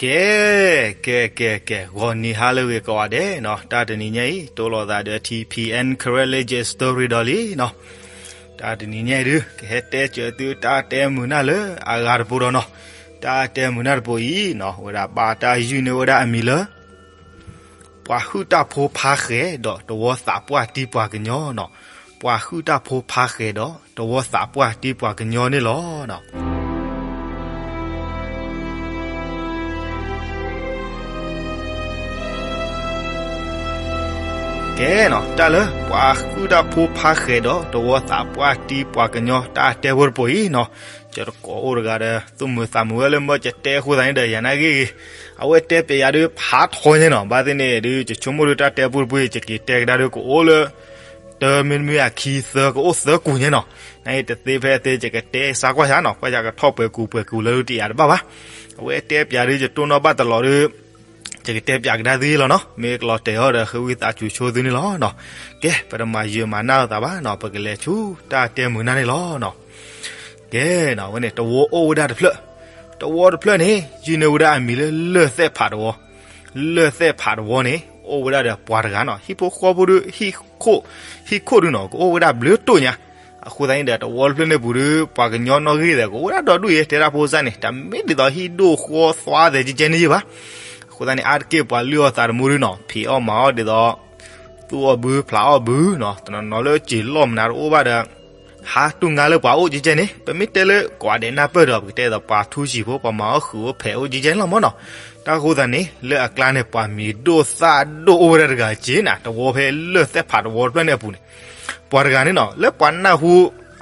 ကဲ, ကဲ ကဲ ကဲ, ဂီၤနံၤဟါလၢအဂ့ၤကိးဂၤဒဲးနီၤ, တၢ်တနံၤညါအံၤ တိၢ်လိာ်သးဒီး T P N Karen Legend Story ဒီးလံနီၤ. တၢ်တနံၤညါအံၤဒုး ကဟဲတဲစၢၤသုတၢ်တဲမုာ်နၢ်လၢအဂၤတပူၤဒီးနီၤ. တၢ်တဲမုာ်နၢ်တပူၤအံၤနီၤ ဝဲဒၣ်ဘၣ်တၢ်ယုၢ်န့ၢ်ဝဲဒၣ်အမံၤလၢ ပှၤဟုၣ်တၢ်ဖိဖါဃဲၤဒီးတဝီသးပှၢ်တံပှၤကညီနီၤ. ပှၤဟုၣ်တၢ်ဖိဖါဃဲၤဒီးတဝီသးပှၢ်တံပှၤကညီန့ၣ်လီၤ. ကဲနီၤ, တၢ်လၢပှၤဟုၣ်တၢ်ဖိဖါဃဲၤဒီးတဝီသးပှၢ်တံပှၤကညီ တၢ်တဲဖိတပူၤအံၤနီၤ, ယတကိးအိၣ်တဂၤဒီး သူၣ်မုာ်သးမုာ်ဝဲလၢ မ့ၢ်ယတဲအဃိသတးန့ၣ်ဒီး ယၤနာ်ဂ့ၤဂ့ၤ, အဝဲတဲပျဲယၤဒုးဖးထီညါနီၤ. ဘၣ်သ့ၣ်န့ၣ်ဒုး ယဆိကမိၣ်ဒုး တၢ်တဲဖိတပူၤအံၤ ယက့ၤတဲကဒါဒုး ကအိၣ်လၢ တမ့တမ့ၢ်အခံသၢ ကအိၣ်သၢကူာ်ညါနီၤ. နာ်ဂ့ၤ တသ့ဖဲအသ့ ယကတဲစါကွၢ်စါနီၤ, ကွၢ်ယၤကထီၣ်ပှဲၤကူာ်ပှဲၤကူာ်လၢဒုးတယၤတဘၣ်ဘၣ်. အဝဲတဲပျဲဒုး ယတိၢ်နီၣ်ဘၣ်တလီၤဒုး ယကတဲပျဲကဒါသုလီၤနီၤ. မ့ၢ်ကလီၤတဲာ်အီၤဒီး ဃ့ဝံသးစူၤဆိသုန့ၣ်လီၤနီၤ. ကဲ, ပတမၤယၢၤမၤနၢ်လိာ်သးဘၣ်နီၤ, ပကလဲၤဆူတၢ်တဲမုာ်နၢ်န့ၣ်လီၤနီၤ. ကဲနီၤ, အဝဲန့ၣ် တဝီအိၣ်ဝဲဒၣ်တဖျၢၣ်, တဝီတဖျၢၣ်န့ၣ် ယုၢ်န့ၢ်ဝဲဒၣ်အမံၤလၢလၢၢ်သဲၣ်ဖးတဝီ. လၢၢ်သဲၣ်ဖးတဝီန့ၣ် အိၣ်ဝဲဒၣ်ဒီးပှၤတဂၤနီၤ, ဟံၣ်ဖိဃီဖိဒုး ဟံၣ်ခိၣ်, ဟံၣ်ခိၣ်ဒုးနီၤ ကအိၣ်ဝဲဒၣ်ဘျုးတိၢ်ညါ. အဃိသတးန့ၣ်ဒီး တဝီတဖျၢၣ်န့ၣ်ပူၤဒုး ပှၤကညီနီၣ်ဂံၢ်သဲး ကအိၣ်ဝဲဒၣ်ဒီဒူၣ်အံၤ တဲဒၣ်ဖိစၢ်န့ၣ် တမ့ၢ်ဒ်သိးဟံၣ်ဒိၣ်ဃီသွါသဲးကဲကဲန့ၣ်ယ့ၢ်ဘၣ်. အဃိသတးန့ၣ် အါတက့ၢ်ပှၤလုၢ်အီၣ်သးတမူဒုးနီၤ ဖံးအီၣ်မၤအီၣ်ဒ်သိး သူၣ်အီၣ်ဘု ဖျးအီၣ်ဘုနီၤ, တနီၤနီၤလၢစံာ်လီၢ်မနုၤတအိၣ်ဘၣ်ဒီး ဟးတူၢ်ငါလၢပှၤအိၣ်ကဲကဲန့ၣ် ပမ့ၢ်တဲလၢကိးဂၤဒဲးနၢ်ပၢၢ်ဒီး ပကတဲဒ်သိးပှၤထူစံာ်ဖိ ပှၤမၤအီၣ်ဃုာ်အိၣ်ဖဲးအိၣ်ကဲကဲန့ၣ်လီၤမ့ၢ်နီၤ. တၢ်အဃိသတးန့ၣ် လၢအကျါန့ၣ် ပှၤမံၤဒိၣ်သၣ်ဒိၣ်အိၣ်ဝဲဒၣ်တဂၤက့ၤနၤ တဝီဖဲလၢၢ်သဲၣ်ဖးတဝီတဖျၢၣ်န့ၣ်အပူၤန့ၣ် ပှၤတဂၤန့ၣ်နီၤ လၢပှၤနၢ်ဟူ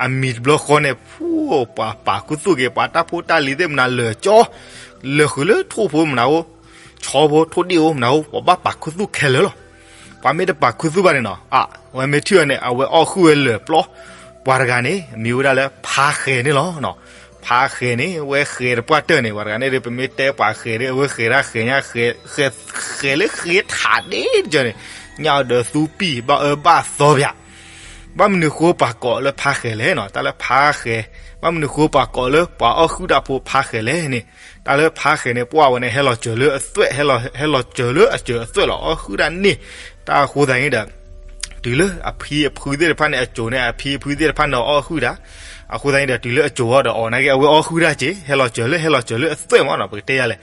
အမံၤတဘျီဃီန့ၣ် ဖူ ပှၤပာ်ခူသူၣ်က့ၤ ပှၤတၢ်ဖိတၢ်လံၤသ့ၣ်မနုၤလၢာ်ကၠီ လၢာ်ဃုာ်လၢထိၣ်ဖိမနုၤအိၣ် ဆီဖိထိၣ်ဒ့ၣ်အိၣ်မနုၤအိၣ် ပှၤဘၣ်ပာ်ခူသူၣ်ခဲလၢာ်လီၤ. ပှၤမ့ၢ်တပာ်ခူသူၣ်ဘၣ်န့ၣ်နီၤ အဝဲမ့ၢ်ထံၣ်အီၤန့ၣ် အဝဲအီၣ်ဃုာ်ဝဲလၢာ်ပျီ. ပှၤတဂၤန့ၣ် မံၤဝဲဒၣ်လၢဖါဃဲၤန့ၣ်လီၤ. ဖါဃဲၤန့ၣ် အဝဲဃဲၤတပှၢ်တၢၢ်န့ၣ် ပှၤတဂၤန့ၣ်ဒီး ပမ့ၢ်တဲပှၤဃဲၤဒီး အဝဲဃဲၤတၢ်ဃဲၤညါ ဃဲၤလၢဃဲၤထးဒ့ၣ်တကၢၢ်န့ၣ် ညၣ်အီၤဒီးသူပံာ် ဘၣ်အၢဘၣ်သီပၠး ဘၣ်မနုၤဃိပှၤကိးလၢဖါဃဲၤလဲၣ်နီၤ, တၢ်လၢဖါဃဲၤ ဘၣ်မနုၤဃိပှၤကိးလၢပှၤအီၣ်ဃုာ်တၢ်ဖိဖါဃဲၤလဲၣ်န့ၣ်, တၢ်လၢဖါဃဲၤန့ၣ် ပှၤဝဲန့ၣ် ဟဲလီၤစၢၤလၢအသွဲၣ်, ဟဲလီၤစၢၤလၢအစၢၤအသွဲၣ်လီၤ အီၣ်ဃုာ်တၢ်န့ၣ်, တၢ်အဃိသတးန့ၣ်ဒီး တုၤလၢအဖံအဖုသ့ၣ်တဖၣ်န့ၣ် အစိၤန့ၣ် အဖံအဖုသ့ၣ်တဖၣ်န့ၣ်အီၣ်ဃုာ်တၢ်, အဃိသတးန့ၣ်ဒီး တုၤလၢအစိၤအီၤဒီးအီၤနာ်က့ အဝဲအီၣ်ဃုာ်တၢ်က့ၤ ဟဲလီၤစၢၤလၢ ဟဲလီၤစၢၤလၢအသွဲၣ်မးနီၤ ပကတဲယၤလဲၣ်,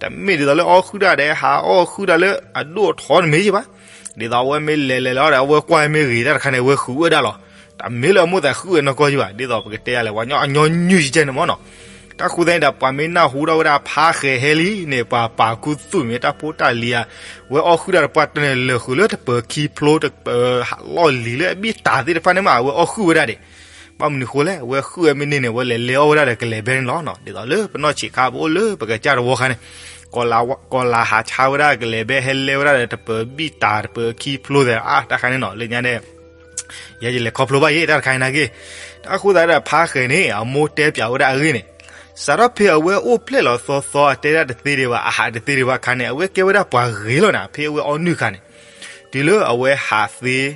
တမ့ၢ်ဒ်သိးလၢအီၣ်ဃုာ်တၢ်ဒီး ဟးအီၣ်ဃုာ်တၢ်လၢအဒိၣ်အထီတမ့ၢ်ယ့ၢ်ဘၣ်, ဒ်သိးအဝဲမ့ၢ်လဲၤလဲၤလီၤဒီး အဝဲကွၢ်မ့ၢ်ဂ့ၤတၢ်တခါန့ၣ် အဝဲဃုာ်ဝဲဒၣ်လီၤ, တမ့ၢ်လၢအမိၣ်သးဃုာ်ဝဲနီၢ်ကီၢ်ယ့ၢ်ဘၣ်, ဒ်သိးပကတဲယၤလဲၣ် ပှၤကညီအညီနုၢ်ကဲကဲန့ၣ်မးနီၤ, တၢ်ဃိသတးန့ၣ်ဒီး ပှၤမ့ၢ်နၢ်ဟူထီၣ်ဝဲဒၣ်ဖါဃဲၤဟဲလံန့ၣ် ပှၤပာ်ခူသူၣ်မ့ၢ်တၢ်ဖိတၢ်လံၤဧါ, အဝဲအီၣ်ဃုာ်တၢ်တပှၢ်တၢၢ်န့ၣ် လၢာ်ဃုာ်လၢတပၢၤခံဖျိ တပၢၤလီၢ်လံၤလၢအဘံၣ်တၢ်သ့ၣ်တဖၣ်န့ၣ်မး အဝဲအီၣ်ဃုာ်ဝဲဒၣ်ဒံး, ဘၣ်မနုၤဃိလဲၣ် အဝဲဃုာ်ဝဲမ့ၢ်န့ၢ်န့ၣ် အဝဲလဲၤလဲၤအီၣ်ဝဲဒၣ်ဒီးကလဲၤဘဲန့ၣ်လီၤ, ဒ်သိးလၢပနီၢ်ဆံးခါပအိၣ်လၢပကစၢ်တဝီခါန့ၣ် ကီၤလၤဟးဆါဝဲဒၣ်ကလဲၤဘဲ ဟဲလဲဝဲဒၣ်ဒီးတပၢၤဘံၣ်တၢ် တပၢၤခံဖျိသဲး အါ တၢ်တခါန့ၣ်နီၤ လၢညါန့ၣ် ယဲယလဲၤခီဖျိဘၣ်ယ့ၣ် တၢ်တခါအံၤနာ်က့, တၢ်ဃိသတးဒီးဖါဃဲၤန့ၣ် အမိၢ်တဲပၠးဝဲဒၣ်အဂ့ၢ်န့ၣ်, စးထီၣ်ဖဲအဝဲအိၣ်ဖျဲၣ်လီၤသီသီ အတဲဒၣ်တသ့ဒံးဘၣ် အဟးတသ့ဒံးဘၣ်အခါန့ၣ် အဝဲကဲဝဲဒၣ်ပှၤဂ့ၤလီၤနၤ ဖဲအဝဲအီနုၢ်အခါန့ၣ်, တုၤလၢအဝဲဟးသ့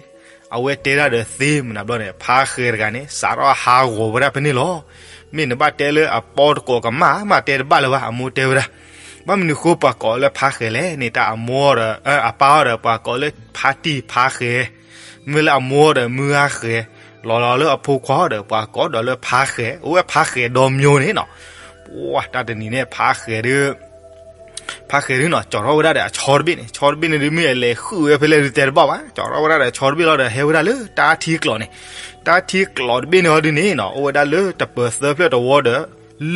အဝဲတဲဒၣ်ဒီးသ့မနုၤဘျီန့ၣ် ဖါဃဲၤတဂၤန့ၣ် စးထီၣ်ဟးဂီၤဝဲဒၣ်ဖဲန့ၣ်လီၤ, မ့ၢ်နဘၣ်တဲလၢအပီတကိးကမၣ်မး တဲတဘၣ်လၢၤဘၣ် အမိၢ်တဲဝဲဒၣ်, ဘၣ်မနုၤဃိပှၤကိးလၢဖါဃဲၤလဲၣ်န့ၣ် တၢ်အမိၢ်ဒီး အပၢ်အီၤဒီး ပှၤကိးလၢဖါတံၢ်ဖါဃဲၤ, မ့ၢ်လၢအမိၢ်ဒီးမုၢ်ဂၤဃဲၤ, လီၤလီၤလၢအဖိခွါဒီး ပှၤကိးဒီးလၢဖါဃဲၤ အိၣ်ဝဲဖါဃဲၤဒီမၠိန့ၣ်နီၤ, ပှၤတၢ်တနံၤန့ၣ် ဖါဃဲၤဒုး ဖါဃဲၤဒုးနီၤ ကၠီၤထီၣ်ဝဲဒၣ်ဒီးအဆီတဘ့ၣ်န့ၣ် ဆီတဘ့ၣ်န့ၣ်ဒုး မ့ၢ်အလဲၤဃုာ်ဝဲဖဲလဲၣ်ဒုးတဲတဘၣ်ဘၣ် ကၠီၤထီၣ်ဝဲဒၣ်ဒီးဆီတဘ့ၣ်လီၤဒီးဟဲဝဲဒၣ်လၢတၢ်ထံကျိးန့ၣ်, တၢ်ထံကျိးတဘ့ၣ်န့ၣ်အီၤဒုးန့ၣ်နီၤ အိၣ်ဝဲဒၣ်လၢတပၢၤသၢဖျၢၣ်တဝီဒီး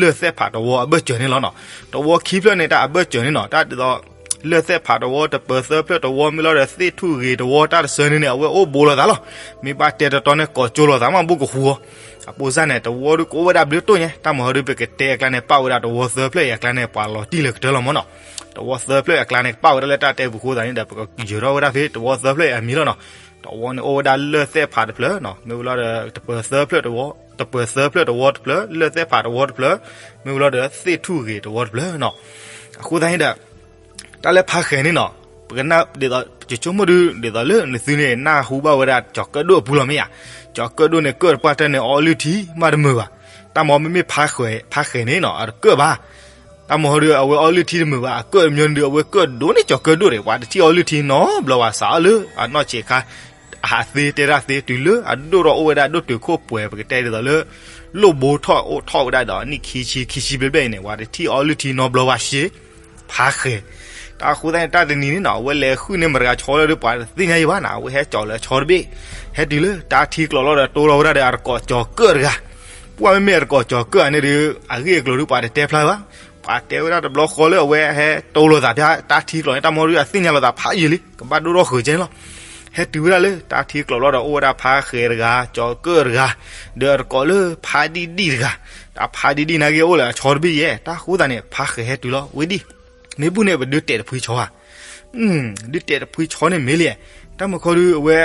လၢၢ်သဲၣ်ဖးတဝီအဘၢၣ်စၢၤန့ၣ်လီၤနီၤ, တဝီခံဖျၢၣ်န့ၣ်တၢ်အဘၢၣ်စၢၤန့ၣ်နီၤ တၢ်ဒ်သိး လၢၢ်သဲၣ်ဖးတဝီ တပၢၤသၢဖျၢၣ်တဝီ မ့ၢ်လီၤဒီးသ့ၣ်ထူၣ်ဂ့ၤတဝီတၢ်တဆၢန့ၣ်န့ၣ် အဝဲအိၣ်ဘူးလိာ်သးလီၤ, မ့ၢ်ဘၣ်တဲတတီန့ၣ် ကိးကၠိလိာ်သးမး ဘူးကဟူအီၤ အပိစၢ်န့ၣ် တဝီဒုးကအိၣ်ဝဲဒၣ်ဘျုးတိၢ်ညါ တၢ်မၤဟီဒုး ပကတဲအကျါန့ၣ် ပာ်ဝဲဒၣ်တဝီသၢဖျၢၣ်အံၤအကျါန့ၣ် ပှၤလီၤတံၢ်လၢကတၢၢ်လီၤမးနီၤ, တဝီသၢဖျၢၣ်အကျါန့ၣ် ကပာ်ဝဲဒၣ်လၢတၢ်တဲပူၤအဃိသတးန့ၣ်ဒီး ပကယၢၤထီၣ်ဝဲဒၣ်ဖဲတဝီသၢဖျၢၣ်အံၤအမံၤလီၤနီၤ, တဝီန့ၣ်အိၣ်ဝဲဒၣ်လၢၢ်သဲၣ်ဖးတဖျၢၣ်နီၤ မ့ၢ်ဝံၤလီၤဒီး တပၢၤသၢဖျၢၣ်တဝီ တပၢၤသၢဖျၢၣ်တဝီတဖျၢၣ် လၢၢ်သဲၣ်ဖးတဝီတဖျၢၣ် မ့ၢ်ဝံၤလီၤဒီးသ့ၣ်ထူၣ်ဂ့ၤတဝီတဖျၢၣ်နီၤ, အဃိသတးန့ၣ်ဒီး တၢ်လၢဖါဃဲၤန့ၣ်နီၤ ပကနၣ်ဒ်သိး ယဆိကမိၣ်ဒုး ဒ်သိးလၢနသုန့ၣ် နၢ်ဟူဘၣ်ဝဲဒၣ်ကၠီၤကၢၣ်ဒိၣ်အပူၤလီၤမ့ၢ်ဧါ, ကၠီၤကၢၣ်ဒိၣ်န့ၣ် ကၢၣ်တပှၢ်တၢၢ်န့ၣ် အီလုၢ်ထံမးတမုာ်ဘၣ်, တၢ်မၤမ့မ့ၢ်ဖါဃဲၤ ဖါဃဲၤန့ၣ်နီၤ အတကၢၣ်ဘၣ်, တၢ်မီဟီဒုး အဝဲအီလုၢ်ထံတမုာ်ဘၣ် အကၢၣ်တမညီန့ၣ်ဒုး အဝဲကၢၣ်ဒိၣ်န့ၢ်ကၠီၤကၢၣ်ဒိၣ်န့ၣ် ပှၤတထံၣ်အီလုၢ်ထံနီတဘျီဘၣ် စးအီလုၢ် အနီၢ်ဆံးခါ အဟးသ့တဲဒၣ်သ့ တုၤလၢအဒိၣ်ထီၣ်အိၣ်ဝဲဒၣ်ဒိၣ်တုာ်ခိၣ်ပှဲၤ ပကတဲဒ်သိးလၢ လိၣ်ဘိထီၣ်အိၣ်ထီၣ်ဝဲဒၣ်ဒီး နံၣ်ခံဆံ ခံဆံဘျဲၣ်ဘျဲၣ်အံၤန့ၣ် ပှၤတထံၣ်အီလုၢ်ထံနီတဘျီဘၣ် ရှ့ ဖါဃဲၤ. တၢ်အဃိသတးန့ၣ် တၢ်တနံၤန့ၣ်နီၤ အဝဲလဲၤဃုန့ၢ်မတၤတဂၤဆီလီၤဒီး ပှၤတသ့ၣ်ညါအံၤဘၣ်နီၤ အဝဲဟဲကၠီၤလၢအဆီတဘ့ၣ် ဟဲတုၤလၢတၢ်ထံကျိးလီၤဒီး တိလီၤဝဲဒၣ်ဒီးအတကိးကၠီၤကၢၣ်တဂၤ. ပှၢ်မ့မ့ၢ်အတကိးကၠီၤကၢၣ်ဧါန့ၣ်ဒီး အဂ့ၢ်အကျိၤဒုးပှၤတတဲဖျါဘၣ်. ပှၤတဲဝဲဒၣ်တဘျီဃီလၢအဝဲဟဲတိလီၤသးဖဲတၢ်ထံကျိးန့ၣ် တၢ်မီဒုးအသ့ၣ်ညါလီၤသးဖးယံာ်လံ ကဘၣ်ဒိၣ်ထီၣ်ဃုာ်ကဲန့ၣ်လီၤ. ဟဲတုၤဝဲဒၣ်လၢတၢ်ထံကျိးလီၤဒီး အိၣ်ဝဲဒၣ်ဖါဃဲၤတဂၤ ကၠီၤကၢၣ်တဂၤ ဒီးအတကိးလၢဖါဒံၣ်ဒံၣ်တဂၤ. တၢ်ဖါဒံၣ်ဒံၣ်နာ်က့အိၣ်လၢအဆီတဘ့ၣ်ယဲၢ် တၢ်အဃိသတးန့ၣ် ဖါဃဲၤဟဲတုၤလီၤ ဝဲဒံၣ် မ့ၢ်ဘူၣ်န့ၣ် ပဒုးတဲာ်တဖှံဆီဧါ. ဒုးတဲာ်တဖှံဆီန့ၣ်မ့ၢ်လံ. တၢ်မခီဒုးအဝဲ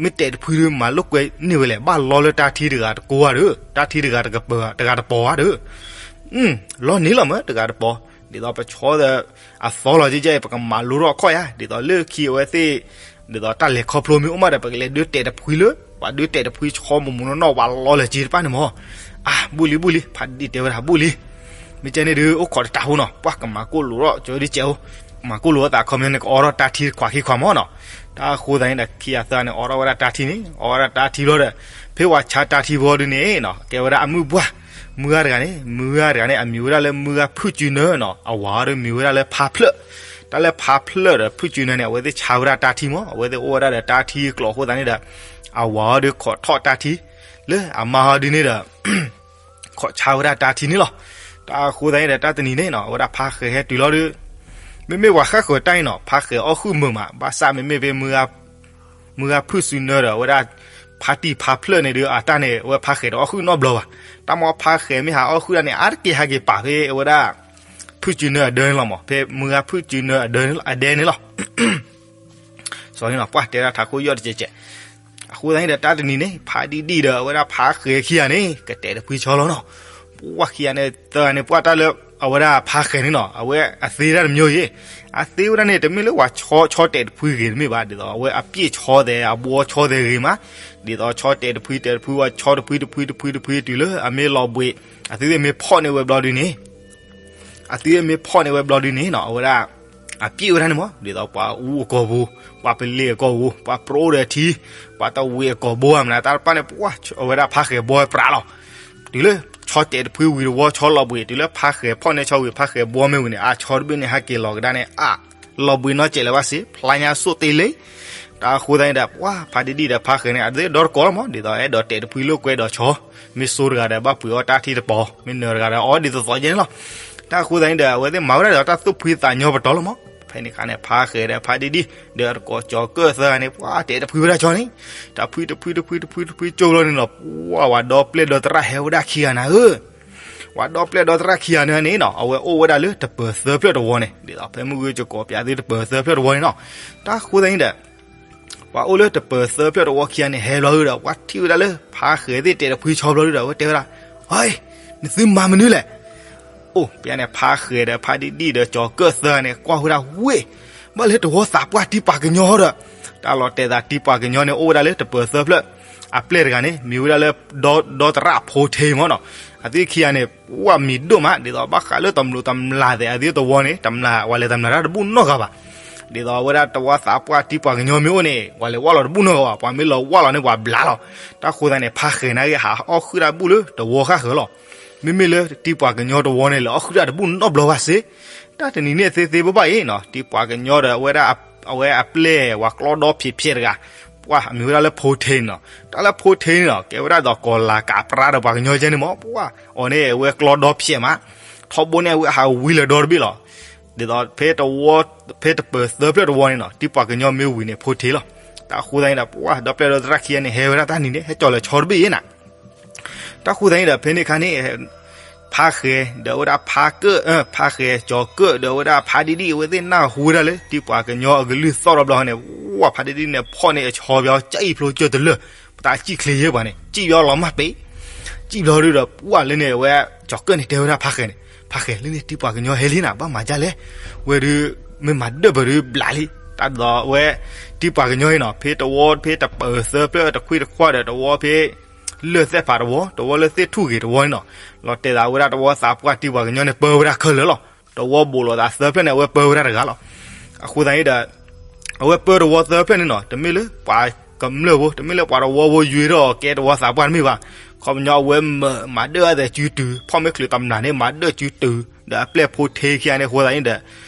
မ့ၢ်တဲာ်တဖှံဒုးမၤလိာ်ကွဲန့ၢ်ဝဲလဲၣ် ဘၣ်လီလၢတၢ်ထံတဂၤတကိးဧါဒီး တၢ်ထံတဂၤတကပၤ တဂၤတပီၤဧါဒီး လီန့ၢ်လီၤမ့ၢ်တဂၤတပီၤ ဒ်သိးပဆီဒီး အသီလီၤကဲကဲအံၤ ပကမၤလိထီၣ်အခီၣ်ယါ ဒ်သိးလၢခံအဝဲသ့ၣ် ဒ်သိးတၢ်လဲၤခီဖျိမ့ၢ်အိၣ်မးဒီး ပကလဲၤဒုးတဲာ်တဖှံလၢ ပှၤဒုးတဲာ်တဖှံဆီမူးမူးနီၢ်နီၢ် ပှၤလီလၢက့တဖၣ်န့ၣ်မး. အါ ဘူၣ်လံဘူၣ်လံ ဖါဒံၣ်တဲဝဲဒၣ် ဘူၣ်လံ မ့ၢ်ကဲန့ၣ်ဒုး အိၣ်ခိးတတးဖိနီၤ ပှၢ်ကမၤကိၣ်လိာ်ထီၣ် ကၠီဒုးကဲးအိၣ် မၤကိၣ်လိာ်အသးခီပညီန့ၣ် ကအိးထီၣ်တၢ်ထံတခွးခံခွးမးနီၤ. တၢ်အဃိသတးန့ၣ်ဒီး ခံဂၤသၢဂၤန့ၣ် အိးထီၣ်ဝဲဒၣ်တၢ်ထံန့ၣ် အိးထီၣ်ဝဲဒၣ်တၢ်ထံဘျီဒီး ဖဲပှၤဆါတၢ်ထံဘျီဒုးန့ၣ်နီၤ ကဲဝဲဒၣ်အမုၢ်ပှၢ် မုၢ်ဂၤတဂၤန့ၣ် မုၢ်ဂၤတဂၤန့ၣ် အမံၤဝဲဒၣ်လၢမုၢ်ဂၤဖုၣ်စုနၢနီၤ အဝၤအီၤဒုးမံၤဝဲဒၣ်လၢဖါဖျၢၣ်. တၢ်လၢဖါဖျၢၣ်ဒီးဖုၣ်စုနၢန့ၣ် အဝဲသ့ၣ်ဆါဝဲဒၣ်တၢ်ထံမး အဝဲသ့ၣ်အိၣ်ဝဲဒၣ်ဒီးတၢ်ထံကျိးအဃိသတးန့ၣ်ဒီး အဝၤအီၤဒုးခိးထီၣ်တၢ်ထံ လၢအမါအီၤဒုးန့ၣ်ဒီး ခိးဆါဝဲဒၣ်တၢ်ထံန့ၣ်လီၤ. တၢ်အဃိသတးန့ၣ်ဒီး တၢ်တနံၤန့ၣ်နီၤ အဝဲဒၣ်ဖါဃဲၤဟဲတုၤလီၤဒီး မ့မ့ၢ်ပှၤဃၣ်ဃၢၤတၢ်အံၤနီၤ ဖါဃဲၤအီၣ်ဃုာ်မုာ်မး ဘၣ်ဆၣ်မ့မ့ၢ်ဖဲ မုၢ်ဂၤဖုၣ်စုနၢဒီး အဝဲဒၣ် ဖါတံၢ်ဖါဖျၢၣ်န့ၣ်ဒီး အတၢ်န့ၣ် အဝဲဖါဃဲၤတအီၣ်ဃုာ်နီတဘျီဘၣ်. တၢ်မ့ၢ်ဖါဃဲၤမ့ၢ်ဟးအီၣ်ဃုာ်တၢ်န့ၣ် အါတက့ၢ်ဟဲက့ၤပာ်ဖဲအဝဲဒၣ် ဖုၣ်စုနၢအဒၢန့ၣ်လီၤမး ဖဲမုၢ်ဂၤဖုၣ်စုနၢအဒၢန့ၣ်လီၤ အဒဲန့ၣ်လီၤ. စီၤန့ၣ်နီၤ ပှၢ်တဲဒၣ်ထးခိၣ်ယီၣ်တကဲးကဲး. အဃိသတးန့ၣ်ဒီး တၢ်တနံၤန့ၣ် ဖါဒံၣ်ဒံၣ်ဒီးအဝဲဒၣ်ဖါဃဲၤခံဂၤန့ၣ် ကတဲာ်တဖှံဆီလီၤနီၤ. ပှၢ်ခံဂၤန့ၣ် သၢဂၤန့ၣ် ပှၢ်တၢ်လၢ အဝဲဒၣ်ဖါဃဲၤန့ၣ်နီၤ အဝဲအသ့တၢ်တမံၤယဲၢ် အသ့ဝဲဒၣ်န့ၣ် တမ့ၢ်လၢပှၤဆီတဲာ်တဖှံဂ့ၤတမ့ၢ်ဘၣ် ဒ်သိးအဝဲအပျ့ၢ်ဆီသဲး အဘှီဆီသဲးဂ့ၤမး ဒ်သိးဆီတဲာ်တဖှံတဲာ်တဖှံ ပှၤဆီတဖှံတဖှံတဖှံတဖှံတဖှံတုၤလၢအမ့ၢ်လီၤဘှံး အသ့သ့ၣ်မ့ၢ်ဖီၣ်န့ၢ်ဝဲဘျီဒုးန့ၣ် အသ့သ့ၣ်မ့ၢ်ဖီၣ်န့ၢ်ဝဲဘျီဒုးန့ၣ်နီၤ အဝဲဒၣ် အပျ့ၢ်ဝဲဒၣ်န့ၣ်မး ဒ်သိးပှၤအူအကိာ်ပူၤ ပှၤပလ့ၤအကိာ်ပူၤ ပှၤပြိဒီးထံ ပှၤတဝံးအကိာ်ဘိဧါ မနုၤတၢ်တဖၣ်န့ၣ် ပှၢ်အဝဲဒၣ်ဖါဃဲၤဘှီပြးလီၤ. တုၤလၢ ဆီတဲာ်တဖှံဝံၤတဝီဆီလီၤဘှံး တုၤလၢဖါဃဲၤဖီၣ်န့ၢ်ဆီဝံၤ ဖါဃဲၤဘှီမ့ၢ်ဝံၤန့ၣ် အဆီတဘ့ၣ်န့ၣ် ဟဲက့ၤလီၤကဒါန့ၣ် အ လီၤဘှံးနီတစဲးလၢၤဘၣ်စ့ၢ် ဖျါညါစိၣ်တ့လ့ တၢ်အဃိသတးန့ၣ်ဒီး ပှၢ်ဖါဒံၣ်ဒံၣ်ဒီးဖါဃဲၤန့ၣ် အသ့ၣ်ဒီတကိးလီၤမး ဒ်သိးအဲၣ်ဒိးတဲာ်တဖှံလိာ်ကွဲဒီးဆီ မ့ၢ်စိတဂၤဒီးဘၣ်ပှ့ၤအီၣ်တၢ်ထံတပီၤ မ့ၢ်နၢၤတဂၤဒီးအီၣ်ဒ်သိးသိးယဲန့ၣ်လီၤ. တၢ်အဃိသတးန့ၣ်ဒီး အဝဲသ့ၣ်မၤဝဲဒၣ်ဒီးတၢ်သူၣ်ဖှံသးညီပတီၢ်လီၤမး ဖဲန့ၣ်အခါန့ၣ် ဖါဃဲၤဒီးဖါဒံၣ်ဒံၣ် ဒီးအတကိးကၠီၤကၢၣ်သၢဂၤန့ၣ် ပှၢ်တဲာ်တဖှံဝဲဒၣ်ဆီန့ၣ် တဖှံတဖှံတဖှံတဖှံတဖှံကၠိဘျီန့ၣ်လီၤ ပှၢ်ဝဲဒီပျဲၢ်ဒီသရၣ်ဟဲဝဲဒၣ်ခံဂၤနၤဧၢ ဝဲဒီပျဲၢ်ဒီသရၣ်ခံဂၤန့ၣ်န့ၣ်နီၤ အဝဲအိၣ်ဝဲဒၣ်လၢတပၢၤသၢဖျၢၣ်တဝီန့ၣ် ဒ်သိးဖဲမုၢ်ဂုၢ်ကကိးပၠးသုတပၢၤသၢဖျၢၣ်တဝီန့ၣ်နီၤ တၢ်ဃိသတးန့ၣ်ဒီး ပှၤအိၣ်လၢတပၢၤသၢဖျၢၣ်တဝီခံဂၤန့ၣ် ဟဲဘျီဒုဒီး ပှၢ်ထံၣ်ဝဲဒၣ်လၢ ဖါဃဲၤသ့ၣ်တဲာ်တဖှံဆီဘျီဒုဒီး အဝဲတဲဝဲဒၣ် ဟဲ နသုမၤမနုၤလဲၣ် အိၣ် ပှၢ်န့ၣ် ဖါဃဲၤဒီးဖါဒံၣ်ဒံၣ်ဒီးကၠီၤကၢၣ်သၢဂၤန့ၣ် ကွၢ်ဝဲဒၣ်ဝ့ၢ် ဘၣ်လၢတဝီသးပှၢ်တံၢ်ပှၤကညီဒီး တၢ်လီၤတဲာ်သးတံၢ်ပှၤကညီန့ၣ် အိၣ်ဝဲဒၣ်လၢတပၢၤသၢဖျၢၣ် အပျဲၢ်တဂၤန့ၣ် မံၤဝဲဒၣ်လၢ ဒီသရၣ်ဖိထ့မးနီၤ အသ့ၣ်ခံဂၤန့ၣ် ပှၢ်မံၤဒိၣ်မး ဒ်သိးဘၣ်ဃးလၢတမျူးတမျၢ်သဲး အသ့ၣ်တဝီန့ၣ် တမျၢ် ပှၤလဲၤတမျၢ်တၢ်တဘူၣ်နီတဂၤဘၣ် ဒ်သိးအဝဲဒၣ်တဝီသးပှၢ်တံၢ်ပှၤကညီမ့ၢ်အိၣ်န့ၣ် ပှၤလဲၤဝၣ်လီၤတဘူၣ်နီတဂၤဘၣ် ပှၤမ့ၢ်လီၤဝၣ်လီၤန့ၣ် ပှၤဘျးလီၤ တၢ်ဃိသတးန့ၣ် ဖါဃဲၤနာ်က့ ဟးအီၣ်ဃုာ်တၢ်ဘူၣ်လၢတဝီဃၣ်ဃၢၤလီၤ မ့မ့ၢ်လၢတံၢ်ပှၤကညီတဝီန့ၣ် လဲၤအီၣ်ဃုာ်တၢ်တဘူၣ်နီတဘျီဘၣ်စ့ၢ် တၢ်တနံၤန့ၣ်သ့သ့ဘၣ်ဘၣ်အံၤနီၤ တံၢ်ပှၤကညီဒီးအဝဲဒၣ် အဝဲအပျဲၢ် ပှၤကျီဒီဖျဲးဖျဲးတဂၤ ပှၢ်အမံၤဝဲဒၣ်လၢဖိထ့န့ၣ်နီၤ တၢ်လၢဖိထ့န့ၣ်နီၤ ကဲဝဲဒၣ်ဒီးကီၤလၤကးပြါဒီးပှၤကညီကဲန့ၣ်မး ပှၢ်အီၤန့ၣ် အဝဲကျီဒီဖျဲးမး ထီဘိန့ၣ် အဝဲဟးဝံလၢာ်ဒီတဘ့ၣ်လီၤ ဒ်သိးဖဲတဝီ ဖဲတပၢၤသၢဖျၢၣ်တဝီန့ၣ်နီၤ တံၢ်ပှၤကညီမ့ၢ်ဝံၤန့ၣ် ဖိထ့လီၤ တၢ်ဃိသတးန့ၣ်ဒီး ပှၢ်ဒီပျဲၢ်ဒီသရၣ်ခံဂၤန့ၣ် ဟဲဝဲဒၣ်တၢ်နံၤန့ၣ် ဟဲကၠီၤလၢဆီတဘ့ၣ်အံၤနၤ တၢ်ဃိသတးန့ၣ်ဒီး ဖဲန့ၣ်အခါန့ၣ် ဖါဃဲၤ ဒီးအဝဲဒၣ်ဖါကၢၣ် ဖါဃဲၤ ကၠီၤကၢၣ် ဒီးအဝဲဒၣ်ဖါဒံၣ်ဒံၣ် အဝဲသ့ၣ်နၢ်ဟူဝဲဒၣ်လၢ တံၢ်ပှၤကညီအကလုၢ်သီၣ်ဒီဘျီန့ၣ် ဝၢ် ဖါဒံၣ်ဒံၣ်န့ၣ် ဖီၣ်န့ၢ်အဆီဘၣ် ကၠံၣ်ဖျိကၢၢ်တလၢာ် ပတၢ်ကၠံၣ်ချ့ယဲၢ်ပှၤန့ၣ် ကၠံၣ်ဘၣ်လီၤမၢ်ပ့ၤ ကၠံၣ်ဘျီဒုဒီး ပှၢ်လၢန့ၣ် အဝဲ ကၠီၤကၢၣ်န့ၣ် တဲဝဲဒၣ်ဖါဃဲၤန့ၣ် ဖါဃဲၤ လၢန့ၣ်တံၢ်ပှၤကညီဟဲလံနၤ ဘၣ်မၤဒ်လဲၣ် ဝဲဒု မ့ၢ်မၤဒၢၣ်ပၢၢ်ဒုဘျးလံ တၢ်ဒ်သိးအဝဲ တံၢ်ပှၤကညီအံၤနီၤ ဖဲတဝီဖဲတပၢၤသၢဖျၢၣ်တခွံတခွါဒီးတဝီဖဲ လၢၢ်သဲၣ်ဖးတဝီ တဝီလၢသ့ၣ်ထူၣ်ဂ့ၤတဝီန့ၣ်နီၤ လီၤတဲာ်သးဝဲဒၣ်တဝီသးပှၢ်တံၢ်ပှၤကညီန့ၣ် ပၢဝဲဒၣ်ခဲလၢာ်လီၤ တဝီဘိးလိာ်သးသၢဖျၢၣ်န့ၣ် အဝဲပၢဝဲဒၣ်တဂၤလီၤ. အဃိသတးန့ၣ်ဒီး အဝဲပၢတဝီသၢဖျၢၣ်န့ၣ်နီၤ တမ့ၢ်လၢပှၤကမျၢၢ်ဖိ တမ့ၢ်လၢပှၤတဝီဖိယွ့ထီၣ်ကဲတဝီသးပှၢ်တမ့ၢ်ဘၣ်. ခီပညီအဝဲမၤဒၢၣ်အသးစုတုၤ ဖီၣ်မ့ၢ်ချုးတမျးန့ၣ် မၤဒၢၣ်စုတုၤ ဒီးအပျဲၢ်ဖိထဲခံဂၤန့ၣ် အဃိသတးန့ၣ်ဒီး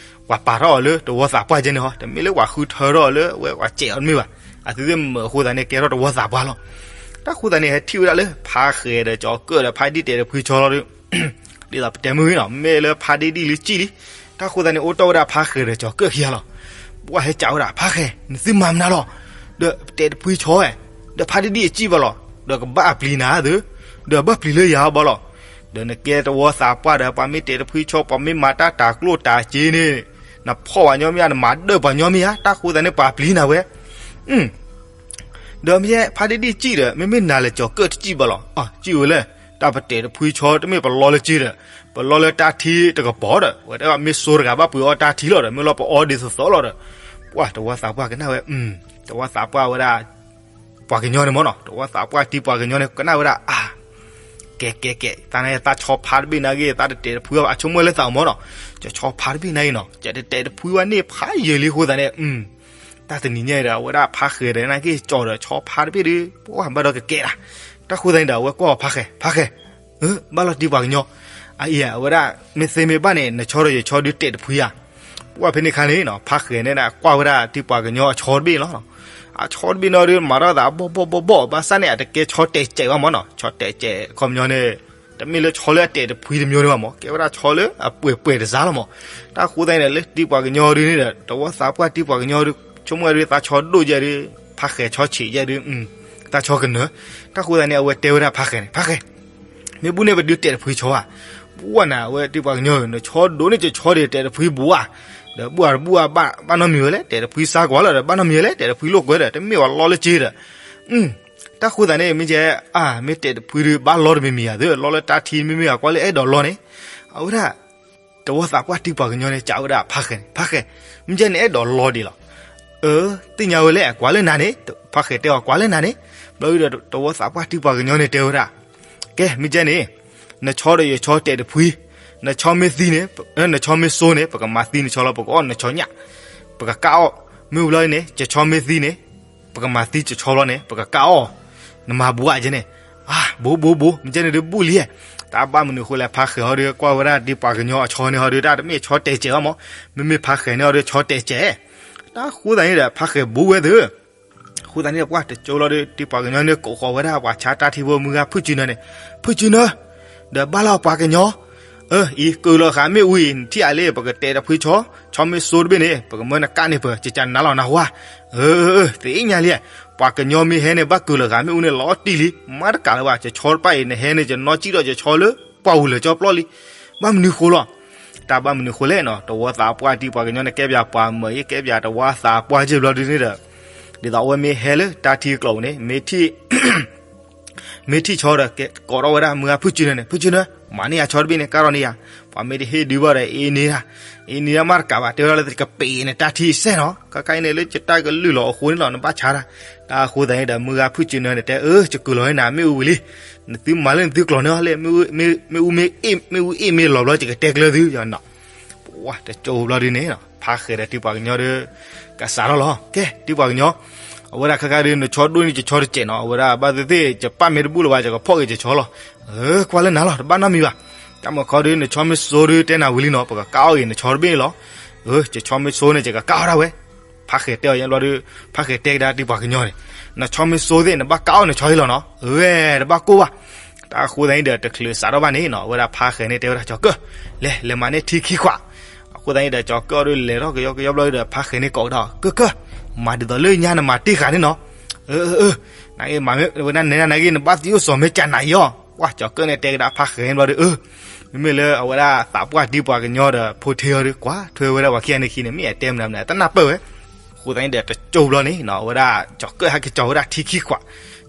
ပှၤပာ်ထီၣ်အီၤလၢတဝီသးပှၢ်ကဲန့ၣ်ဟီ တမ့ၢ်လၢပှၤဃုထၢထီၣ်အီၤလၢအဝဲပှၤစဲးအီၤတမ့ၢ်ဘၣ်. အသုသ့ၣ်မၢအဃိသတးန့ၣ် ကဲထီၣ်တဝီသးပှၢ်လီၤ. တၢ်ဃိသတးန့ၣ် ဟဲထံၣ်ဝဲဒၣ်လၢဖါဃဲၤဒီးကၠီၤကၢၣ်ဒီးဖါဒံၣ်တဲာ်တဖှံဆီလီၤဒီး ဒ်သိးပတဲမုၢ်ဂ့ၤနီၤ မ့ၢ်လၢဖါဒံၣ်ဒံၣ်လၢကံၣ်လံ. တၢ်ဃိသတးန့ၣ် အိၣ်တီၢ်ဝဲဒၣ်ဖါဃဲၤဒီးကၠီၤကၢၣ်ခံဂၤလီၤ. ပှၢ်ဟဲကးဝဲဒၣ် ဖါဃဲၤ နသုမၤမနုၤလီၤ. ဒီးတဲာ်တဖှံဆီဝဲ ဒီးဖါဒံၣ်ဒံၣ်အကံၣ်ဘၣ်လီၤ. ဒီးကဘၣ်အပျံၤနၤသု, ဒီးဘၣ်ပျံၤလၢယၤဘၣ်လီၤ. ဒီးနကဲတဝီသးပှၢ်ဒီး ပှၤမ့ၢ်တဲာ်တဖှံဆီ ပှၤမ့ၢ်မၤတၢ်တၤကျိၣ်တၤစ့န့ၣ် နဖီၣ်ပှၤညီမ့ၢ်ဧါ နမၤဒၢၣ်ပှၤညီမ့ၢ်ဧါ. တၢ်ဃိသတးန့ၣ် ပှၤပျံၤနၤဝဲ ဒီးမ့ၢ်ဖါဒံၣ်ဒံၣ်ကံၣ်ဒီး မ့မ့ၢ်နၤလဲၤကၠီၤကၢၣ်တကံၣ်ဘၣ်လီၤ. အကံၣ်ဝဲလဲၣ်, တၢ်ပတဲာ်တဖှံဆီတမ့ၢ်ပလီလၢက့ဒီး, ပလီလၢတၢ်ထံတကပၤဒီး ဝဲဒၣ်မ့ၢ်စိတဂၤဘၣ်ပှ့ၤအီၣ်တၢ်ထံလီၤဒီး မ့ၢ်လီၤပအီဒ်သိးသိးလီၤဒီး, ပှၢ်တဝီသးပှၢ်ကနၣ်ဝဲ, တဝီသးပှၢ်ဝဲဒၣ် ပှၤကညီန့ၣ်မ့ၢ်နီၤ, တဝီသးပှၢ်တံၤပှၤကညီန့ၣ် ကနၣ်ဝဲဒၣ်အါ ကဲကဲကဲ, တၢ်န့ၣ်သးဆီဖါတဘ့ၣ်နာ်က့ သးတတဲာ်တဖှံဘၣ် အဆိကမိၣ်လၢသးမ့ၢ်နီၤ, ကဆီဖါတဘ့ၣ်နာ်က့နီၤ ကတတဲာ်တဖှံဘၣ်န့ၣ်ဖးယံာ်လံအဃိသတးန့ၣ် တၢ်တနံၤညါအံၤဒီး အဝဲဒၣ်ဖါဃဲၤဒီးနာ်က့ ကၠီၤဒီးဆီဖါတဘ့ၣ်ဒီး ပှၢ်ဘၣ်ဒီးကကဲဒၣ်, တၢ်ဃိသတးန့ၣ်ဒီး အဝဲကွၢ်အီၤဖါဃဲၤ, ဖါဃဲၤ, ဘၣ်လီၤတံၤပှၤကညီ, အအံၤ အဝဲဒၣ် မ့ၢ်သ့မ့ၢ်ဘၣ်န့ၣ် နဆီဒီးယဆီဒုးတဲာ်တဖှံဧါ, ပှၢ်ဖဲန့ၣ်ခါန့ၣ်နီၤ ဖါဃဲၤန့ၣ်ဒၣ်ကွၢ်ဝဲဒၣ်တံၤပှၤကညီအဆီတဘ့ၣ်လီၤ, အဆီတဘ့ၣ်န့ၣ်ဒီး မၤထီၣ်သးဘီၣ်ဘီၣ်ဘီၣ်ဘီၣ် ဘၣ်ဆၣ်န့ၣ် အတကဲဆီတဲာ်စဲးဘၣ်မ့ၢ်နီၤ, ဆီတဲာ်စဲး ခီပညီန့ၣ် တမ့ၢ်လၢဆီလၢအတဲာ်တဖှံတမျိုးန့ၣ်ဘၣ်မ့ၢ်, ကဲဝဲဒၣ်ဆီလၢအပှဲၤပှဲၤတစၢ်လီၤမ့ၢ်, တၢ်ဃိသတးန့ၣ်ဒီး လၢတံၤပှၤကညီဒုန့ၣ်ဒီး တဝီသးပှၢ်တံၤပှၤကညီဒု ဆိကမိၣ်ဝဲဒၣ် သးဆီဒိၣ်ယဲၢ်ဒု, ဖါဃဲၤဆီဆံးယဲၢ်ဒု, သးဆီကနၢၤ, တၢ်ဃိသတးန့ၣ် အဝဲတဲဝဲဒၣ်ဖါဃဲၤန့ၣ် ဖါဃဲၤ မ့ၢ်ဘူၣ်န့ၣ်ပဒုးတဲာ်တဖှံဆီဧါ, ပှၢ်နၤ အဝဲတံၤပှၤကညီဧၢ နဆီဒိၣ်န့ၣ် ကဆီဒုးတဲာ်တဖှံဘူးဧါ, ဒီးဘူၣ်ဧါတဘူၣ်ဧါ ဘၣ်နီတမံၤဝဲလဲၣ် တဲာ်တဖှံစါကွၢ်လီၤဒီး ဘၣ်နီတမံၤဝဲလဲၣ် တဲာ်တဖှံလိာ်ကွဲဒီး တမ့ၢ်ပှၤလီလၢက့ဒီး, တၢ်ဃိသတးန့ၣ် မ့ၢ်ကဲ အါ မ့ၢ်တဲာ်တဖှံဒုး ဘၣ်လီတမံၤမံၤဧါသု လီလၢတၢ်ထံမ့မ့ၢ်ဧါ ကွၢ်လၢအဲၣ်ဒိးလီန့ၣ်, အဝဲဒၣ် တဝီသးပှၢ်တံၤပှၤကညီန့ၣ် ကးဝဲဒၣ်ဖါဃဲၤန့ၣ် ဖါဃဲၤ, မ့ၢ်ကဲန့ၣ်အဲၣ်ဒိးလီဒံးလီၤ, အၢ သ့ၣ်ညါဝဲလဲၣ် ကွၢ်လၢနၤန့ၣ်, ဖါဃဲၤတဲအီၤ ကွၢ်လၢနၤန့ၣ်, ဘျီဒီး တဝီသးပှၢ်တံၤပှၤကညီန့ၣ် တဲဝဲဒၣ်, ကဲ မ့ၢ်ကဲန့ၣ်, နဆီဒီးယဆီတဲာ်တဖှံ, နဆီမ့ၢ်သံန့ၣ်, နဆီမ့ၢ်စိန့ၣ် ပကမၤသံနဆီလီၤ ပကအီၣ်နဆီညၣ်, ပကကၣ်အီၣ်, မ့ၢ်ဝံၤလီၤန့ၣ် ယဆီမ့ၢ်သံန့ၣ် ပကမၤသံယဆီဘျီန့ၣ် ပကကၣ်အီၣ်, နမၤဘူးဧါကဲန့ၣ်, အါ ဘူးဘူးဘူး မ့ၢ်ကဲန့ၣ်ဒုးဘူးလံ, တၢ်ဘၣ်မနုၤအဃိလဲၣ် ဖါဃဲၤဟီဒီး ကွၢ်ဝဲဒၣ်တံၤပှၤကညီအဆီန့ၣ်ဟီဒီး တၢ်တမ့ၢ်ဆီတဲာ်စဲးဘၣ်မ့ၢ်, မ့မ့ၢ်ဖါဃဲၤန့ၣ်ဟီဒီး ဆီတဲာ်စဲး, တၢ်ဃိသတးန့ၣ်ဒီး ဖါဃဲၤဘူးဝဲသ့ၣ် အဃိသတးန့ၣ် ပှၢ်တကၠိလီၤဒီး တံၤပှၤကညီန့ၣ် ကိးဃီၤဝဲဒၣ်ပှၤဆါတၢ်ထံဖိမုၢ်ဂၤဖုၣ်စုနၢန့ၣ်, ဖုၣ်စုနၢ, ဒီးဘၣ်လီၤပှၤကညီ, အၢ အံၤ ကုၢ်လီၤဃာ်မ့ၣ်အူအံၤ နထံၣ်အါလံ ပကတဲာ်တဖှံဆီ, ဆီမ့ၢ်စိတဘ့ၣ်န့ၣ် ပကမၢနကၣ်န့ၢ်ပၢၤ ကကနၤလီၤနဟါ, အၢ သ့ၣ်ညါလံ, ပှၤကညီမ့ၢ်ဟဲန့ၣ် ဘၣ်ကုၢ်လီၤဃာ်မ့ၣ်အူန့ၣ် လီၤတံၢ်လံ, မၤတကးလၢၤဘၣ် ကဆီတဖၣ်အံၤ နဟဲန့ၣ် ကနီၣ်စံၣ်ထီၣ်ကဆီလၢ ပှၢ်ဝံၤလၢာ်ကၠီပျီလံ, ဘၣ်မနုၤဃိလီၤ တၢ်ဘၣ်မနုၤဃိလဲၣ်နီၤ တဝီသးပှၢ်တံၤပှၤကညီန့ၣ် ကဲပၠးပှၤမၢၤအံၤ ကဲပၠးတဝီသးပှၢ်က့ဘျီဒုန့ၣ်ဒီး, ဒ်သိးအဝဲမ့ၢ်ဟဲလၢတၢ်ထံကျိာ်န့ၣ် မ့ၢ်ထံၣ် မ့ၢ်ထံၣ်ဆီဒီး ကိးထီၣ်ဝဲဒၣ်မုၢ်ဂၤဖုၣ်စုနၢန့ၣ် ဖုၣ်စုနၢ, မၤန့ၢ်ယၤဆီတဘ့ၣ်န့ၣ် ကၣ်ထီၣ်န့ၢ်ယၤ, ပှၤမ့ၢ်တဟ့ၣ်ဒုးဘၣ်ဒီး အ့န့ၢ်ဒၣ်, အ့န့ၢ်ဒၣ်မးတကးဘၣ် တဲဝဲဒၣ်လၢကပ့ၤန့ၣ် တၢ်ထံစဲၣ်နီၤ ကကါအံၤန့ၣ်လၢယတၢ်ကလုၢ်လီၤအဃိန့ၣ်လီၤ နဘၣ်ဆါတၢ်, တၢ်အဃိသတးန့ၣ်ဒီး မုၢ်ဂၤဖုၣ်စုနၢန့ၣ် တဲအၢ ယကုၢ်လီၤန့ၣ် မ့ၣ်အူဝံၤလံ, နသုမၤလၢနသုကျိာ်န့ၣ်လၢ မ့ၣ်အူမ့ၢ်အ့ၣ်မ့ၣ်လီၤဘျီ ယကတဲကျၢၤသုနီၤ, ပှၢ်တကၠိဘျီဒုန့ၣ် ဖါဃဲၤဒီးတံၤပှၤကညီဒီး ကစးထီၣ်လီၤ, ကဲတံၤပှၤကညီ, အဝဲဒၣ်ခဲခါဒီး နဆီဒိၣ်န့ၢ်ယဆီတစဲးနီၤ အဝဲဒၣ်ဘၣ်သ့ၣ်သ့ၣ် ယပၢ်မ့ၢ်တဘူၣ်လၢၤဘၣ် ယကဖီၣ်က့ၤယဆီလီၤ, ကွၢ်လၢနၤလီၤ တဘၣ်နီတမံၤဘၣ်, တၢ်မၤခီဒီး နဆီမ့ၢ်စိဒီး တဲနၤဝံၤလံနီၤ ပကကၣ်အီၣ်ဂ့ၤနဆီတဘ့ၣ်လီၤ, ယဆီမ့ၢ်စိန့ၣ် ယကကၣ်အီၣ်ဒၣ်ဝဲ, ဖါဃဲၤတဲအီၤယဲဘျီဒီး ဖါဃဲၤတဲကဒါတံၤပှၤကညီန့ၣ်, နဆီမ့ၢ်စိသ့ၣ် နဘၣ်ကၣ်အီၣ်နဆီအံၤလီၤနီၤ, ဝဲ တဘၣ်ကိၢ်ဘၣ်, တၢ်အဃိသတးန့ၣ်ဒီး တချုးစးထီၣ်ဘၣ်န့ၣ်နီၤ အဝဲဒၣ်ဖါဃဲၤန့ၣ် တဲဝဲဒၣ်ကၠီၤကၢၢ်, လဲၤ လဲၤမၤန့ၢ်ထံခံခွး, အဃိသတးန့ၣ်ဒီး ကၠီၤကၢၢ်ဒီး လဲၤထီၣ်ကယီကယီဘျီဒီး ဖါဃဲၤန့ၣ်ကိးကဒါအီၤ ကၢၢ်ကၢၢ်, မၤဒ်သိးလၢညါနမၤတ့ၢ်ဃာ်န့ၣ်နီၤ, အၢ အၢ အၢ နဂ့ၤမၤဝဲဒၣ်နဲဒၣ် နဂ့ၤ နဘၣ်သံအိၣ်စီၤမ့ၢ်ကနၤအံၤအီၤ, ပှၢ်ကၠီၤကၢၢ်န့ၣ် တဲကဒါဖါဃဲၤန့ၣ်ဘျီဒီး အၢ မ့မ့ၢ်လၢအဝဲဒၣ်သးပှၢ်တံၤပှၤကညီဒီး ဖိထဲအီၤဒီး ကွၢ်ထွဲဝဲဒၣ်ပှၤခံဂၤန့ၣ်ခံန့ၣ် မ့ၢ်အတဲမနုၤမနုၤ တနၢ်ပၢၢ်ဝဲ, အဃိသတးန့ၣ်ဒီး တကၠိဘျီန့ၣ်နီၤ အဝဲဒၣ်ကၠီၤကၢၢ်ဟဲက့ၤကၠီၤဝဲဒၣ်ထံခံခွး,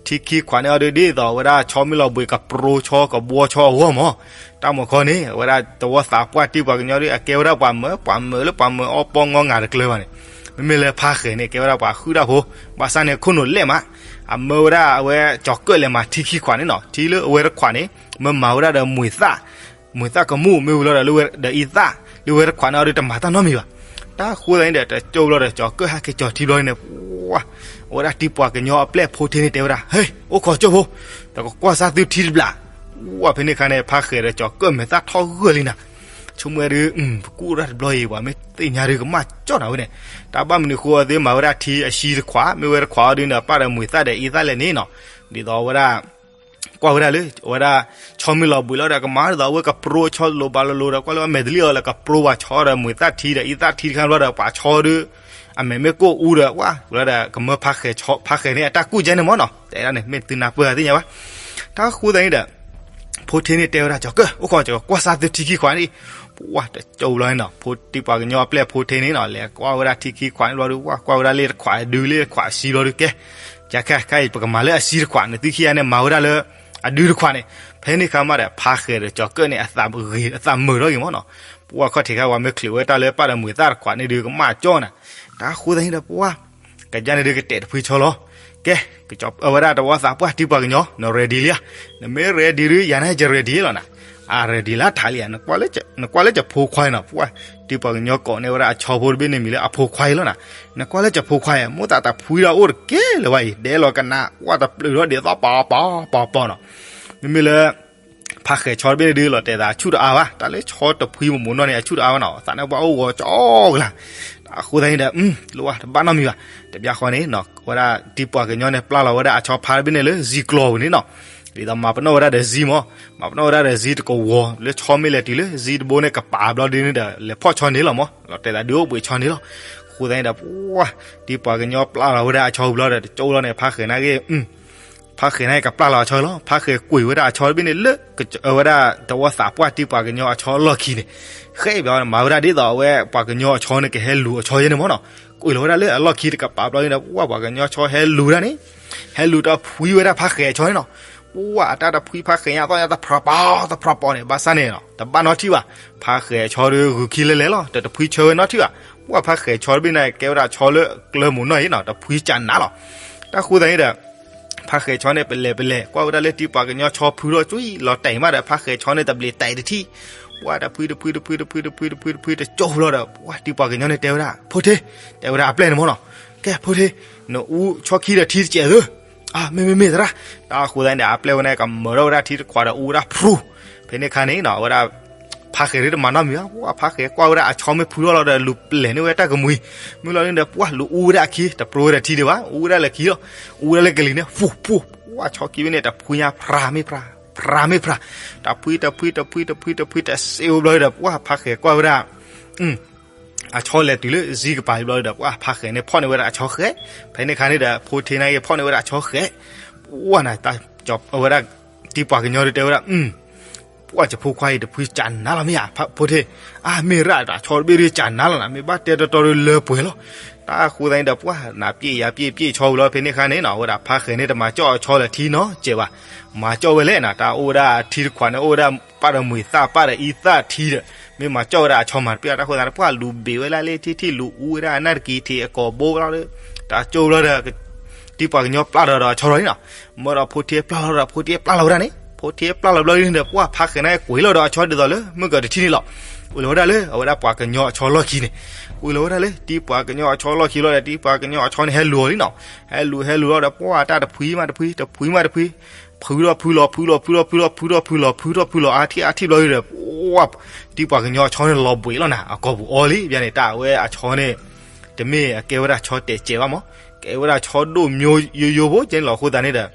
ထံခံခွးန့ၣ်အီၤဒီး ဒ်သိးအဝဲဒၣ်ဆီမ့ၢ်လီၤဘှံးကပြီဆီကဘှီဆီအဂီၢ်မး, တၢ်မၤခီန့ၣ် အဝဲဒၣ်တဝီသးပှၢ်တံၤပှၤကညီဒီး အကဲဝဲဒၣ်ပှၤမၢ ပှၤမၢလၢပှၤမၢအီၣ်ပီၣ်ငီငၤတကျၢၤဘၣ်န့ၣ်, မ့မ့ၢ်လၢဖါဃဲၤန့ၣ် ကဲဝဲဒၣ်ပှၤဟုၣ်တၢ်ဖိ, ဘၣ်ဆၣ်န့ၣ် ခိၣ်နူာ်လဲၢ်မး, အမၢဝဲဒၣ်အဝဲကၠီၤကၢၢ်လဲၤမၤထံခံခွးန့ၣ်နီၤ ထံလၢအဝဲတခွးန့ၣ် မၢမၤဝဲဒၣ်ဒီးမှံၤသၣ်, မှံၤသၣ်ကမူၣ် မ့ၢ်ဝံၤလီၤဒီးလၢဝဲဒီးအံသၣ်, ဒုးဝဲတခွးန့ၣ်အီၤဒုးတမၤတၢ်နီတမံၤဘၣ်. တၢ်ဃိသတးန့ၣ်ဒီး တကၠိဘျီဒီး ကၠီၤကၢၣ်ဟဲက့ၤကၠီၤထံဘျီန့ၣ် ပှၤ အဝဲဒၣ်တံၤပှၤကညီအပျဲၢ်ဖိထ့န့ၣ်တဲဝဲဒၣ်, ဟဲ, အိၣ်ခိးကၠိဖိ, တကကွၢ်စၢ်သုထံတဘျီ. ဝဲဖဲန့ၣ်အခါန့ၣ် ဖါဃဲးဒီးကၠီၤကၢၣ်မဲာ်သၣ်ထီၣ်ဂၢၢ်လံနၤ. ဆိကမိၣ်ဝဲဒုး ပကူၣ်တၢ်တဘျီအံၤ ပှၤမ့ၢ်သ့ၣ်ညါဒုးကမၣ်ကၠီၣ်နၤဝဲန့ၣ်, တၢ်ဘၣ်မနုၤဃိအသ့မၤဝဲဒၣ်ထံအဆံတခွး, မ့ၢ်ဝဲတခွးအီၤဒုးန့ၣ် ပၣ်ဒီးမှံၤသၣ်ဒီးအံသၣ်လဲၣ်န့ၣ်နီၤ. ဒ်သိးအဝဲဒၣ် ကွၢ်ဝဲဒၣ်လၢ အဝဲဒၣ် ဆီမ့ၢ်လီၤဘှံးလီၤဒီး ကမၤဒ်သိးအဝဲကပြိဆီလိၤဘၣ်လိၤလိၤဒီး ကွၢ်လၢအမဲာ်တလံၣ်အီၤလၢကပြိပှၤဆီဒီးမှံၤသၣ်ထံဒီးအံသၣ်ထံတခါဘျီဒီး ပှၤဆီဒုး အမဲာ်မ့ၢ်ကိၣ်အူဒီး ဝဲလီၤဒီး ကမၢဖါဃဲးဆီ ဖါဃဲးန့ၣ်အတၢ်ကူၣ်ကဲန့ၣ်မ့ၢ်နီၤ. တဲဒၣ်န့ၣ် မ့ၢ်သုနၢ်ပၢၢ်သ့ၣ်ညါဘၣ်. တၢ်ဃိသတးန့ၣ်ဒီး ဖိထ့န့ၣ်တဲဝဲဒၣ် ကၠီၤကၢၣ် အိၣ်ခိး ကၠီၤကၢၣ် ကွၢ်စၢ်သုထံခံခွးန့ၣ်, ပှၤတကၠိဘျီန့ၣ်နီၤ, ဖိတံၤပှၤကညီအပျဲၢ်ဖိထ့န့ၣ်နီၤ လဲၤကွၢ်ဝဲဒၣ်ထံခံခွးန့ၣ်ဘျီဒုး ဝဲကွၢ်ဝဲဒၣ်လ့ၣ်တခွးအဒုလ့ၣ်တခွးအဆံဘျီဒုးကဲ ကဲခဲခါအံၤ ပကမၤလၢအဆံတခွးန့ၣ် သုခံဂၤန့ၣ်မၤဝဲဒၣ်လၢ အဒုတခွးန့ၣ်. ဖဲန့ၣ်အခါမးဒီး ဖါဃဲးဒီးကၠီၤကၢၣ်န့ၣ် အသးဂ့ၤ အသးမုာ်ထီၣ်ဂ့ၤမ့ၢ်နီၤ. ပှၤခီၣ်ထံးခါ ပှၤမ့ၢ်ချုးဝဲတၢ်လၢပၣ်ဒီးမှံၤသၣ်တခွးန့ၣ်ဒုး ကမၣ်ကၠီၣ်နၤ. တၢ်ဃိသတးန့ၣ်ဒီး ပှၤ ကယါန့ၣ်ဒုးကတဲာ်တဖှံဆီလီၤ. ကဲ, အဝဲဒၣ်တဝီသးပှၢ်တံၤပှၤကညီ န ready လံဧါ. နမ့ၢ် ready ဒုး ယၤန့ၣ်ယ ready လီၤနၤ. အ ready လၢထးလံဧါ, နကွၢ်လၢကၠီၤဖိခွါအံၤနီၤ, ပှၤ တံၤပှၤကညီကိးန့ၢ်ဝဲဒၣ်အဆီဖိတဘ့ၣ်န့ၣ်မံၤလၢအဖိခွါအံၤလီၤနၤ. နကွၢ်လၢကၠီၤဖိခွါအံၤ မိၣ်သးတဖှံဒီးအိၣ်တကဲလၢၤဘၣ်အံၤ ဒဲလီၤကနၣ် ကွၢ်တပျုာ်ထီၣ်ဒ်သိးပီၤပီၤပီၤပီၤနီၤ. မ့မ့ၢ်လၢ ဖါဃဲးဆီတဘ့ၣ်န့ၣ်ဒုး လီၤတဲာ်သးဆူၣ်တအါဘၣ်, တၢ်လၢဆီတဖှံမိၢ်မိၢ်နီၢ်န့ၣ် အဆူၣ်တအါဘၣ်နီၤ, သးန့ၣ်ပှၤအိၣ်ဂီၤကၠီကလါ. တၢ်ဃိသတးန့ၣ်ဒီး လိၣ်ဘၣ်တဘၣ်နီတမံၤဘၣ်. တဘျီဃီန့ၣ် အဝဲဒၣ်တံၤပှၤကညီန့ၣ် ပျၢ်လီၤဝဲဒၣ်အဆီဖါတဘ့ၣ်န့ၣ်လၢ စံကျီၤပူၤန့ၣ်နီၤ. ဒ်သိးမၤပနီၣ်ဝဲဒၣ်ဒီးစံမး, မၤပနီၣ်ဝဲဒၣ်ဒီးစံတကဝီၤ လၢဆီမ့ၢ်လဲၤတုၤလၢစံတဘိန့ၣ် ကပာ်ဘျီဒုးန့ၣ်ဒီး လဲၤဖီၣ်ဆီန့ၣ်လီၤမး, လီၤတဲာ်သးဒုးအိၣ်ဘှံးဆီန့ၣ်လီၤ. ဃိသတးန့ၣ်ဒီး ပှၤ တံၤပှၤကညီပျၢ်လီၤဝဲဒၣ်အဆီဘျီဒီး တကၠိလီၤန့ၣ် ဖါဃဲးန့ၣ်ဂ့ၤ ဖါဃဲးန့ၣ်ကပျၢ်လီၤအဆီလီၤ. ဖါဃဲးကွံာ်ဝဲဒၣ်အဆီတဘ့ၣ်န့ၣ်လၢ အဝဲဒၣ်တဝီသးပှၢ်တံၤပှၤကညီအဆီအလီၢ်ခံန့ၣ်, ဃဲဘျီမၤဝဲဒၣ်ဒ်သိးအဝဲပှၤကညီအဆီန့ၣ် ကဟဲလူၤအဆီယဲန့ၣ်မးနီၤ. ကွံာ်လီၤဝဲဒၣ်လၢအလီၢ်ခံတကပၤဘျီန့ၣ်ဒီး ပှၤ ပှၤကညီဆီဟဲလူၤဒၣ်န့ၣ်, ဟဲလူၤတဖှံဝဲဒၣ်ဖါဃဲးအဆီန့ၣ်နီၤ. ပှၤအတၢ်တဖှံဖါဃဲးညါသီၣ်ညါတဖျးပီၤတဖျးပီၤန့ၣ် ဘၣ်ဆၣ်န့ၣ်နီၤ တဘၣ်နီထံၣ်ဘၣ်. ဖါဃဲးအဆီဒုးဂုာ်ခံလဲၤလဲၤလီၤ, တတဖှံဆၢဝဲနီထံၣ်ဘၣ်. ပှၤဖါဃဲးဆီတဘ့ၣ်န့ၣ် ကဲဝဲဒၣ်ဆီလၢကျၢၤမိၢ်နီၢ်အံၤနီၤ, တဖှံကနးလီၤ. တၢ်ဃိသတးန့ၣ်ဒီး ဖါဃဲးဆီန့ၣ် ပလဲၤပလဲၤ ကွၢ်ဝဲဒၣ်လၢတံၤပှၤကညီဆီဖုထီၣ်ကွံာ်လီၤတဲာ်မးဒီး ဖါဃဲးဆီန့ၣ် တဘျီတဲာ်တထံၣ်, ပှၤတဖှံတဖှံတဖှံတဖှံတဖှံတဖှံတဖှံတကၠိလီၤဒီး ပှၤတံၤပှၤကညီန့ၣ်တဲဝဲဒၣ် ဖိထ့, တဲဝဲဒၣ်အပျဲၢ်န့ၣ်မးနီၤ, ကဲဖိထ့, နအူဆီခံဒီးထံတစဲးဧၢ. အ မ့ၢ်မ့ၢ်မ့ၢ်သရၣ်. တၢ်ဃိသတးန့ၣ်ဒီး အပျဲၢ်ဝဲန့ၣ်ကမၢထီၣ်ဝဲဒၣ်ထံတခွးဒီးအူဝဲဒၣ်ဖြူ, ဖဲန့ၣ်အခါန့ၣ်နီၤ အဝဲဒၣ် ဖါဃဲးဒုးတမၤနီတမံၤဘၣ်, ပှၤဖါဃဲးကွၢ်ဝဲဒၣ်အဆီမ့ၢ်ဖုထီၣ်လီၤဒီး လူၤပလဲၤန့ၢ်ဝဲတၢ်ကမှံၤ, မ့ၢ်လီၤန့ၣ်ဒီး ပှၤလူၤအူဝဲဒၣ်အခံ တပြိဝဲဒၣ်ထံဒံးဘၣ်, အူဝဲဒၣ်လၢခံလီၤ, အူဝဲဒၣ်လၢကလံၤန့ၣ် ဖူဖူ, ပှၤဆီခံဘ့ၣ်န့ၣ် တဖှံညါဖြးမ့ၢ်ဖြး, ဖြးမ့ၢ်ဖြး, တဖှံတဖှံတဖှံတဖှံတဖှံတဖှံတစဲးအိၣ်ဘျီဒီး ပှၤဖါဃဲးကွၢ်ဝဲဒၣ် အဆီလဲၤတုၤလၢစံကပၤဘျီဒီး ပှၤဖါဃဲးန့ၣ်ဖီၣ်န့ၢ်ဝဲဒၣ်အဆီဃဲး, ဖဲန့ၣ်အခါန့ၣ်ဒီး ဖိထ့န့ၣ်ဂ့ၤဖီၣ်န့ၢ်ဝဲဒၣ်အဆီဃဲး, ပှၤနၤ အဝဲဒၣ် တံၤပှၤကညီဒုးတဲဝဲဒၣ် ပှၤကၠီၤဖိခွါအံၤတဖှံကနးလီၤမ့ၢ်ဧါ, ဖိထ့, အါမ့ၢ်ရၣ်ဒီး အဆီတဘ့ၣ်ဒုးကနးလီၤနၤ, မ့ၢ်ဘၣ်တဲတီတီဒုးလၢပှဲၤလီၤ. တၢ်ဃိသတးန့ၣ်ဒီး ပှၤနၤပျဲၢ်ယၤပျဲၢ်ပျဲၢ်ဆီဝံၤလီၤ, ဖဲန့ၣ်အခါန့ၣ်နီၤ အဝဲဒၣ်ဖါဃဲးန့ၣ် တမၤကၠီၣ်အဆီလၢထံနီတစဲးဘၣ်, မၤကၠီၣ်ဝဲလဲၣ်နၤ, တၢ်အိၣ်ဝဲဒၣ်ထံတခွးန့ၣ် အိၣ်ဝဲဒၣ်ပၣ်ဒီးမှံၤသၣ်ပၣ်ဒီးအံသၣ်ထံဒီး မ့ၢ်မၤကၠီၣ်ဝဲဒၣ်အဆီမၤတပျဲၢ်, တၢ်ဃိသတးန့ၣ် ပှၤလူၤဘ့ၣ်ဝဲလၢလ့ထံထံ လူၤအူဝဲဒၣ်အနၢ်တကံၤထံးအကိာ်ဘိလီၤဒီး တၢ်ကၠိလီၤဒီး တံၤပှၤကညီပျၢ်လီၤဒီးအဆီလီၤန့ၣ်နီၤ, မၢဒီးဖိထ့ပျၢ်လီၤဒီး ဖိထ့ပျၢ်လီၤဝဲဒၣ်န့ၣ်, ဖိထ့ပျၢ်လီၤဘျီန့ၣ်ဒီး ပှၤဖါဃဲးန့ၣ်ကွံာ်လီၤဒီးအဆီဒ်သိးလၢ မုၢ်ကတထံၣ်န့ၣ်လီၤ, ကွံာ်လီၤဝဲဒၣ်လၢ အဝဲဒၣ်ပှၤကညီအဆီလီၢ်ခံန့ၣ်, ကွံာ်လီၤဝဲဒၣ်လၢ တံၤပှၤကညီအဆီလီၢ်ခံလီၤဒီး တံၤပှၤကညီအဆီန့ၣ်ဟဲလူၤအီၤလံနီၤ, ဟဲလူၤဟဲလူၤလီၤဒီး ပှၤတၢ်တဖှံမးတဖှံ တဖှံမးတဖှံ ဖုထီၣ်ဖုလီၤ ဖုလီၤ ဖုလီၤ ဖုထီၣ်ဖုလီၤ ဖုထီၣ်ဖုလီၤ အါထံၣ်အါထံၣ်ဘျီဒီး ပှၤ တံၤပှၤကညီအဆီန့ၣ်လီၤဘှံးလီၤနၤ, အကိာ်ပူၤအီလံ, ဘၣ်န့ၣ် တၢ်အဝဲအဆီန့ၣ် တမ့ၢ်အကဲဝဲဒၣ်ဆီတဲာ်စဲးဘၣ်မး, ကဲဝဲဒၣ်ဆီဒိၣ်မျိုးယိယိဖိကဲန့ၣ်လီၤ. အဃိသတးန့ၣ်ဒီး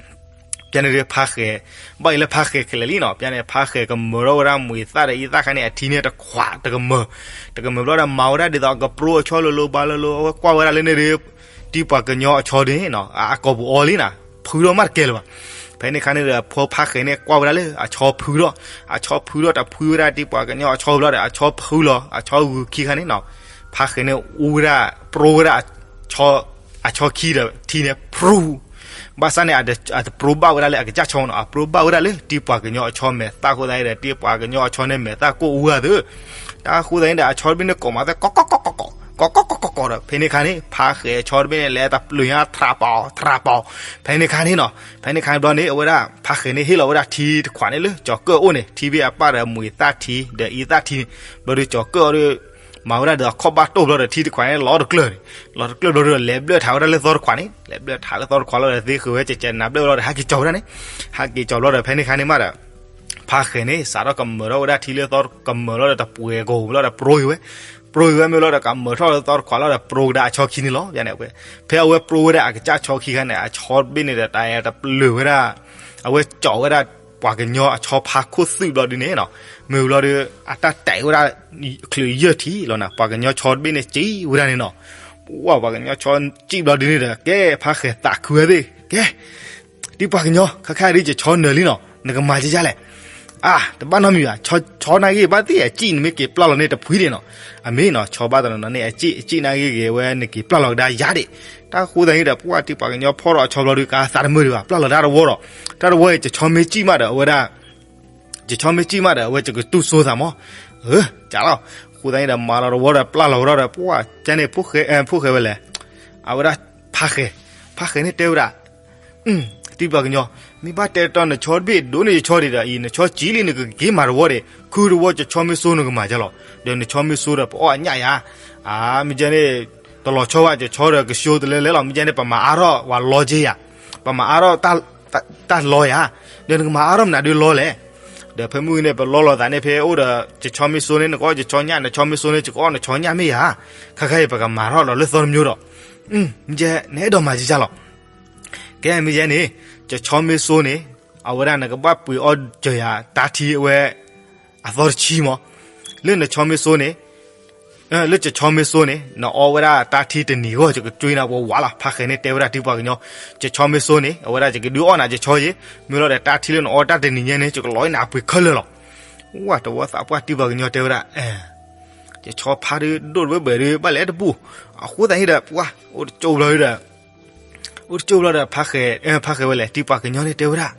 ကဲန့ၣ်ဒုးဖါဃဲး, ဘၣ်အံၤလၢဖါဃဲးခဲလၢာ်လံနီၤ, ဘၣ်န့ၣ် ဖါဃဲးကမၢထီၣ်ဝဲဒၣ်မှံၤသၣ်ဒီးအံသၣ်ခါန့ၣ် အထံန့ၣ်တခွးတကမၢၤ, တကမၢၤဘျီဒီး မၤဝဲဒၣ်ဒ်သိးအကပြိအဆီလိၤလိၤဘၣ်လိၤလိၤ အဝဲကွၢ်ဝဲဒၣ်လၢန့ၣ်ဒုး တံၤပှၤကညီအဆီဒုးနီၤ အကိာ်ပူၤအီလံနၤ, ဖုထီၣ်မးတကဲလၢၤဘၣ်. ဖဲန့ၣ်အခါန့ၣ်ဒီး ဖိဖါဃဲးန့ၣ်ကွၢ်ဝဲဒၣ်လၢအဆီဖုထီၣ်, အဆီဖုထီၣ်တဖှံဝဲဒၣ်တံၤပှၤကညီအဆီဘျီဒီး အဆီဖုလီၤ အဆီဂုာ်ခံခါန့ၣ်နီၤ, ဖါဃဲးန့ၣ်အူဝဲဒၣ် ပြိဝဲဒၣ် အဆီခံဒီးထံန့ၣ် ဖြူ, ဘၣ်ဆၣ်န့ၣ် အတပြိဘၣ်ဝဲဒၣ်လၢအကစၢ်ဆီနီၤ, အပြိဘၣ်ဝဲဒၣ်လၢတံၤပှၤကညီအဆီမဲာ်သၣ်အဃိသတးန့ၣ်ဒီး တံၤပှၤကညီအဆီန့ၣ်မဲာ်သၣ်ကိၢ်အူဂၤသု, တၢ်အဃိသတးန့ၣ်ဒီး အဆီတဘ့ၣ်န့ၣ်ကိးမးသဲ ကိးကိးကိးကိးကိး ကီးကီးကီးကီးကီးဒီး ဖဲန့ၣ်ခါန့ၣ် ဖါဃဲၤဆီတဘ့ၣ်န့ၣ် လဲၤတပျုာ်ညါ ထြးပီၤ ထြးပီၤ. ဖဲန့ၣ်ခါန့ၣ်နီၤ ဖဲန့ၣ်ခါန့ၣ်ဘျီန့ၣ် အဝဲဒၣ် ဖါဃဲၤန့ၣ် ဟ့ၣ်လီၤဝဲဒၣ်ထံတခွးန့ၣ်လၢ ကၠီၤကၢၣ်အိၣ်န့ၣ် ထံဘ့ၣ်အပၢ်ဒီး မှံၤသၣ်ထံ ဒီးအံသၣ်ထံန့ၣ် ဘျီဒီးကၠီၤကၢၣ်အီၤဒီး မၤဝဲဒၣ်ဒီးအခီၣ်ဘၣ်တိၢ်ဘျီဒီး ထံတခွးန့ၣ် လီၤတကျၢၢ်န့ၣ် လီၤတကျၢၢ်ဘျီဒီး လဲၤဘျၢၣ်ထးဝဲဒၣ်လၢသီတခွးန့ၣ် လဲၤဘျၢၣ်ထးလၢသီတခွးလီၤဒီး သ့ဃုာ်ဝဲ ကကဲနၤဘျၢၣ်လီၤဒီး ဟးက့ၤကၠီၤဝဲဒၣ်န့ၣ် ဟးက့ၤကၠီၤဘျီဒီး ဖဲန့ၣ်ခါန့ၣ်မးဒီး ဖါဃဲၤန့ၣ် စးထီၣ်ကမၢၤထီၣ်ဝဲဒၣ်ထံလၢသီ ကမၢၤလီၤဒီးတပှဲၤကီၢ်ဘျီဒီး ပြိယိၤဝဲ ပြိယိၤဝဲမ့ၢ်လီၤဒီး ကမၢၤထီၣ်လၢသီတခွးလီၤဒီး ပြိကဒါအဆီခံန့ၣ်လီၤ. ဖဲန့ၣ်ဝဲ ဖဲအဝဲပြိဝဲဒၣ်အကစၢ်ဆီခံခါန့ၣ် အဆီတဘ့ၣ်န့ၣ်ဒီး တၢ်အဲၣ်တပျၢ်ဝဲဒၣ် အဝဲကၠီၤဝဲဒၣ် ပှၤကညီအဆီဖါခိၣ်သွံၣ်ဘျီဒုန့ၣ်နီၤ မ့ၢ်ဘျီဒီး အတၢ်တဲာ်ဝဲဒၣ် ချုးယဲၢ်ထံလီၤနၤ ပှၤကညီဆီတဘ့ၣ်န့ၣ် စံးဝဲဒၣ်န့ၣ်နီၤ ပှၤပှၤကညီဆီစံးဘျီဒုန့ၣ်ဒီး ကဲ ဖါဃဲၤသးခုဝဲသ့ၣ် ကဲ တံၤပှၤကညီ ခဲခါဒုး ယဆီနၢၤလံနီၤ နကမၤကဲကဲလဲၣ်. အါ တဘၣ်နီတမံၤဘၣ် ဆီနာ်ဂ့ၢ်ဘၣ်သ့ၣ်အစံၣ် နမ့ၢ်က့ၤပျၢ်လီၤန့ၣ်တဖှံဒံးနီၤ. အမ့ၢ်နီၤ ဆီဘၣ်တနီၤနီၤန့ၣ် အစံၣ် အစံၣ်နာ်ဂ့ၢ်ဂ့ၤဝဲ နက့ၤပျၢ်လီၤကဒါယၤဒံး. တၢ်ဃိသတးန့ၣ်ဒီး ပှၤတံၤပှၤကညီဖီၣ်ဒီးအဆီဘျီဒုး ကသးတမုာ်ဒံးဘၣ် ပျၢ်လီၤတၢ်တဝီဒီး တၢ်တဝီအံၤ ယဆီမ့ၢ်စံၣ်မးဒီး အဝဲဒၣ် ယဆီမ့ၢ်စံၣ်မးဒီး အဝဲယကတူၢ်စိသးမး. အၢ ကလီၤ. ဃိသတးန့ၣ်ဒီး မၤလီၤတဝီဒီး ပျၢ်လီၤဝဲဒီး ပှၤကဲန့ၣ် ဖိၣ်ဃဲဝဲလဲၣ်. အဝဲဒၣ် ဖါဃဲၤ ဖါဃဲၤန့ၣ်တဲဝဲဒၣ် တံၤပှၤကညီ မ့ၢ်ဘၣ်တဲတီနဆီတဘ့ၣ်ဒိၣ်န့ၢ်ယဆီဒံးဒီးအံၤ နဆီစံၣ်လံ နကက့ၤမၤတဝီဒံး ခုတဝီ ယဆီမ့ၢ်စိနကမၤကလီၤ. ဒီးနဆီမ့ၢ်စိဒီး ပအီၣ်အညၣ်ယၤ အါ မ့ၢ်ကဲန့ၣ် တလီၤဆီဘၣ် ယဆီဒီးကၠိတလဲလဲလီၤ. မ့ၢ်ကဲန့ၣ် ပမၤအါထီၣ်ပှၤလီက့ယၤ ပမၤအါထီၣ် တၢ်လီယၤ ဒီးနကမၤအါထီၣ်မနုၤဒုးလီလဲၣ်. ဒီးဖဲမုၢ်ဂီၤန့ၣ် ပလီလိာ်သးန့ၣ် ဖဲအိၣ်ဒီး ယဆီမ့ၢ်စိန့ၣ် နကအီၣ်ယဆီညၣ် နဆီမ့ၢ်စိန့ၣ် ယကအီၣ်နဆီညၣ်မ့ၢ်ယၤ ခဲခါအံၤ ပကမၤထီၣ်ဒီးလၢသီတမျိုးဒီး မ့ၢ်ကဲ နအဲၣ်ဒိးမၤကဲကဲလီၤ. ကဲ မ့ၢ်ယဲန့ၣ် ယဆီမ့ၢ်စိန့ၣ် အဝဲဒၣ်နကဘၣ်ပှ့ၤအီၣ်စၢၤယၤတၢ်ထံအဝဲ အသီတဆံမး လၢနဆီမ့ၢ်စိန့ၣ် လၢယဆီမ့ၢ်စိန့ၣ် နအီၣ်ဝဲဒၣ်တၢ်ထံတနံၤဂီၢ် ယကကၠွ့နၤပဝးလီၤ. ဖါဃဲၤန့ၣ်တဲဝဲဒၣ်တံၤပှၤကညီ ယဆီမ့ၢ်စိန့ၣ် အဝဲဒၣ်ယကဒုးအီၣ်နၤယဆီယ့ မ့ၢ်လီၤဒီးတၢ်ထံလၢနအီၣ်တၢ်တနံၤညါန့ၣ် ယကလီၤနၤအပှ့ၤခဲလၢာ်လီၤ. ဝဲတဝီသးပှၢ်တံၤပှၤကညီတဲဝဲဒၣ် ယဆီဖါဒုးဒိၣ်တဘၢဘၢဒုး ဘၣ်လဲၤတဘူၣ် အဃိသတးန့ၣ်ဒီး ပှၤ အိၣ်တကၠိဘျီဒီး အိၣ်တကၠိဘျီဒီး ဖါဃဲၤ ဖါဃဲၤဝဲလဲၣ် တံၤပှၤကညီန့ၣ်တဲဝဲဒၣ်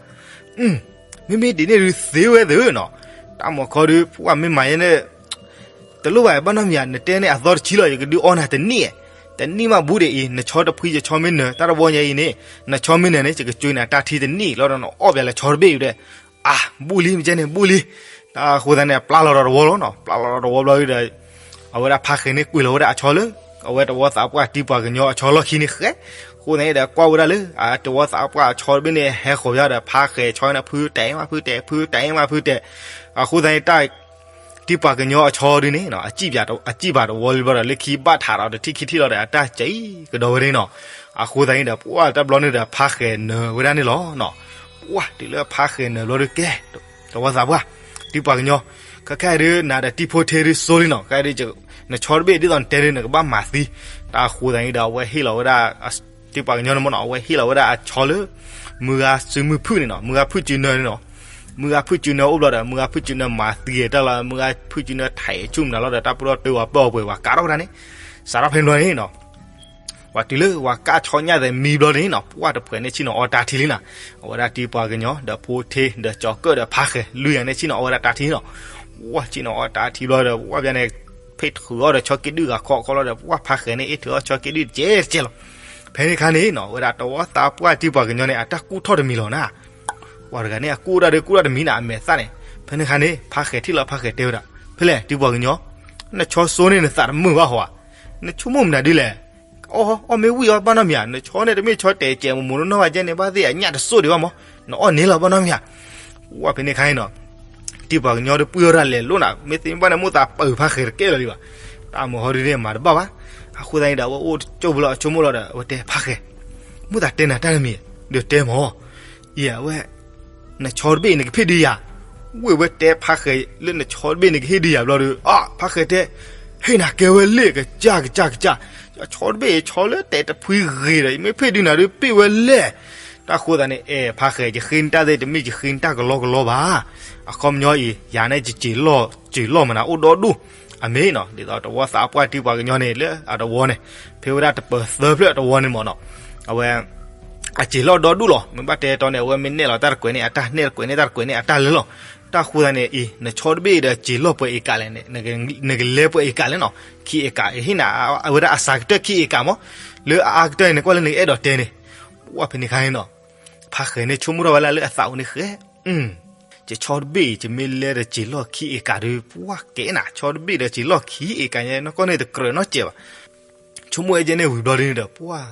မ့မ့ၢ်ဒ်န့ၣ်ဒုးသ့ဝဲသ့နီၤ တၢ်မီၤခီဒုး ပှၤမ့ၢ်မၤယဲန့ၣ် တလိၣ်ဘၣ်ဘၣ်နီတမံၤဧါ နတဲန့ၣ်အသီတဆံလီၤ ယကဒုးအီနၤတနံၣ် တနံၣ်မးဘူးဒံးအံၤ နဆီတဖှံယဆီမ့ၢ်နၢၤ တၢ်တဝီညါအံၤန့ၣ် နဆီမ့ၢ်နၢၤန့ၣ် ယကကၠွ့နၤတၢ်ထံတနံၣ်လီၤဒီးနအီၣ်ဘၣ်လၢဆီတဘ့ၣ်အံၤဒီး အါ ဘူးလံ မ့ၢ်ကဲန့ၣ် ဘူးလံ တၢ်ဃိသတးန့ၣ် ပျၢ်လီၤဒီးတဝီလီၤနီၤ ပျၢ်လီၤဒီးတဝီဘျီဒီး အဝဲဒၣ်ဖါဃဲၤန့ၣ်ကွံာ်လီၤဝဲဒၣ်အဆီလၢ အဝဲတဝီသးပှၢ်တံၤပှၤကညီအဆီလီၢ်ခံန့ၣ်ဃဲ ဃိသတးန့ၣ်ဒီးကွၢ်ဝဲဒၣ်လၢ တဝီသးပှၢ်အဆီတဘ့ၣ်န့ၣ် ဟဲဃီၤဘၣ်ဒီးဖါဃဲၤဆီန့ၣ် ဖုတဲာ်မးဖုတဲာ် ဖုတဲာ်မးဖုတဲာ် အဃိသတးန့ၣ် တၢ် တံၤပှၤကညီအဆီဒုးန့ၣ် အစံၣ်ဘၣ်တဝီလံဘျီဒီး လၢခံဘၣ်ထးဒီးတထံၣ်ခံထံၣ်လီၤဒီး အတၢ်စံၣ်ကဒီးဝဲန့ၣ်နီၤ အဃိသတးန့ၣ်ဒီး ပှၤတဘျီန့ၣ်ဒီး ဖါဃဲၤနၢၤဝဲဒၣ်န့ၣ်လီၤနီၤ ပှၤတုၤလၢဖါဃဲၤနၢၤဘျီဒုးကဲ တဝီသးပှၢ် တံၤပှၤကညီ ခဲခါအံၤဒုး နၤဒီးတံၤဖိထ့ဒုးစိလံနီၤ ခဲအံၤဒုး နဆီတဘ့ၣ်ဒ်သိးနတဲဒုး နကဘၣ်မၤသံ တၢ်ဃိသတးန့ၣ်ဒီး အဝဲဟ့ၣ်လီၤဝဲဒၣ် တံၤပှၤကညီန့ၣ်မ့ၢ်နီၤ အဝဲဟ့ၣ်လီၤဝဲဒၣ်အဆီလၢ မုၢ်ဂၤစုမုၢ်ဖုၣ်န့ၣ်နီၤ မုၢ်ဂၤဖုၣ်စုနၢၤန့ၣ်နီၤ မုၢ်ဂၤဖုၣ်စုနၢၤအိၣ်ဘျီဒီး မုၢ်ဂၤဖုၣ်စုနၢၤမၤသံတၢ်လီၤ မုၢ်ဂၤဖုၣ်စုနၢၤထဲးဆူၣ်မနုၤလီၤဒီး တၢ်ပၢၢ်ထီၣ်တၢ်ဝးပၢၢ်အီၤပှဲၤဝးကးထီၣ်ဝဲဒၣ်န့ၣ် စးထီၣ်ဖဲန့ၣ်ဘျီန့ၣ်နီၤ ပှၤတုၤလၢဝၤကၢ်ဆီညၣ်သဲးမံဘျီန့ၣ်နီၤ ပှၤတဖှဲးန့ၣ်ဆ့ၣ်နီၤအီတၢ်ထံလံနၤ အဝဲဒၣ်တံၤပှၤကညီ ဒီးဖိထ့ ဒီးကၠီၤကၢၣ်ဒီးဖါဃဲၤ လွံၢ်ဂၤန့ၣ်ဆ့ၣ်နီၤအီဝဲဒၣ်တၢ်ထံနီၤ ဝဲဆ့ၣ်နီၤအီတၢ်ထံလီၤဒီး ဝဲဘျီန့ၣ် ဖ့ၣ်ထုးအီၣ်ဒီးဆီက့ဒုၣ်ဂၤခီခီလီၤဒီး ပှၤဖါဃဲၤန့ၣ် အ့ၣ်ထုးအီၣ်ဆီက့ဒုၣ်တကဲတကဲလီၤ ဖဲန့ၣ်ခါန့ၣ်နီၤ အဝဲဒၣ်တဝီသးပှၢ်တံၤပှၤကညီန့ၣ် အတၢ်ကူၣ်ထီၣ်တမံၤလီၤနၤ ပှၤတဂၤန့ၣ် အကူၣ်ဒၣ်ဒုးကူၣ်ဒၣ်တမံၤနၤ အမဲာ်သၣ်န့ၣ် ဖဲန့ၣ်ခါန့ၣ် ဖါဃဲၤထံၣ်လီၤဖါဃဲၤတဲဝဲဒၣ် ဖဲလဲၣ်တံၤပှၤကညီ နဆီစိန့ၣ်နသးတမုာ်ဘၣ်ဟီဧါ နဆိကမိၣ်မနုၤဒ်လဲၣ် အီၣ်အီၣ်မ့ၢ်ဝံၣ်အီၣ်ဘၣ်နီတမံၤဧါ နဆီန့ၣ်တမ့ၢ်ဆီတဲာ်ကဲးမူးမူးနီၢ်နီၢ်ဘၣ်ကဲန့ၣ် ဘၣ်သ့ၣ်အညၣ်တစိၢ်ဒံးဘၣ်မး နအီၣ်န့ၢ်လီၤဘၣ်နီတမံၤဧါ ဝဲဖဲန့ၣ်ခါအံၤနီၤ တံၤပှၤကညီတပှံၢ်အီၣ်တၢ်လဲၤလိၣ်နၤ မ့ၢ်သ့မ့ၢ်ဘၣ်န့ၣ် မိၢ်သးပၢၤဖါဃဲၤတကဲလီၤလံဘၣ် တၢ်မုၢ်ဟီဒုန့ၣ်မၤတဘၣ်ဘၣ် အဃိသတးန့ၣ်ဒီး အဝဲအိၣ်တကၠိၢ်ဖိလီၤ အဆိကမိၣ်လီၤဒီး အဝဲတဲဖါဃဲၤ မိၢ်သးတဲနၤတၢ်တမံၤ ဒီးတဲမး အံၤအဝဲ နဆီတဘ့ၣ်အံၤနကဟ့ၣ်ဒုးယၤ ဝ့ၢ်ဝဲတဲဖါဃဲၤလၢနဆီတဘ့ၣ်နကဟ့ၣ်ဒုးယၤဘျီဒီး အါ ဖါဃဲၤတဲ ဟ့ၣ်နၤကဲဝဲလဲၣ်ကစၢ်ကစၢ်ကစၢ် ဆီတဘ့ၣ်အံၤဆီလၢတဲတဖှံဂ့ၤဒီး ယမ့ၢ်ဖ့ၣ်ဒုးနၤဒုးပ့ၣ်ဝဲလဲၣ် တၢ်ဃိသတးန့ၣ် အဲၣ်ဖါဃဲၤ ယဃ့နတၢ်သ့ၣ်တမ့ၢ်ယဃ့နတၢ်ကလီကလီဘၣ် အခီပညီအံၤ ယၤန့ၣ်ယစ့ၤလီၢ်စ့ၤလီၢ်မနၤအိၣ်ဒီဒူၣ် အမ့ၢ်နီၤ ဒ်သိးတဝီသးပှၢ်တံၤပှၤကညီန့ၣ် လၢအတဝီန့ၣ် ဖဲဝဲဒၣ်တပၢၤသၢဖျၢၣ်အတဝီန့ၣ်မ့ၢ်နီၤ အဝဲ အစ့ၤလီၢ်ဒီဒူၣ်လီၤ မ့ၢ်ဘၣ်တဲတီန့ၣ် အဝဲမ့ၢ်နဲၣ်လီၤတၢ်တကွဲးန့ၣ် အတၢ်နဲၣ်တကွဲးန့ၣ် တၢ်တကွဲးန့ၣ် အတၢ်လၢလီၤ တၢ်ဃိသတးန့ၣ် အံၤ နဆီတဘ့ၣ်အံၤဒီးစ့ၤလီၢ်ပှဲၤအ့ကးလဲၣ်န့ၣ်, နကလဲၤပှဲၤအ့ကးလဲၣ်နီၤ, ခံအ့ကး ဟ့ၣ်နၤအဝဲဒၣ်အစှၤကတၢၢ်ခံအ့ကးမး, လၢအအါကတၢၢ်န့ၣ် နကွၢ်လၢနကအဲၣ်ဒိးတဲန့ၣ်, ပှၢ်ဖဲန့ၣ်ခါန့ၣ်နီၤ, ဖါဃဲၤန့ၣ်ဆိကမိၣ်ထီၣ်ဝဲလၢလၢအသးအိၣ်န့ၣ်ဃဲ, ယဆီတဘ့ၣ်အံၤ ယမ့ၢ်လဲၤဒီးစ့ၤလီၢ်ခံအ့ကးဒီး ပှၢ်ကဲနၤ ဆီတဘ့ၣ်ဒီးစ့ၤလီၢ်ခံအ့ကးညါ နကွၢ်န့ၣ်တကြၢးနီတစဲးဘၣ်, ဆိကမိၣ်ဝဲကဲန့ၣ်ဝံၤဘျီဒ်န့ၣ်ဒီး ပှၢ်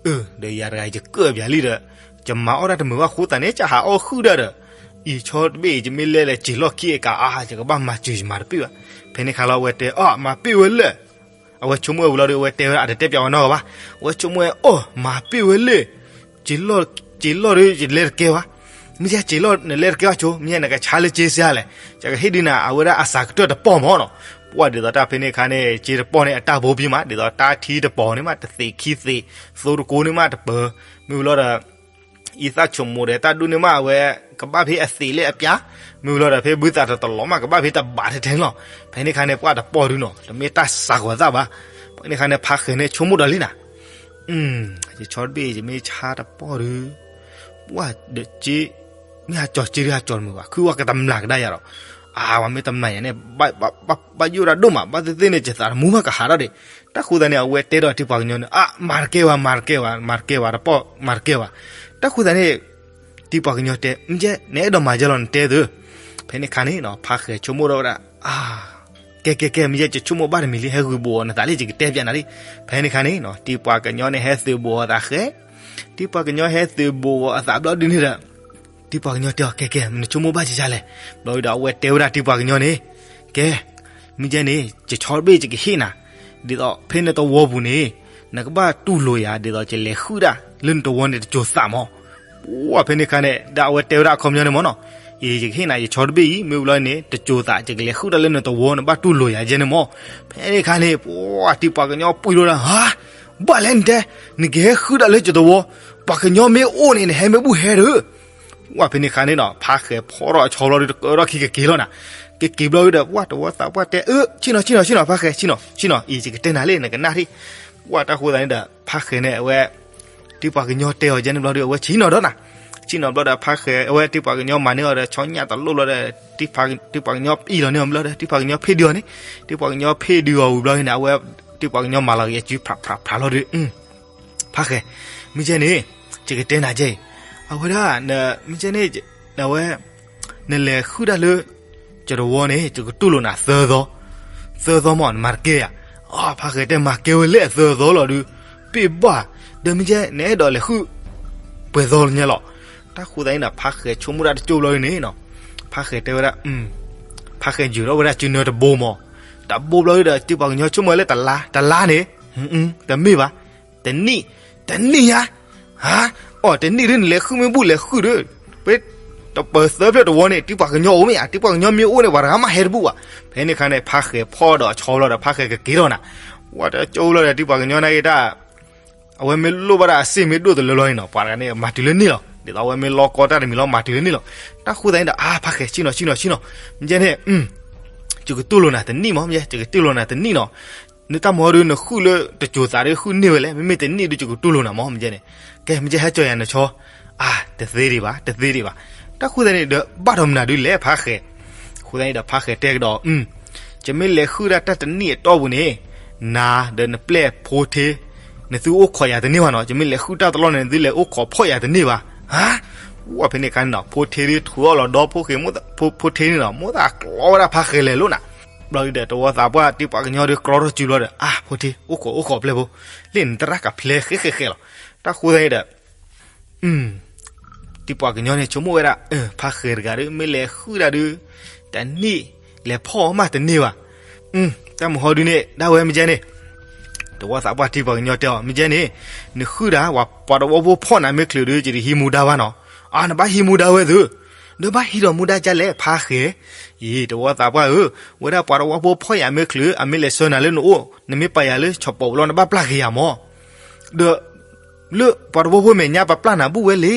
အၢ ဒီးယၤတဂၤယကၢၣ်ပၠးလံဒီး, ယမၤအီၣ်တၢ်တမုာ်ဘၣ်ဃိသတးန့ၣ် ကဟးအီၣ်ဃုာ်ဒၣ်ဒီး, အံၤဆီတဘ့ၣ်အံၤ ယမ့ၢ်လဲၤဒီးစ့ၤလီၢ်ခံအ့ကးအါ ယကဘၣ်မၤစၢၤယမၤတပ့ၢ်ဘၣ်, ဖဲန့ၣ်ခါလီၤအဝဲတဲအီၤ မၤပ့ၢ်ဝဲလၢ အဝဲဆိကမိၣ်ဝဲဝံၤလီၤဒီး အဝဲတဲဝဲဒၣ် အတတဲပၠးဝဲနီတဂၤဘၣ်, အဝဲဆိကမိၣ်ဝဲအီၤ မၤပ့ၢ်ဝဲလၢ စ့ၤလီၢ်ဒီးယလဲၤတကဲဘၣ်, မ့ၢ်ယဲစ့ၤလီၢ်နလဲၤတကဲဘၣ်ဆိ မ့ၢ်ယဲနကဆါလၢစ့စ့ၢ်လဲၣ်, ယကဟ့ၣ်ဒုးနၤ အဝဲဒၣ်အစှၤကတၢၢ်တပီၢ်မးနီၤ, ပှၢ်ဒ်သိးတၢ်ဖဲန့ၣ်ခါန့ၣ် စ့တပီၢ်န့ၣ် အတၢ်ဘိပံမး ဒ်သိးတၢ်ထံတပီၢ်န့ၣ်မး တသ့းခံသ့း, သိတကိန့ၣ်မးတပၢၤ, မ့ၢ်ဝံၤလီၤဒီး အံသၣ်ဆိမိၣ်ဒီးတၢ်ဒိၣ်န့ၢ်မး အဝဲကဘၣ်ဖဲအသ့းလၢအပၠး, မ့ၢ်ဝံၤလီၤဒီးဖဲဘုသးတတလီၤမး ကဘၣ်ဖဲတဘးထဲထဲန့ၣ်လီၤ, ဖဲန့ၣ်ခါန့ၣ် ပှၢ်တပီၢ်ဒုနီၤ တမ့ၢ်တၢ်စှၤဂီၤသၣ်ဘၣ်, ဖဲန့ၣ်ခါန့ၣ် ဖါဃဲၤန့ၣ်ဆိကမိၣ်ဒီးလံနၤ, ယဆီတဘ့ၣ် ယမ့ၢ်ဆါတပီၢ်ဒု, ပှၢ်ဒီးစ့ မ့ၢ်ဟးကၠီၤစ့ဒုဟးကၠီၤတမုာ်ဘၣ် ခုဝဲကတမျးကဒါယၤဒီး, အါ ပှၤမ့ၢ်တမျးယၤန့ၣ် ဘၣ်ယိၣ်တၢ်ဒိၣ်မး ဘၣ်သ့ၣ်သ့ၣ်န့ၣ် ယသးတမူမးကဟးထီၣ်ဒံး, တၢ်ဃိသတးန့ၣ် အဝဲတဲဒီးတံၤပှၤကညီန့ၣ် အါ မၤတကဲဘၣ် မၤတကဲဘၣ် မၤတကဲဘၣ်တပီၢ် မၤတကဲဘၣ်, တၢ်ဃိသတးန့ၣ် တံၤပှၤကညီတဲ မ့ၢ်ကဲ နအဲၣ်ဒိးမၤယဲလီၤနတဲသု, ဖဲန့ၣ်ခါန့ၣ် ဖါဃဲၤဆိကမိၣ်ထီၣ်ဝဲဒၣ် အါ ကဲကဲကဲ မ့ၢ်ယဲ ယဆိကမိၣ်ဘၣ်တမံၤလံ ဟဲဂုာ်ဘူးအီၤနသးလံ ယကတဲပၠးနၤလံ, ဖဲန့ၣ်ခါန့ၣ် တံၤပှၤကညီန့ၣ် ဟဲသုးဘူးအီၤသးဃဲ, တံၤပှၤကညီဟဲသုးဘူးအီၤအသးဘျီဒုန့ၣ်ဒီး, တံၤပှၤကညီတဲအီၤ ကဲကဲ နဆိကမိၣ်ဘၣ်ကကလဲၣ်, ဘျီဒုဒီးအဝဲတဲဝဲဒၣ်တံၤပှၤကညီန့ၣ်, ကဲ မ့ၢ်ကဲန့ၣ် ယဆီတဘ့ၣ်ယကဟ့ၣ်နၤ, ဒ်သိးဖဲနတဝီပူၤန့ၣ် နကဘၣ်တူၢ်လိာ်ယၤ ဒ်သိးယလဲၤဃုာ်ဒၣ်လၢနတဝီန့ၣ်တစိၤသးမး, ပှၢ်ဖဲန့ၣ်ခါန့ၣ် ဒီးအဝဲတဲဝဲဒၣ်အခီပညီန့ၣ်မးနီၤ, အံၤ ယကဟ့ၣ်နၤယဆီတဘ့ၣ်အံၤ မ့ၢ်ဝံၤလီၤန့ၣ် တစိၤသး ယကလဲၤဃုာ်ဒၣ်လၢနတဝီ နဘၣ်တူၢ်လိာ်ယၤယဲန့ၣ်မး, ဖဲန့ၣ်ခါန့ၣ် ပှၢ်တံၤပှၤကညီပှံၤလိာ်ဒီး ဟါ ဘၣ်လဲၣ်နတဲ, နကဟဲဃုာ်ဒၣ်လၢယတဝီ, ပှၤကညီမ့ၢ်အိၣ်န့ၣ် နဟဲမ့ၢ်ဘူၣ်ဟဲဒီး ပှၢ်ဖဲန့ၣ်ခါန့ၣ်နီၤ ဖါဃဲၤဖီၣ်ထီၣ်အဆီဘျီဒု တကၢထီၣ်ခံကက့ၤလီၤနၤ, ကက့ၤဘျီဒုဒီး ပှၢ်တဝီသးပှၢ်တဲ အၢ ဆ့ၣ်နီၤ ဆ့ၣ်နီၤ ဆ့ၣ်နီၤ ဖါဃဲၤ ဆ့ၣ်နီၤ ဆ့ၣ်နီၤ အံၤ ယကတဲနၤလံ နကနၣ်ထံၣ်, ပှၢ်တၢ်ဃိသတးန့ၣ်ဒီး ဖါဃဲၤန့ၣ် အဝဲ တံၤပှၤကညီတဲအီၤယဲန့ၣ်ဘျီဒု အဝဲဆ့ၣ်နီၤဒီးနၤ, ဆ့ၣ်နီၤဘျီဒီး ဖါဃဲၤ အဝဲတံၤပှၤကညီမၤန့ၢ်အီၤဒီး ဆီညၣ်တလိၣ်ဘျီဒီး တံၤပှၤကညီအ့ၣ်လီၤန့ၢ်အီၤဘျီဒီး တံၤပှၤကညီဖ့ၣ်ဒုးအီၤန့ၣ်, တံၤပှၤကညီဖ့ၣ်ဒုးအီၤဝံၤဘျီန့ၣ် အဝဲ တံၤပှၤကညီမၤလီၤက့ၤအစု ဖြးဖြးဖြးလီၤဒု ဖါဃဲၤ, မ့ၢ်ကဲန့ၣ် ယကတဲနၤကဲအံၤ, အဝဲဒၣ် မ့ၢ်ကဲန့ၣ် အဝဲ နလဲၤဃုာ်တၢ်လၢ ယတဝီန့ၣ် ယကတူၢ်လိာ်နၤသၢသီ, သၢသီမး နမၤတကဲဧါ, အဖါဃဲၤတဲမၤကဲဝဲလဲၣ်အသၢသီလီၤဒု, ပ့ၢ်ဘၣ်, ဒီးမ့ၢ်ကဲ နအဲၣ်ဒိးလဲၤဃုာ် ပှဲၤသီလၢညါလီၤ, တၢ်ဃိသတးန့ၣ်ဒီး ဖါဃဲၤဆိကမိၣ်တၢ်တကၠိဘျီဒုန့ၣ်နီၤ, ဖါဃဲၤတဲဝဲဒၣ် ဖါဃဲၤယုာ်ထီၣ်ဝဲဒၣ်စုနၢတဘိမး, တဘိဘျီဒုဒီး တံၤပှၤကညီဆိကမိၣ်ဝဲလၢတလါ, တလါန့ၣ်, တမ့ၢ်ဘၣ်, တနံၣ်, တနံၣ်ညါ, ဟါ, အီၣ် တနံၣ်ဒုန့ၣ် လဲၤဃုာ်မ့ၢ်ဘူၣ်လဲၤဃုာ်ဒီး, ပတပၢၤသၢဖျၢၣ်တဝီန့ၣ် တံၤပှၤကညီအိၣ်မ့ၢ်ဧါ, တံၤပှၤကညီမ့ၢ်အိၣ်န့ၣ် ပှၤတဂၤမးဟဲတဘူၣ်ဘၣ်, ဖဲန့ၣ်ခါန့ၣ် ဖါဃဲၤဖီၣ်ဒီးအဆီဘျီဒီး ဖါဃဲၤကက့ၤထီၣ်နၤ, ဝဲတကၠိဘျီဒီး တံၤပှၤကညီနာ်က့ၤတၢ် အဝဲမ့ၢ်လိၣ်ဘၣ်ဒၣ်အစ့ၣ်မ့ၢ်ဒိၣ်တလၢလီၤန့ၣ်နီၤ ပှၤတဂၤန့ၣ် မၤတုၤလၢန့ၣ်လီၤ, ဒ်သိးအဝဲမ့ၢ်လီကီတၢ်တမံၤလီၤ မၤတုၤလၢန့ၣ်လီၤ, တၢ်ဃိသတးန့ၣ်ဒီး အါ ဖါဃဲၤ ဆ့ၣ်နီၤ ဆ့ၣ်နီၤ ဆ့ၣ်နီၤ, မ့ၢ်ကဲန့ၣ် ယကတူၢ်လိာ်နၤတနံၣ်မး မ့ၢ်ယဲ ယကတူၢ်လိာ်နၤတနံၣ်နီၤ, နတၢ်မၤဟီဒု နဃုာ်လၢတစိၤသးဒု ဃုာ်န့ၢ်ဝဲလဲၣ် မ့မ့ၢ်တနံၣ်ဒု ယကတူၢ်လိာ်နၤမး မ့ၢ်ကဲန့ၣ်, ကဲ မ့ၢ်ကဲ ဟဲကၠီၤယၤနဆီ, အါ တသ့ဒံးဘၣ် တသ့ဒံးဘၣ်, တၢ်ဃိသတးန့ၣ်ဒီး ဘၣ်ဒီးမနုၤဒုလဲၣ် ဖါဃဲၤ, ဃိသတးန့ၣ်ဒီး ဖါဃဲၤတဲကဒီး ယမ့ၢ်လဲၤဃုာ်ဒၣ်တၢ်တနံၣ်အတီၢ်ပူၤန့ၣ်, နၤဒီးနပျဲၢ်ဖိထ့ နသုအိၣ်ခိးယၤတန့ၢ်ဘၣ်နီၤ, ယမ့ၢ်လဲၤဃုာ်တၢ်တလီၢ်န့ၣ် နသုလဲၤအိၣ်ခိးဖီၣ်ယၤတန့ၢ်ဘၣ်, ဟါ, ဝဲဖဲန့ၣ်ခါန့ၣ်နီၤ ဖိထ့ဒုထုးအီၣ်လီၤဒီ ဖိထ့န့ၣ်နီၤ မိၣ်သးကျီဝဲဒၣ်ဖါဃဲၤလဲၤလိာ်နၤ, ဘျီဒုဒီး တဝီသးပှၢ်တံၤပှၤကညီဒု ကြီထီၣ်စုဘျီဒီး အါ ဖိထ့ အိၣ်ခိးအိၣ်ခိးပျဲၢ်ဖိ, လၢနတရၣ်ကဖျဲးဃဲဃဲဃဲလီၤ, တၢ်ဃိသတးန့ၣ်ဒီး တံၤပှၤကညီန့ၣ် ဆိကမိၣ်ဝဲဒၣ် ဖါဃဲၤတဂၤဒီး မ့ၢ်လဲၤဃုာ်ဒၣ်ဒု တနံၣ် လဲၤဖီၣ်အီၣ်မးတန့ၢ်ဘၣ်, တၢ်မုၢ်ဟီဒုန့ၣ် ဒၣ်ဝဲမ့ၢ်ကဲန့ၣ်, တဝီသးပှၢ်တံၤပှၤကညီတဲအီၤ မ့ၢ်ကဲန့ၣ်, နဃုာ်ဒၣ် ပှၤတဝီဖိဖီၣ်နၤမ့ၢ်ချုးဒု ယတဟံးမူဒါဘၣ်နီၤ, အါ နဘၣ်ဟံးမူဒါဝဲသု, ဒီးဘၣ်ဟံးဒီးမူဒါကလဲၣ် ဖါဃဲၤ, အံၤ တဝီသးပှၢ်ဧၢ, ဝဲဒၣ်ပှၤတဝီဖိဖီၣ်ယၤမ့ၢ်ချုး အမ့ၢ်လဲၤဆှၢနၤလၢနအိၣ် နမ့ၢ်ပာ်ယၤလၢဆီၣ်ပိာ်ပူၤလီၤ နဘၣ်ပျၢ်က့ၤယၤမး, ဒီး လၢပှၤတဝီဖိမဲာ်ညါ ပပျၢ်နၤဘူၣ်ဝဲလံ,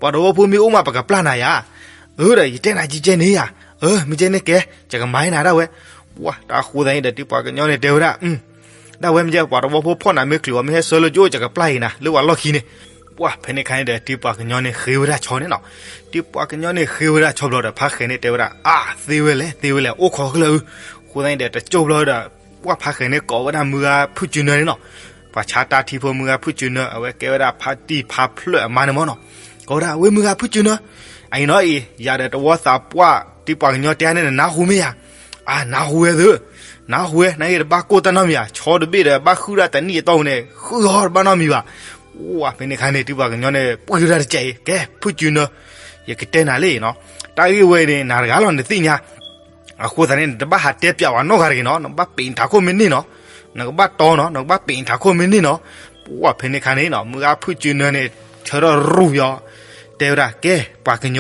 ပှၤတဝီဖိမ့ၢ်အိၣ်မး ပကပျၢ်နၤယၤ, အၢ ဒီးယတဲနၤကဲကဲန့ၣ်ယၤ, အၢ မ့ၢ်ကဲန့ၣ်ကဲ ယကမၤနၤဒၣ်ဝဲ, ဝဲတၢ်ဃိသတးန့ၣ်ဒီးတံၤပှၤကညီန့ၣ်တဲဝဲဒၣ်, ဒၣ်ဝဲမ့ၢ်ကဲ ပှၤတဝီဖိဖီၣ်နၤမ့ၢ်ချုး အမ့ၢ်ဟဲဆှၢလၢယအိၣ် ယကပျၢ်အံၤနၤ လၢပှၤလီၢ်ခံန့ၣ်, ပှၢ်ဖဲန့ၣ်ခါန့ၣ်ဒီး တံၤပှၤကညီန့ၣ်ဃ့ဝဲဒၣ်ဆီန့ၣ်နီၤ. တံၤပှၤကညီန့ၣ်ဃ့ဝဲဒၣ်ဆီဘျီဒီး ဖါဃဲၤန့ၣ်တဲဝဲဒၣ် အါ သ့ဝဲလဲၣ် သ့ဝဲလဲၣ် အိၣ်ခိးခဲလၢာ်ဧၢ. အဃိသတးန့ၣ်ဒီး တကၠိၢ်ဘျီဒီး ပှၢ်ဖါဃဲၤန့ၣ်ကိးဝဲဒၣ်မုၢ်ဂၤဖုၣ်စူၤနၢန့ၣ်နီၤ. ပှၤဆါတၢ်ထံဖိမုၢ်ဂၤဖုၣ်စူၤနၢ အဝဲကဲဝဲဒၣ်ဖါတံၢ်ဖါဖျၢၣ်အမါန့ၣ်မ့ၢ်နီၤ. ကိးဝဲဒၣ် ဝဲမုၢ်ဂၤဖုၣ်စူၤနၢ အအံၤနီၤအံၤ ယၤဒီးတဝီသးပှၢ်တံၤပှၤကညီတဲန့ၣ် နနၢ်ဟူမ့ၢ်ဧါ. အါ နၢ်ဟူဝဲသ့, နၢ်ဟူဝဲ နာ်က့တဘၣ်ကိၢ်တၢ်နီတမံၤဧါ, ဆီတဘ့ၣ်ဒီးဘၣ်ဃုာ်ဒၣ်တနံၣ်အတီၢ်ပူၤန့ၣ် ဃုာ်အီၤတဘၣ်နီတမံၤဘၣ်. ပှၢ်ဖဲန့ၣ်ခါန့ၣ် တံၤပှၤကညီန့ၣ် ပှ့ၤဝဲဒၣ်တစဲးအံၤ ကဲ ဖုၣ်စူၤနၢ ယကတဲနၤလံနီၤ, တၢ်ဂ့ၢ်ဝဲအံၤန့ၣ် နၤတဂၤလီၤနသ့ၣ်ညါ အဃိသတးန့ၣ် နတဘၣ်ဟးတဲပၠးဝဲနီတဂၤတဂ့ၤနီၤ, နကဘၣ်ပ့ၤနထးခိၣ်မ့ၢ်န့ၢ်နီၤ, နကဘၣ်တီနီၤ, နကဘၣ်ပ့ၤနထးခိၣ်မ့ၢ်န့ၢ်နီၤ. ပှၢ်ဖဲန့ၣ်ခါန့ၣ်နီၤ မုၢ်ဂၤဖုၣ်စူၤနၢန့ၣ် ထၢထီၣ်ရူၢ်ယီၤ တဲဝဲဒၣ် ကဲ ပှၤကညီ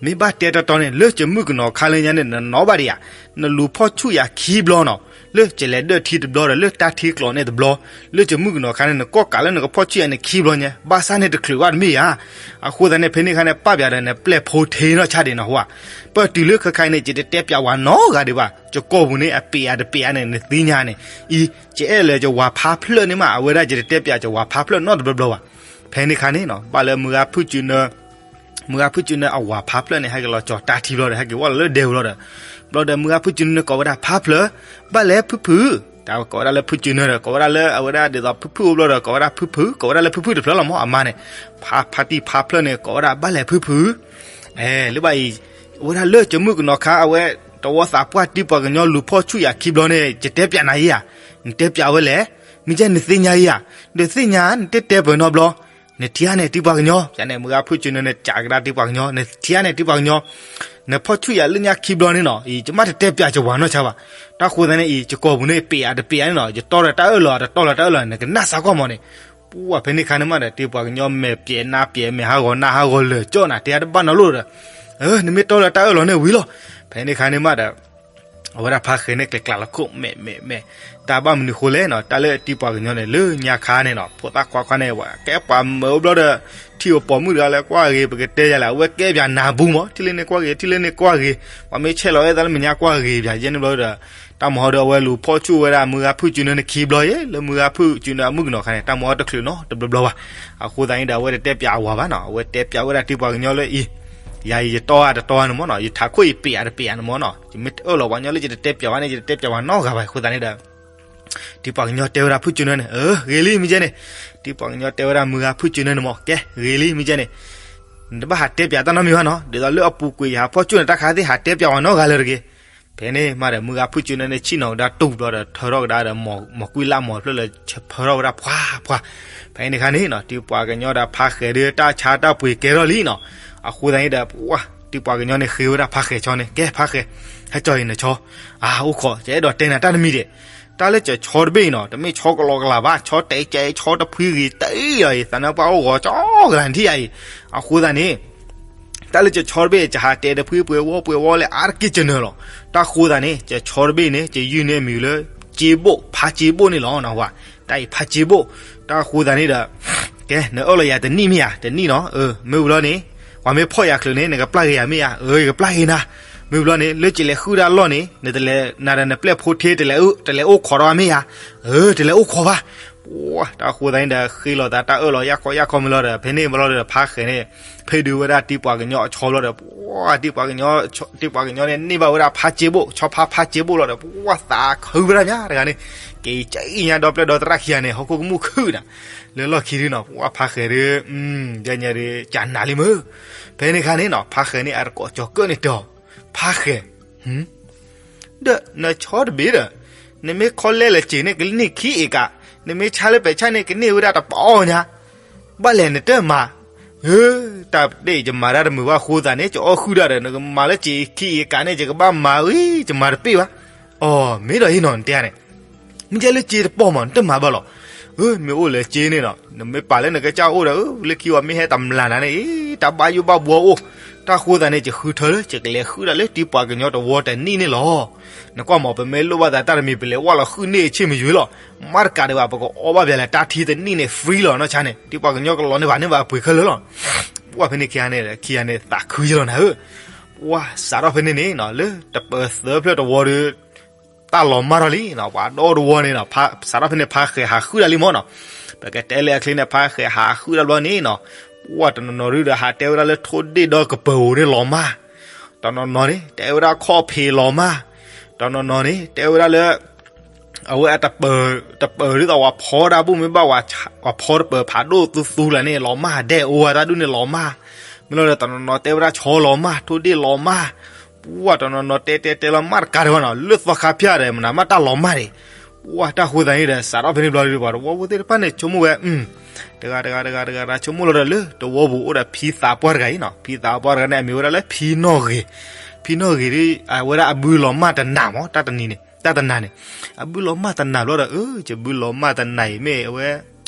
မ့ၢ်ဘၣ်တဲတီတီန့ၣ် လၢကမုၣ်ကနီၤခါလၢညါန့ၣ် နနီၢ်ဘၣ်ဒံးဧါ, နလူၤဖီၣ်ဆူၣ်ယၤခံဘျီနီၤ, လၢကလဲၤဒၢၣ်ထံတဘျီဒီး လၢတၢ်ထံကျိးန့ၣ်တဘျီ, လၢကမုၣ်ကနီၤခါန့ၣ် နကိးကးလၢနကဖီၣ်ဆူၣ်ယၤန့ၣ်ခံဘျီညါ, ဘၣ်ဆၣ်န့ၣ်တချုးဘၣ်တမ့ၢ်ဧါ. အဃိသတးန့ၣ် ဖဲန့ၣ်ခါန့ၣ် ပာ်ပၠးဒီးနပျဲၢ်ဖိထ့နီၢ်ဆါဒံးနီၤဟူဧါ. ပတုၤလၢခဲခါအံၤန့ၣ် ယတတဲပၠးဝဲနီတဂၤဒံးဘၣ်, ယကိာ်ပူၤန့ၣ် အပ့ၤအါတပ့ၤအါန့ၣ် နသ့ၣ်ညါန့ၣ်, အံၤ ယအဲၣ်လၢယဝၤဖါဖျၢၣ်န့ၣ်မး အဝဲဒၣ်ယတတဲပၠးယဝၤဖါဖျၢၣ်နီတဘျီဘျီဘၣ်. ဖဲန့ၣ်ခါန့ၣ်နီၤ ဘၣ်လၢမုၢ်ဂၤဖုၣ်စူၤနၢ မုၢ်ဂၤဖုၣ်စူၤနၢအဝၤဖါဖျၢၣ်န့ၣ် ဟဲက့ၤလီၤကၠီၤတၢ်ထံဘျီဒီး ဟဲက့ၤဝဲလီၤလၢဒဲပူၤလီၤဒီး, ဘျီဒီးမုၢ်ဂၤဖုၣ်စူၤနၢန့ၣ်ကိးဝဲဒၣ်ဖါဖျၢၣ်, ဘၣ်လဲၣ်ဖုၣ်ဖုၣ်, တၢ်ကိးဝဲဒၣ်လၢဖုၣ်စူၤနၢဒီး ကိးဝဲဒၣ်လၢအဝဲဒၣ်ဒ်သိးဖုၣ်ဖုၣ်အိၣ်ဘျီဒီး ကိးဝဲဒၣ်ဖုၣ်ဖုၣ်, ကိးဝဲဒၣ်လၢဖုၣ်ဖုၣ်တဖျၢၣ်လီၤမ့ၢ်အမါန့ၣ်, ဖါ ဖါတံၢ်ဖါဖျၢၣ်န့ၣ် ကိးဝဲဒၣ်ဘၣ်လဲၣ်ဖုၣ်ဖုၣ် အဲ လၢဘၣ်အံၤ, အဝဲဒၣ်လၢကမုၣ်ကနီၤခါ အဝဲတဝီသးပှၢ်တံၤပှၤကညီလူၤဖီၣ်ဆူၣ်ယၤခံဘျီန့ၣ် ယတဲပၠးနၤယဲဧါ, နတဲပၠးဝဲလဲၣ်, မ့ၢ်ကဲနသ့ၣ်ညါယဲဧါ, နတသ့ၣ်ညါ နတတဲပၢၤနီတဘျီ, နထံၣ်ဧါန့ၣ်တံၤပှၤကညီ, ယန့ၣ်မုၢ်ဂၤဖုၣ်စူၤနၢန့ၣ် ကးကဒါတံၤပှၤကညီ, နထံၣ်ဧါန့ၣ်တံၤပှၤကညီ, နဖီၣ်ဆူၣ်ယၤလၢညါခံဘျီန့ၣ်နီၤ, အံၤ ယမ့ၢ်တတဲပၠးယဝၤနီၢ်ဆါဘၣ်, တၢ်ဃိသတးန့ၣ်အံၤ ယကိာ်ပူၤန့ၣ် ပ့ၤအါတပ့ၤအါန့ၣ်နီၤ, ယတီဒီးတၢ်အၢၣ်လီၤ တတီလီၤတၢ်အၢၣ်လီၤ နကနၣ်စးကွၢ်မးန့ၣ်, ပှၢ်ဖဲန့ၣ်ခါန့ၣ်မးဒီး တံၤပှၤကညီမဲာ်ပျဲၤနါပျဲၤ မဲာ်ဟးဂီၤနါဟးဂီၤလၢာ်ကၠီၣ်နၤ တဲတဘၣ်နီတဘျီဒီး, နမ့ၢ်တီလၢတၢ်အၢၣ်လီၤန့ၣ်ဝံၤလီၤ. ဖဲန့ၣ်ခါန့ၣ်မးဒီး အဝဲဒၣ်ဖါဃဲၤန့ၣ် ကျဲၤကျးလီၤခိၣ် မဲာ်မဲာ်မဲာ်, တၢ်ဘၣ်မနုၤဃိလဲၣ်နီၤ, တၢ်လၢတံၤပှၤကညီန့ၣ် လၢညါခါန့ၣ်နီၤ ဖိသၣ်ခွါခွါန့ၣ် ကဲပှၤမၢအိၣ်ဘျီဒီး ထံၣ်အပိာ်မုၣ်တဂၤလၢကွၢ်ဂ့ၤ ပကတဲယၤလဲၣ်, အဝဲကဲပၠးနၤဘူးမး, ထံၣ်လၢန့ၣ်ကွၢ်ဂ့ၤ ထံၣ်လၢန့ၣ်ကွၢ်ဂ့ၤ, ပှၤမ့ၢ်ဆဲးလီၤအဲၣ်သးလၢမဲာ်ညါကွၢ်ဂ့ၤပၠးယဲန့ၣ်ဘျီဒီး, တၢ်မၤဟီဒီးအဝဲလူၤဖီၣ်ဆူၣ်ဝဲဒၣ်မုၢ်ဂၤဖုၣ်စူၤနၢန့ၣ်ခံဘျီယဲ, လၢမုၢ်ဂၤဖုၣ်စူၤနၢအမုၣ်ကနီၤခါန့ၣ် တၢ်မၤဟီတချုးနီတဘျီဘျီဘၣ်. အဃိသတးန့ၣ်ဒီး အဝဲတတဲပၠးအဝၤဘၣ်နီၤ, အဝဲတဲပၠးဝဲဒၣ်တံၤပှၤကညီလၢအံၤ ယၤအံၤယတီဧါတတီဧါန့ၣ်မးနီၤ, ယထးခိၣ်အံၤပ့ၤဧါတပ့ၤဧါန့ၣ်မးနီၤ, ယမ့ၢ်တအၢၣ်လီၤပှၤကညီလၢယတတဲပၠးဘၣ်န့ၣ် ယတတဲပၠးပှၤနီတဂၤဘၣ်. အဃိသတးန့ၣ်ဒီး တံၤပှၤကညီတဲဝဲဒၣ်ဖုၣ်စူၤနၢန့ၣ်, အၢ ဂ့ၤလံမ့ၢ်ကဲန့ၣ်, တံၤပှၤကညီတဲဝဲဒၣ်မုၢ်ဂၤဖုၣ်စူၤနၢန့ၣ်မး, ကဲ ဂ့ၤလံမ့ၢ်ကဲန့ၣ်, နတဘၣ်ဟးတဲပၠးတၢ်နီတမံၤဘၣ်နီၤ, ဒ်သိးလၢအပူၤကွံာ်ယဟးဖီၣ်ဆူၣ်န့ၣ် တၢ်ခါသ့ၣ်ဟးတဲပၠးပှၤနီတဂၤလၢၤတဂ့ၤ. ဖဲန့ၣ်မးဒီး မုၢ်ဂၤဖုၣ်စူၤနၢန့ၣ် ဆ့ၣ်နီၤကဒါတူၢ်ဘျီဒီး ထၢထီၣ်ကဒါဒီး မီၢ်ကွံလၢမီၢ်ဖျၢၣ်လၢ ဆၢဖၢထီၣ်ဝဲဒၣ်ပှၤပှၤ. ဖဲန့ၣ်ခါန့ၣ်နီၤ တံၤပှၤကညီဒီးဖါဃဲၤဒီး တၢ်ဆါတၢ်ပှ့ၤကဲထီၣ်လံနီၤ. အဃိသတးန့ၣ်ဒီး ပှၢ် တံၤပှၤကညီန့ၣ်ဃ့ဝဲဒၣ်ဖါဃဲၤဆီန့ၣ်, ကဲဖါဃဲၤ, ဟဲကၠီအံၤနဆီ, အအိၣ်ခိး ယအဲၣ်ဒိးတဲနၤတၢ်တမံၤဒဲး, တၢ်လၢကဆီတဘ့ၣ်အံၤနီၤ တမ့ၢ်ဆီကလီကလးဘၣ်, ဆီတဲာ်ကဲ ဆီတဖှံဂ့ၤတအံၤအံၤ သးနါပှၢ်အိၣ်ဂီၤကၠီကလးနထံၣ်ဧါအံၤ. အဃိသတးန့ၣ် တၢ်လၢကဆီတဘ့ၣ် ကဟးတဲတဖှံပှဲၤဝီပှဲၤဝီလၢအါတက့ၢ်ကနၢၤလီၤ. တၢ်ဃိသတးန့ၣ် ကဆီတဘ့ၣ်န့ၣ် ကယုၢ်န့ၢ်အမံၤလၢ က့ဘိၣ် ဖါက့ဘိၣ်န့ၣ်လီၤ. တၢ်အံၤဖါက့ဘိၣ်. တၢ်ဃိသတးန့ၣ်ဒီး ကဲ နအၢၣ်လီၤယၤတနံၣ်မ့ၢ်ဧါ, တနံၣ်နီၤ, မ့ၢ်ဝံၤလီၤန့ၣ် ပှၤမ့ၢ်ဖီၣ်ယၤချုးန့ၣ် နကပျၢ်က့ၤယၤမ့ၢ်ဧါ, အၢ ယကပျၢ်က့ၤနၤ. မ့ၢ်ဝံၤလီၤန့ၣ် လၢကလဲၤဃုဒၣ်လီၢ်န့ၣ် နတလဲၤ နၤဒီးနပျဲၢ်ဖိထ့ တလဲၤ တလဲၤအိၣ်ခိးဒီးအီၤမ့ၢ်ဧါ, အၢ တလဲၤအိၣ်ခိးဘၣ်. ပှၢ် တၢ်ဃိသတးန့ၣ်ဒီး ဃ့လိာ်သးတၢ်အၢၣ်လီၤ ယၢ်ခီယၢ်ခီမ့ၢ်လီၤဒီး ဖဲန့ၣ်မ့ၢ်လီၤဒီး ဖါဃဲၤန့ၣ် ဖ့ၣ်ဒုးဝဲဒၣ်တံၤပှၤကညီအဆီဘျီဒီး ပှၢ် တံၤပှၤကညီန့ၣ် န့ၢ်ဘၣ်ဝဲဒၣ်ဖါစ့ဘိၣ် ဆီဖါဖါစ့ဘိၣ်လီၤဒီး ပှၢ် သးခုဝဲဒၣ်မးတဂၤန့ၣ် က့ၤကညါဒီပျဲၢ်ဒီသရၣ်ခံဂၤန့ၣ် ဟီၣ်ခိၣ်ကမူၣ်ခုၣ်နၤ လၢလီၢ်ခံဒုနီၤ ပှၢ်ဖါဃဲၤဒု ဒ်ညါဒု ကနၤလံမ့ၢ်. ဖဲန့ၣ်ခါန့ၣ်နီၤ ဖါဃဲၤန့ၣ် အတကိးကၠီၤကၢၣ်န့ၣ်တဲအီၤ ဖါဃဲၤ ဒီးနဆီတဘ့ၣ်ဒီး နမ့ၢ်ခီလဲလၢက့ၤန့ၣ် ကန့ၢ်ခံအ့ကး, နမ့ၢ်ဆါလၢပဲာ်ဆၣ်န့ၣ် ကန့ၢ်ဝဲဒၣ်တပီညါ, ဘၣ်လဲၣ်နတမၤ, ဧၢ, တၢ်ဒ်ယမၤတၢ်တမုာ်ဘၣ်အဃိသတးန့ၣ် ကအီၣ်ဃုာ်ဒၣ်ဒီး နကမၤလၢက့ၤခံအ့ကးန့ၣ် ယကဘၣ်မၤဝံၤ ယမၤတပ့ၢ်ဘၣ်. အိ မ့ၢ်ဒီးဟ့ၣ်နီၤ နတဲန့ၣ် မ့ၢ်ကဲလၢက့ၤတပီမး နတမၤဘၣ်လီၤ. ဧၢ, မ့ၢ်အိၣ်လၢက့ၤန့ၣ်ဒီး နမ့ၢ်ပာ်လၢနကစၢ်အိၣ်ဒီး လၢခံဝဲမ့ၢ်ဟဲတမျၢ်နၤန့ၣ် တၢ်ဘၣ်ယိၣ်ဘၣ်ဘှီအိၣ်, တၢ်ဃိသတးန့ၣ် ယဃုထၢလၢ ယကလဲၤဃုဒၣ်လၢတံၤပှၤကညီတဝီတနံၣ်န့ၣ်လီၤ. နကွၢ်မး ပမ့ၢ်လိၣ်ဘၣ်သးတၢ်တမံၤ ပလဲၤဝဲလီၤဃုန့ၢ်ဆ့ၣ်မုၢ်ယွၤလီၤ. မ့ၢ်တကးဒံးဘၣ် ပကအီၣ်ဘၣ်ပှၤလဲၤတၢ်ထံတနံၣ်န့ၣ် free လီၤ နီၢ်ဆါန့ၣ် တံၤပှၤကညီကလီၤန့ၢ်ဘၣ်န့ၢ်ဘၣ်အပှ့ၤခဲလၢာ်လီၤ. ပှၢ်ဖဲန့ၣ်ခံဂၤန့ၣ် ခံဂၤန့ၣ် သးခုယလီၤနၤဧၢ. ပှၢ်စးထီၣ်ဖဲန့ၣ်န့ၣ် လၢတပၢၤသၢဖျၢၣ်တဝီဒီး တၢ်လီၤမၢ်ထီၣ်လံနီၤ, ပှၤဒီတဝီန့ၣ်နီၤ, စးထီၣ်ဖဲန့ၣ် ဖါဃဲၤဟးဃုတၢ်လံမ့ၢ်နီၤ, ပကတဲလၢအချ့န့ၣ် ဖါဃဲၤဟးဃုတၢ်ဘျီန့ၣ်နီၤ, ပှၢ်တနီၤနီၤဒုဒီးဟးတဲဝဲဒၣ်လၢထိၣ်ဒ့ၣ်ဒီးကပၢၤဧိၤန့ၣ်လီၤမၢ်, တနီၤနီၤန့ၣ် တဲဝဲဒၣ်ခီၣ်ဖံးလီၤမၢ်, တနီၤနီၤန့ၣ် တဲဝဲဒၣ်လၢ အဝဲအတပၢၤ တပၢၤဒ်သိးဝဲဖီတၢ်ဘူၣ်မ့ၢ်ဘၣ်ဝဲ ဝဲဖီတပၢၤဖးဒိၣ်သူသူလၢာ်န့ၣ်လီၤမၢ်, ဒဲၣ်အိၣ်ဝဲတၢ်ဒူၣ်န့ၣ်လီၤမၢ်, မ့ၢ်လီၤဒီးတနီၤနီၤတဲဝဲဒၣ်ဆီလီၤမၢ် ထိၣ်ဒ့ၣ်လီၤမၢ်, ပှၢ်တနီၤနီၤတဲတဲတဲလီၤမၢ်တကးဒံးဘၣ်နီၤ လၢသီခါဖၠၣ်ဒီး မနုၤမးတၢ်လီၤမၢ်ဒံး, ပှၢ်တၢ်ဃိသတးန့ၣ်ဒီး စးထီၣ်ဖဲန့ၣ်ဘျီဒီး ပှၤတဝီဖိသ့ၣ်တဖၣ်န့ၣ် ဆိကမိၣ်ဝဲ တဂၤတဂၤတဂၤတဂၤတဂၤ ဆိကမိၣ်လီၤဒီးလၢတဝီပူၤအိၣ်ဒီးဖံသးပှၢ်တဂၤအံၤနီၤ, ဖံသးပှၢ်တဂၤန့ၣ် အမံၤဝဲဒၣ်လၢဖံနီၣ်ဂ့ၤ, ဖံနီၣ်ဂ့ၤဒ် အဝဲဒၣ်အဘုလီၤမၢ်တနၤမး တၢ်တနံၤန့ၣ်, တၢ်တနၤန့ၣ်, အဘုလီၤမၢ်တနၤဘျီဒီး အၢ ယဘုလီၤမၢ်တနၤအံၤမ့ၢ်အဝဲ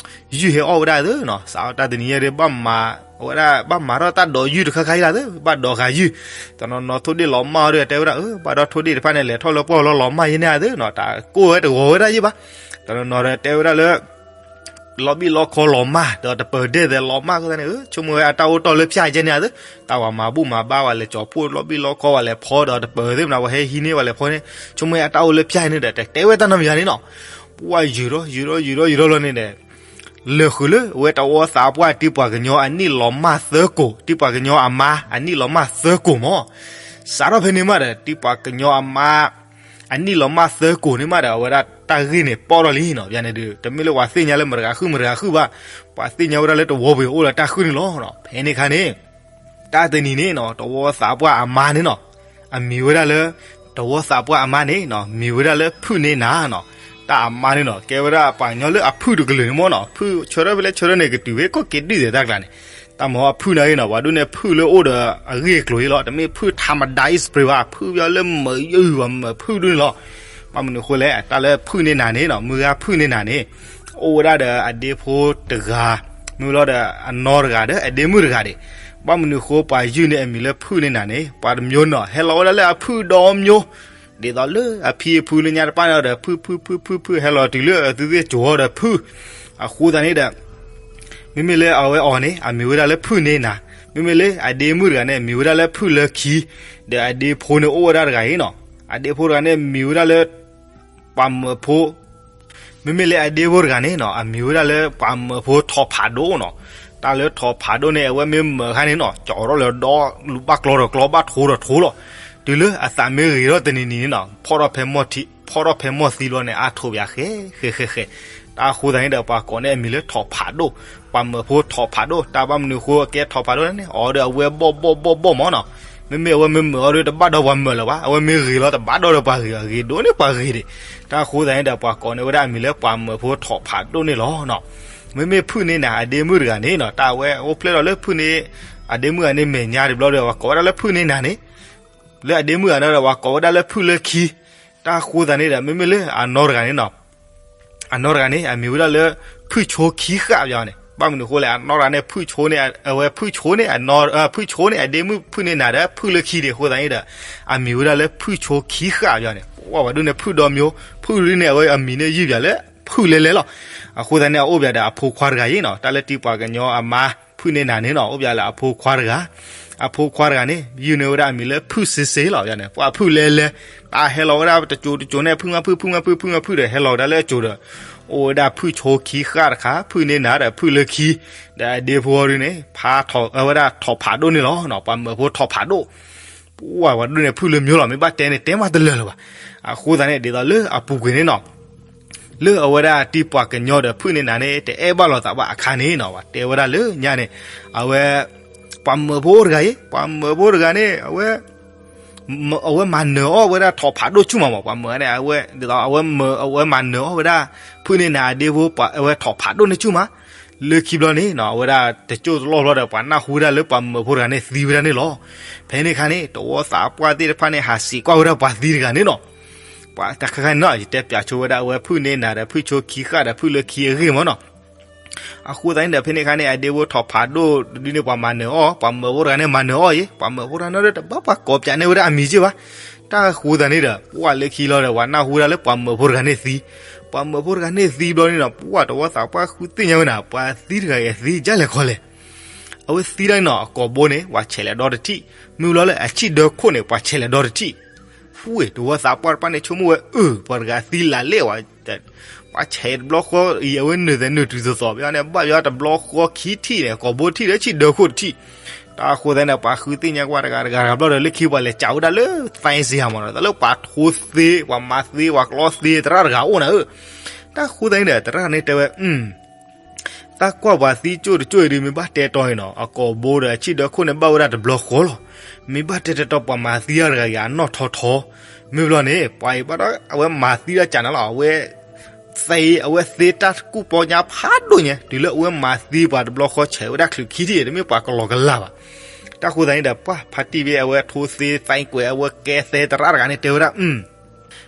ယုၢ်ဟဲအီၣ်ဝဲဒၣ်သ့နီၤ, စးထီၣ်တၢ်တနံၤညါဒီး ဘၣ်မၤ အဝဲဒၣ် ဘၣ်မၤထီၣ်တၢ်ဒိးယုၢ်တခါခါအံၤလၢသ့, ဘၣ်ဒိးဃာ်ယုၢ်, တနီၤနီၤထိၣ်ဒ့ၣ်လီၤမၢ်အီၤဒီး တဲဝဲဒၣ် အၢ ဘၣ်ဒီးထိၣ်ဒ့ၣ်တဖၣ်န့ၣ် လဲၤထီၣ်လၢပှၢ်လီၤလီၤမၢ်ယဲန့ၣ်သ့နီၤ, တၢ်ကိၢ်ဝဲတဂီၤဝဲဒၣ်ယဲဘၣ်, တနီၤနီၤဒီးတဲဝဲဒၣ်လၢ လီၤဘံၣ်လီၤခီလီၤမၢ် ဒီးတပၢၤဒဲၣ်သဲးလီၤမၢ်အဃိသတးန့ၣ် အၢ ဆိကမိၣ်ဝဲအတၢ်အိၣ်တီၢ်လၢဖၠၣ်ကဲန့ၣ်သ့, တၢ်ဝဲမၤဘူၣ်မၤဘါဝဲလဲၤကၠီၤဖှိၣ်လီၤဘံၣ်လီၤခီဝဲလဲၤဖီဒီးတပၢၤသ့ၣ်မနုၤ ဝဲဟဲဟံးန့ၢ်ဝဲလဲၤဖီန့ၣ် ဆိကမိၣ်ဝဲအတၢ်အိၣ်လၢဖၠၣ်န့ၣ်ဒီး တတဲဝဲတၢ်နီတမံၤယါန့ၣ်နီၤ, ပှၢ်ယုၢ်ဒီးယုၢ်ဒီးယုၢ်ဒီးယုၢ်ဒီးလီၤန့ၣ်ဒီး လၢာ်ဃုာ်လၢအဝဲတဝီသးပှၢ်တံၤပှၤကညီအနံၣ်လီၤမၢ်သၢကိာ်, တံၤပှၤကညီအမါအနံၣ်လီၤမၢ်သၢကိာ်မး, စးထီၣ်ဖဲန့ၣ်မးဒီး တံၤပှၤကညီအမါ အနံၣ်လီၤမၢ်သၢကိာ်န့ၣ်မးဒီး အဝဲဒၣ်တၢ်ဂ့ၢ်န့ၣ်ပီၣ်ထီၣ်လံနီၤ, ယါန့ၣ်ဒီး တမ့ၢ်လၢပှၤသ့ၣ်ညါလၢမတၤတဂၤဃုမတၤတဂၤဃုဘၣ်, ပှၤသ့ၣ်ညါဝဲဒၣ်လၢတဝီပူၤအိၣ်ဒီးတၢ်ဃုန့ၣ်လီၤ, ဖဲန့ၣ်အခါန့ၣ် တၢ်တနံၤန့ၣ်နီၤ တဝီသးပှၢ်အမါန့ၣ်နီၤ, အမံၤဝဲဒၣ်လၢ တဝီသးပှၢ်အမါန့ၣ်နီၤ မံၤဝဲဒၣ်လၢဖုၣ်န့ၢ်နၤနီၤ, တၢ်အမါန့ၣ်နီၤ ကဲဝဲဒၣ်ပှၤကညီလၢအဖုၣ်တကလုာ်န့ၣ်မးနီၤ, ဖုၣ်ဆၢထၢၣ်ဖဲလဲၣ်ဆၢထၢၣ်န့ၣ် ကတုၤဖဲကီၢ်က့ၤဒုၣ်သဲးတၢ်ကျါန့ၣ်, တၢ်မၤအဖုၣ်န့ၣ်နီၤ ပှၤဒုးန့ၣ်ဖုၣ်လၢအိၣ်ဒီးအဂ့ၢ်အကျိၤအံၤလီၤ, တမ့ၢ်ဖုၣ်ထးမဒါအံၤ spray ဘၣ်, ဖုၣ်ပယီၤလၢမုာ်ယုၢ်ပှၤမုာ်ဖုၣ်ဒုန့ၣ်လီၤ, ဘၣ်မနုၤအဃိလဲၣ် တၢ်လၢဖုၣ်န့ၢ်နၤန့ၣ်နီၤ မုၢ်ဂၤဖုၣ်န့ၢ်နၤန့ၣ် အိၣ်ဝဲဒၣ်ဒီးအဒ့ဖိတဂၤ, မ့ၢ်လီၤဒီးအနီၢ်တဂၤဒီးအဒ့မုၣ်တဂၤဒံး, ဘၣ်မနုၤအဃိပှၤယုၢ်န့ၣ်အမံၤလၢဖုၣ်န့ၢ်နၤန့ၣ် ပှၤတမျိုးနီၤ ဟဲလီၤဝဲဒၣ်လၢအဖုၣ်ဒီးမျိုး, ဒ်သိးလၢအဖံအဖုလၢညါတဖၣ်န့ၣ်ဒီး ဖုၣ်ဖုၣ်ဖုၣ်ဖုၣ်ဖုၣ် ဟဲလီၤတုၤလၢအသုသ့ၣ်ကၠိၤဒီးဖုၣ်, အဃိသတးန့ၣ်ဒီး မ့မ့ၢ်လၢအဝဲအီၤန့ၣ် အမံၤဝဲဒၣ်လၢဖုၣ်န့ၢ်နၤ, မ့မ့ၢ်လၢအဒ့မုၣ်တဂၤန့ၣ် မံၤဝဲဒၣ်လၢဖုၣ်လၢခံ, ဒီးအဒ့ဖိန့ၣ်အိၣ်ဝဲဒၣ်တဂၤအံၤနီၤ, အဒ့ဖိတဂၤန့ၣ် မံၤဝဲဒၣ်လၢ ပှၤမၢဖိ, မ့မ့ၢ်လၢအဒ့ဖိတဂၤန့ၣ်နီၤ အမံၤဝဲဒၣ်လၢပှၤမၢဖိထိးဖးဒိၣ်နီၤ, တၢ်လၢထိးဖးဒိၣ်န့ၣ် အဝဲမ့ၢ်မၢအခါန့ၣ်နီၤ ကၠီၤထီၣ်လၢဒီ ဘၣ်ကျီဒီးကျီ ဘၣ်ထိဒီးထိလီၤ, တုၤလၢအသးမ့ၢ်ဂ့ၤထီၣ်တနံၤနံၤန့ၣ်နီၤ ဖီၣ်ထီၣ်ဖဲမီၢ်ထံ ဖီၣ်ထီၣ်ဖဲမီၢ်သံလီၤန့ၣ် အါထိးပယါဃဲဃဲဃဲဃဲ, တၢ်အဃိသတးန့ၣ်ဒီး ပှၤကိးန့ၢ်အမံၤလၢထိးဖးဒိၣ်, ပှၤမၢဖိထိးဖးဒိၣ်, တၢ်ဘၣ်မနုၤအဃိကဲထိးဖးဒိၣ်န့ၣ် အီၤဒီးအဝဲဘီၣ်ဘီၣ်ဘီၣ်ဘီၣ်မးနီၤ, မ့မ့ၢ်အဝဲမ့ၢ်မၢအီၤဒီးတဘၣ်ဒီးပှၤမၢလၢၤဘၣ်, အဝဲမ့ၢ်ဂ့ၤလီၤတဘၣ်ဒီးပှၤဂ့ၤဘၣ်, ဂ့ၤဒိၣ်န့ၢ်ပှၤဂ့ၤဒံး, တၢ်အဃိသတးန့ၣ်ဒီး ပှၤကိးန့ၢ်ဝဲဒၣ်အမံၤလၢပှၤမၢဖိထိးဖးဒိၣ်န့ၣ်လီၤနီၤ, မ့မ့ၢ်ဖုၣ်န့ၢ်နၤအဒ့မုၣ်တဂၤန့ၣ်နီၤ တၢ်အဝဲအိၣ်ဖျဲၣ်ထီၣ်လၢဖုၣ်န့ၢ် အဒ့မုၣ်တဂၤန့ၣ်မဲာ်ညါတဘျီဒီး ပှၤကိးဝဲဒၣ်လၢဖုၣ်န့ၢ်နၤန့ၣ် လၢအဒ့မုၣ်တဂၤန့ၣ်ဒီး ပှၤကိးဝဲဒၣ်လၢဖုၣ်လၢခံ, တၢ်အဃိသတးန့ၣ်ဒီး မ့မ့ၢ်လၢအနီၢ်တဂၤန့ၣ်နီၤ အနီၢ်တဂၤန့ၣ် အမံၤဝဲဒၣ်လၢ ဖုၣ်ဆိခံဃၣ်ပယီၤန့ၣ်, ဘၣ်မနုၤအဃိလဲၣ် အနီၢ်တဂၤန့ၣ် ဖုၣ်ဆိန့ၣ် အဝဲဖုၣ်ဆိန့ၣ် ဖုၣ်ဆိန့ၣ် အဒ့မုၣ်ဖုၣ်န့ၢ်နၤဒီး ဖုၣ်လၢခံဒံးအဃိသတးန့ၣ်ဒီး အမံၤဝဲဒၣ်လၢဖုၣ်ဆိခံဃၣ်ပယီၤန့ၣ်, ပှၤဒုန့ၣ်ဖုၣ်ဒီးမျိုး, ဖုၣ်ဒုန့ၣ် အဝဲအမံၤန့ၣ်ယုၢ်ပၠးလၢ ဖုၣ်လဲလဲလီၤ. အဃိသတးန့ၣ် အအိၣ်ပၠးဒီးအဖိခွါတဂၤအံၤနီၤ, တၢ်လၢတံၤပှၤကညီအမါ ဖုၣ်န့ၢ်နၤန့ၣ်နီၤ, အိၣ်ပၠးလၢအဖိခွါတဂၤ, အဖိခွါတဂၤန့ၣ် ယုၢ်န့ၢ်ဝဲဒၣ်အမံၤလၢဖုၣ်စ့စ့လီၤန့ၣ်, ပှၤဖုၣ်လဲလဲ, တၢ်ဟဲလီၤဝဲဒၣ်တစိၤတစိၤန့ၣ် ဖုၣ်မၤဖုၣ် ဖုၣ်မၤဖုၣ် ဖုၣ်မၤဖုၣ်ဒီး ဟဲလီၤဝဲဒၣ်လၢအစိၤဒီး အိၣ်ဝဲဒၣ်ဖုၣ်ဆိခံဃၣ်တခါ, ဖုၣ်န့ၢ်နၤဒီးဖုၣ်လၢခံ, ဒီးအဒ့ဖိဒုန့ၣ် ဖးထီၣ်ဝဲဒၣ်ထိးဖးဒိၣ်န့ၣ်လီၤ. ပှၤမၢဖိထိးဖးဒိၣ် ပှၤဒုန့ၣ်ဖုၣ်လၢမျိုးလီၤ, မ့ၢ်ဘၣ်တဲန့ၣ် တဲမးတလၢာ်လၢၤဘၣ်. အဃိသတးန့ၣ် ဒ်သိးလၢအပူၤကွံာ်န့ၣ်နီၤ, လၢအဝဲဒၣ်တံၤပှၤကညီဒီးဖုၣ်န့ၢ်နၤန့ၣ် တအဲၣ်ဘၣ်လိာ်သးဘၣ်အခါန့ၣ်နီၤ, ပှၤတဲဝဲဒၣ်လၢညါန့ၣ်, အဝဲ ပှၤမၢဖိတဂၤအံၤ, ပှၤမၢဖိတဂၤန့ၣ် အဝဲ အဝဲမၤနၢၤအီၣ်ဝဲဒၣ်ထိးဖးဒိၣ်ဆူၣ်မးမး, ပှၤမၢန့ၣ် အဝဲ ဒ်သိးအဝဲမၤနၢၤအီၣ်ဝဲဒၣ် ဖုၣ်န့ၢ်နၤအဒ့ဖိ အဝဲထိးဖးဒိၣ်န့ၣ်ဆူၣ်မး, လၢခံဘျီန့ၣ်နီၤ အဝဲဒၣ်တကၠိၢ်တလီၢ်ဘျီဒီး ပှၤနၢ်ဟူဝဲဒၣ်လၢပှၤမၢဖိတဂၤန့ၣ်သံဝဲဒၣ်န့ၣ်လီၤ. ဖဲန့ၣ်အခါန့ၣ် တဝီသးပှၢ်သ့ၣ်တဖၣ်န့ၣ် ဟးစံးကွၢ်ဝဲဒၣ်ပှၤသံတဂၤန့ၣ်နီၤ, ပှၤတခါခါန့ၣ်နီၤ ယတဲပၠးဆိဝဲဒၣ် အဝဲဖုၣ်န့ၢ်နၤဒီးဖုၣ်ဆိခံဃၣ်ဒီးဖုၣ်လၢခံအဂ့ၢ်မးနီၤ. အဃိသတးန့ၣ်ဒီး ဖဲန့ၣ်အခါန့ၣ် အဒ့ဖိထိးဖးဒိၣ်ဒုန့ၣ် ပှၤမၤနၢၤအီၣ်, ပှၤမၢဖိတဂၤန့ၣ်မၤနၢၤအီၣ်အံၤ, ပှၤမၢဖိတဂၤန့ၣ်ဒီး တဘၣ်ပှၤကိးပၠးန့ၢ်ဝဲဒၣ်အမံၤက့ၢ်ဘၣ်. တၢ်အဃိသတးန့ၣ်ဒီး ပှၤလၢခံလီၤဒီး ပှၤနၢ်ဟူဝဲဒၣ်လၢပှၤမၢဖိတဂၤန့ၣ်သံ, ပှၤမၢဖိတဂၤန့ၣ်သံဘျီန့ၣ်နီၤ, ပှၤတဝီသးပှၢ်ဃုသ့ၣ်ညါဝဲနၤ ပှၤသံတဂၤအံၤသံဒ်လဲၣ်ခီလဲၣ်. အဝဲသံဒၣ်န့ၣ်နီၤ အကိာ်ဘိန့ၣ် ပှၤဆဲးလဲၤဒီတထံၣ်, မ့ၢ်လီၤလၢအဆံၣ်ဒၢခိၣ်န့ၣ် ပှၤဆဲးလဲၤဒီတထံၣ်. ဝ့ၢ် တဝီသးပှၢ်တဖၣ်န့ၣ် ဆိကမိၣ်ဝဲ အၢ ပှၤတဂၤသံလၢလဲၣ်ဝဲ, ပှၤဆဲးတဘျီဃီအံၤ အဝဲနုာ်သဲးနုာ်တုၤသိးသိး ပန့ၣ် ဘၣ်ပယီၤတဘျီဃီခံထံၣ်န့ၣ် ကိာ်ဘိထံၣ်ဒီးဆံၣ်ဒၢခိၣ်တထံၣ်. တၢ်ဃိသတးန့ၣ် ပှၤဃုသ့ၣ်ညါကွၢ်တဂၤတဂၤတဂၤဘျီဒီး လၢခံပှၤလဲၤစံးဝဲဒၣ်လၢ သဲစ့ဟးမးနီၤ တၢ်လၢပှၤထိသ့ ပှၤမၤသ့ ပှၤကျီသ့ သရၣ်တဂၤအိၣ်နၤဧၢ. တၢ်ဃိသတးန့ၣ်ဒီး သရၣ်န့ၣ်တဲဝဲ တၢ်ကွၢ်ပှၤသံကၠိၣ်တကၠိၣ်အံၤဒုး မ့ၢ်ဘၣ်တဲတီၤအံၤနီၤ အကိာ်ဘိဒီးအဆံၣ်ဒၢခိၣ်န့ၣ် ဘၣ်ဝဲဒၣ်တဘျီဃီလီၤ. မ့ၢ်ဘၣ်တဲတဲတီၤ ပှၤမၤသံတၢ်တဂၤအံၤ အနီၢ်ထီထီ. မ့ၢ်ဘျီန့ၣ် ပှၤအံၤဘၣ်ဒီး အဝဲမၤသံတၢ်ကၢ်နၤလီၤ အဝဲ သ့ အဝဲသ့တၢ်ကူၣ်ပီညါဖးဒိၣ်ညါ တုၤလၢအဝဲမၤသံပှၤတဘျီဃီ ဆဲးဝဲဒၣ်ချုးခံထံၣ် တမ့ၢ်ပှၤကလီကလီဘၣ်. တၢ်ဃိသတးန့ၣ်ဒီး ပှၤဖါတံၢ်ဖဲအဝဲထိသ့ သဲကွဲး အဝဲကဲသဲ သရၣ်တဂၤန့ၣ် တဲဝဲဒၣ်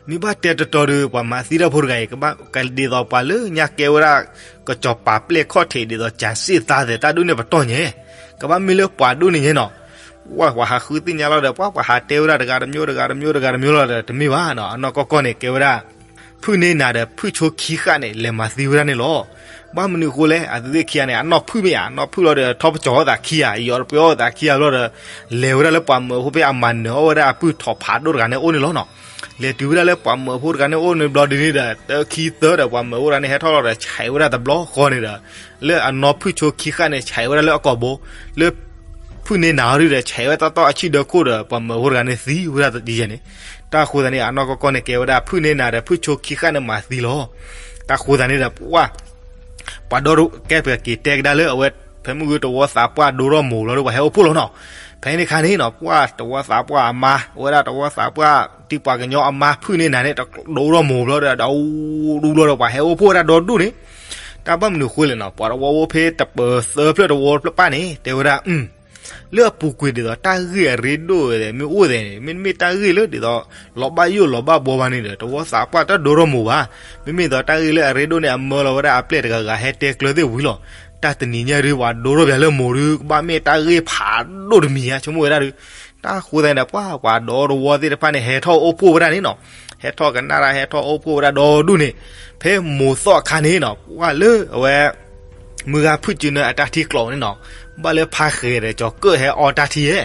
မ့ၢ်ဘၣ်တဲတတီၤဒီး ပှၤမၤသံတၢ်ဖိတဂၤအံၤ ကဘၣ်ဒ်သိးပှၤလၢညါကဲဝဲဒၣ် ကစီၤပၤပျဲၢ်ခီၣ်ထံး ဒ်သိးကၠၤစ့ၣ်သါသဲးတၢ်ဒိၣ်န့ၣ်ပတီၢ်ညါ, ကဘၣ်မ့ၢ်လၢပှၤဒိၣ်န့ၣ်ညါနီၤ. ပှၤ ပှၤဟးဃုသ့ၣ်ညါလီၤဒီး ပှၤ ပှၤဟးတဲဝဲဒၣ်တဂၤတမျိုးတဂၤတမျိုးတဂၤတမျိုးလီၤဒီး တမ့ၢ်ဘၣ်နီၤ အနီၢ်ကီၢ်ကီၢ်န့ၣ် ကဲဝဲဒၣ် ဖုၣ်န့ၢ်နၤဒီး ဖုၣ်ဆိခံဃၣ်န့ၣ် လဲၤမၤသံဝဲဒၣ်န့ၣ်လီၤ. ဘၣ်မနုၤအဃိလဲၣ် အဝဲသ့ၣ်ခံဂၤန့ၣ် အနီၢ်ဖုၣ်မ့ၢ်ဧါ အနီၢ်ဖုၣ်လီၤဒီး ထီၣ်ပကၠီၤအီၣ်သးခံဂၤ ယီၤတပှဲၤအီၣ်သးခံဂၤဘျီဒီး လဲၤဝဲဒၣ်လၢပှၤမၢဖိဖဲအမၤနၢၤအီၣ်ဝဲဒၣ် အပုၢ်ထီၣ်ဖးဒိၣ်တဂၤန့ၣ်အိၣ်န့ၣ်လီၤနီၤ. လဲၤတုၤဝဲဒၣ်လၢပှၤမၢဖိတဂၤန့ၣ်အိၣ်န့ၣ်ဘျီဒ်န့ၣ်ဒီး တခံသၢဒီး ပှၤမၢဖိတဂၤန့ၣ် ဟဲထီၣ်လီၤဒီး ဆဲးဝဲဒၣ်တဘျီဃီန့ၣ်ဒီး လၢအနီၢ်ဖုၣ်ဆိခံဃၣ်န့ၣ် ဆဲးဝဲဒၣ်လၢအကိာ်ဘိ, လၢ ဖုၣ်န့ၢ်နၤအီၤဒုဒီး ဆဲးဝဲတီတီအဆံၣ်ဒၢခိၣ်ဒီး ပှၤမၢဖိတဂၤန့ၣ်သံဝဲဒၣ်ယဲန့ၣ်. တၢ်ဃိသတးန့ၣ် အနီၢ်ကီၢ်ကီၢ်န့ၣ် ကဲဝဲဒၣ် ဖုၣ်န့ၢ်နၤဒီး ဖုၣ်ဆိခံဃၣ်န့ၣ်မၤသံလီၤ. တၢ်ဃိသတးန့ၣ်ဒီး ပှၤ ပှၤဒီကဲပက့ၤတဲကဒါလၢအဝဲ ဖဲမုၢ်ဂ့ၤတဝီသးပှၢ်ဒိထီၣ်မိၢ်ဘျီဒီး ပှၤဟဲအိၣ်ဖှိၣ်လီၤနီၤ. ဖဲန့ၣ်အခါန့ၣ်နီၤ ပှၤတဝီသးပှၢ်အမါ ဝဲဒၣ်တဝီသးပှၢ် တံၤပှၤကညီအမါ ဖုၣ်န့ၢ်နၤန့ၣ် ဒိထီၣ်မိၢ်ဘျီဒီး ဒူဒူဘျီဒီး ပှၤဟဲအိၣ်ဖှိၣ်ဝဲဒၣ်ဒီဒူၣ်န့ၣ်. တၢ်ဘၣ်မနုၤအဃိလဲၣ်နီၤ ပှၤတဝီဖိဖဲတပၢၤသၢဖျၢၣ်တဝီဖျၢၣ်ပၢ်န့ၣ် တဲဝဲဒၣ် လၢအပူၤကွံာ်ဒ်သိး တၢ်ဂ့ၢ်အရ့ဒိၣ်မ့ၢ်အိၣ်သဲးန့ၣ် မ့တမ့ၢ်တၢ်ဂ့ၢ်လၢဒ်သိး လီၤဘၣ်ယိၣ်လီၤဘၣ်ဘှီဘၣ်န့ၣ်ဒီး တဝီသးပှၢ်တဒိထီၣ်မိၢ်ဘၣ်. မ့မ့ၢ်ဒ်သိးတၢ်ဂ့ၢ်လၢအရ့ဒိၣ်န့ၣ် အမၢလီၤဝဲဒၣ်အပျဲၢ်တဂၤဂၤဟဲတဲကျၢၤသ့ၣ်ဝံၤလီၤ. တၢ်တနံၤညါဒုး ပှၤဒိထီၣ်ပှၤလၢမိၢ်ဒုး ကဘၣ်မ့ၢ်တၢ်ဂ့ၢ်ဖးဒိၣ်တမံၤဧါ ဆိကမိၣ်ဝဲဒၣ်ဒုး. တၢ်ဃိသတးန့ၣ်ဒီး ပှၤ ပှၤဒီတဝီသ့ၣ်တဖၣ်န့ၣ် ဟဲထီၣ်အိၣ်ဖှိၣ်ဝဲဒၣ်န့ၣ်နီၤ. ဟဲထီၣ်ကနၣ်တၢ် ဟဲထီၣ်အိၣ်ဖှိၣ်ဝဲဒၣ်ဒီဒူၣ်န့ၣ်. ဖဲမိၢ်သီၣ်အခါန့ၣ်နီၤ ပှၤလၢအဝဲ မုၢ်ဂၤဖုၣ်စုနၢအတၢ်ထံကျိးန့ၣ်နီၤ ဘၣ်လၢဖါဃဲၤဒီးကၠီၤကၢၣ်ဟဲအီတၢ်ထံဧဲ.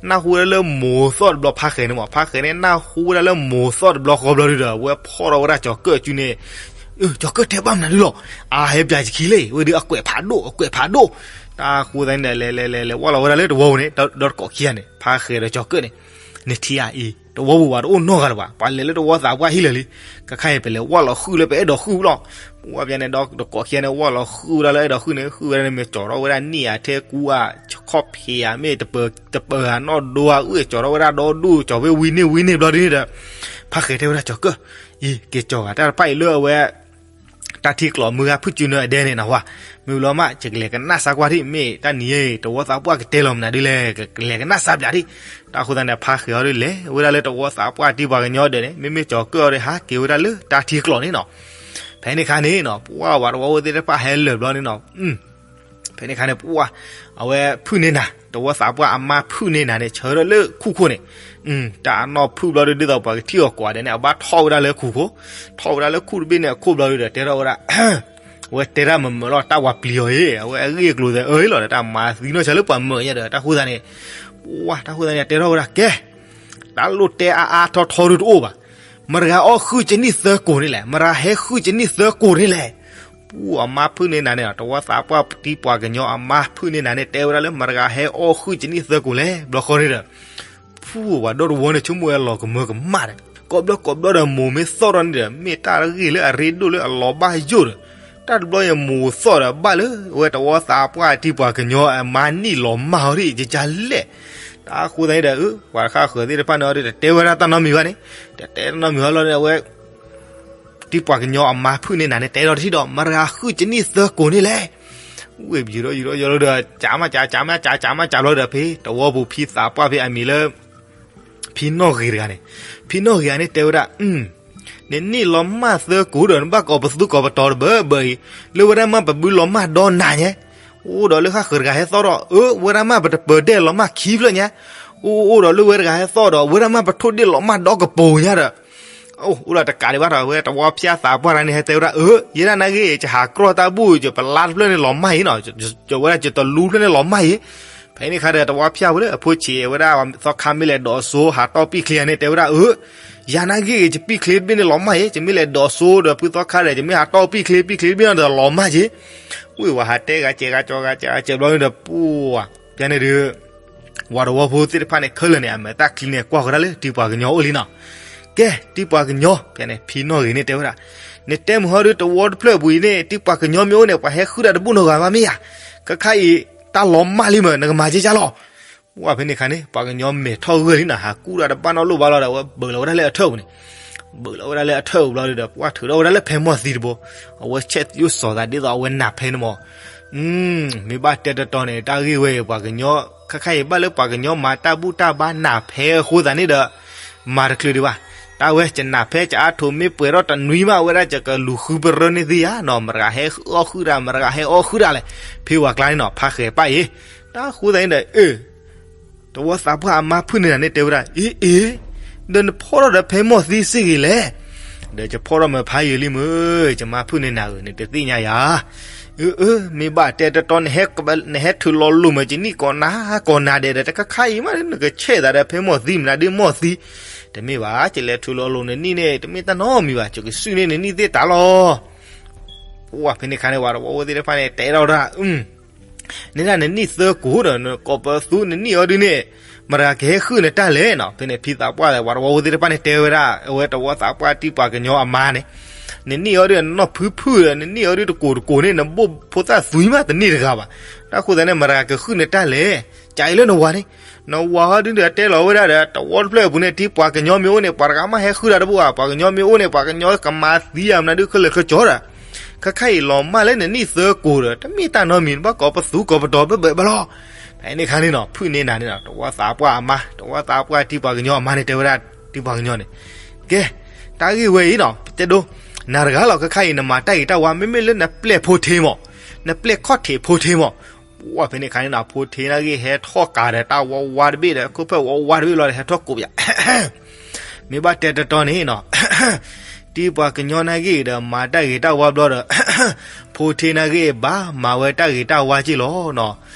နၢ်ဟူဝဲဒၣ်လၢမိၢ်သီၣ်တဘျီ ဖါဃဲၤန့ၣ်မး ဖါဃဲၤန့ၣ် နၢ်ဟူဝဲဒၣ်လၢမိၢ်သီၣ်တဘျီဃီဘျီဒုဒီး အဝဲဖီၣ်ထီၣ်ဝဲဒၣ်ကၠီၤကၢၣ်စုန့ၣ် ကၠီၤကၢၣ်တဲဘၣ်မနုၤဒုလီၤ. အဟဲပၠးယခံလံ ဝဲဒုးအကွဲးဖးဒိၣ် အကွဲးဖးဒိၣ်. တၢ်ဃိသတးန့ၣ်ဒီး လဲၤလဲၤလဲၤလဲၤဝၢ်လီၤဝဲဒၣ်လၢတဝီပူၤန့ၣ် ဒီတကိးခံဂၤန့ၣ် ဖါဃဲၤဒီးကၠီၤကၢၣ်န့ၣ် နထံၣ်ဧါအံၤ တဝီပူၤဘၣ်တအိၣ်နီတဂၤလၢၤဘၣ် ပှၤလဲၤလၢတဝီသးပှၢ်ဟံၣ်လၢာ်လံ. ကခါအံၤပလဲၤဝၢ်လီၤဃုာ်လၢပအဲၣ်ဒိးဃုာ်လီၤ. ဝဲပျဲန့ၣ်ဒီတကိးခံဂၤန့ၣ် ဝၢ်လီၤဃုာ်ဝဲဒၣ်လၢအဲၣ်ဒိးဃုာ်န့ၣ် ဃုာ်ဝဲဒၣ်န့ၣ် မ့ၢ်ကၠီၤထီၣ်ဝဲဒၣ်နံၣ်ဧါ ထဲကူဧါ ခီၣ်ဖံးဧါ မ့ၢ်တပၢၤဧါနီၢ်ဒိဧါ အုၣ်ကၠီၤထီၣ်ဝဲဒၣ်ဒီဒူၣ် ကၠီၤဝဲဝံန့ၢ်ဝံန့ၢ်ဘျီဒ်န့ၣ်ဒီး ဖါဃဲၤတဲဝဲဒၣ်ကၠီၤကၢၣ် အံၤ က့ၤကၠီၤဂၤတၢ်တဖၣ်အံၤလၢအဝဲ တၢ်ထံကျိးမုၢ်ဂၤဖုၣ်စုနၢအဒဲန့ၣ်နဝဲ, မ့ၢ်ဘျီမး ယကလဲၤကနၣ်စၢ်ကွၢ်ထံၣ် မ့ၢ်တၢ်နံၤအံၤ တဝီသးပှၢ်ကတဲလီၤမနုၤဒ်လဲၣ် ကလဲၤကနၣ်စၢ်ပျးထံၣ်. တၢ်ဃိသတးန့ၣ် ဖါဃဲၤအီၤဒ်လဲၤဝဲဒၣ်လၢတဝီသးပှၢ်တံၤပှၤကညီဒဲးန့ၣ် မ့မ့ၢ်ကၠီၤကၢၣ်အီၤဒ်ဟးက့ၤဝဲဒၣ်လၢတၢ်ထံကျိးန့ၣ်နီၤ. ဖဲန့ၣ်အခါန့ၣ်နီၤ ပှၤဝဲတဝီဖိသ့ၣ်တဖၣ်ဟဲလၢာ်ဘျီန့ၣ်နီၤ ဖဲန့ၣ်အခါန့ၣ် ပှၤ အဝဲဖုၣ်န့ၢ်နၤ တဝီသးပှၢ်အမါဖုၣ်န့ၢ်နၤန့ၣ် ဆၢထၢၣ်လၢခူၣ်ခိၣ်န့ၣ်, တၢ်အနီၢ်ဖုၣ်ဘျီဒုး ဒ်သိးပှၤကထံၣ်အီၤကွၢ်ဒဲးန့ၣ် အဘၣ်ထီၣ်ဝဲဒၣ်လၢခူၣ်ခိၣ်, ထီၣ်ဝဲဒၣ်လၢခူၣ်တဘ့ၣ်န့ၣ် အခိၣ်ဘျီဒုးဒီး တဲထီၣ်ဝဲဒၣ် အဝဲတဲတၢ်မမၢလီၤ တၢ်ဝၤပျံၤအီၤအံၤ အဝဲအဂ့ၢ်အကျိၤသဲးအၢလီၤဒီး တၢ်မၤသံနီၢ်ဆၢလၢပှၤမၢညါဒီး တၢ်ဃိသတးန့ၣ်, ပှၤ တၢ်ဃိသတးန့ၣ် တဲထီၣ်ဝဲဒၣ်ကဲ တၢ်လိၣ်တဲအါအါထီထီဒုးတအိၣ်ဘၣ်. မတဂၤအီၣ်ဃုကနံၣ်သၢကိၢ်န့ၣ်လဲၣ်, မတဂၤဟဲဃုကနံၣ်သၢကိၢ်န့ၣ်လဲၣ်. ပှၤအမါဖုၣ်န့ၢ်နၤန့ၣ် တဝီသးပှၢ်တံၤပှၤကညီအမါဖုၣ်န့ၢ်နၤန့ၣ် တဲဝဲဒၣ်လၢမတဂၤဟဲအီၣ်ဃုကနံၣ်သၢကိၢ်လဲၣ်. ဘျီဃီန့ၣ်ဒီး ဖုၣ်ဝဲပှၤဒီတဝီန့ၣ် ဆိကမိၣ်ဝဲလီၤကမၢကမၣ်ဒီး ကိးဘျီကိးဘျီဒီးမိၢ်မ့ၢ်သီၣ်ထီၣ်န့ၣ်ဒီး မ့ၢ်တၢ်ဂ့ၢ်လၢအရ့ဒိၣ်လၢအလီၤဘၣ်ယိၣ်ဒီး တၢ်တဘျီအံၤမိၢ်သီၣ်ဒီးဘၣ်လၢ အဝဲတဝီသးပှၢ်တံၤပှၤကညီအမါနံၣ်လီၤမၢ်အီၤဒ်အံၤ ကကလဲၣ်. တၢ်ဃိသတးန့ၣ်ဒီး ပှၤတဃၣ်ဃၢၤသ့ၣ်တဖၣ်န့ၣ်ဒီး တတဲဝဲဒၣ်တၢ်နီတမံၤဘၣ်န့ၣ်, တတဲတၢ်နီတမံၤဘၣ်လီၤန့ၣ် အဝဲ တံၤပှၤကညီအမါဖုၣ်န့ၢ်နၤန့ၣ် တဲဒီးတထံၣ်ဒီး မတဂၤဃုကနံၣ်သၢကိၢ်န့ၣ်လဲၣ်. ဝ့ၢ်ယူၤဒီးယူၤဒီးယူၤဒီး ကးမးကး ကးမးကး ကးမးကးဘျီဒီး ဖဲတဝီပူၤဖံသးပှၢ်ဖဲအမံၤလၢ ဖံနီၣ်ဂ့ၤတဂၤန့ၣ်, ဖံနီၣ်ဂ့ၤဂၤန့ၣ် တဲဝဲဒၣ် နနံၣ်လီၤမၢ်သၢကိၢ်ဒီး နဘၣ်ကိးပသူကိးပတီၤတဘၢဘၢအံၤ, လၢဝဲဒၣ်မးပဘုလီၤမၢ်ဒီနၤညါ, အိၣ်ဒီးလၢဃၣ်ဃၢၤတဂၤဟဲသီၣ်ဒီး အၢ ဝဲဒၣ်မးပတပၢၤဒဲးလီၤမၢ်ခံဖျၢၣ်ညါ, အိၣ်အိၣ်ဒီးလၢဝဲတဂၤဟဲသီၣ်ဒီး ဝဲဒၣ်မးပထိၣ်ဒ့ၣ်လီၤမၢ်ဒီကပိၤညါဒီး အိၣ်ဒီးတကးဒံးဘၣ်ဒီး အဝဲတဝီဖၠၣ်သးပှၢ်တဂၤန့ၣ် ဟဲတဲဝဲဒၣ် အၢ ယဲဒၣ်နာ်က့ ယဟးကြီတၢ်ဘူၣ် ယပလါတဖျၢၣ်န့ၣ်လီၤမၢ်အံၤနီၤ, ယဝဲဒၣ်ယတလူဖျၢၣ်န့ၣ်လီၤမၢ်အံၤ. ဖဲန့ၣ်အခါဒီး တဝီဖၠၣ်ဝဲလၢအဖိဆံးဝဲဒၣ် သီခါမ့ၢ်လဲၤဒိးစိ ဟးတီၢ်ပံာ်ချ့န့ၣ် တဲဝဲဒၣ် အၢ ယၤနာ်က့ဂ့ၤ ယပံၣ်ချ့တဘ့ၣ်န့ၣ်လီၤမၢ်ယ့ၣ်, ယမ့ၢ်လဲၤဒိးစိဒီးဖုသီခါဒီး ယမ့ၢ်ဟးတီၢ်ပံၣ်ချ့ ပံၣ်ချ့တဘ့ၣ်န့ၣ်ဒီးလီၤမၢ်က့ၢ်. ဝံၤဝဲဟးတဲဂၤစဲးဂၤကၠီဂၤစဲးဂၤစဲးဘျီန့ၣ်ဒီး ပှၤ ဖဲန့ၣ်ဒုး ဝၤတဝီဖိသ့ၣ်တဖၣ်န့ၣ် ခဲလၢာ်န့ၣ် အမဲာ်သၣ်ချံန့ၣ် ကွၢ်ဃီၤဒၣ်လၢတံၤပှၤကညီအိၣ်လံနီၤ. ကဲ တံၤပှၤကညီ ဖဲန့ၣ် ဖံနီၣ်ဂ့ၤန့ၣ်တဲဝဲဒၣ်, နတဲမုၢ်ဟီဒုးတဝီတဖျၢၣ်ပူၤအံၤန့ၣ် တံၤပှၤကညီမ့ၢ်အိၣ်န့ၣ် ပှၤဟဲဃုတၢ်တဘူၣ်နီတဂၤဘၣ်မ့ၢ်ဧါ. ခဲခါအံၤ တၢ်လီၤမၢ်လံမ့ၢ် နကမၤက့ၢ်ကၢ်လီၤ. ဝဲဖဲန့ၣ်ခါန့ၣ် ပှၤကညီမဲာ်ထီၣ်ဂၢၢ်လံနီၤ, ဟးကူၣ်တၢ်တဘၣ်နီတလိၣ်ဘၣ်လီၤဒီး အဝဲဘုးလီၤဝဲဒၣ်လၢအထၢၣ်ပူၤန့ၣ်, ဘုးလီၤဝဲဒၣ်လၢအထၢၣ်ပူၤဘျီဒီး ပှၢ်ထုးထီၣ်ဝဲဒၣ်လၢဖဲမီၢ်သံတဘိ, အဝဲဆဲးသယိၣ်စီၤသးဒ်သိးအဝဲနးဖဲန့ၣ်မး. မ့ၢ်ဘၣ်တဲတတီန့ၣ် တၢ်ဂ့ၢ်ဝဲအံၤ ပှၤကညီ ခဲခါအံၤဘၣ်လၢပှၤကညီမၤတၢ်ဘူၣ်တၢ်ဘါနးဖဲအဃိသတးန့ၣ်ဒီး မၤတချုးဒံးဘၣ်. တၢ်ဝဲ ယနးဖဲယအါထိးမ့ၢ်ပှဲၤထီၣ်တနွံမး အဝဲဒၣ်ယကလူၤဃုပရၢန့ၢ်သ့ဧါနီၤ, မတၤဂၤဟဲအီၣ်ဃုာ်တၢ် မတၤဂၤဟဲအီၣ်ဃုာ်တၢ်လဲၣ်, ဖဲဝဲကျါန့ၣ်နီၤ ဖါဃဲၤပၣ်အံၤ. တၢ်အဃိသတးန့ၣ်ဒီး အ့ တဝီသးပှၢ်အမါဖုၣ်န့ၢ်နၤန့ၣ်တဲဝဲဒၣ်, အ့ အ့ ဒီးနဖီၣ်ထီၣ်ဒီးဖဲမီၢ်သံစ့ၢ်ဂ့ၤလဲၣ်. ဒီးယဖီၣ်ထီၣ်မ့ၢ်ဖးယံာ်လံမ့ၢ်, ယမါဖုၣ်န့ၢ်နၤဧၢ နတသ့ၣ်ညါယၤ. အ့ အ့ မ့ၢ်ဘၣ်တဲတတီန့ၣ် နဟဲထုးလီၤလိာ်မ့ၢ်ယနံၣ်ကိးနၤကိးနၤဒဲးဒီး တခါခါအံၤမး နကဆဲးသးဒီးဖဲမီၢ်သံမနုၤဒ်မီၢ်သံ, တမ့ၢ်ဘၣ် ယလဲၤထုးလီၤလိာ်နနံၣ်န့ၣ် တမ့ၢ်တၢ်နီတမံၤဘၣ် ယကစုၣ်န့ၢ်နနံၣ်သ့ၣ်တၢ်လီၤ. ပှၢ်ဖဲန့ၣ်ခါန့ၣ် ဝၤတဝီဖိသ့ၣ်တဖၣ်န့ၣ် တဲထီၣ်ဝဲဒၣ် နဒၣ်နနံၣ်သၢကိာ်ဒီး နကိးပသူနနံၣ်အီၤဒုန့ၣ် မတၤကဟဲဃုာ်နတၢ်လဲၣ်နီၤ. ဖဲန့ၣ် ဖံသးပှၢ်ဒီး ဝၤတဝီဖိသ့ၣ်တဖၣ်န့ၣ် တဲဝဲဒၣ် အဝဲတဝီသးပှၢ်တံၤပှၤကညီအမါန့ၣ်, နနံၣ်အီၤဒု နနီၢ်ဖုဖုၣ်ဒီး နနံၣ်အီၤဒုတကိာ်တကိာ်န့ၣ် နဘိၣ်ဖိသၣ်သွံမးတန့ၢ်တဂၤဘၣ်. တၢ်ဃိသတးန့ၣ် မတၤကဃုာ်နတၢ်လဲၣ်. ကးအံၤလၢနဝၤန့ၣ်, နဝၤဟီဒုဒီးတဲလီၤဝဲဒၣ်ဒီး တဝီတဖျၢၣ်အပူၤန့ၣ် တံၤပှၤကညီမ့ၢ်အိၣ်န့ၣ် ပှၤတဂၤမးဟဲဃုာ်တၢ်တဘူၣ်ဧါ, ပှၤကညီမ့ၢ်အိၣ်န့ၣ် ပှၤကညီကမၤသံဧါ မနုၤဒုးခဲလၢာ်ခဲဆ့ဒီး ခဲခါအံၤလီၤမၢ်လၢနနံၣ်သၢကိာ်ဒီး တမ့ၢ်တၢ်နီတမံၤ နဘၣ်ကိးပသူကိးပတီၤဘၢဘၢဘၢလီၤ. ဖဲန့ၣ်ခါန့ၣ်နီၤ ဖုၣ်န့ၢ်နၤန့ၣ်နီၤ တဝီသးပှၢ်အမါ တဝီသးပှၢ်တံၤပှၤကညီအမါန့ၣ် တဲဝဲဒၣ် တံၤပှၤကညီန့ၣ်, ကဲ တၢ်ဂ့ၢ်ဝဲအံၤနီၤ ပတဲဒိ နၤတဂၤလီၤ ခဲခါအံၤ နမၤတၢ်ဂ့ၤတၢ်ဝါ မ့မ့ၢ်လၢနပျဲၢ်ဖိထ့မး, နပျဲၢ်ခီၣ်ထံးဖိထ့မး. ပှၢ်ဖဲန့ၣ်ခါန့ၣ်နီၤ ဖိထ့နာ်က့ဟဲထီၣ်ကးဒီးတၢ်ဝါဝါတဘ့ၣ်ဒီး ခိၣ်ဖျီၣ်ဝါဝါတဘ့ၣ်လီၤဒီး ဟဲထီၣ်ကိးပယၤ မ့ၢ်ဘၣ်တဲတတီန့ၣ်နီၤ တံၤပှၤကညီနာ်က့ဒီး မၤတၢ်ဂ့ၤတၢ်ဝါဘျီဒီး ဖိထ့နာ်က့ဘၣ်မၤဝဲတၢ်ဂ့ၤတၢ်ဝါက့ၢ်လီၤနီၤ.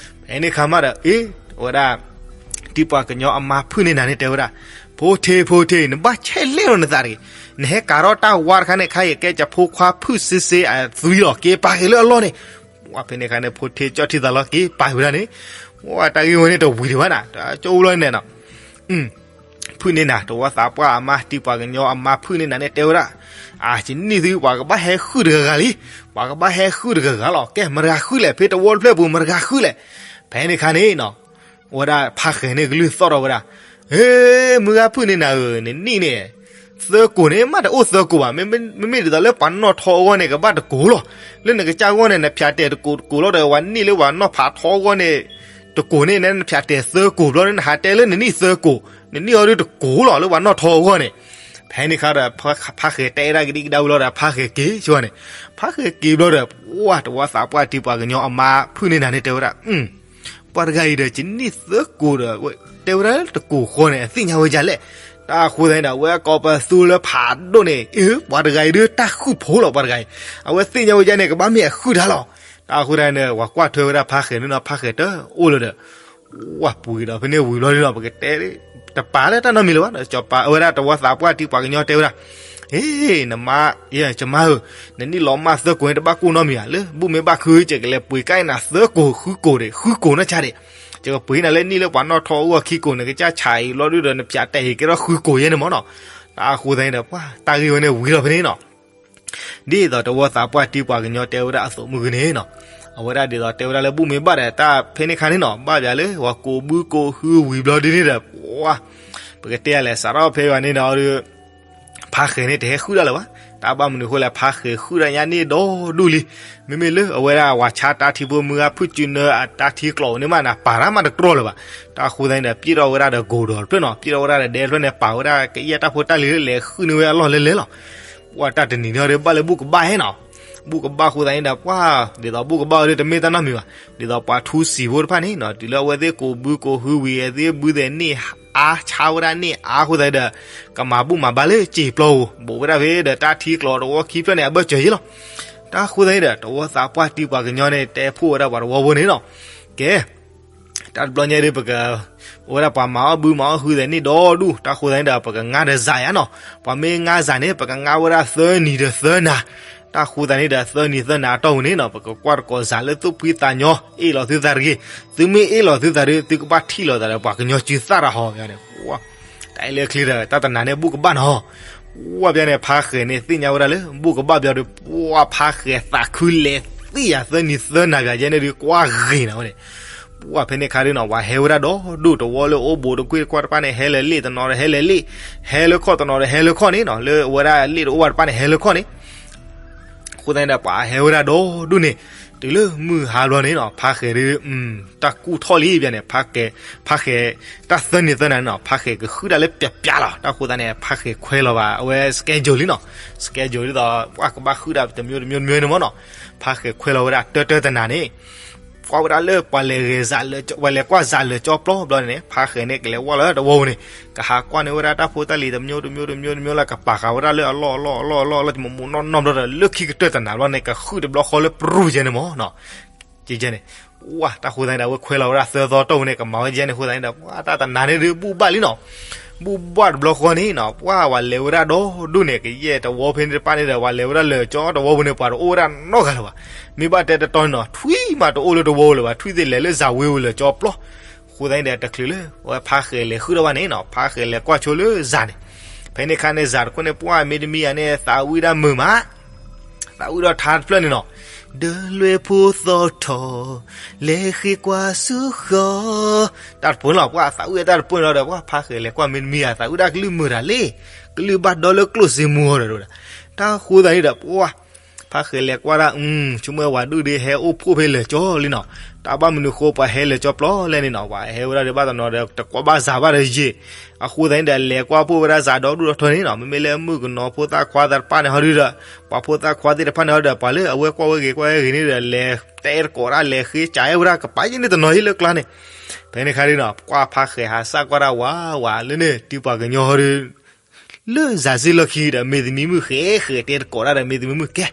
ဖဲန့ၣ်ခါမးဒီး အ့ ဝဲဒၣ် တံၤပှၤကညီအမါဖုၣ်န့ၢ်နၤန့ၣ်တဲဝဲဒၣ်, ဖိထ့ ဖိထ့ နဘၣ်ဆဲးလဲၣ်လီၤနသးတဂ့ၤ, နဟဲကးထီၣ်တၢ်ဝါတခါန့ၣ် ခါအံၤကဲကဖိခွါဖုၣ်စ့စ့အသွံလီၤ က့ၤပာ်က့ၤလၢအလီၢ်န့ၣ်. ပှၢ်ဖဲန့ၣ်ခါန့ၣ် ဖိထ့ကၠီၣ်ထံသးလီၤ က့ၤပာ်ဝဲဒၣ်န့ၣ်. ပှၢ်တၢ်ဂ့ၢ်ဝဲန့ၣ်တဝံၤဒံးဘၣ်နၤ တၢ်ကၠိလီၤန့ၣ်နီၤ ဖုၣ်န့ၢ်နၤ တဝီသးပှၢ်အမါ တံၤပှၤကညီအမါဖုၣ်န့ၢ်နၤန့ၣ်တဲဝဲဒၣ်, အါ ယနံၣ်သု ပှၤကဘၣ်ဟဲဃုာ်တဂၤဂၤလံ, ပှၤကဘၣ်ဟဲဃုာ်တဂၤဂၤလီၤ. ကဲ မတၤဃုာ်လဲၣ် ဖဲတဝီတဖျၢၣ်ပူၤ မတၤဃုာ်လဲၣ်. ဖဲန့ၣ်ခါန့ၣ်နီၤ ဝဲဒၣ်ဖါဃဲၤန့ၣ်ကလုၢ်သီၣ်ထီၣ်ဝဲဒၣ်, ဟ့ မုၢ်ဂၤဖုၣ်န့ၢ်နၤဧၢ, နနံၣ်န့ၣ် သၢကိာ်န့ၣ် မ့ၢ်တအိၣ်သၢကိာ်ဘၣ်, မ့မ့ၢ်ဒ်သိးလၢပှၤနီၣ်ထီအဂီၢ်န့ၣ် ကဘၣ်တကိာ်လီၤ. လၢနကစၢ်အဂီၢ်န့ၣ် နဖၠးတဲာ်တကိာ်တကိာ်လီၤဒီး ပှၤနံၣ်လၢပှၤနီၣ်ဖးထီအဂီၢ်န့ၣ် တကိာ်န့ၣ် နဖၠးတဲာ်သၢကိာ်ဘျီန့ၣ် နဟးတဲလၢနနံၣ်သၢကိာ်, နနံၣ်အီၤဒုတကိာ်လီၤ လၢပှၤနီၣ်ထီအဂီၢ်န့ၣ်. ဖဲန့ၣ်ခါဒီး ဖါဃဲၤတဲဒၣ်ကဒံကဒါဝံၤလီၤဒီး ဖါဃဲၤက့ၤဆိန့ၣ်, ဖါဃဲၤက့ၤဘျီဒီး ပှၢ်တဝီသးပှၢ်တံၤပှၤကညီအမါဖုၣ်န့ၢ်နၤန့ၣ်တဲဝဲဒၣ် ပှၤတဂၤအံၤဒီး ယနံၣ်သၢကိာ်ဒီး တဲဝဲဒၣ်လၢတကိာ်ဃီန့ၣ် အသ့ၣ်ညါဝဲဒ်လဲၣ်. တၢ်အဃိသတးန့ၣ်ဒီး အဝဲကိးပသူလၢဖးဒိၣ်န့ၣ် အ့ ပှၤတဂၤအံၤဒုးတၢ်ဃုၣ်ဖိလီၤ ပှၤတဂၤအံၤ, အဝဲသ့ၣ်ညါဝဲဒ်န့ၣ် ကဘၣ်မ့ၢ်အဃုာ်တၢ်လီၤ. တၢ်အဃိသတးန့ၣ်ဒီး ပှၤကွၢ်ထွဲဝဲဒၣ်ဖါဃဲၤန့ၣ်နီၤ ဖါဃဲၤတအိၣ်လၢၤဒီး ဝဲပှ့ၤဒီးဖဲန့ၣ်ဝံၤဘျီဒီး ပကတဲ တပာ်လၢတၢ်နီတမံၤလၢၤဘၣ်, စီၤပၤဝဲဒၣ်တဝီသးပှၢ်တံၤပှၤကညီတဲဝဲဒၣ်, ဟ့ နမါ ယမါဧၢ, နနံၣ်လီၤမၢ်သၢကိာ်န့ၣ် တဘၣ်ကိၢ်နီတမံၤဧါ, လၢဘူၣ်မ့ၢ်ဘၣ်ခု ယကလဲၤပှ့ၤကါအံၤနၤသၢကိာ်ဃုကိာ်ဒီး ဃုကိာ်နီၢ်ဆါဒံး, ယကပှ့ၤနၤလၢနံၣ်လၢပှၤနီၣ်ထီအဂီၢ်ခံကိာ်န့ၣ် ကစၢ်ဆးအံၤဘျီဒုဒီး နဖၠးတဲာ်ဟ့ၣ်ကဲထီၣ်ဃုကိာ်ယဲန့ၣ်မ့ၢ်နီၤ. တၢ်အဃိသတးန့ၣ်ဒီး ပှၤတၢ်ဂ့ၢ်ဝဲန့ၣ်ဝံၤလီၤဖဲန့ၣ်နီၤ ဒ်သိးတဝီသးပှၢ်တံၤပှၤကညီတဲဝဲဒၣ်အသိးမုၢ်ဂ့ၤန့ၣ်နီၤ, အဝဲဒၣ်ဒ်သိးတဲဝဲဒၣ်လၢဘူၣ်မ့ၢ်ဘၣ်ဒီး တၢ်ဖဲန့ၣ်ခါန့ၣ်နီၤ ဘၣ်ဘၣ်လၢပှၤကိးဘုကိးဟုဝံၤဘျီဒ်န့ၣ်ဒီး ပှၤ ပကတဲလဲၣ် စးထီၣ်ဖဲယွၤန့ၣ်ဒီး ဖါဃဲၤန့ၣ်တဟဲဃုာ်ဒၣ်လၢၤဘၣ်, တၢ်ဘၣ်မနုၤအဃိလဲၣ် ဖါဃဲၤဃုာ်ဒၣ်ညါန့ၣ်ဒီဒူၣ်လံ, မ့မ့ၢ်လၢအဝဲဒၣ်ဝၤဆါတၢ်ထံဖိမုၢ်ဂၤဖုၣ်စုနၢအတၢ်ထံကျိးန့ၣ်မးနၤ ပာ်တၢ်မးတတြီၢ်လၢၤဘၣ်, တၢ်အဃိသတးန့ၣ်ဒီး ပျဲထီၣ်ဝဲဒၣ်ဒီးကိၢ်ဒီးတဖျၢၣ်နီၤ ပျဲထီၣ်ဝဲဒၣ်ဒီးဒဲတဖျၢၣ်န့ၣ် ပာ်ဝဲဒၣ်ကယဲၢ်တၢ်ဖိတၢ်လံၤလၢလဲၤဃုာ်န့ၢ်ဝဲအလီၢ်လဲၤလဲၤလီၤ. ပှၤတၢ်တနံၤန့ၣ်ဒီးဘၣ်လၢဘူၣ်ကဘၣ်ဟဲနီၤ, ဘူၣ်ကဘၣ်အဃိသတးန့ၣ်ဒီး ပှၤ ဒ်သိးဘူၣ်ကဘၣ်အီၤဒီးတမ့ၢ်တၢ်နီတမံၤဘၣ်, ဒ်သိးပှၤထူစံာ်ဖိတဖၣ်န့ၣ်နီၤ တုၤလၢအဝဲသ့ၣ်ကိးဘုကိးဟုဝံၤ အဝဲသ့ၣ်ဘုသဲးန့ၢ်အါ ဆါဝဲဒၣ်န့ၢ်အါအဃိသတးဒီး ကမၤဘူၣ်မၤဘါလၢစံာ်ပျီဧိၤ ဘူးဝဲဒၣ်ဖဲဒီးတၢ်ထံကျိးတဝီခံဖျၢၣ်န့ၣ် အဘၢၣ်စၢၤယဲလီၤ. တၢ်အဃိသတးန့ၣ်ဒီး တဝီသးပှၢ်တံၤပှၤကညီန့ၣ် တဲဖှိၣ်ဝဲဒၣ်ပှၤတဝီဖိန့ၣ်နီၤ, ကဲ တၢ်တဘျီညါဒ်ပက အိၣ်ဝဲဒၣ်ပှၤမၤအီၣ်ဘုမၤအီၣ်ဟုသ့ၣ်န့ၣ်ဒီဒူၣ်, တၢ်ဃိသတးန့ၣ်ဒီး ပကငါဒီးစးယါနီၤ. ပှၤမ့ၢ်ငါစးန့ၣ် ပကငါဝဲဒၣ်သၢနံၤဒီးသၢနၤ, တၢ်ဃိသတးန့ၣ်ဒီး သၢနံၤသၢနၤအတီၢ်ပူၤန့ၣ်နီၤ ပကကွၢ်တကိးစးလၢသူၣ်ဖှံသးညီ အ့ၣ်လိာ်သုသးတဂ့ၤ, သုမ့ၢ်အ့ၣ်လိာ်သုသးဒီး သုကဘၣ်ထံၣ်လိာ်သးဒီးပှၤကညီစုသၣ်တၢ်ဟီ, တၢ်အဲၣ်လၢချ့ဒီး တၢ်တနၤန့ၣ်ဘူၣ်ကဘၣ်နီၤ. ပှၤဘၣ်န့ၣ် ဖါဃဲၤန့ၣ်သ့ၣ်ညါဝဲဒၣ်လၢ ဘူၣ်ကဘၣ်ဘျီဒီး ပှၤဖါဃဲၤသးခုလဲၤသံယၤသၢနံၤသၢနၤဘၣ်ယဲန့ၣ်ဒီး ကွၢ်ဂ့ၤနၤဝဲန့ၣ်, ပှၤဖဲန့ၣ်ခါဒ်နီၤ ပှၤဟဲဝဲဒၣ်ဒီဒူၣ်, တဝီလၢအိၣ်ဘူးတကွ့ၢ်တကွၢ်တဖၣ်န့ၣ် ဟဲလၢလ့ၣ်တနီၤဒီးဟဲလၢလ့ၣ်, ဟဲလၢခီၣ်တနီၤဒီးဟဲလၢခီၣ်န့ၣ်နီၤ, လၢအဝဲဒၣ်လ့ၣ်တအိၣ်ဘၣ်တဖၣ်န့ၣ် ဟဲလၢခီၣ်န့ၣ် အဃိသတးန့ၣ်ဒီး ပှၤဟဲဝဲဒၣ်ဒီဒူၣ်န့ၣ်, တုၤလၢမုၢ်ဟါဘျီန့ၣ်နီၤ ဖါဃဲၤဒီး တၢ်ကူၣ်ထီၣ်လံဘၣ်န့ၣ် ဖါဃဲၤ, ဖါဃဲၤ တၢ်သၢနံၤသၢနၤန့ၣ်နီၤ ဖါဃဲၤကဃုတၢ်လၢပျးပျးလီၤ. တၢ်ဃိသတးန့ၣ် ဖါဃဲၤခွဲလီၤဘၣ် အဝဲ schedule လံနီၤ, schedule ဒ်သိး ပှၤကဘၣ်ဃုတၢ်တမျိုးတမျိုးတမျိုးန့ၣ်မ့ၢ်နီၤ, ဖါဃဲၤခွဲလီၤဝဲဒၣ်တၢတၢတနၤန့ၣ် ကွၢ်ဝဲဒၣ်လၢပှၤလဲၤဂဲၤစး, ပှၤလဲၤကွၢ်စးလၢာ်ကၠီပျီဘျီန့ၣ် ဖါဃဲၤန့ၣ် ကလဲၤဝဲလၢတဝီပူၤန့ၣ်, ကဟးကွၢ်န့ၢ်ဝဲဒၣ်တၢ်ဖိတၢ်လံၤတမျိုးတမျိုးတမျိုးတမျိုးလၢကပာ်ဃာ်ဝဲဒၣ်လၢအလီၢ်အလီၢ်အလီၢ်အလီၢ်လီၢ် တမူးမူးနီၢ်နီၢ်ဘျီဒီးလၢခံကတၢၢ်တနၤဘျီန့ၣ် ကဃုတဘျီဃီလၢပရူၢ်ယဲန့ၣ်မ့ၢ်နီၤ. ကဲန့ၣ်, ဝဲ တၢ်ဃိသတးန့ၣ်ဒီး အဝဲခွဲလီၤဝဲဒၣ်သၢသီတီၢ်ပူၤန့ၣ် ကမၤဝဲယဲန့ၣ်အဃိသတးန့ၣ်ဒီး ပှၤတၢ်တနၤန့ၣ်ဒီး ဘူၣ်ဘၣ်လံနီၤ. ဘူၣ်ဘၣ်တဘျီဃီန့ၣ်နီၤ ပှၤဝဲလဲၤဝဲဒၣ်ဒီဒူၣ်န့ၣ် ကယဲၢ်တဝီဖဲန့ၣ်တဖၣ်န့ၣ်ဒီး ပှၤလဲၤဝဲဒၣ်လၢာ်ကၠီတဝီပူၤန့ၣ် ပှၤတအိၣ်ဝဲဒၣ်နီတဂၤလၢၤဘၣ်. မ့ၢ်ဘၣ်တဲတတီန့ၣ်နီၤ ထွံၣ်မးတအိၣ်လၢတဝီပူၤလၢၤဘၣ်, ထွံၣ်သ့ၣ်လဲၤလၢစးဝ့ပူၤလၢာ်ကၠီပျီ. အဃိသတးန့ၣ်ဒီး တချုးလၢ အဝဲဖါဃဲၤလဲၤဃုထီၣ်ဘၣ်န့ၣ်နီၤ ဖါဃဲၤလဲၤကွၢ်ဆိလၢစးန့ၣ်, ဖဲန့ၣ်ခါန့ၣ် စးတခိၣ်န့ၣ် ပှၤမ့တမ့ၢ်ယၤန့ၣ် သးဝံၣ်ဒၣ်မုာ်မး သးဝံၣ်ဒီးထါတဖျၢၣ်န့ၣ်နီၤ, ဒီးလွဲဖိသီၣ်ထီၣ် လဲၤဃ့ကွၢ်ဆူဃီ, တၢ်တပူၤန့ၣ်လီၤ ပှၤသးဝံၣ်တၢ်တပူၤန့ၣ်လီၤဒီး ပှၤဖါဃဲၤလဲၤကွၢ်မ့တမ့ၢ်ယၤ သးဝံၣ်ဒၣ်ကလုၢ်မုာ်တၢ်လံ, ကလုၢ်ဘၣ်ဒီလၢကျိၣ်စ့မူအီၤဒီး, တၢ်ဃိသတးန့ၣ်ဒီး ပှၤ ဖါဃဲၤလဲၤကွၢ်ဒၣ် ဆိကမိၣ်ဝဲဒုးဒ်ဟဲအိၣ်ဖှိၣ်ဖဲလၢာ်ကၠီလံနီၤ, တၢ်ဘၣ်မနုၤဃိ ပှၤဟဲလၢာ်ကၠီပျီလဲၣ်န့ၣ်နီၤ, ပှၤဟဲဝဲဒၣ်ဒီးဘၣ်တနီၤဒီး တကွၢ်ဘၣ်စးဘၣ်ဒီးယံာ်, အဃိသတးန့ၣ်ဒီး လဲၤကွၢ်ဖှိၣ်ဝဲဒၣ်စးဒီဒူၣ်ဒီထၢန့ၣ်နီၤ, မ့မ့ၢ်လၢမုၣ်ကနီၤဖိသၣ်ခွါသ့ၣ်တဖၣ်န့ၣ်ဟီဒုးဒီး, ပှၤဖိသၣ်ခွါသ့ၣ်တဖၣ်န့ၣ်ဟီဒီး ပှၤလၢအဝဲကွၢ်ဝဲဂ့ၤကွၢ်ဝဲဂ့ၤန့ၣ်ဒီး လဲၤတဲတကိးဒၣ်လဲၤဃ့ကးဝဲဒၣ်ကပၤယဲန့ၣ်တနီၤဟံၣ်လၢကျါန့ၣ်, ဖဲန့ၣ်ခါဒုးနီၤ ကွၢ်ဖါဃဲၤဟးစၢ်ကွၢ်ဒၣ်ဝးဝးလၢန့ၣ် တုၤပှၤကညီဟီဒုး လၢစးစ့လီၢ်ခံဒီး မ့ၢ်သမံမုၣ်ဃဲဃဲတဲတကိးဒၣ်ဒီး မ့ၢ်သမံမုၣ်ကဲ,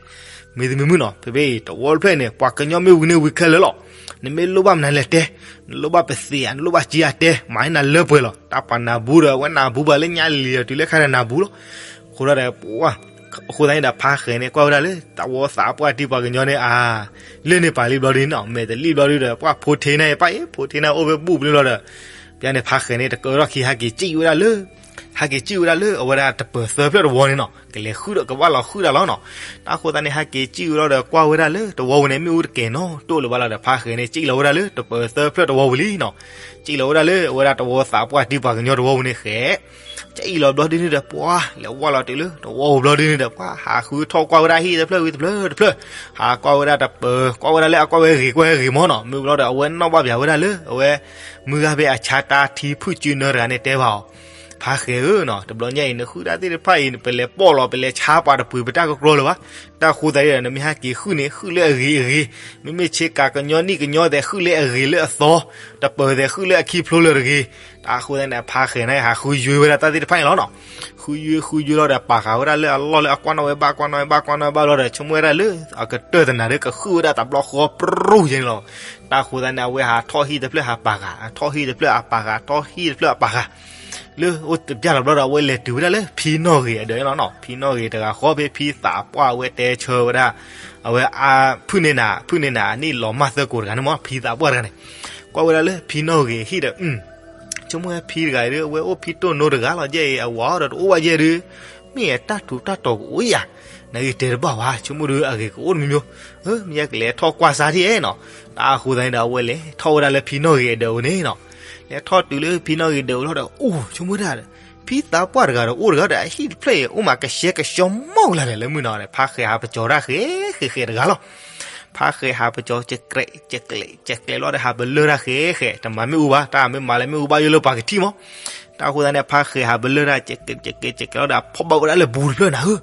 မ့ၢ်သမံမုၣ်နီၤ ဖဲဖဲအံၤ တဝီတဖျၢၣ်န့ၣ် ပှၤကညီမ့ၢ်ဝံၤန့ၣ်ဝံၤခဲလၢာ်လီၤ, နမ့ၢ်လိၣ်ဘၣ်မနုၤလဲၤတဲ, နလိၣ်ဘၣ်ပသ့ဧါ နလိၣ်ဘၣ်စ့ဧါတဲ, မၤန့ၢ်နၤလၢပှဲၤလီၤ, တၢ်ပှၤနၢ်ဘူးဒီး အဝဲနၢ်ဘူးပှၤလၢညါလံၤဒီး တုၤလၢခါန့ၣ်နၢ်ဘူးလီၤ, အဃိဒီး အဃိသတးန့ၣ်ဒီး ဖါဃဲၤန့ၣ် ကွၢ်ဝဲဒၣ်လၢ တၢ်ဝီသးပှၢ်တံၢ်ပှၤကညီန့ၣ် အါ, လၢန့ၣ်ပာ်လံဘျီဒုးနီၤ မဲာ်တလံၣ်ဘျီဒုးဒီး ပှၤဖိထ့န့ၣ်ပၣ်အံၤ ဖိထ့န့ၣ်အိၣ်ဖဲဘူၣ်ပျ့ၤဘျီဒီး, ပျါန့ၣ်ဖါဃဲၤန့ၣ် တကၢထီၣ်ခံ ဟဲက့ၤစံၣ်ဝဲဒၣ်လၢ, ဟဲက့ၤစံၣ်ဝဲဒၣ်လၢ အဝဲဒၣ်တပၢၤသၢဖျၢၣ်တဝီန့ၣ်နီၤ ကလဲၤဃုဒီးကဘၣ်လီၤဃုဒၣ်လီၤနီၤ, တၢ်ဃိသတးန့ၣ် ဟဲက့ၤစံၣ်ဝဲလီၤဒီး ကွၢ်ဝဲဒၣ်လၢတဝီပူၤန့ၣ် မ့ၣ်အူတကဲၤနီတအိၣ်လၢၤဘၣ်လီၤဒီး ဖါဃဲၤန့ၣ် စံၣ်လီၤဝဲဒၣ်လၢတပၢၤသၢဖျၢၣ်တဝီပူၤလံနီၤ, စံၣ်လီၤဝဲဒၣ်လၢ အဝဲဒၣ်တဝီသးပှၢ်တံၢ်ပှၤကညီတဝီပူၤန့ၣ်ဃဲၤ စံၣ်လီၤဘျီဒုန့ၣ်ဒီး ပှၤလဲၤဝဲလီၤတုၤလၢတဝီပူၤဘျီဒုန့ၣ်ဒီး ပှၤဟးဃုထီၣ်ကွၢ်ဝဲဒၣ်ဟံၣ်တဖျၢၣ်ဝံၤတဖျၢၣ်တဖျၢၣ်, ဟးကွၢ်ဝဲဒၣ်တပၢၤ ကွၢ်ဝဲဒၣ်လၢအကွၢ်ဝဲဂ့ၤကွၢ်ဝဲဂ့ၤမ့ၢ်နီၤ, မ့ၢ်ဘျီဒီး အဝဲနီၣ်ဘၣ်ပၠးဝဲဒၣ်လၢ အဝဲ မုၢ်ဂၤဖဲအဆါတၢ်ထံဖုၣ်စုနၢတဂၤန့ၣ်တဲဘၣ်အီၤ, ဖါဃဲၤဧၢနီၤ တဘျီညါအံၤ နဃုတၢ်သ့ၣ်တဖၣ်အံၤ ပလဲၤပိာ်လီၤ ပလဲၤဆါပှၤတပှ့ၤ ပတၢ်ကကြီလၢၤဘၣ်, တၢ်ဃိသတးဒီး နမ့ၢ်ဟဲက့ၤဃုန့ၣ် ဃုလၢအဂ့ၤအဂ့ၤ, မ့မ့ၢ်ဆ့ကၤကညီနံၣ်ကညီသဲး ဃုလၢအဂ့ၤလၢအသီ, တပၢၤသဲး ဃုလၢအခံဖျိလၢတဂ့ၤ, တၢ်ဃိသတးန့ၣ် ဖါဃဲၤန့ၣ် ဟးဃုယွ့ဝဲဒၣ်တၢ်သ့ၣ်တဖၣ်န့ၣ်လီၤနီၤ, ဃုယွ့ဃုယွ့လီၤဒီး ပာ်ဃာ်ဝဲဒၣ်လၢအလီၢ်လၢအကွၢ်နီၣ်ဝဲဘၣ် ကွၢ်နီၣ်ဝဲဘၣ် ကွၢ်နီၣ်ဝဲဘၣ်လီၤဒီး ဆိကမိၣ်ဝဲဒၣ်လၢ အကတၢၢ်တနၤဒီး ကဃုဝဲဒၣ်တဘျီဃီပြူၢ်ယဲန့ၣ်လီၤ, တၢ်ဃိသတးန့ၣ် အဝဲဟးထီၣ်ဟံၣ်တဖျၢၣ်ဟးပာ်ဃာ် ထီၣ်ဟံၣ်တဖျၢၣ်ဟးပာ်ဃာ် ထီၣ်ဟံၣ်တဖျၢၣ်ဟးပာ်ဃာ် လၢအိၣ်တပျၢ်လီၤဘျီဒီး အဝဲလဲၤတုၤဝဲဒၣ်လၢဖံနီၣ်ဂ့ၤအဒၢးန့ၣ်လီၤနီၤ, ဖံနီၣ်ဂ့ၤတဂၤဃီဖဲဖံသးပှၢ်ဝဲတဲဆၢဝဲဒၣ်, အဝဲအါ ဖုၣ်န့ၢ်နၤ ဖုၣ်န့ၢ်နၤန့ၣ်လီၤမၢ်သၢကိးတဂၤန့ၣ်မ့ၢ် ဖံသးပှၢ်တဂၤန့ၣ်, ကွၢ်ဝဲဒၣ်လၢဖံနီၣ်ဂ့ၤဟံၣ်ဒီး ဆိကမိၣ်ဝဲဖံတဂၤအံၤဒီး အဝဲအိၣ်ဖံတိၢ်နိတဂၤလီၤ ယဲအံၤအဝၤအီၤဒီးတအိၣ်ဘၣ်ယဲဒုး, မ့ၢ်အတၢ်ထူးတၢ်တီၤကအိၣ်ယၤ, နဂ့ၤတဲတဘၣ်ဘၣ် ဆိကမိၣ်ဒုးအဂ့ၤကအိၣ်တမံၤမံၤ, မ့ၢ်ယကလဲၤထီၣ်ကွၢ်စါထံၣ်နီၤ, တၢ်ဃိသတးန့ၣ်ဒီး အဝဲလဲၤထီၣ်ဝဲဒၣ်လၢဖံနီၣ်ဂ့ၤအဒၢးအအိၣ်န့ၣ်နီၤ, လဲၤထီၣ်တုၤလၢဖံနီၣ်ဂ့ၤဒၢးအအိၣ်လီၤဒီး အိၣ် ဆိကမိၣ်ဒၣ်ဒီး ဖံသးပှၢ်တဂၤဒီးအိၣ်တဂၤဒီး အဟံၣ်တဖျၢၣ်အံၤ အိၣ်မးကဆှဲကဆှီမီၢ်ကလာ်လဲၣ်လၢမုၢ်နီၤ, ဖါဃဲၤဟးပကၠီၤတၢ်ဃဲၤဃဲၤဃဲၤတဂၤလီၤ ဖါဃဲၤဟးပကၠီၤ ကဲးကျဲး ကဲးကျဲး ကဲးကျဲးလီၤဒီး ဟးပလၢၢ်တၢ်ဃဲၤဃဲၤ တမၤမ့ၣ်အူဘၣ် တၢ်မ့ၢ်မၤလၢမ့ၣ်အူဘၣ်ယိၣ်လၢပှၤကထံၣ်မး, တၢ်ဃိသတးန့ၣ် ဖါဃဲၤဟးပလၢၢ်တၢ် ကဲးကျဲး ကဲးကျဲး ကဲးကျဲးလီၤဒီး ဖီၣ်ဘၣ်ဝဲဒၣ်လၢဘူးတဖျၢၣ်နၤဧၢ,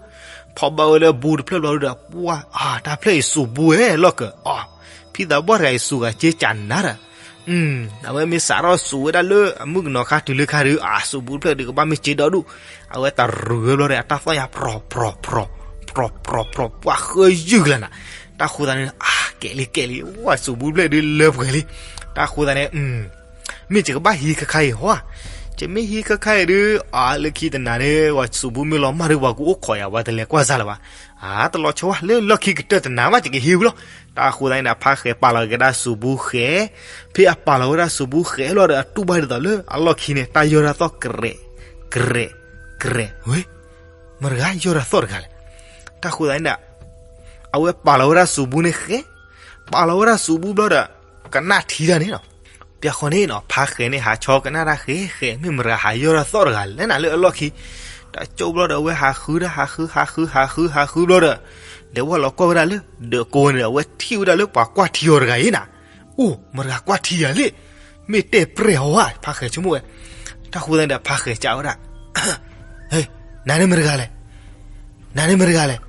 ဖီၣ်ဘၣ်ဝဲလၢဘူးတဖျၢၣ်ဘျီဒီး ပှၤ အါ တၢ်ဖျၢၣ်အံၤစူးဘူးဝဲလီၢ်ကၢၤ အီ ဖံသးပှၢ်တဂၤအံၤစူးဂၤစ့ကၢ်နၤဒီး အဝဲမ့ၢ်စးထီၣ်စူးဝဲဒၣ်လၢအမုၣ်ကနီၤခါတုၤလၢခါဒီး အစူးဘူးတဖျၢၣ်ဒီးကဘၣ်မ့ၢ်စ့ဒီဒူၣ်, အဝဲတရူးဝဲဘျီဒီး အတၢ်သီၣ်ညါ ပြီၤ ပြီၤ ပြီၤ ပြီၤ ပြီၤ ပြီၤ ပှၤဃၢယုၢ်ကလၢ်နၤ, တၢ်ဃိသတးန့ၣ် အါ ကဲးလံ ကဲးလံ ဝဲစူးဘူးတဖျၢၣ်ဒုးလၢပှဲၤလံ, တၢ်ဃိသတးန့ၣ် မ့ၢ်ယကဘၣ်ဟံးခါခါအံၤဟီဧါ, ယမ့ၢ်ဟံးခါခါအံၤဒုး အလၢခံတနၤန့ၣ် ပှၤစူးဘုမ့ၢ်လီၤမၢ်ဒုး ပှၤကအိၣ်ခိးယၤ ပှၤတလဲၤကွၢ်စၢ်လၢၤဘၣ်. အါ တလီၤဆီဘၣ် လၢလီၢ်ခံကတၢၢ်တနၤဘၣ် ယကဟံးဝံၤလီၤ. တၢ်ဃိသတးန့ၣ်ဒီး ဖါဃဲၤပာ်လီၤက့ၤဒၣ်စူးဘုဃဲၤ, ဖဲအပာ်လီၤဝဲဒၣ်စူးဘုဃဲၤလီၤဒီး အတူၢ်ဘၣ်ဒ်သိးလၢအလီၢ်ခံန့ၣ် တၢ်ယီၢ်တၢ်သီၣ်ကရဲး ကရဲး ကရဲး, ဝဲ မတၤတဂၤယီၢ်တၢ်သီၣ်တဂၤလဲၣ်. တၢ်ဃိသတးန့ၣ်ဒီး အဝဲပာ်လီၤဝဲဒၣ်စူးဘုန့ၣ်ဃဲၤ, ပာ်လီၤဝဲဒၣ်စူးဘုဘျီဒီး ကနၣ်ထံတၢ်န့ၣ်လီၤ. ပျၢ်ဃီန့ၣ်နီၤ ဖါဃဲၤန့ၣ် ဟးဆီကနၣ်တၢ်ဃဲၤဃဲၤ မ့ၢ်မတၤတဂၤဟးယီၢ်တၢ်သီၣ်တဂၤလဲၣ်နၤလၢအလီၢ်ခံ. တၢ်ကၠိဘျီဒီး အဝဲဟးဃုတၢ် ဟးဃု ဟးဃု ဟးဃု ဟးဃုဘျီဒီး လဲၤဝဲလီၤကွၢ်ဝဲဒၣ်လၢ ဒၢးကိးန့ၣ် အဝဲထံၣ်ဝဲဒၣ်လၢပှၤကွၢ်ထံအီၤတဂၤအံၤနၤ. အိၣ် မတၤတဂၤကွၢ်ထံယၤလဲၣ်, မ့ၢ်တဲပြဲၢ်အီၤဧါ ဖါဃဲၤဆိကမိၣ်ဝဲ. တၢ်ဃိသတးန့ၣ်ဒီး ဖါဃဲၤကးဝဲဒၣ် နၤန့ၣ်မတၤတဂၤလဲၣ်, နၤန့ၣ်မတၤတဂၤလဲၣ်.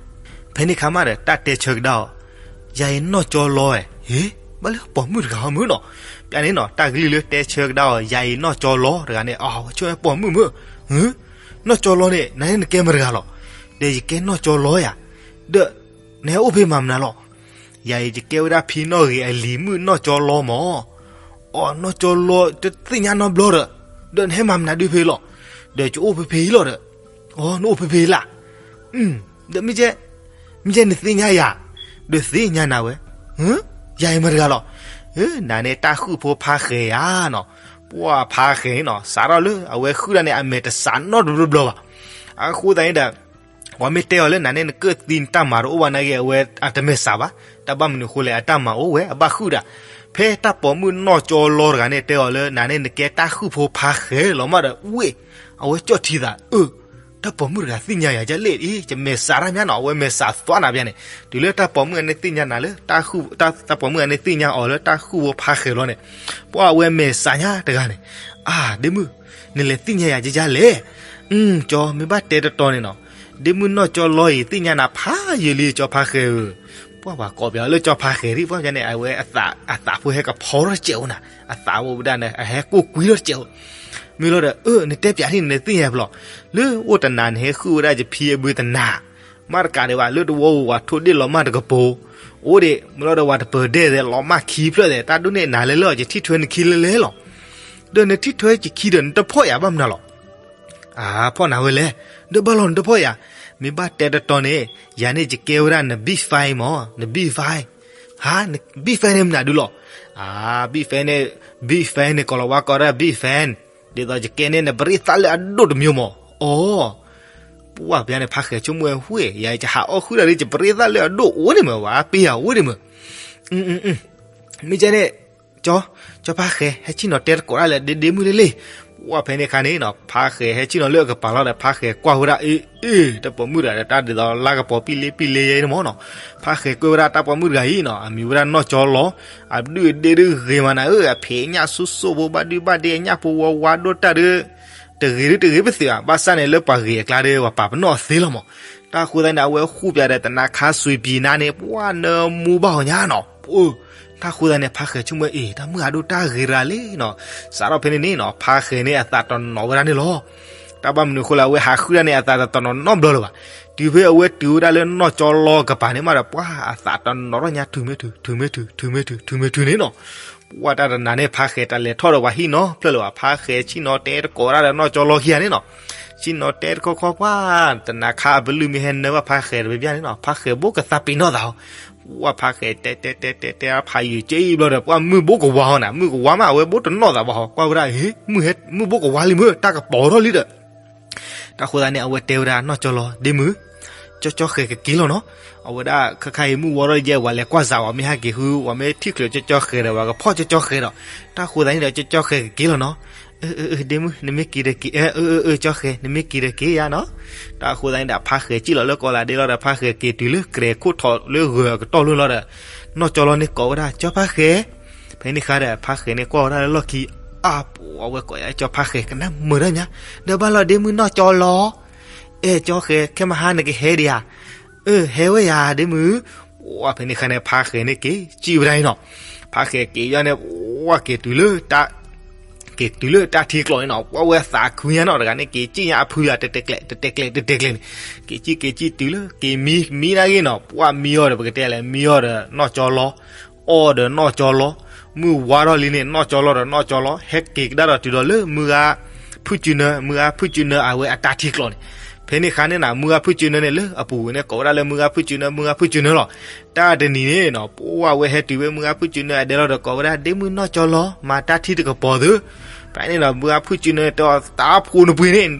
ဖဲန့ၣ်ခါမးဒီး တၢ်တဲဆၢကဒါအီၤ, ယၤအံၤနီၢ်ကၠီလီဧၢ. ဟ့ ဘၣ်လၢပိာ်မုၣ်တဂၤဟီမုၢ်နီၤ. ပျၢ်န့ၣ်နီၤ တၢ်ကလုၢ်လၢတဲဆၢကဒါအီၤ ယၤအံၤနီၢ်ကၠီလီတဂၤန့ၣ် အဝဲဆိကမိၣ်ဝဲပိာ်မုၣ်မုၢ်. နီၢ်ကၠီလီန့ၣ် နၤန့ၣ်နကဲမတၤတဂၤလီၤ. ဒီးယကဲနီၢ်ကၠီလီယၤ. ဒီးနဟဲအိၣ်ဖဲမၤမနုၤလီၤ. ယၤအံၤယကဲဝဲဒၣ်ဖံနီၣ်ဂ့ၤအလံၤမုၣ်နီၢ်ကၠီလီမး. အိ နီၢ်ကၠီလီ တသ့ၣ်ညါနီတဘျီဒီး, ဒီးနဟဲမၤမနုၤဒုဖဲလီၤ. ဒီးယအိၣ်ဖဲဖဲအံၤလီၤဒီး. အိ နအိၣ်ဖဲဖဲအံၤလၢ်. ဒီးမ့ၢ်ကဲ, မ့ၢ်ကဲနသ့ၣ်ညါယၤ, ဒီးသ့ၣ်ညါနၤဝဲ. ယၤအံၤမတၤတဂၤလီၤ. နၤန့ၣ်တၢ်ဃုၣ်ဖိဖါဃဲၤယၤနီၤ. ပှၢ်ဖါဃဲၤန့ၣ်နီၤ စးထီၣ်လၢအဝဲဃုၣ်တၢ်န့ၣ် အမဲာ်တစးနီတဘျီဘျီဘၣ်. အဃိသတးန့ၣ်ဒီး ပှၤမ့ၢ်တဲအီၤလၢနၤန့ၣ် နကၢၣ်သံနတၢ်မၤတအိၣ်ဘၣ်နာ်က့ အဝဲအတမဲာ်စးဘၣ်. တၢ်ဘၣ်မနုၤအဃိလဲၣ် အတၢ်မၤအိၣ်ဝဲ အဘၣ်ဃုၣ်ဒၣ်. ဖဲတၢ်ပိာ်မုၣ်နီၢ်ကၠီလီတဂၤန့ၣ် တဲအီၤလၢနၤန့ၣ် နကဲတၢ်ဃုၣ်ဖိဖါဃဲၤလီၤမးဒီး ဝ့ၢ် အဝဲကၠီၣ်ထံသး အၢ တၢ်ပိာ်မုၣ်တဂၤသ့ၣ်ညါယၤဒ်လဲၣ်အံၤ ယမဲာ်စးတၢ်မးနီၤ အဝဲမဲာ်စးသွါနၤဘၣ်န့ၣ် တုၤလၢတၢ်ပိာ်မုၣ်အန့ၣ်သ့ၣ်ညါနၤလၢ တၢ်ပိာ်မုၣ်အန့ၣ်သ့ၣ်ညါအီၤလၢတၢ်ဃုၣ်ဖိဖါဃဲၤလီၤန့ၣ် ပှၢ်အဝဲမဲာ်စးညါတဂၤန့ၣ် အၢ ဒ့မုၣ် နလဲၤသ့ၣ်ညါယၤကကလဲၣ်. ကၠီ မ့ၢ်ဘၣ်တဲတတီၤန့ၣ်နီၤ ဒ့မုၣ်နီၢ်ကၠီလီအံၤ သ့ၣ်ညါနၤဖးယံာ်လံ ကၠီဖါဃဲၤဧၢ. ပှၢ်ပှၤကိးပၠးလၢကၠီဖါဃဲၤဒ် ပှၢ်န့ၣ် အဝဲအသးဖိဟဲကဖီထီၣ်တစဲးအိၣ်နၤ အသးအိၣ်ဝဲဒၣ်န့ၣ် အဟဲကိၢ်ကွံထီၣ်တစဲးအိၣ်. မ့ၢ်လီၤဒီး အၢ နတဲပၠးဒ်န့ၣ် နသ့ၣ်ညါဖဲလဲၣ်. လၢအိၣ်တနၤန့ၣ် ဟဲဃုၣ်ဝဲဒၣ်ယဖံအဘုတနၤ မ့ၢ်တကးဒံးဘၣ် လၢတဝီပူၤ ပှၤထိၣ်ဒ့ၣ်လီၤမၢ်တကပၤ အိၣ်ဒံး မ့ၢ်လီၤဒီး ပှၤတပၢၤဒဲးသဲး လီၤမၢ်ခံဖျၢၣ်သဲး တၢ်ဒိၣ်န့ၢ်နၤလဲၤလၢ ယထံၣ်ထွဲနခံလၢလဲၤလီၤ. ဒီးနထံၣ်ထွဲယခံဒီး နတဖီၣ်ယၤဘၣ်မနုၤလီၤ. အၢ ဖီၣ်နၤဝဲလဲၣ်. ဒီးဘၣ်လီၤနတဖီၣ်ယၤ. မ့ၢ်ဘၣ်တဲတတီၤန့ၣ် ယၤန့ၣ်ယကဲဝဲဒၣ်နဘံၣ်ဖဲမး နဘံၣ်ဖဲ ဟါ နဘံၣ်ဖဲန့ၣ်မနုၤဒုလီၤ. အၢ ဘံၣ်ဖဲန့ၣ် ဘံၣ်ဖဲန့ၣ် ကိးလီၤဝါကိးဒၣ်ဘံၣ်ဖဲ ဒ်သိးယကဲန့ၣ် နပရ့သၣ်လၢအဒိၣ်တမံၤမး အိ ပှၢ်ဖဲန့ၣ် ဖါဃဲၤဆိကမိၣ်ဝဲ ဝ့ၢ် ယၤယကဟးအီၣ်ဃုာ်တၢ်ဒီး ယပရ့သၣ်လၢအဒိၣ်အိၣ်န့ၣ်မး ဝဲပ့ၢ်ယၤအိၣ်ဒံးမး. မ့ၢ်ကဲန့ၣ် ကၠီ ကၠီဖါဃဲၤ ဟဲဆ့ၣ်နီၤတဲတကိးဒၣ်လဲာ် ဒ့ဒ့မုၣ်လံလံ. ပှၢ်ဖဲန့ၣ်အခါန့ၣ်နီၤ ဖါဃဲၤဟဲဆ့ၣ်နီၤလၢအကပၤလီၤဒီး ဖါဃဲၤကွၢ်ဝဲဒၣ် အ့ အ့ တၢ်ပိာ်မုၣ်တဂၤဒီး တၢ်ဒ်သိးလါကပီၤပံၣ်လ့ပံၣ်လ့ယဲန့ၣ်မးနီၤ. ဖါဃဲၤကွၢ်ဝဲဒၣ်တၢ်ပိာ်မုၣ်တဂၤအံၤနီၤ အမံၤဝဲဒၣ်နီၢ်ကၠီလီၤ. အဒုၣ်အဒ့ၣ်ဒုးဂ့ၤမးနၤဧၢ အဖံးညၣ်ဆိၣ်ဆိၣ်ဖိ ဘၣ်ဒုဘၣ်ဒ့ အညၣ်ဖိဝါဝါဒိၣ်တၢ်ဒီး တဂ့ၤဒုတဂ့ၤပသ့ဘၣ် ဘၣ်ဆၣ်န့ၣ်လၢပှၤဂ့ၤအကျါဒီး ပှၤပာ်ပနီၣ်အသ့လီၤမး. တၢ်ဃိသတးန့ၣ် အဝဲဃုပၠးဒီးတနၤခါစွံးပံၤနါန့ၣ် ပှၢ်နၢမူဘၣ်အီၤညါနီၤ. အိ တၢ်ဃိသတးန့ၣ် ဖါဃဲၤဆိကမိၣ် အ့ တၢ်မုၣ်အဒိၣ်တၢ်ဂ့ၤတဂၤလံနီၤ. စးထီၣ်ဖဲန့ၣ်န့ၣ်နီၤ ဖါဃဲၤန့ၣ်အသးတနီၤဝဲဒၣ်န့ၣ်လီၤ. တၢ်ဘၣ်မနုၤအဃိလဲၣ် အဝဲဟးဃုတၢ်န့ၣ် အသးတနီၤနီတဘျီလၢၤဘၣ်. တုၤဖဲအဝဲတုၤဝဲဒၣ်လၢနီၢ်ကၠီလီၤကပၤန့ၣ်မးဒီး ပှၢ်အသးတနီၤထီၣ်ညါ ထုးမ့ၢ်ထုး ထုးမ့ၢ်ထုး ထုးမ့ၢ်ထုး ထုးမ့ၢ်ထုးန့ၣ်နီၤ. ပှၢ်တၢ်တနၤန့ၣ် ဖါဃဲၤတၢ်လဲၤထီၣ်ဒီးပှၤဟံၣ်နီတဖျၢၣ်လၢၤဘၣ် ဖါဃဲၤဆ့ၣ်နီၤတဲတကိးဒၣ်ဒီးနီၢ်ကၠီလီၤခံဂၤန့ၣ်နီၤ. ဆ့ၣ်နီၤတဲတခီခီပှၢ် တနၤခါအပလုၢ်မ့ၢ်ဟဲနၢဘၣ်ဖါဃဲၤတဘျီန့ၣ်နီၤ ဖါဃဲၤဘိကသးပ့ၤနီၣ်သးဟီ. ပှၢ်ဖါဃဲၤတဲတဲတဲတဲတဲဖးယံာ်က့ဘျီဒီး ပှၢ်မုၢ်ဘိကဝါဟီနၤ မုၢ်ကဝါမး အဝဲဘိတနီၣ်သးဘၣ်ဟီ ကွၢ်ဝဲဒၣ် ဟ့ မုၢ်ဘိကဝါလံမ့ၢ် တၢ်ကပီၤထီၣ်လံဒီး တၢ်ဃိသတးန့ၣ် အဝဲတဲဝဲဒၣ်နီၢ်ကၠီလီၤ ဒ့မုၣ် ကၠီကၠီဃဲၤကက့ၤလီၤနီၤ. အဝဲဒၣ်ခါခါအံၤမုၢ်ဝါထီၣ်ယဲ ပှၤလဲၤကွၢ်စးဝဲ မ့ၢ်ဟဲက့ၤဃု ပှၤမ့ၢ်ထံၣ်ချုးကၠီကၠီဃဲၤဒီး ပှၤကဖီၣ်ကၠီကၠီဃဲၤဒီး တၢ်ဃိသတးန့ၣ်ဒီး ကၠီကၠီဃဲၤကက့ၤလီၤနီၤ. အၢ အၢ အၢ ဒ့မုၣ် နမ့ၢ်က့ၤဒီးက့ၤ အၢ အၢ အၢ ကၠီဃဲၤ နမ့ၢ်က့ၤဒီးက့ၤယါနီၤ. တၢ်ဃိသတးန့ၣ်ဒီး ဖါဃဲၤစံၣ်လီၤလၢကီးလးဒ့လီၤဒီး ဖါဃဲၤက့ၤတုၤလၢကြဲၤခိၣ်ထီၣ်လၢဂၢၤအကတီၢ်လၢလီၤဒီး နီၢ်ကၠီလီၤန့ၣ်ကိးဝဲဒၣ် ကၠီဖါဃဲၤ ဖဲန့ၣ်ခါဒီး ဖါဃဲၤန့ၣ်ကွၢ်ဝဲဒၣ်လၢလီၢ်ခံ အါပှၤဝဲကိးယၤ ကၠီဖါဃဲၤ ကနၣ်မုာ်တၢ်ညါ ဒီးဘၣ်လီၤဒ့မုၣ်နီၢ်ကၠီလီၤ. အဲ ကၠီဃဲၤ ခဲမဟါနကဟဲဒံးဧါ. အၢ ဟဲဝဲယၤဒ့မုၣ်. ပှၢ်ဖဲန့ၣ်ခါန့ၣ် ဖါဃဲၤန့ၣ်က့ၤစံၣ်ဝဲဒၣ်အံၤနီၤ. ဖါဃဲၤက့ၤယီၤန့ၣ် ပှၢ်က့ၤတုၤလၢ က့ၤတုၤလၢတၢ်ထံကျိးန့ၣ်နီၤ ပှၢ်ဝဲသးခုညါနီၤ တဂၤန့ၣ်က့ၤစံၣ်ညါအဖုယၤ တတဲကျဲ တတဲကျဲ တတဲကျဲန့ၣ် က့ၤစံၣ်က့ၤစံၣ်တုၤလၢ က့ၤမံ မံနာ်ဂ့ၤနီၤ ပှၢ်မံအီၤဒီး ပကတဲလဲၣ် မံအီၤဒီးနီၢ်ကၠီလီၤ အီၣ်ဒီးနီၢ်ကၠီလီၤ မုၢ်ဝါထီၣ်လံန့ၣ် နီၢ်ကၠီလီၤဒီးနီၢ်ကၠီလီၤ ဟဲက့ၤကဒါဒီးတုၤဒီးလၢမုၢ်ဂၤဖုၣ်စုနၢ မုၢ်ဂၤဖုၣ်စုနၢအဝဲအတၢ်ထံကျိးန့ၣ်, ဖဲန့ၣ်ခါန့ၣ်နၤ မုၢ်ဂၤဖုၣ်စုနၢန့ၣ် လၢအပူၤကွံာ်န့ၣ် ကိးဝဲဒၣ်လၢမုၢ်ဂၤဖုၣ်စုနၢ မုၢ်ဂၤဖုၣ်စုနၢလီၤ. တၢ်တနံၤန့ၣ်နီၤ ပှၢ်ဝဲဟဲတုၤဝဲမုၢ်ဂၤဖုၣ်စုနၢအဒဲလီၤဒီး ကိးဝဲဒၣ် ဒ့မုၢ်နီၢ်ကၠီလီၤ မၤတၢ်ထံတကပီၤသု. ဖဲန့ၣ်ဒီး မုၢ်ဂၤဖုၣ်စုနၢတဲအီၤ တၢ်ဖိနပှ့ၤန့ၣ်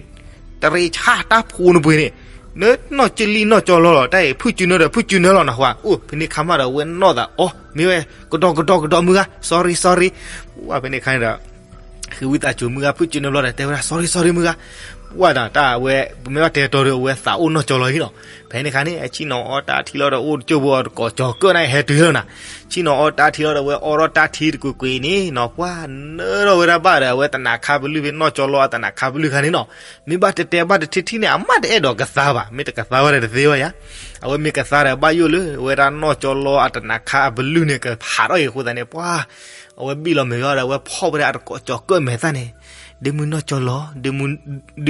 တရ့ဆါတၢ်ဖိနပှ့ၤန့ၣ်, နနီၢ်ကလံၢ်နီၢ်ကၠီလီၤလီၤ တၢ်အံၤ ဖုၣ်စုနၢဒီးဖုၣ်စုနၢလီၤနၢ်ဟူဧါ. အိၣ် ဖဲန့ၣ်ခါမးဒီး အဝဲနီၣ်သးအီၤ မ့ၢ်ဝဲ ကဒီးကဒီးကဒီး မုၢ်ဂၤ sorry sorry. ပှၢ်ဖဲန့ၣ်ခါန့ၣ်ဒီး ဃ့ဝံသးစူၤ မုၢ်ဂၤဖုၣ်စုနၢဘျီဒီး တဲဝဲဒၣ် sorry sorry မုၢ်ဂၤ. ပှၢ်ဒီးတၢ်အဝဲ ပမ့ၢ်ဘၣ်တဲတီဒီး အဝဲသးအိၣ်နီၢ်ကၠီလီၤအံၤနီၤ. ဖဲန့ၣ်ခါန့ၣ် အဆ့ၣ်နီၤအီတၢ်ထံလီၤဒီး အိၣ်တကၠိၢ်ဖိအီၤတကိးကၠီၤကၢၣ်န့ၣ် ဟဲတုၤလီၤနၤ. ဆ့ၣ်နီၤအီတၢ်ထံလီၤဒီး အဝဲအီထီၣ်တၢ်ထံတကွ့ၢ်ကွ့ၢ်န့ၣ်နီၤ ပှၢ်နၢထီၣ်ဝဲဒၣ်ဘၣ်ဒီး အဝဲတနးခါပလုၢ်ဖဲနီၢ်ကၠီလီၤအတနးခါပလုၢ်ခါန့ၣ်နီၤ. မ့ၢ်ဘၣ်တဲတဲဘၣ်တထံထံန့ၣ် အမ့ၢ်တအဲၣ်ဒိးကသါဘၣ် မ့ၢ်တကသါဝဲဒီးတသ့ဘၣ်ယါ. အဝဲမ့ၢ်ကသါဒီး ဘၣ်ယိၣ်လၢဝဲဒၣ်နီၢ်ကၠီလီၤအတနးခါအပလုၢ်န့ၣ် ကဟးထီၣ်အံၤအဃိသတးန့ၣ် ပှၢ် အဝဲဘံၣ်လီၤမဲာ်ဘၣ်ဒီး အဝဲဖီၣ်ဝဲဒၣ်အတကိးကၠီၤကၢၣ်မဲာ်သၣ်န့ၣ်, ဒ့မုၢ်နီၢ်ကၠီလီၤ ဒု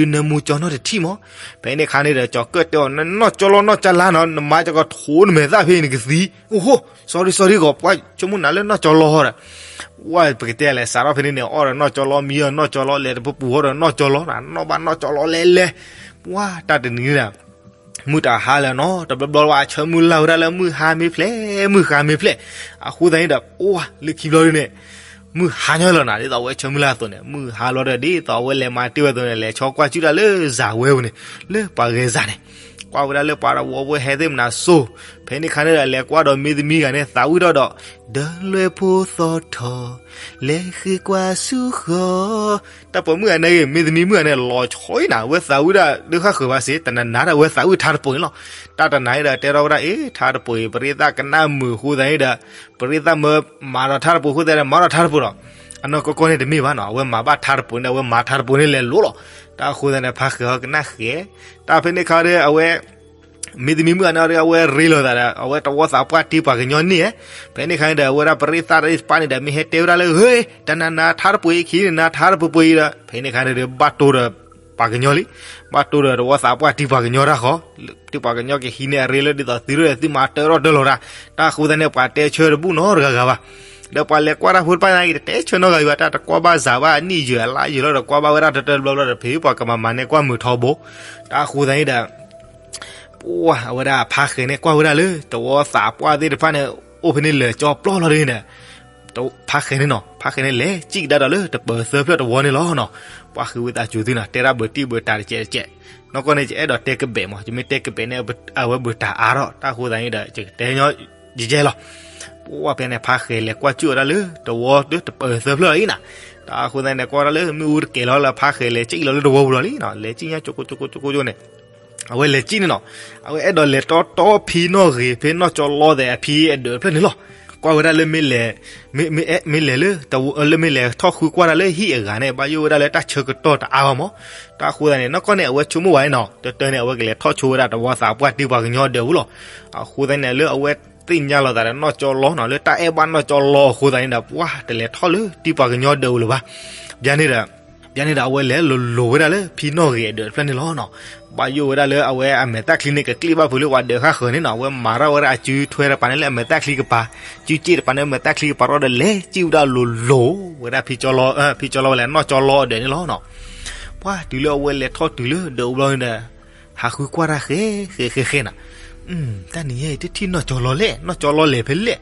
းနၢမူကၠီနီၢ်တထံၣ်မး. ဖဲန့ၣ်ခါန့ၣ်ဒီး ကၠီၤကၢၣ်တဲအီၤ နီၢ်ကၠီလီၤနီၢ်ကၠီလီၤနီၤ နမၤကၠီကထိနမဲာ်သၣ်ဖဲအံၤနကသံ. အိၣ်ဟိ sorry sorry ဂီၤ ပှၢ်ဆိကမိၣ်နၤလၢနီၢ်ကၠီလီၤဒီး ဝဲပကတဲလဲၤစးထီၣ်ဖဲန့ၣ်န့ၣ် အီၣ်ဒီးနီၢ်ကၠီလီၤ မံဒီးနီၢ်ကၠီလီၤ လဲၤတပူၤပူၤအီၣ်ဒီးနီၢ်ကၠီလီၤ နီၢ်ဘၣ်နီၢ်ကၠီလီၤလဲၤလဲၤ. ပှၢ်တၢ်တနံၤန့ၣ်ဒီး မုၢ်တဟါလၢၤနီၤ တဘျီဘျီဝဲအဆၢမုၢ်လၢ်ဝဲဒၣ်လၢမုၢ်ဟါမ့ၢ်ဖျဲး မုၢ်ဃါမ့ၢ်ဖျဲး. အဃိသတးန့ၣ်ဒီး ပှၢ်လၢခံဘျီဒ်န့ၣ် မုၢ်ဟါညီလီၤနၤ ဒ်သိးအဝဲဆၢမုၢ်လၢ်အသိးန့ၣ် မုၢ်ဟါလီၤဒီး ဒ်သိးအဝဲလဲၤမၤတ့ၢ်ဝဲအသိးန့ၣ် လဲၤဆီကွၢ်စုၣ်တၢ်လၢစၤဝဲပူၤန့ၣ် လၢပှၤဂဲၤစၤန့ၣ် ကွၢ်ဝဲဒၣ်လၢပှၤတဝီဖိဟဲသ့ၣ်မနၤစိၤ. ဖဲန့ၣ်ခါန့ၣ်ဒီး လဲၤကွၢ်ဒီးမ့ၢ်သမံဂၤန့ၣ် သးဝံၣ်ထီၣ်ဒီး ဒၢလွဲဖိသီထီၣ် လဲၤဃ့ကွၢ်ဆူဃီ တၢ်ပိာ်မုၣ်ဂၤန့ၣ်ဂ့ၤ မ့ၢ်သမံမုၣ်ဂၤန့ၣ် လီၤဆီအံၤနၤ အဝဲသးဝံၣ်ဒၣ်ဒုးဃၣ်ဃုာ်ဘၣ်စ့ၢ် တနၤနၤဒီးအဝဲသးဝံၣ်ထါတပိၤန့ၣ်လီၤ. တၢ်တနၤအံၤဒီးတဲထီၣ်ဝဲဒၣ် အ့ ထါတပိၤအံၤ ပရ့သၣ်ကနၣ်မုာ်အဃိသတးန့ၣ်ဒီး ပရ့သၣ်မၢမၤဒီးထါတပိၤအဃိသတးဒီး မၤဒီးထါတပိၤဒီး အနီၢ်ကီၢ်ကီၢ်န့ၣ်တမ့ၢ်ဘၣ်နီၤ အဝဲမၤဘၣ်ထါတပိၤန့ၣ် အဝဲမၤထါတပိၤန့ၣ်လဲၤလိၤလီၤ. တၢ်အဃိသတးန့ၣ် ဖါဃဲၤဟီၣ်ကနၣ်ဃဲၤ တၢ်ဖဲန့ၣ်ခါဒီး အဝဲ မ့ၢ်သမံမုၣ်ဂၤန့ၣ်ဒီး အဝဲရ့လိာ်သးဒီး အဝဲတဝီသးပှၢ်တံၢ်ပှၤကညီန့ၣ်ဧါ. ဖဲန့ၣ်ခါန့ၣ်ဒီး အဝဲဒၣ်ပရ့သၣ်တၢ်တဖၣ်န့ၣ်ဒီး မ့ၢ်ဟဲတဲဝဲဒၣ်လၢ ဟ့ တနၤနၤထါတပိၤအံၤခံန့ၣ် နၤထါတပိၤပိၤအံၤဒီး ဖဲန့ၣ်ခါန့ၣ်ဒီး ဘၣ်တိၢ်ဒီးပှၤကညီလံ. ဘၣ်တိၢ်ဒီးတဝီသးပှၢ်တံၢ်ပှၤကညီတၢ်ဃီ တံၢ်ပှၤကညီကဟံးန့ၢ်အရ့လၢဒ်သိးသုရ့ၣ်သုမၤတၢ်ထီၣ်တၢ်လီၤတၢ်. တၢ်အဃိသတးန့ၣ် ပှၤတဲဆၢတဘူၣ်နီတဂၤဂၤဘၣ်. ဒီးပှၤလဲၤကွၢ်တၢ်ဖိတဖၣ်န့ၣ် တတဲဆၢနီတဂၤဂၤဘၣ် တၢ်တကွၢ်ဘၣ်စးဘၣ် အနံၣ်ယဲၢ်အလါယဲၢ်လီၤဒီး ကွၢ်ဘၣ်ဝဲဒၣ်တၢ်တၢ်တဘျီဘျီဒီး ဖဲပှၤကမၤမၤန့ၢ်ကွၢ်မုာ်ထီဘိ. တၢ်အဃိသတးန့ၣ်ဒီး ပှၢ်အဝဲဒၣ်ဖါဃဲၤန့ၣ်ကွၢ်ဝဲဒၣ်လၢ တဝီသးပှၢ်သ့ၣ်တဖၣ်န့ၣ် အိၣ်ဖဲန့ၣ်လၢာ်ကၠီပျီလီၤဒ်န့ၣ်ဒီး ဖါဃဲၤန့ၣ်နီၤ ဖါဃဲၤန့ၣ်လဲၤစံၣ်ကဒါဒီးလၢတပၢၤသၢဖျၢၣ်တဝီန့ၣ်လီၤနီၤ. ပှၢ်ဃ့ဝံသးစူၤသုနီၤ တဲဒၣ်ဘၢၣ်တံၢ်ဘၢၣ်တၢ်တကဲးတကဲး. နီၢ်ကီၢ်န့ၣ် ယအဲၣ်ဒိးတဲကဘဲးမး ယမ့ၢ်တဲကဘဲးန့ၣ် အဝဲဘၢၣ်တၢ်အါထီၣ် တၢ်အဃိသတးန့ၣ်ဒီး ယကတဲညီယဲလီၤ. ပှၢ်ဖဲန့ၣ် ဖါဃဲၤလဲၤကွၢ်စူၣ်ဝဲဒၣ်လၢတဝီတပၢၤသၢဖျၢၣ်လီၤအံၤနီၤ. တၢ်အဃိသတးန့ၣ် ကွၢ်ဒၣ်လၢမ့ၣ်အူတကဲၤလီၤလၢဖါဃဲၤလဲၤစံၣ်လီၤလၢတဝီပူၤလီၤလံနီၤ လဲၤစံၣ်ညါကၠိကၠိကၠိကၠိကၠိန့ၣ် အဝဲလဲၤစံၣ်န့ၣ်နီၤ အဝဲအဲၣ်ဒိးလဲၤတီတီဖံနီၣ်ဂ့ၤ ဖဲနီၢ်ကၠီလီသဲးအဖံအဒၢးတဖျၢၣ်န့ၣ်လီၤ. ကွၢ်ဝဲဒၣ်လၢမ့ၢ်လဲၤ မ့ၢ်လဲၤလၢ လၢမ့ၢ်လဲၤထီၣ်ဃုကွၢ်တၢ်လၢဟံၣ်အဂၤန့ၣ် ဘၣ်ယိၣ်ဝဲဒၣ်လၢတၢ်ဆၢကတီၢ်တအါဘၣ်မး. တၢ်အဃိသတးန့ၣ် နီၢ်ကီၢ်န့ၣ် အဝဲဆိကမိၣ်ဝဲနီၤ တၢ်တၢ်န့ၣ် အဝဲကလဲၤထီၣ်ဆိဝဲဒၣ်တဝီသးပှၢ်တံၢ်ပှၤကညီဒၢးပူၤလီၤ. အဃိသတးန့ၣ် လၢအဝဲသ့ၣ်ညါလိာ်သးဒီးနီၢ်ကၠီလီနီၤ လၢတၢ်အဲၣ်ဘၣ်နီၢ်ကၠီလီအဃိသတးန့ၣ်ဒီး ပှၢ်တလဲၤထီၣ်လၢတံၢ်ပှၤကညီဒၢးပူၤလၢၤဘၣ်. ဘၣ်န့ၣ်ဒီး ဘၣ်န့ၣ်ဒီး အဝဲလဲၤလိၤလိၤဝဲဒၣ်လၢဖံနီၣ်ဂ့ၤအဒၢးတဖျၢၣ်န့ၣ်လီၤနီၤ. ဘၣ်ယိၣ်ဝဲဒၣ်လၢအဝဲအမဲာ်သၣ်ချံန့ၣ် ကကျံၣ်ဘၣ်ဖုးလၢပှၤဒၢးဃၣ်ဃၢၤန့ၣ်နီၤ အဝဲမၤထီၣ်ဝဲဒၣ်အစုထွဲတပၤန့ၣ်လၢအမဲာ်သၣ်ချံကပၤ စုစ့ၣ်တပၤန့ၣ် အမဲာ်သၣ်ချံကပၤထီၣ်ဒီးလဲၤစံၣ်ဝဲဒၣ်လိၤလိၤဝဲဒၣ်ဖံကၠီလီ ဖံကၠီလီဝဲလဲၣ် နီၢ်ကၠီလီအဒၢးန့ၣ်လီၤနီၤ. ပှၢ်တုၤလၢအဝဲလဲၤထီၣ်တုၤလၢဒၢးပူၤဘျီန့ၣ်ဒီး ဟးဃုကွၢ်တၢ်ဃဲဃဲဃဲဃဲနီၤ. တၢ်နံၤညါအံၤ တထံၣ်နီၢ်ကၠီလီလဲၣ် နီၢ်ကၠီလီလဲၤဖဲလဲၣ်.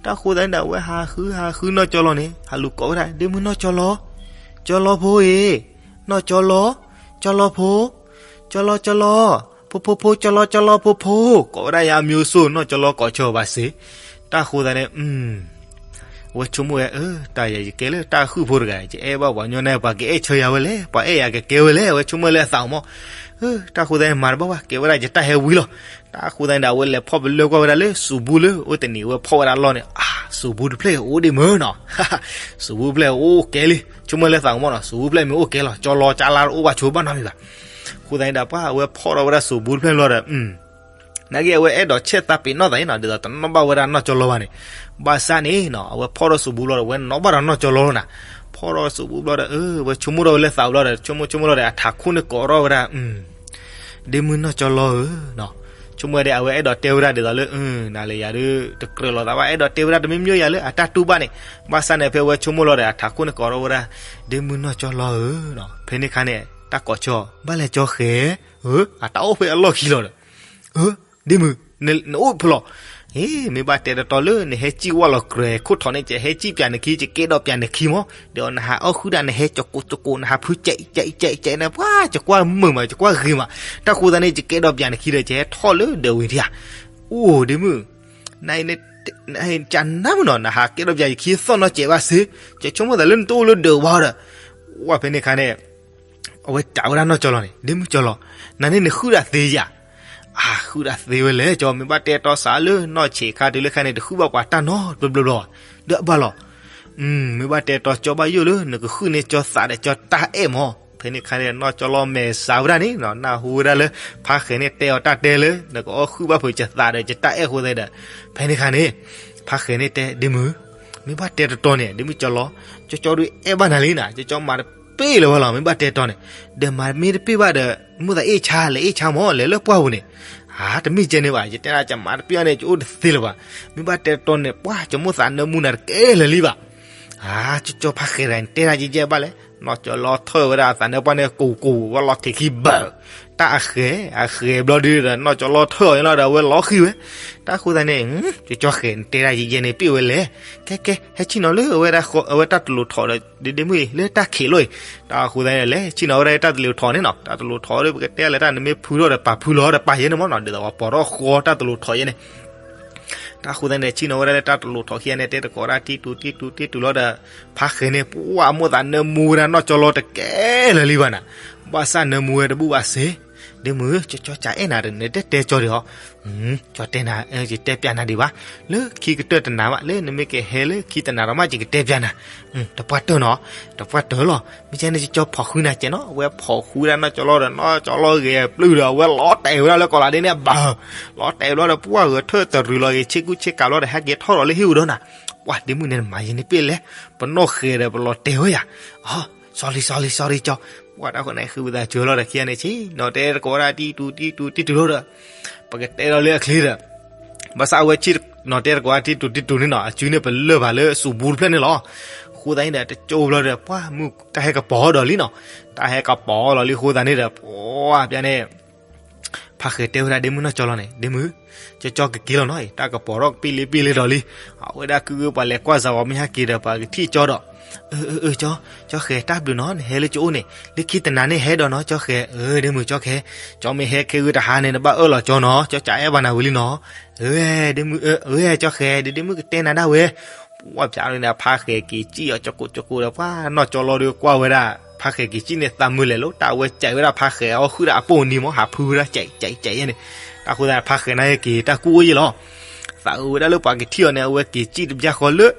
တၢ်အဃိသတးန့ၣ်ဒီး အဝဲဟးဃုဟးဃုနီၢ်ကၠီလီန့ၣ် ဟးလူၤကိးဝဲဒၣ် ဒ့မုၢ်နီၢ်ကၠီလီ ကၠီလီဖိအံၤ နီၢ်ကၠီလီ ကၠီလီဖိ ကၠီလီကၠီလီ ဖိဖိဖိ ကၠီလီကၠီလီဖိဖိ ကိးဝဲဒၣ်ယၤမံၤအိၣ်ဆိ နီၢ်ကၠီလီကိးဆၢအီၤဘၣ်စ့ၢ်. တၢ်အဃိသတးန့ၣ် အဝဲဆိကမိၣ်ဝဲ တၢ်ယၤယကဲလၢတၢ်ဃုၣ်ဖိတဂၤ ယအဲၣ်ဘၣ်ပှၤကညီန့ၣ် ပှၤကအဲၣ်ဆၢယၤဝဲလဲၣ် ပှၤအဲၣ်ယၤကကဲဝဲလဲၣ် အဝဲဆိကမိၣ်လၢအသးမး. တၢ်အဃိသတးန့ၣ် မၤတဘၣ်ဘၣ် ကဲဝဲဒၣ်ယတၢ်ဟဲဝံၤလီၤ. တၢ်အဃိသတးန့ၣ်ဒီး အဝဲလဲၤဖီၣ်ပလၢၢ်ကွၢ်ဝဲဒၣ်လၢစူၤဘူလၢအိၣ်တနံၤ အဝဲဖီၣ်ဝဲဒၣ်လီၢ်န့ၣ် အါ စူၤဘူတဖျၢၣ်အိၣ်ဒံးမၢနီၤ စူၤဘူတဖျၢၣ်အိၣ်ကဲလံ ဆိကမိၣ်လၢသးမးနီၤ စူၤဘူတဖျၢၣ်မ့ၢ်အိၣ်ကဲလီၤ ကၠီလီကၠီလါအိၣ်ဘၣ်ဆိဘၣ်နီတမံၤဘၣ်. အဃိသတးန့ၣ်ဒီး ပှၢ်အဝဲဖီၣ်ထီၣ်ဝဲဒၣ်စူၤဘူတဖျၢၣ်ဘျီဒီး နာ်က့အဝဲအဲၣ်ဒိးဆဲးသးပ့ၤနီၣ်သးအံၤနီၤ ဒ်သိးတနီၣ်ဘၣ်ဝဲဒၣ်နီၢ်ကၠီလီဘၣ်န့ၣ်, ဘၣ်ဆၣ်န့ၣ်နီၤ အဝဲဖီၣ်ထီၣ်စူၤဘူဘျီဒီး အဝဲနီၣ်ဘၣ်ဒီးနီၢ်ကၠီလီလီၤနၤ. ဖီၣ်ထီၣ်စူၤဘူဘျီဒီး အဝဲဆိကမိၣ်ထီၣ်ဝဲလၢသးဘျီဒီး ဆိကမိၣ်ဆိကမိၣ်ထီၣ်ဒီး အထးခိၣ်န့ၣ်ကိးထီၣ်ဝဲဒၣ် ဒ့မုၢ်နီၢ်ကၠီလီဧၢနီၤ, ဆိကမိၣ်ဝဲဒၣ် အဝဲအဲၣ်ဒိးတဲဝဲဒၣ်ဒ်သိးလၢ နၤလၢယၤဒုး တကြၢးလိာ်သးဘၣ်, အဲၣ်ဒိးတဲဝဲဒၣ်တမံၤမံၤယၤလၢအတၢ်တူၢ်ဘၣ်န့ၣ်, ဘၣ်ဆၣ်န့ၣ် ဖဲဝဲဆိကမိၣ်လီၤဒီး အထးခိၣ်န့ၣ်ကိးထီၣ်ဝဲဒၣ်, ဒ့မုၣ်နီၢ်ကၠီလီဧၢ, ဖဲန့ၣ်ခါန့ၣ် တၢ်ကိးဆၢအီၤ ဘၣ်လဲၣ်ကၠီဃဲၤ, အတၢ်အိၣ်ဖဲအလီၢ်ခံလီၤဒီး ဒ့မုၣ်, နအိၣ်ဖဲလဲၣ်, မ့ၢ်ဘၣ်တဲတတီၤလၢ နဟဲစံၣ်ဝဲလီၤကြဲၤခိၣ်ထီၣ်န့ၣ် ယဟဲစံၣ်ပၠးနခံ, ယကဲဒီးပၠးနခံမး, ဒီးနဟးအီၣ်ဃုာ်ဒၣ် နဟဲကၠီကိးကၠီကိး နဟးဖုကဲးကဲးကဲးန့ၣ် ပှၤ ယကွၢ်မုာ်မး ယကွၢ်ဂ့ၤမး, တၢ်ဃိသတးန့ၣ် ယကဲဒီးပၠးနခံဒီး ယဟဲထီၣ်လၢဒၢးဝံၤဒံးဧါ, အိၣ်ဒ့မုၣ်, န ကနၣ်မနီၤ နဟးကဲဒီးပၠးယခံသီၣ်နီၢ်စဲးဘၣ်စ့, ယဆိကမိၣ်သးလၢနတအိၣ်လၢဒၢးဘၣ်ဒီး, ဝဲဖဲန့ၣ်ခါန့ၣ် အဝဲစံးဝဲဒၣ်နီၢ်ကၠီလီၤန့ၣ်, ဒ့မုၣ်ကၠီလီၤ, နၤန့ၣ်နဃုဒၣ်သ့ဧါ, အဃုဒၣ်သ့ဝဲလဲၣ် ကၠီ မ့ၢ်ဘၣ်တဲတီၤစးလၢနီၢ်ဆံးခါတုၤလၢခဲန့ၣ် တဃုဘၣ်ပှၤတၢ်နီတဘျီဘျီဘၣ်, ဒီးအဘၣ်လီၤ, မ့ၢ်ဘၣ်တဲတီၤကၠီဘၣ်ယိၣ်လၢ နကဃုန့ၢ်ကၠီသးဒီးကၠီတၢ်အဲၣ်မး, ဖဲန့ၣ်ခါန့ၣ် နီၢ်ကၠီလီၤမဲာ်စးဝဲဒၣ်န့ၣ် နၢ်ဟူဝဲဒၣ်လၢ ဖါဃဲၤန့ၣ်တဲအီၤတၢ်တဲလၢ နကအီၣ်ဃုာ်ဘၣ်ဖုးကၠီသးဒီးကၠီတၢ်အဲၣ်အဃိသတးဒီး, ဖဲန့ၣ်ခါန့ၣ် ဖါဃဲၤန့ၣ်တဲ ဒ့မုၣ်, မ့ၢ်ဘၣ်တဲတတီၤန့ၣ် ဒ့မုၣ်ကၠီလီၤ, ကၠီကၠီဒုးအဲၣ်ဘၣ်နၤလံနၤ, ကၠီကၠီမၤတပ့ၢ်လၢၤဝဲလီၤ, မ့ၢ်ဘၣ်တဲတီၤန့ၣ်, ဒီးမၤမ့ၢ်တပ့ၢ်ဘၣ်ဒီး မိၣ်သးအ့ၣ်ဆါ လဲၤအ့ၣ်ဆါမး လဲၤလၢပှၢ်ပူၤန့ၣ်, အါ တမ့ၢ်ကဲန့ၣ်ဘၣ်, ယတဲဒၣ်ကမၤတပ့ၢ်ဘၣ်န့ၣ် ကအိၣ်တသ့လၢၤဘၣ်, မ့ၢ်ဘၣ်တဲတတီၤန့ၣ် ပှၤ ကမိၣ်သးနၢမူနၤတကဲလၢၤလံဘၣ်, အါ ကၠီကၠီဖါဃဲၤတဂၤန့ၣ် တဲဒၣ်ယဲယဲဘၣ်လဲၣ်, နီၢ်ကၠီလီၤထၢၣ်ဝဲဒၣ်အသးနၢပှၢ်န့ၣ် ကိးကိးဝဲလီၤထံးခံဘၢၣ်, တၢ်အဃဲၤ အဃဲၤဘျီဒုဒီး နီၢ်ကၠီလီၤထၢၣ်အီၤလီၤဒီး အဝဲလီၤဃံၤဝဲ, တၢ်ဃိသတးန့ၣ် ကၠီကၠီဃဲၤန့ၣ် တဲဒၣ်ယဲယဲန့ၣ် ပ့ၢ်ဝဲလဲၣ်, ကဲကဲ ဟဲဆ့ၣ်နီၤလၢ အဝဲတၢ်တလိၤထီၣ်ဒီး ဒ့မုၣ်အံၤ လၢတၢ်ခံးလီၤအံၤ, တၢ်ဃိသတးန့ၣ် လဲၤဆ့ၣ်နီၤဝဲဒၣ်တၢ်တလိၤထီၣ်န့ၣ်နီၤ, တၢ်တလိၤထီၣ်ဒီး ပကတဲလဲၣ်တၢ် နမ့ၢ်ဖုထီၣ်ဒီးပာ်ဖုလီၤဒီးပာ်ယဲန့ၣ်မးနီၤ, ဒ်သိးပှၤပိာ်ထီၣ်ဃီတၢ်တလိၤထီၣ်ယဲန့ၣ် တၢ်ဃိသတးန့ၣ် ဆ့ၣ်နီၤဝဲဒၣ်လၢတၢ်တလိၤထီၣ်ခံဂၤန့ၣ် တဲတကိးဒၣ်တံၢ်တူၤတံၢ်တူၤတံၢ်တူၤလီၤဒီး ဖါဃဲၤန့ၣ် ပှၤမိၣ်သးနၢမူဝဲဒၣ်နီၢ်ကၠီလီၤတကဲလၢၤလံဘၣ်နၤ, ဘၣ်ဆၣ်နၢမူဝဲတဘူၣ်ဘၣ်စ့, ဒ့မုၣ် ကၠီကၠီကအဲၣ်နၤဒီး နတတဲကၠီဒံးဟီ, ကၠီတဲနၤ ယတဲပျးနၤဒံးဘၣ်, လၢခံကတၢၢ်တနၤဘၣ် လၢနမ့ၢ်ကဟဲလၢခံတနၤဒီးမး ယကတဲပျးနၤ, တပှၢ်တၢၢ်နီၤ, တပှၢ်တၢၢ်လီၤ, မ့ၢ်ကဲန့ၣ် ကၠီဖီၣ်ဃုနၤကဲနီၤ, အဝဲဖီၣ်ဃုဝဲဒၣ်နီၢ်ကၠီလီၤဒီး နီၢ်ကၠီလီၤဂဲၤပျုၢ်ဒီး အဝဲလီၤတဲာ်ဝဲဒၣ်လၢကီးလးဒ့န့ၣ်ဘၣ်, လီၤတဲာ်ဘျီဒီး ပှၤဂဲၤထၢၣ်တရူးလီၤဂ့ၤ ဆ့ကူဆ့ကၤဘျီဒီး ဟဲက့ၤထီၣ်ဒီးလၢဟံၣ်ဝဲဒီးနၤ, ပှၤဒ့မုၣ်န့ၣ် နမၤယဲန့ၣ်ပ့ၢ်လဲၣ်, ပနီၢ်ဃဲၤဒီးပလီၤတဲာ်ဝဲယၤ, အ sorry sorry sorry ကၠီ, ပှၤတၢ်ဃိန့ၣ် ဃုဝဲသးစၢၤလီၤဒီးခံဂၤန့ၣ် ဆ့ၣ်နီၤတဲတကိးဝဲဒၣ်တံၢ်တူၤတံၢ်တူၤတံၢ်တူၤလီၤဒီး ပကတဲဒီးလၢအချ့ဒီး ဘၣ်ဆၣ်အဝဲဆ့ၣ်နီၤတဲတကိးဝဲဒၣ်တံၢ်တူၤတံၢ်တူၤန့ၣ်နီၤ အစုန့ၣ်ပလၢၢ်ဘၣ်လၢစူးဘူးတဖျၢၣ်န့ၣ်လီၤ. အဃိသတးန့ၣ်ဒီး တကၠိဘျီဒီး ပှၤမုၢ်တၢ်ဟဲကပီၤဒီးလံနီၤ, တၢ်ဟဲကပီၤလီၤလံအဃိသတးန့ၣ်ဒီး ပှၤပျၢ်န့ၣ် ဖါဃဲၤတဲဝဲဒၣ်ဒ့မုၣ်နီၢ်ကၠီလီၤန့ၣ် ဒ့မုၣ်, ကၠီကၠီကက့ၤလီၤနီၤအံၤ တၢ်ကပီၤထီၣ်ကပံၣ်လံပံၣ်လံဒီးလံ. အဝဲဒၣ်ကုၢ်ဂ့ၢ်ပှၤလဲၤကွၢ်စးဝီမ့ၢ်ဟဲက့ၤဒီး ပှၤကထံၣ်ကၠီဒီး, အၢ အၢ ကၠီ, ကၠီဃဲၤတၢ်ဘျုးနီၤ နဟဲလၢကၠိအိၣ်န့ၣ် လၢခံတနၤန့ၣ်ဟဲဒီးနီၤ ကၠီဃဲၤ, အၢ ဒ့မုၣ်ကၠီဃဲၤ, ကၠီမ့ၢ်ဟဲခဲဂုၢ်တဟါန့ၣ် နဘၣ်အၢၣ်လီၤကၠီနီၤ ကၠီကအဲၣ်ဘၣ်နၤဝံၤလံနီၤ. အၢ ဒ့မုၣ်, အၢ ကၠီဃဲၤ ဒ့မုၣ်ကတဲနၤဒၣ်ဝဲ. ပှၤပျၢ်န့ၣ် ဖါဃဲၤက့ၤစံၣ်အီၤကၠီကိးကၠီကိးဒီး ပှၤနီၢ်ကၠီလီၤဒီးကွၢ်ဝဲဒၣ် ဖါဃဲၤက့ၤစံၣ်န့ၣ် သးမုာ်လဲာ်လီၤ. တၢ်အဝဲကဲးဝဲဒၣ်ဖါဃဲၤအီၣ်ဃုာ်ဒီးအပိၢ်နံၤမး ဟးဖုဝဲဒၣ်ကဲးကဲးကဲးယဲန့ၣ်, တၢ်ဃိသတးဖါဃဲၤန့ၣ်က့ၤတၢ်ကူၣ်အိၣ်ယဲလီၤ. သးအုးဝဲဒၣ်လၢပှၤကထံၣ်အီၤန့ၣ် အဝဲက့ၤစံၣ်တဘျီဃီလၢ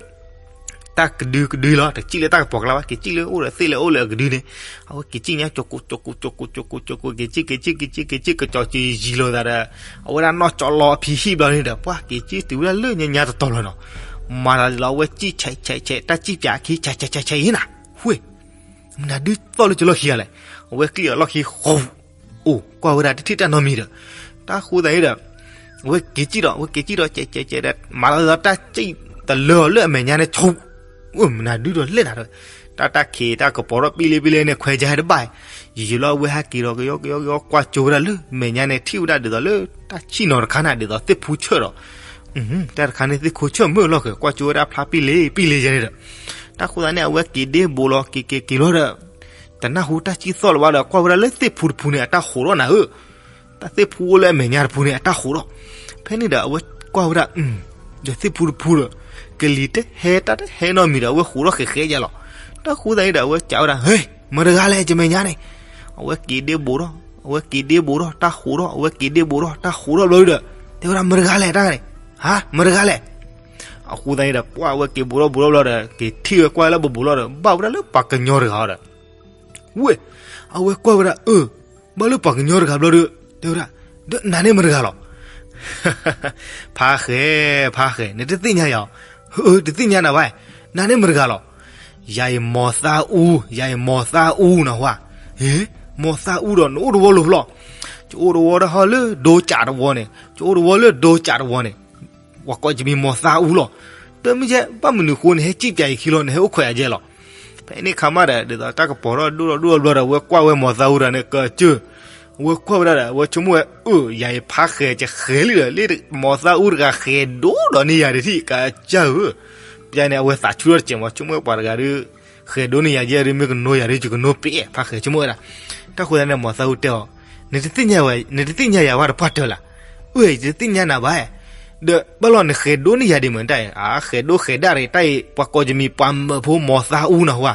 တၢ်ကဒုကဒုလီၤ. တစံၣ်လၢတၢ်ကပီၤကျါဘၣ် က့ၤစံၣ်လၢအိၣ်ဒီးသ့ၣ်လၢအိၣ်လၢအကဒုန့ၣ်, အဝဲက့ၤစံၣ်ညါကၠီကိးကၠီကိးကၠီကိးကၠီကိးကၠီကိး က့ၤစံၣ်က့ၤစံၣ်က့ၤစံၣ်က့ၤစံၣ် ကစီၤက့ၤယံၤလိာ်သးဒီး အဝဲဒၣ်နီၢ်ကၠီလီၤအဖံဟံၣ်ဘျီန့ၣ်ဒီး ပှၤက့ၤစံၣ်တုၤဝဲဒၣ်လၢညါညါတတီၤလီၤနီၤ. မၤသးဒ်လီၤ အဝဲစံၣ်ဆဲးဆဲးဆဲး တၢ်စံၣ်ပၠးအခံ ဆဲးဆဲးဆဲးဆဲးအံၤနၤ, ဝ့ၢ် မနုၤဒုးသီၣ်လၢကၠီလီၢ်ခံဂၤလဲၣ်. အဝဲကျံၣ်အီၤလီၢ်ခံဃီ, အိၣ်ကွၢ်ဝဲဒၣ်တထံၣ်တၢ်နီတမံၤဒီး, တၢ်ဃိသတးအံၤဒီး အဝဲက့ၤစံၣ်ဒီး အဝဲက့ၤစံၣ်ဒီး ကဲးကဲးကဲးဒီး မၤသးဒ်လီၤတၢ်စံၣ်တလၢအီၤလၢအမဲာ်ညါန့ၣ် ဆိး အိၣ်မနုၤဒုးဒီးလဲၣ်နၤဒီး, တၢ်တၢ်ခံးတၢ်ကပီၤထီၣ်ပံၣ်လံပံၣ်လံန့ၣ် ခွဲးယါတဘၣ်, ယံာ်ယံာ်လီၤ အဝဲဟဲက့ၤဒီးကယီကယီကယီကွၢ်ကၠိဝဲဒၣ်လၢမဲာ်ညါန့ၣ် ထံၣ်ဝဲဒၣ်ဒ်သိးလၢ တၢ်ဆံၣ်နီၤတခါန့ၣ် ဒ်သိးသ့ၣ်ဖူဆၢၣ်ဒီး တၢ်တခါန့ၣ်သ့ၣ်ခိၣ်ဆၢၣ်မုၢ်လီၢ်ဃဲၤ ကွၢ်ကၠိဝဲဒၣ်ဖျါပံၣ်လံပံၣ်လံယဲန့ၣ်ဒီး, တၢ်ဃိသတးန့ၣ် အဝဲက့ၤဒ့ဘိးလီၤ က့ၤက့ၤက့ၤလီၤဒီး တနၢ်ဟူတၢ်စံၣ်သီၣ်လၢၤဘၣ်ဒီး ကွၢ်ဝဲဒၣ်လၢသ့ၣ်ဖူတဖူန့ၣ် အတၢ်ဟူးထီၣ်နၤဧၢ, တၢ်သ့ၣ်ဖူအိၣ်လၢအမဲာ်ညါတဖူန့ၣ် အတၢ်ဟူးထီၣ်, ဖဲန့ၣ်ဒီး အဝဲကွၢ်ဝဲဒၣ် ဒီးသ့ၣ်ဖူတဖူဒီး ကလံၤတဟဲတၢ်တဟဲနီတမံၤဒီး အဝဲဟူးထီၣ်ဃဲးဃဲးယဲလီၤ. တၢ်ဃိသတးအံၤဒီး အဝဲစံးဝဲဒၣ် ဟ့ မတၤတဂၤလဲၣ် ယမဲာ်ညါန့ၣ်, အဝဲက့ၤဒ့ဘိးထီၣ် အဝဲက့ၤဒ့ဘိးထီၣ် တၢ်ဟူးထီၣ် အဝဲက့ၤဒ့ဘိးထီၣ် တၢ်ဟူးထီၣ်ဘျီဒီး တဲဝဲဒၣ် မတၤတဂၤလဲၣ်တၢ်န့ၣ်, ဟါ မတၤတဂၤလဲၣ်. အဃိသတးအံၤဒီး ပှၤအဝဲက့ၤဘိးထီၣ်ဘိးထီၣ်ဘျီဒီး က့ၤထံၣ်ဝဲကွၢ်လၢပဘူးလီၤဒီး ဘၣ်ဝဲဒၣ်လၢပှၤကညီတဂၤဒီး ဝ့ၢ်, အဝဲကွၢ်ဝဲဒၣ် အၢ, ဘၣ်လၢပှၤကညီတဂၤဘျီဒီး တဲဝဲဒၣ်, ဒီးနၤန့ၣ်မတၤတဂၤလီၤ. ဖါဃဲၤ ဖါဃဲၤ နတသ့ၣ်ညါယၤ, ဧၢ တသ့ၣ်ညါနၤဘၣ်, နၤန့ၣ်မတၤတဂၤလီၤ. ယၤအံၤမီၤသးအူ, ယၤအံၤမီၤသးအူနဟါ, ဟ့, မီၤသးအူဒီးနအိၣ်တဝီလိၤဖျီၣ်, ယအိၣ်တဝီတဟီၣ်လၢဒိကးတဝီန့ၣ်, ယအိၣ်တဝီလၢဒိကးတဝီန့ၣ်, ပှၤကိးယမံၤမီၤသါအူလီၤ. တမ့ၢ်ကဲ ဘၣ်မနုၤဃိနဟဲစံၣ်ပၠးယခံလီၤ နဟဲအိၣ်ခွဲးယၤယဲလီၤ. ဖဲန့ၣ်ခါမးဒီး ဒ်သိးတၢ်ကပီၤထီၣ်ဒိၣ်ထီၣ်ဒိၣ်ထီၣ်ဘျီဒီး အဝဲကွၢ်ဝဲမီၤသါအူတဂၤန့ၣ် ကစၢၢ်, အဝဲကွၢ်ဝဲဒၣ်ဒီး အဝဲဆိကမိၣ်ဝဲ အၢ ယၤအံၤဖါဃဲၤယဃဲၤလံဒီး လၢမီၤသါအူတဂၤဃဲၤဒိၣ်ဒီးန့ၢ်ယၤဒံးထံၣ် ကစၢၢ်ဧၢ. ပျဲန့ၣ် အဝဲသးဆူၣ်ထီၣ်တစဲးမး ဆိကမိၣ်ပှၤတဂၤဒီး ဃဲၤဒိၣ်န့ၢ်ယၤယဲဒီး မ့ၢ်ကနိယၤဒီး ယကနိပ့ၤ ဖါဃဲၤဆိကမိၣ်ဝဲဒၣ်. တၢ်ဃိသတးန့ၣ် မီၤသါအူတဲအီၤ, နတသ့ၣ်ညါယၤဝဲတပှၢ်တၢၢ်လၢ်. အၢ ယတသ့ၣ်ညါနၤဘၣ်. ဒီးဘၣ်လီၤနဃဲၤဒိၣ်န့ၢ်ယၤဒံးမ့ၢ်တၢ်အံၤ, အဃဲၤဒိၣ်ဃဲၤဒၣ်ရံးတၢ်အံၤ ပှၤကိးယမံၤပှၤမၢဖိမီၤသါအူနီၤဟူဧါ.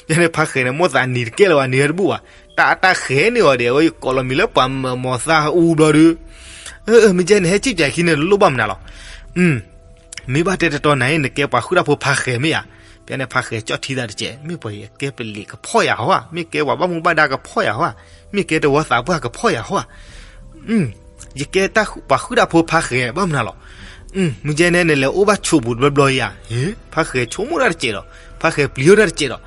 ယန့ၣ်ဖါဃဲၤန့ၣ် မိၣ်သးနံၤတကဲလၢၤဘၣ် နံၤဟဲတဘူၣ်ဘၣ်. တၢ်တၢ်ဃဲၤန့ၢ်အီၤဒီး အဝဲယကိးလီၤမံၤလၢပှၤမၢမီၤသါအူဘျီဒီး အၢ မ့ၢ်ကဲ နဟဲစံၣ်ပၠးခံန့ၣ် နလိၣ်ဘၣ်မနုၤလီၤ. မ့ၢ်ဘၣ်တဲတတီနၤအံၤ နကဲပှၤဃုတၢ်ဖိဖါဃဲၤမ့ၢ်ဧါ. ပျဲန့ၣ်ဖါဃဲၤကၠီၣ်ထံသးတစဲး, မ့ၢ်ပှၤကဲပလံးကဖီၣ်ယၤဟီဧါ, မ့ၢ်ကဲပှၤဘၣ်မူဘၣ်ဒါကဖီၣ်ယၤဟီဧါ, မ့ၢ်ကဲတဝီသးပှၢ်ကဖီၣ်ယၤဟီဧါ. ယကဲပှၤဃုတၢ်ဖိဖါဃဲၤဘၣ်မနုၤလီၤ. မ့ၢ်ကဲန့ၣ် နလဲၤအိၣ်ဘၣ်ဆိးပူၤတဘျီဘျီဧါ. ဖါဃဲၤဆိကမိၣ်တၢ်တစဲးဒီး ဖါဃဲၤပျံၤထီၣ်တၢ်တစဲး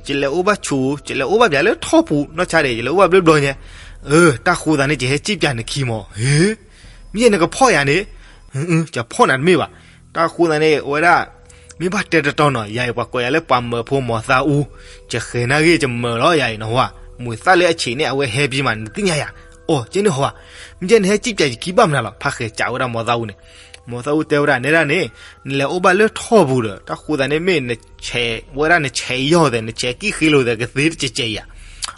ဒီး ယလဲၤအိၣ်ဘၣ်ဆိး, ယလဲၤအိၣ်ဘၣ်ပၠးလၢထီၣ်ပူၤနီၢ်ဆါဒီး ယလဲၤအိၣ်ဘၣ်ဘျီဘျီညါ. အၢ တၢ်ဃိသတးန့ၣ် ယဟဲစံၣ်ပၠးနခံမး. မ့ၢ်ယဲနကဖီၣ်ယၤန့ၣ် ယဖီၣ်နၤတမ့ၢ်ဘၣ်. တၢ်ဃိသတးန့ၣ် အဝဲဒၣ် မ့ၢ်ဘၣ်တဲတတီနီၤ ယၤအံၤပှၤကိးယၤလၢပှၤမၢဖိမီၤသါအူ, ယဃဲၤနာ်ဂ့ၢ်ယမၢလီၤယၤအံၤနီၤဟူဧါ. မ့ၢ်သၣ်လၢအဆံးန့ၣ် အဝဲဟဲပျံၤမး နတသ့ၣ်ညါယၤ. အိ ကဲန့ၣ်ဟူဧါ. မ့ၢ်ကဲနဟဲစံၣ်ပၠးယခံဘၣ်မနုၤလီၤ. ဖါဃဲၤကးဝဲဒၣ်မီၤသါအူန့ၣ် မီၤသါအူတဲဝဲဒၣ်နဲဒၣ်န့ၣ်, နလဲၤအိၣ်ဘၣ်လၢထီၣ်ပူၤဒီး တၢ်ဃိသတးန့ၣ် မ့ၢ်နဆဲးဝဲဒၣ်နဆဲးယီၢ်သဲး နဆဲးကံၣ်ဃ့လိာ်သဲး ကသ့တစဲးကဲးဧါ.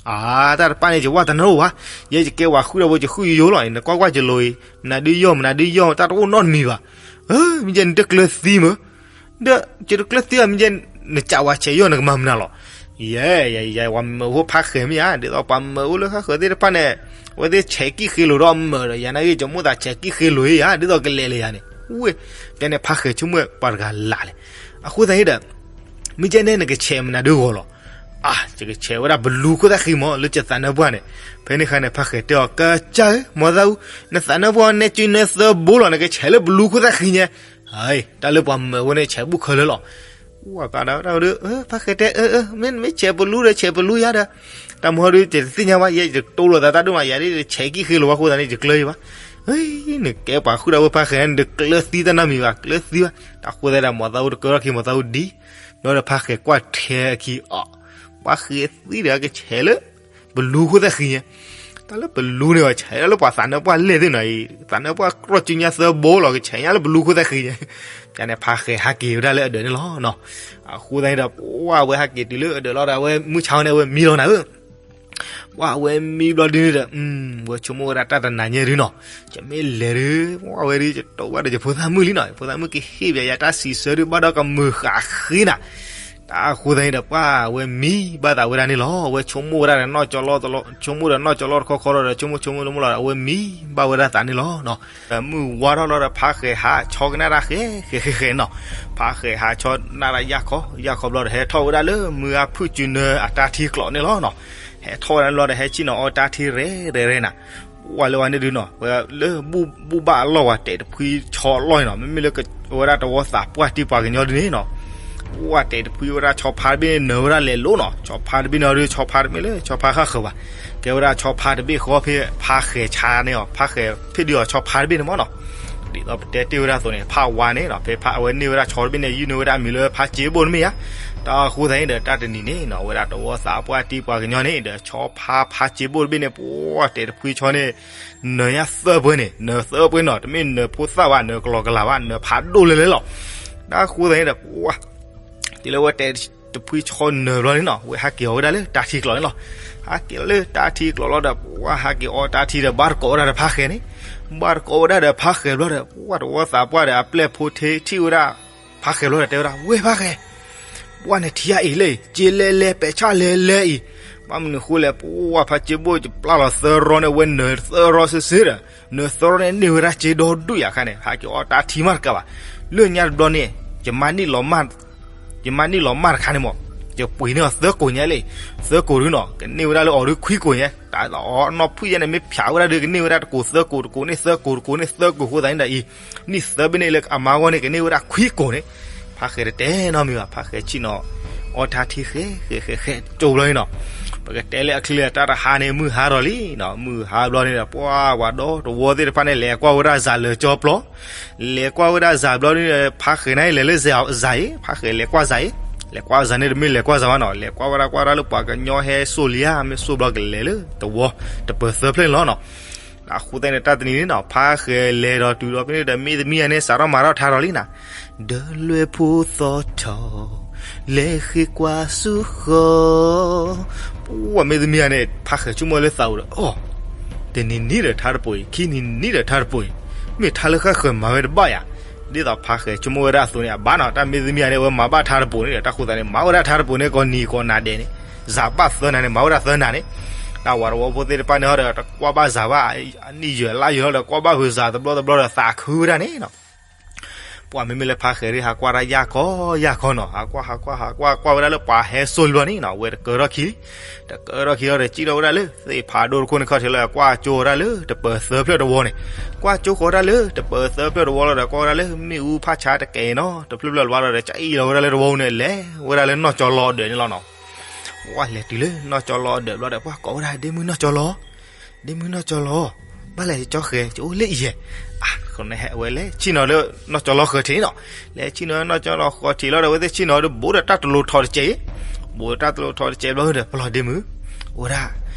အါ တၢ်တပၣ်န့ၣ် ယဝၣ်တနၢ်အိၣ်ဘၣ်. ယဲယကဲပှၤဃုတၢ်ဖိ ယဃုယယိလီၤအံၤ နကွၢ်ကွၢ်ယလိၤအံၤ မနုၤဒုးယီၢ် မနုၤဒုးယီၢ် တၢ်တအိၣ်နီတမံၤဘၣ်. မ့ၢ်ယဲနတကျၢၤသံမး ဒီးယတကျၢၤသံဘၣ် မ့ၢ်ယဲ နကးဝဲဆဲးယီၢ် နကမၤမနုၤလီၤ. ယဲ ယဲ ယဲ ပှၤမၢဖိဖါဃဲၤမ့ၢ်ဧါ, ဒ်သိးပှၤမၢအိၣ်လၢဃၣ်ဃၢၤသ့ၣ်တဖၣ်န့ၣ် အဝဲသ့ၣ်ဆဲးကံၣ်ဃ့လိာ်ဒီးမၢဒီး ယၤနာ်ဂ့ၢ် ယမိၣ်သးဆဲးကံၣ်ဃ့လိာ်ဧါ ဒ်သိးကလဲၤလၢယၤန့ၣ်. ဝ့ၢ် ယဲန့ၣ်ဖါဃဲၤဆိကမိၣ်ပှၤတဂၤလၢ်လဲၣ်. အဃိသတးန့ၣ်ဒီး မ့ၢ်ကဲန့ၣ် နကဆဲးမနုၤဒုးဂီၤလီၤ. အါ ယကဆဲးဝဲဒၣ်ပလူခိၣ်သၣ်ဃံမး လၢယသးနၢပှၢ်န့ၣ်. ဖဲန့ၣ်အခါန့ၣ် ဖါဃဲၤတဲအီၤ ကစၢ်ဧၢ မီၤသၣ်အူ, နသးနၢပှၢ်နဲကၠုနဲသၢဘိလီၤ နကဆဲးလၢပလူခိၣ်သၣ်ဃံညါ. တၢ်လၢပှၤမၢဝဲန့ၣ် ဆဲးဘူၣ်ခဲလၢာ်လီၤ. ဝဲဖါဒၣ်ဝဲဒၣ်ဒီး ဖါဃဲၤတဲ အၢ အၢ မ့ၢ်နမ့ၢ်ဆဲးပလူဒီး ဆဲးပလူယါဒီး တၢ်မဟီဒုး ယတသ့ၣ်ညါဘၣ် ယဲယတတိလိာ်သးတၢ်ဒိၣ်မး ယၤဒ်ယဆဲးကံၣ်ဃ့လိာ်ဘၣ်အဃိသတးန့ၣ် ယတကျၢၤဘၣ်. နကဲပှၤဃုတၢ်ဖိဖါဃဲၤန့ၣ် နတကျၢၤသံတၢ်နီတမံၤဘၣ် ကျၢၤသံဘၣ်. တၢ်ဃိသတးဒီး မီၤသၣ်အူတကၢထီၣ်ခံ မီၤသၣ်အူဒံ ဒီးဖါဃဲၤကွၢ်ထဲအခံအီၤ ပှၤဃ့ၤသံဒီးကဆဲးလၢ ပလူခိၣ်သၣ်ဃံညါ. တၢ်လၢပလူန့ၣ်ဘၣ် ဆဲးဒၣ်လၢပှၤသးနၢပှၢ်လဲၣ်သ့ၣ်နီၤအံၤ သးနၢပှၢ်ကြီကၠူညါသၢဘိလီၤ ကဆဲးညါလၢပလူခိၣ်သၣ်ဃံညါ. ယန့ၣ်ဖါဃဲၤဟးက့ၤဝဲဒၣ်လၢအဒၢးန့ၣ်လီၤ. အဃိသတးန့ၣ်ဒီး ပှၤဝဲဟးက့ၤတုၤလၢအဒၢးလီၤဒီး အဝဲမုၢ်ဆါဝဲန့ၣ် အဝဲမံလီၤနၤဧၢ ပှၤဝဲမံဘျီဒုန့ၣ်ဒီး ဝဲဆိကမိၣ်ဝဲဒၣ်တၢ်တနၤညါဒုနီၤ ယမ့ၢ်လဲၤဒု ပှၤဝဲဒု ယတိၢ်ဘၣ်ဒီးယဖိသၣ်မုၣ်လံနီၤ ယဖိသၣ်မုၣ်ကဟ့ၣ်ပယၤယၤတၢ်စံးဆၢဒု ဘၣ်ဒီးကမုာ်ဃာ်ဃ့နၤ. တၢ်အဃိသတးန့ၣ်ဒီး ပှၤဝဲမံဘၣ်သးဝဲဒၣ်န့ၣ်လီၤ. အဝဲဆိကမိၣ်ဝဲဒၣ်ဒီးနီၢ်ကၠီလီၢ်တလီၢ် ဆိကမိၣ်ဒီးနီၢ်ကၠီလီၢ်တခီခီဒီး ဆိကမိၣ်ဆိကမိၣ်ဆိကမိၣ်လီၤဒီး အဝဲမံဘၣ်ဝဲဒၣ်သးန့ၣ်လီၤ. မုၢ်ဝါထီၣ်လီၤဒီး ဖါဃဲၤဟးဆီကနၣ်တၢ်ဃဲၤဃဲၤဃဲၤဃဲၤနီၤ. ဖါဃဲၤဟးဆီနၣ်တၢ်ယၢ်ခီယၢ်ခီဘျီဒီး ဟဲထီၣ်ဝဲဒၣ်လၢမုၢ်အါဖုၣ်စုနၢအတၢ်ထံကျိးန့ၣ်လီၤနီၤ. ဟဲထီၣ်ဝဲဒၣ်လီၤဒီး ဟဲဆ့ၣ်နီၤအီတၢ်ထံရဲၣ်ရဲၣ်ရဲၣ်နၤ. ပှၤလၢဝဲန့ၣ်ဒုနီၤ ဝဲလၢဘူၣ်ဘၣ်အလီၢ်ဝဲတဲာ်တဖှံဆီအလီၢ်န့ၣ်နီၤ မ့မ့ၢ်လၢဝဲဒၣ်တဝီသးပှၢ်တံၢ်ပှၤကညီဒုန့ၣ်နီၤ ပှၤတဲာ်တဖှံဝဲဒၣ်ဆီဖါတဘ့ၣ်န့ၣ် နၢၤဝဲဒၣ်လဲၤလိၤနီၤ ဆီဖါတဘ့ၣ်န့ၣ်ဒီး ဆီဖါတမ့ၢ်လၢဆီဖါဃၣ်ဃၢၤဘၣ် ကဲဝဲဒၣ်ဆီဖါတဘ့ၣ်ဃီဖဲဖါဃဲၤဆါန့ၣ်အီၤ ဖါဃဲၤဖ့ၣ်ဒုအီၤဆီဖါတဘ့ၣ်န့ၣ်မ့ၢ်နီၤ ဒ်သိးပတဲတ့ၢ်ဝဲဒၣ်အသိးန့ၣ် ဖါဝါန့ၣ်နီၤ ဖဲဖါအဝဲန့ၢ်ဝဲဒၣ်ဆီတဘ့ၣ်န့ၣ် ယုၢ်န့ၢ်ဝဲဒၣ်မံၤလၢဖါစ့ဘိၣ်တမ့ၢ်ဧါ. တၢ်အဃိသတးန့ၣ်ဒီး တၢ်တနံၤန့ၣ်နီၤ ဝဲဒၣ်တဝီသးပှၢ်တံၢ်ပှၤကညီန့ၣ်ဒီး ဆီဖါဖါစ့ဘိၣ်တဘ့ၣ်န့ၣ် ပှၤတဲာ်တဖှံဆီန့ၣ် နၢၤညါသၢပှဲၤန့ၣ် နၢၤသၢပှဲၤနီၤ တမ့ၢ်နၢၤဖိသၣ်ဘၣ် နၢၤကလီကလၤဘၣ် နၢၤဖးဒိၣ်လဲၣ်လဲၣ်လီၤ. တၢ်အဃိသတးန့ၣ်ဒီး ပှၤ တုၤလၢဝဲတဲာ်တဖှံဆီနၢၤဘျီန့ၣ်နီၤ ဝဲဟးက့ၤအီၤဝဲဒၣ်လၢတၢ်ထံကျိးန့ၣ်လီၤ. ဟးက့ၤလီၤလၢတၢ်ထံကျိးလီၤဒီး ပှၤဟးက့ၤအီတၢ်ထံဒီး ဘၣ်တကိးဝဲဒၣ်ဒီးဖါဃဲၤန့ၣ် ဘၣ်တကိးဝဲဒၣ်ဒီးဖါဃဲၤဘျီဒီး ပှၤတဝီသးပှၢ်ဒီး အပျဲၢ်ဖိထံထံၣ်ဝဲဒၣ် ဖါဃဲၤဘျီဒီးတဲဝဲဒၣ် ဝဲဖါဃဲၤ ပှၤနထံၣ်ဧါအံၤလဲၣ်အံၤ စ့လဲလဲ ပဲာ်ဆၣ်လဲလဲအံၤ ဘၣ်မနုၤဃိလဲၣ် ပှၤဖါစ့ဘိၣ် ယပျၢ်လီၤသၢရီန့ၣ် ဝဲနၢၤသၢရီစ့စ့ဒီး နၢၤသၢရီန့ၣ်န့ၢ်ဝဲဒၣ်စ့ဒီဒူၣ်ယၤခါန့ၣ် ဟးက့ၤအီတၢ်ထံမးတကးဘၣ်. လၢညါတဘျီန့ၣ် ယမၤနံၣ်လီၤမၢ် ယမၤနံၣ်လီၤမၢ်တခါန့ၣ်မး ယပှ့ၤန့ၢ်အီၤသၢကိးညါလံ သၢကိးဒုနီၤ ကန့ၢ်ဝဲဒၣ်လၢအီၤဒုခွံကိးညါ တၢ်အီၤနီၢ်ဖုၣ်ယဲန့ၣ် မ့ၢ်ဖျးဝဲဒၣ်ဒု ကန့ၢ်ဝဲဒၣ်တကိးသၢကိး တကိးန့ၣ်သၢကိး တကိးန့ၣ်သၢကိး အဃိသတးန့ၣ်ဒီးအံၤ နံၣ်သၢဘ့ၣ်န့ၣ်လၢအမါဂီၢ်န့ၣ် ကန့ၢ်ဝဲဒၣ်ခွံကိးန့ၣ် ဖါဃဲၤတတဲနီတမံၤဘၣ် ဖါဃဲၤဆ့ၣ်နီၤ အီတၢ်ထံဃဲၤဃဲၤဃဲၤဃဲၤ တိဘျီန့ၣ်နီၤ ပကတဲလၢအချ့လၢတၢ်တဟါန့ၣ် မုၢ်ဟါထီၣ်လံနီၤ. မုၢ်ဟါဘျီန့ၣ်ဒီး ပှၤဝၤဒီတဝီသ့ၣ်တဖၣ်န့ၣ် လဲၤကွၢ်ဝဲဒၣ်စၤလၢာ်ကၠီပျီ, လဲၤကွၢ်ဝဲဒၣ်စၤဘျီန့ၣ်ဒီး ဖါဃဲၤန့ၣ်လဲၤလၢစၤအံၤ, ဖါဃဲၤလဲၤကွၢ်စၤအံၤ, လဲၤကွၢ်စၤန့ၣ်တမ့ၢ်လဲၤကွၢ်စၤဘၣ်နီၤ, လဲၤကွၢ်ဝဲဒၣ်ကွၢ်ဒၣ်လၢပှၤကညီဟဲစိာ်လံဧါ, မ့ၢ်စိာ်ဘျီကလဲၤလၢတဝီတပၢၤသၢဖျၢၣ်န့ၣ်လီၤနီၤ. အဃိသတးန့ၣ် တၢ်တနံၤန့ၣ်နီၤ ဖါဃဲၤလဲၤဒီးတုၤဒီးဖဲန့ၣ်ဒီး မ့ၣ်သမံယၤန့ၣ် စးထီၣ်မၤထီၣ်ထါထီၣ်လံနီၤ, ဒီးလွဲၢ်ဖိသီထီၣ် လဲၤဃ့ကွၢ်ဆူဃီ, ပှၤမ့ၢ်သမံယၤန့ၣ် ဖါဃဲၤဆိကမိၣ်လၢသးအိၣ်ဒီး အိ, တနံၤနံၤဒီးထါတပိၤအံၤ, ခံနံၤနံၤဒီးထါတပိၤအံၤ, မ့ၢ်ထါလၢဃၣ်ဃၢၤမၤဝဲတဘၣ်ယၤ, ဒ်သိးဖါဃဲၤဆိကမိၣ်ဝဲဒၣ်အသိးန့ၣ် အဘၣ်နီၤ, တၢ်မ့ၢ်သမံယၤန့ၣ် အဝဲမၤဘၣ်ထါတပိၤန့ၣ်ဒီး တၢ်ဃိသတးန့ၣ် မၤဝဲဒၣ်ထါတပိၤန့ၣ် ကိးနံၤကိးနၤဒဲးန့ၣ်, စၤဘၣ်သၢနၤန့ၣ် မၤဝဲဒၣ်သၢနၤန့ၣ်, တၢ်ဝၤတဝီဖိသ့ၣ်တဖၣ်န့ၣ်ဟီဒီး တကွၢ်ဘၣ်စၤဘၣ်, အနံၣ်ယဲၢ်လါယဲၢ်လီၤဒီး ကွၢ်ဘၣ်ဟုးစၤတဘျီတဘျီဒီး သးခုဝဲဒၣ်န့ၣ်နီၤ. ပှၤမ့မ့ၢ်လၢဖါဃဲၤရ့ၣ် ဟးကွၢ်တၢ်ယၢ်ခီယၢ်ခီနီၤ, ဟးကွၢ်ဟးကွၢ်ဟးကွၢ်ကွၢ်ဝဲဒၣ်လၢပှၤဟဲစိာ်လံဘျီန့ၣ်နီၤ, အဝဲတကၢထီၣ်ခံလံ, တကၢထီၣ်ခံလီၤဒီး စံၣ်ထီၣ်ဝဲဒၣ်လၢသ့ၣ်ဖးဒိၣ်တခိၣ်န့ၣ်ခီၣ်ထံးလီၤ, ကွၢ်ကၠိဝဲဒၣ်လၢတပၢၤသၢဖျၢၣ်တဝီန့ၣ်, ကွၢ်ကၠိဃီၤဝဲဒၣ်လၢတပၢၤသၢဖျၢၣ်တဝီလီၤဒီး ကွၢ်ဝဲဒၣ်လၢမ့ၣ်အူဖးဆါတကဲးနီၤ, တဖျၢၣ်ဖျၢၣ်တဝီလီၤဒီး ကအံၣ်လီၤဝဲဒၣ်လၢတဝီန့ၣ် လဲၤဝဲဒၣ်လၢနီၢ်ကၠီလီၤအဒၢးန့ၣ်လီၤနီၤ. ပှၤလဲၤတုၤလၢနီၢ်ကၠီလီၤအဒၢးဘျီဒီး ပှၤကိးဝဲဒၣ် ဒ့မုၢ်နီၢ်ကၠီလီၤ ဒ့မုၢ်နီၢ်ကၠီလီၤ, ဘၣ်လဲၣ်ကၠီဃဲၤ ကၠိအိၣ်လၢအံၤယဲၢ်, အဃိန့ၣ်ဟဲဝဲလဲၤဆ့ၣ်နီၤလၢနီၢ်ကၠီလီၤဃၢၤထံးနီၤ, လဲၤဆ့ၣ်နီၤလၢနီၢ်ကၠီလီၤဃၢၤထံးလီၤဒီး အဝဲသ့ၣ်ဆ့ၣ်နီၤဒီး ဘူးဒီးတၢ်တလိၤထီၣ်တစဲးအံၤ, ဘူးဒီးတၢ်တလိၤထီၣ်တစဲးဘျီဒီး ပလီၢ်ဒ့မုၢ်, အိၣ်ဒၣ်,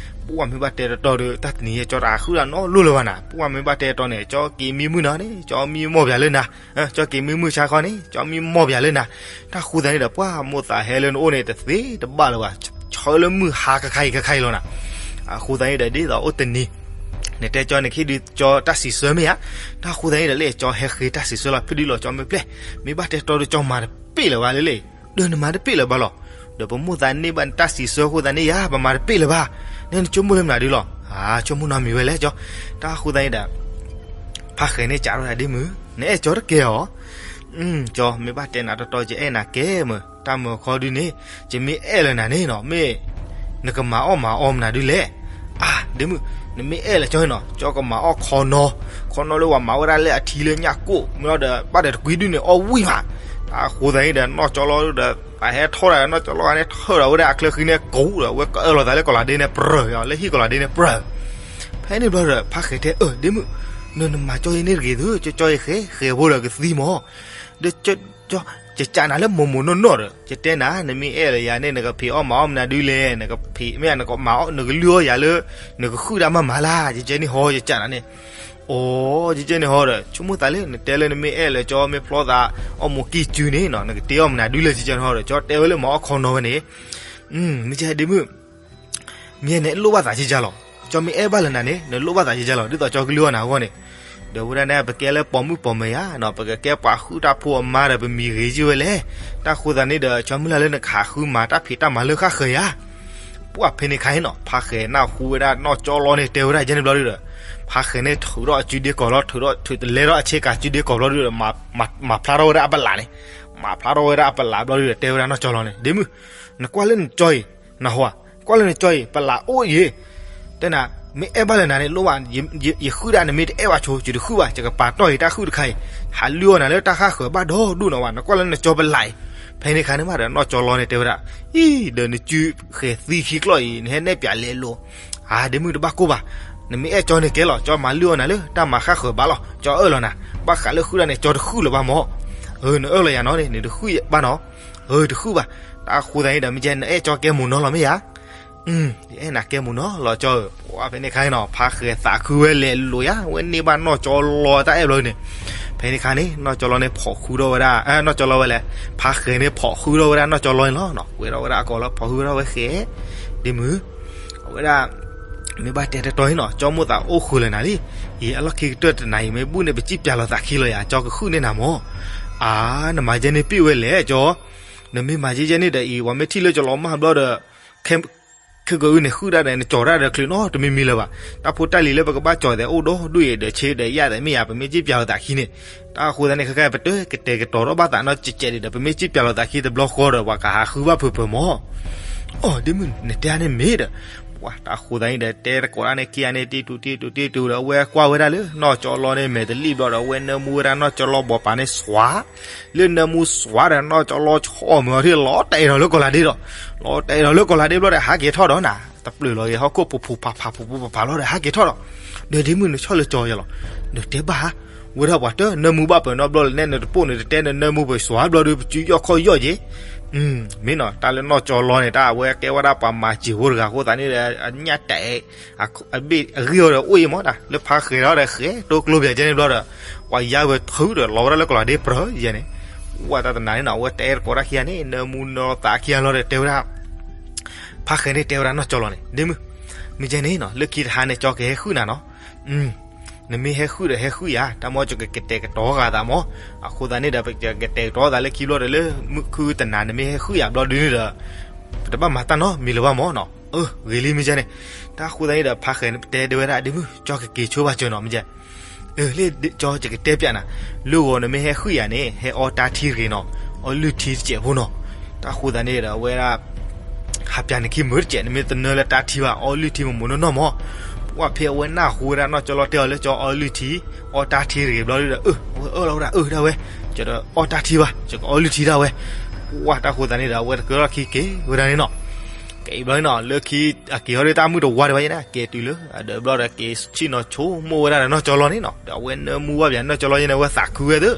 ပှၤမ့ၢ်ဘၣ်တဲတတီၤဒီး တၢ်တနံၤယဲၢ်ကၠီတဟးဃုတၢ်နီတလိၤလၢၤဘၣ်နၤ, ပှၤမ့ၢ်ဘၣ်တဲတတီၤန့ၣ် ကၠီက့ၤမံမုၢ်နီၤန့ၣ် ကၠီမံမီၢ်ပၠးလၢနၤ ကၠီက့ၤမံမုၢ်ဆါခီန့ၣ် ကၠီမံမီၢ်ပၠးလၢနၤ, တၢ်ဃိသတးန့ၣ်ဒီး ပှၤမိၢ်သးဟဲလၢနအိၣ်န့ၣ် တသ့တဘၣ်လၢၤဘၣ်, ဆၢလၢမုၢ်ဟါခါခါအံၤခါခါအံၤလီၤနၤ, အဃိသတးန့ၣ်ဒီး ဒ်သိးအိၣ်တနံၤ နတဲကၠီန့ၣ် ခံဒုးကၠီတၢ်စံးဆၢမ့ၢ်ဧါ, တၢ်ဃိသတးန့ၣ်ဒီး လၢကၠီဟဲဃ့တၢ်စံးဆၢလီၤ ဖဲဒုလီၤကၠီမ့ၢ်ပျဲၢ်, မ့ၢ်ဘၣ်တဲတတီၤဒီးကၠီမၤတပ့ၢ်လၢၤဘၣ်လၢလၢ ဒီးနမၤတပ့ၢ်လၢၤဘၣ်လီၤ, ဒီးပမိၢ်သးန့ၢ်ဘၣ်နတၢ်စံးဆၢအဃိသတးန့ၣ်ယါ ပမၤတပ့ၢ်လၢၤဘၣ်, နနဆိကမိၣ်လၢမနုၤဒုလီၤ, ဆိကမိၣ်နီတမံၤဝဲလဲၣ်ကၠီ, တၢ်ဃိသတးန့ၣ်ဒီး ဖါဃဲၤန့ၣ်စံးထီၣ်ဝဲဒၣ် ဒ့မုၢ်, နအဲၣ်ကၠီတကဲအီၤ, ကၠီမ့ၢ်ဘၣ်တဲနၤတတီၤ ယအဲၣ်နၤကဲမ့ၢ် တၢ်မၢခီဒုန့ၣ် ယမ့ၢ်အဲၣ်လၢၤနၤန့ၣ်နီၤ မ့ၢ် နကမၤအီၣ်မၤအီမနုၤဒုလဲၣ်, အါ ဒ့မုၢ်, နမ့ၢ်အဲၣ်လၢၤကၠီနီၤ ကၠီကမၤအီၣ်ခီနီၤ, ခီနီၤလၢပှၤမၤဝဲဒၣ်လၢအထံလၢညၣ်ကိၣ် မ့ၢ်လီၤဒီး ဘၣ်ဒီးတကွံဒုန့ၣ် အီၣ်ဝံၣ်မး, တၢ်ဃိသတးန့ၣ်ဒီး နီၢ်ကၠီလီၤဒီး ပဟဲထီၣ်ဒီး နီၢ်ကၠီလီၤန့ၣ် ထၢၣ်ဒီးဝဲဒၣ်အချၢဃံန့ၣ် ကိးဒီး ဝဲကအဲၣ်လိာ်သးလၢကီၢ်လၤဒ့န့ၣ်ပြၢၤ, လၢဟံၣ်ကီၢ်လၤဒ့န့ၣ်ပြၢၤ, ဖဲန့ၣ်ဘျီဒီး ဖါဃဲၤတဲ အၢ ဒ့မုၢ်, နနမၤကၠီယဲန့ၣ်တဂ့ၤသု ကၠီကၠီယဲဃဲၤဃဲၤဖိဒီးကသံမး, ဒီး ယကစံးနၤလၢမိၢ်မိၢ်နီၢ်နီၢ်ဒီး ယတဲနၤ နမ့ၢ်အဲၣ်လၢၤယၤန့ၣ် နကဖံးအီၣ်မၤအီၣ်မနုၤဒုလဲၣ်, နကဖံးမ့ၢ် နကမၤအီၣ် နကလုၢ်အီၣ်ယၤလၢ နကဃုဒၣ်မးမးလၢ ယကဲန့ၣ်ဟီ ယကစံးနၤန့ၣ်, အိ ယကဲန့ၣ်ဟီဒီး ဆိကမိၣ်သးလၢ နတဲလၢနမ့ၢ်အဲၣ်လၢၤကၠီမ့ၢ်ဖျီသး အီၣ်မိၢ်ကံၢ်စုန့ၣ်နီၤ နကတ့အီၣ်မနုၤဒုလဲၣ် ယကဲန့ၣ်ဟီဒီး ကၠီတဲဝဲလၢမၤအီၣ်ခီနီၤဝဲန့ၣ်, မ့ၢ်ကဲဒ့မုၢ် မ့ၢ်နလိၣ်ဘၣ်သးကကၢ်လီၤ, ကၠီမ့ၢ်အဲၣ်ဘၣ်လၢၤနၤန့ၣ် နလိၣ်ဘၣ်သးကကၢ်လီၤ ဒ်သိးကၠီကလုၢ်အီၣ်နၤအဂီၢ်န့ၣ်, ဒီးဝဲဒၣ်န့ၣ် ပကဲလၢပိာ်မုၣ်ပိာ်မၢၤယါနီၤ ပကကဲပှၤဟုၣ်တၢ်ဖိအမါဒီး ပမံၤဂ့ၤယုၢ်ဝဲလဲၣ်, တၢ်ဃိသတးန့ၣ်ဒီး ကၠီမုၢ်လၢ်လၢနကဟးဃုမၤတၢ်ဖံးတၢ်မၤလၢဃၣ်ဃၢၤယါ, ပှၢ်ဖဲန့ၣ်ခါအံၤနီၤ ဖါဃဲၤနၢ်ဟူဝဲဒၣ်နီၢ်ကၠီလီၤန့ၣ် တဲဝဲဒၣ်ယဲန့ၣ်ဘျီဒုဒီး, ဖါဃဲၤန့ၣ်ထုးထီၣ်အစုဒ့ကီၢ်လီၤ ထုးထီၣ်ထုးတလဲထီၣ်အဆ့ကၤစုဒ့ကီၢ်ဘျီဒုဒီး မၤဖျါထီၣ်ဝဲဒၣ်အပလးန့ၣ်, မၤဖျါထီၣ်ဝဲဒၣ်အပလးဘျီဒုဒီး တဲဝဲဒၣ်နီၢ်ကၠီလီၤန့ၣ် ဒ့မုၢ်, နကွၢ်လၢနကၠီအံၤ, နဟီဧါ, ကွၢ်လၢနကၠီအံၤ ပလးအိၣ်အံၤ, တဲနၤ, မ့ၢ်အဲၣ်ဘၣ်လၢၤနၤန့ၣ် လိၣ်ဘၣ်, ယဃုဒၣ်နမ့ၢ်တအဲၣ်ဘၣ်ဆိ ယတဃုဘၣ် ယကပာ်တီၢ်အံၤတၢ်ဃုတခါအံၤ, ဟးလုၢ်အီၣ်နၤလၢတၢ်ဃၣ်ဃၢၤဘၣ်ဒီဒူၣ်နီၤဝဲ နကွၢ်လၢနကၠီပလးအံၤ, ဖဲန့ၣ်ခါန့ၣ်မးဒီး နီၢ်ကၠီလီၤန့ၣ် တဲဝဲဒၣ်, အံၤ ဒီးနစုဃဲၤသံခံကျီၢ်အံၤ နဟဲနဲၣ်ပၠးလဲၤလိာ်, အါ ဒ့မုၢ်တဘၣ်ကိၢ်ဘၣ်, နမ့ၢ်အဲၣ်ကၠီန့ၣ်ကဲလီၤ ကၠီမၤလုၢ်အီၣ်နၤလၢ တၢ်မၤဃၣ်ဃၢၤဘၣ်လီၤ ကၠီအၢၣ်လီၤနၤ, ဘၣ်ဃးလၢဃုဒၣ်န့ၣ် ကၠီတဃုလၢၤဘၣ်မၢ်, အၢ နအၢၣ်လီၤယၤနီၤန့ၣ် နတဃုဘၣ်နီၤ, အၢ တဃုဘၣ်, တၢ်ဃိသတးန့ၣ်ဒီး မ့ၢ်ကဲ နအဲၣ်ကၠီကဲမိၢ်နီၤလီၤမ့ၢ်ဧါ ယအဲၣ်နၤကဲမိၢ်နီၤလီၤကၠီဧၢ, ပှၢ်ဖဲန့ၣ်ခါန့ၣ်နီၤ ဖါဃဲၤသးခုဝဲလဲၤလိာ်ယါ ဝဲန့ၢ်ဘၣ်နီၢ်ကၠီလီၤတၢ်အဲၣ်ဘျီန့ၣ်, ဖဲန့ၣ်ခါန့ၣ် နီၢ်ကၠီလီၤန့ၣ် ဖိးဃုထီၣ်ဝဲဒၣ် နီၢ်ကၠီလီၤဝဲလဲၣ်, ဖါဃဲၤန့ၣ် ဖိးဃုထီၣ်ဝဲဒၣ်နီၢ်ကၠီလီၤန့ၣ်လီၤ, ကွဲးထီၣ်ဝဲဒၣ်အကိာ်လီၤ ဖိးဃုထီၣ်ဝဲဃဲၤ, ဒ့မုၢ်, အဝဲဒၣ် မ့ၢ်ဘၣ်တဲတတီၤအံၤနီၤ ကၠီမိၢ်သးအိၣ်ဃုာ်လၢၤနၤလံ, အံၤ အလီၢ်ခံကတၢၢ်တနၤအံၤ မ့ၢ်ဘူၣ်န့ၣ် ပစံၣ်ပၠးလိာ်သးခံလီၤယၤ ကၠီကဃုန့ၢ်နၤမၢ်, အါ နမၤယဲန့ၣ်ပ့ၢ်ဝဲလဲၣ်ကၠီ နမ့ၢ်မၤယဲယဲန့ၣ်ဒီးအံၤ ပှၤမ့ၢ်ထံၣ်လၢကၠီလီၤမၢ်ဘျီဒီး ခဲကနံၣ်အံၤန့ၣ် ဃုတၢ်ဒီး နကၠီၤတၢ်ဒီးချုးနီတမံၤမံၤလၢၤဘၣ်, တၢ်ဖိတၢ်လံၤလၢပကဘၣ်ကၠီၤသဲးအိၣ်ဒီဒူၣ်အံၤဒီး ဆ့ဒီးယၣ်သဲးမ့ၢ်ယါ ပမ့ၢ်စံၣ်ပၠးလိာ်သးခံန့ၣ်, တၢ်အဃိသတးန့ၣ် ခဲကနံၣ်အံၤ ပတကတဲာ်ကတီၤထီၣ်ဘၣ်သးနီတစဲးစဲးဒံးဒီး ပမ့ၢ်စံၣ်ပၠးလိာ်သးခံတဘျီဃီဒီး ပှၤကဟးဃုဘၣ်ဖုးဖုးမၢ် အိ ဒ့မုၢ် နတဲန့ၣ်မ့ၢ်ဒီး, ပှၤတၢ်ဃိသတးန့ၣ်ဒီး တဲတကိးတၢ်န့ၣ်ခံဂၤန့ၣ် တံတူာ်တံတူာ်တံတူာ်ဒီး အဝဲကွၢ်ဝဲဒၣ်လၢ နီၢ်ကၠီလီၤန့ၣ် မဲာ်တလံၣ်ဘျီဒီး အဝဲနၢမူဝဲဒၣ်နီၢ်ကၠီလီၤဘီးပၤန့ၣ်စွး, လၢနၢမူစွးဒီး နီၢ်ကၠီလီၤဆီၣ်မုာ်အီၤထံၣ် လီၤတဲာ်ဒီးလၢကီၢ်လၤဒ့ဒီး, လီၤတဲာ်ဒီးလၢကီၢ်လၤဒ့ဘျီဒီး ဟးက့ၤထီၣ်ဒီးနၤ ပျၢၢ်လီၤဂ့ၤဟီၣ်ခိၣ် ပူၤဖူၤဖးဖး ပူၤဖူၤဖးဖးလီၤဒီး ဟးက့ၤထီၣ်ဒီး, ဒီးဒ့မုၣ်နဆီၣ်လၢကၠီယဲလီၤ, ဒီးတဲဘၣ်ဧါ, ဝဲဒၣ်ပှၤတနၢမူဘၣ်ပနီတဘျီလၢ်န့ၣ် နတပိာ်န့ၣ် တတဲနနၢမူပှၤ ယစွၤဘျီဒီး ပစုယီၣ်ခီၣ်ယီၣ်က့ၤ, မ့ၢ်နီၤ တၢ်လၢနီၢ်ကၠီလီန့ၣ် တၢ်အဝဲကဲဝဲဒၣ်ပှၤမၤစၢၤဖိတဂၤအဃိသတးန့ၣ်ဒီး အညၣ်တဲာ် အဘ့ၣ်အဂ့ၢ်အီၤဒီးအိၣ်အံၤမ့ၢ်ဒၣ် လၢဖါဃဲၤဒီး ဃဲၤတိကျိဘၣ်ကဲန့ၣ်ဘျီဒီး, ပှၤယါဝဲခုဒီး လီၤဝဲဒၣ်လၢကလီၤဒ့ပြၢယဲန့ၣ်, ဝဲတၢ်တနၤန့ၣ်နီၤ အဝဲတဲသကိးတၢ်ခံဂၤန့ၣ် နၢမူနသးခံဂၤလီၤဒီး တဲဝဲဒၣ် ဖါဃဲၤန့ၣ်တဲဝဲဒၣ်နီၢ်ကၠီလီန့ၣ် ဒ့မုၣ်, မ့ၢ်ကဲန့ၣ်နီၤ လၢခံတဟါန့ၣ် ကၠီကဟဲဃုာ်နၤနီၤ, နမ့ၢ်ဟဲဃုာ်ဒီးဟဲဃုာ်ယၤ တၢ်မ့ၢ်ကကတဲာ်ကတီၤဃာ်သးမ့ၢ်, အဃိသတးန့ၣ်ဒီး ပကတဲာ်ကတီၤသးလၢခံဘျီဒီး လၢမုၢ်ခုတနၤ နမ့ၢ်ဟဲဃုာ်ယၤဘျီဒုန့ၣ်ဒီး ပတဘၣ်မၤတၢ်နီတမံၤလၢၤဘၣ်မ့ၢ်နီၤ, အၢ ဂ့ၤလံမ့ၢ်ကဲန့ၣ်, တၢ်အဃိသတးန့ၣ်ဒီး ဖါဃဲၤတဲဝဲဒၣ် ဒ့မုၣ် ကၠီကက့ၤဆိဘၣ်စၢၤနီၤ မ့ၢ်ကဲ အၢ လၢကၠီကကတဲပျးနၤ, လၢဂီၤနမ့ၢ်ဟဲဃုာ်ယၤန့ၣ် ဟဲအီတၢ်ထံတဂ့ၤနီၤ, အီလုၢ်ထံတစဲးဖိနီၤ, တၢ်ဃိသတးန့ၣ်ဒီး အဝဲဒၣ် ဟးပျးနခံမုာ်တစဲး နမ့ၢ်တနၢလၢတၢ်ထံဘၣ် အီလုၢ်ထံမိၢ်မိၢ်နီၢ်နီၢ်မ့ၢ်, ပှၢ်ဖဲအဝဲနၢ်ဟူဝဲဒၣ်နီၢ်ကၠီလီတဲအီၤလၢကၠီအီလုၢ်ထံ, အီတၢ်ထံတဂ့ၤဘျီဒီး အၢ အဝဲအၢၣ်လီၤဝဲဒၣ် အၢ ဒၣ်ဝဲ, ကၠီဒီးအီတၢ်ထံဘၣ် ကၠီကအီလုၢ်ထံဒၣ်ဝဲ, ပှၢ်တၢ်ဃိသတးန့ၣ်ဒီး အဝဲတကြၢးထီၣ်ခံက့ၤဝဲဒၣ်န့ၣ်နီၤ ကဲအံၤဘျီန့ၣ်နီၤ လၢခံအက့ၤဟီၣ်ဒၣ်တၢ်မုၢ်တဝါဒံးဘၣ်ယဲန့ၣ် က့ၤတုၤလၢအဒၢးဘျီဒီး က့ၤဆ့ၣ်နီၤဆိကမိၣ်ဝဲဒၣ်ဒီးနီၢ်ကၠီလီန့ၣ်နီၤ ဒီးအဝဲနၢမူဘၣ်ပၠးနီၢ်ကၠီလီယဲန့ၣ် အဝဲသးခုဝဲသ့ၣ်,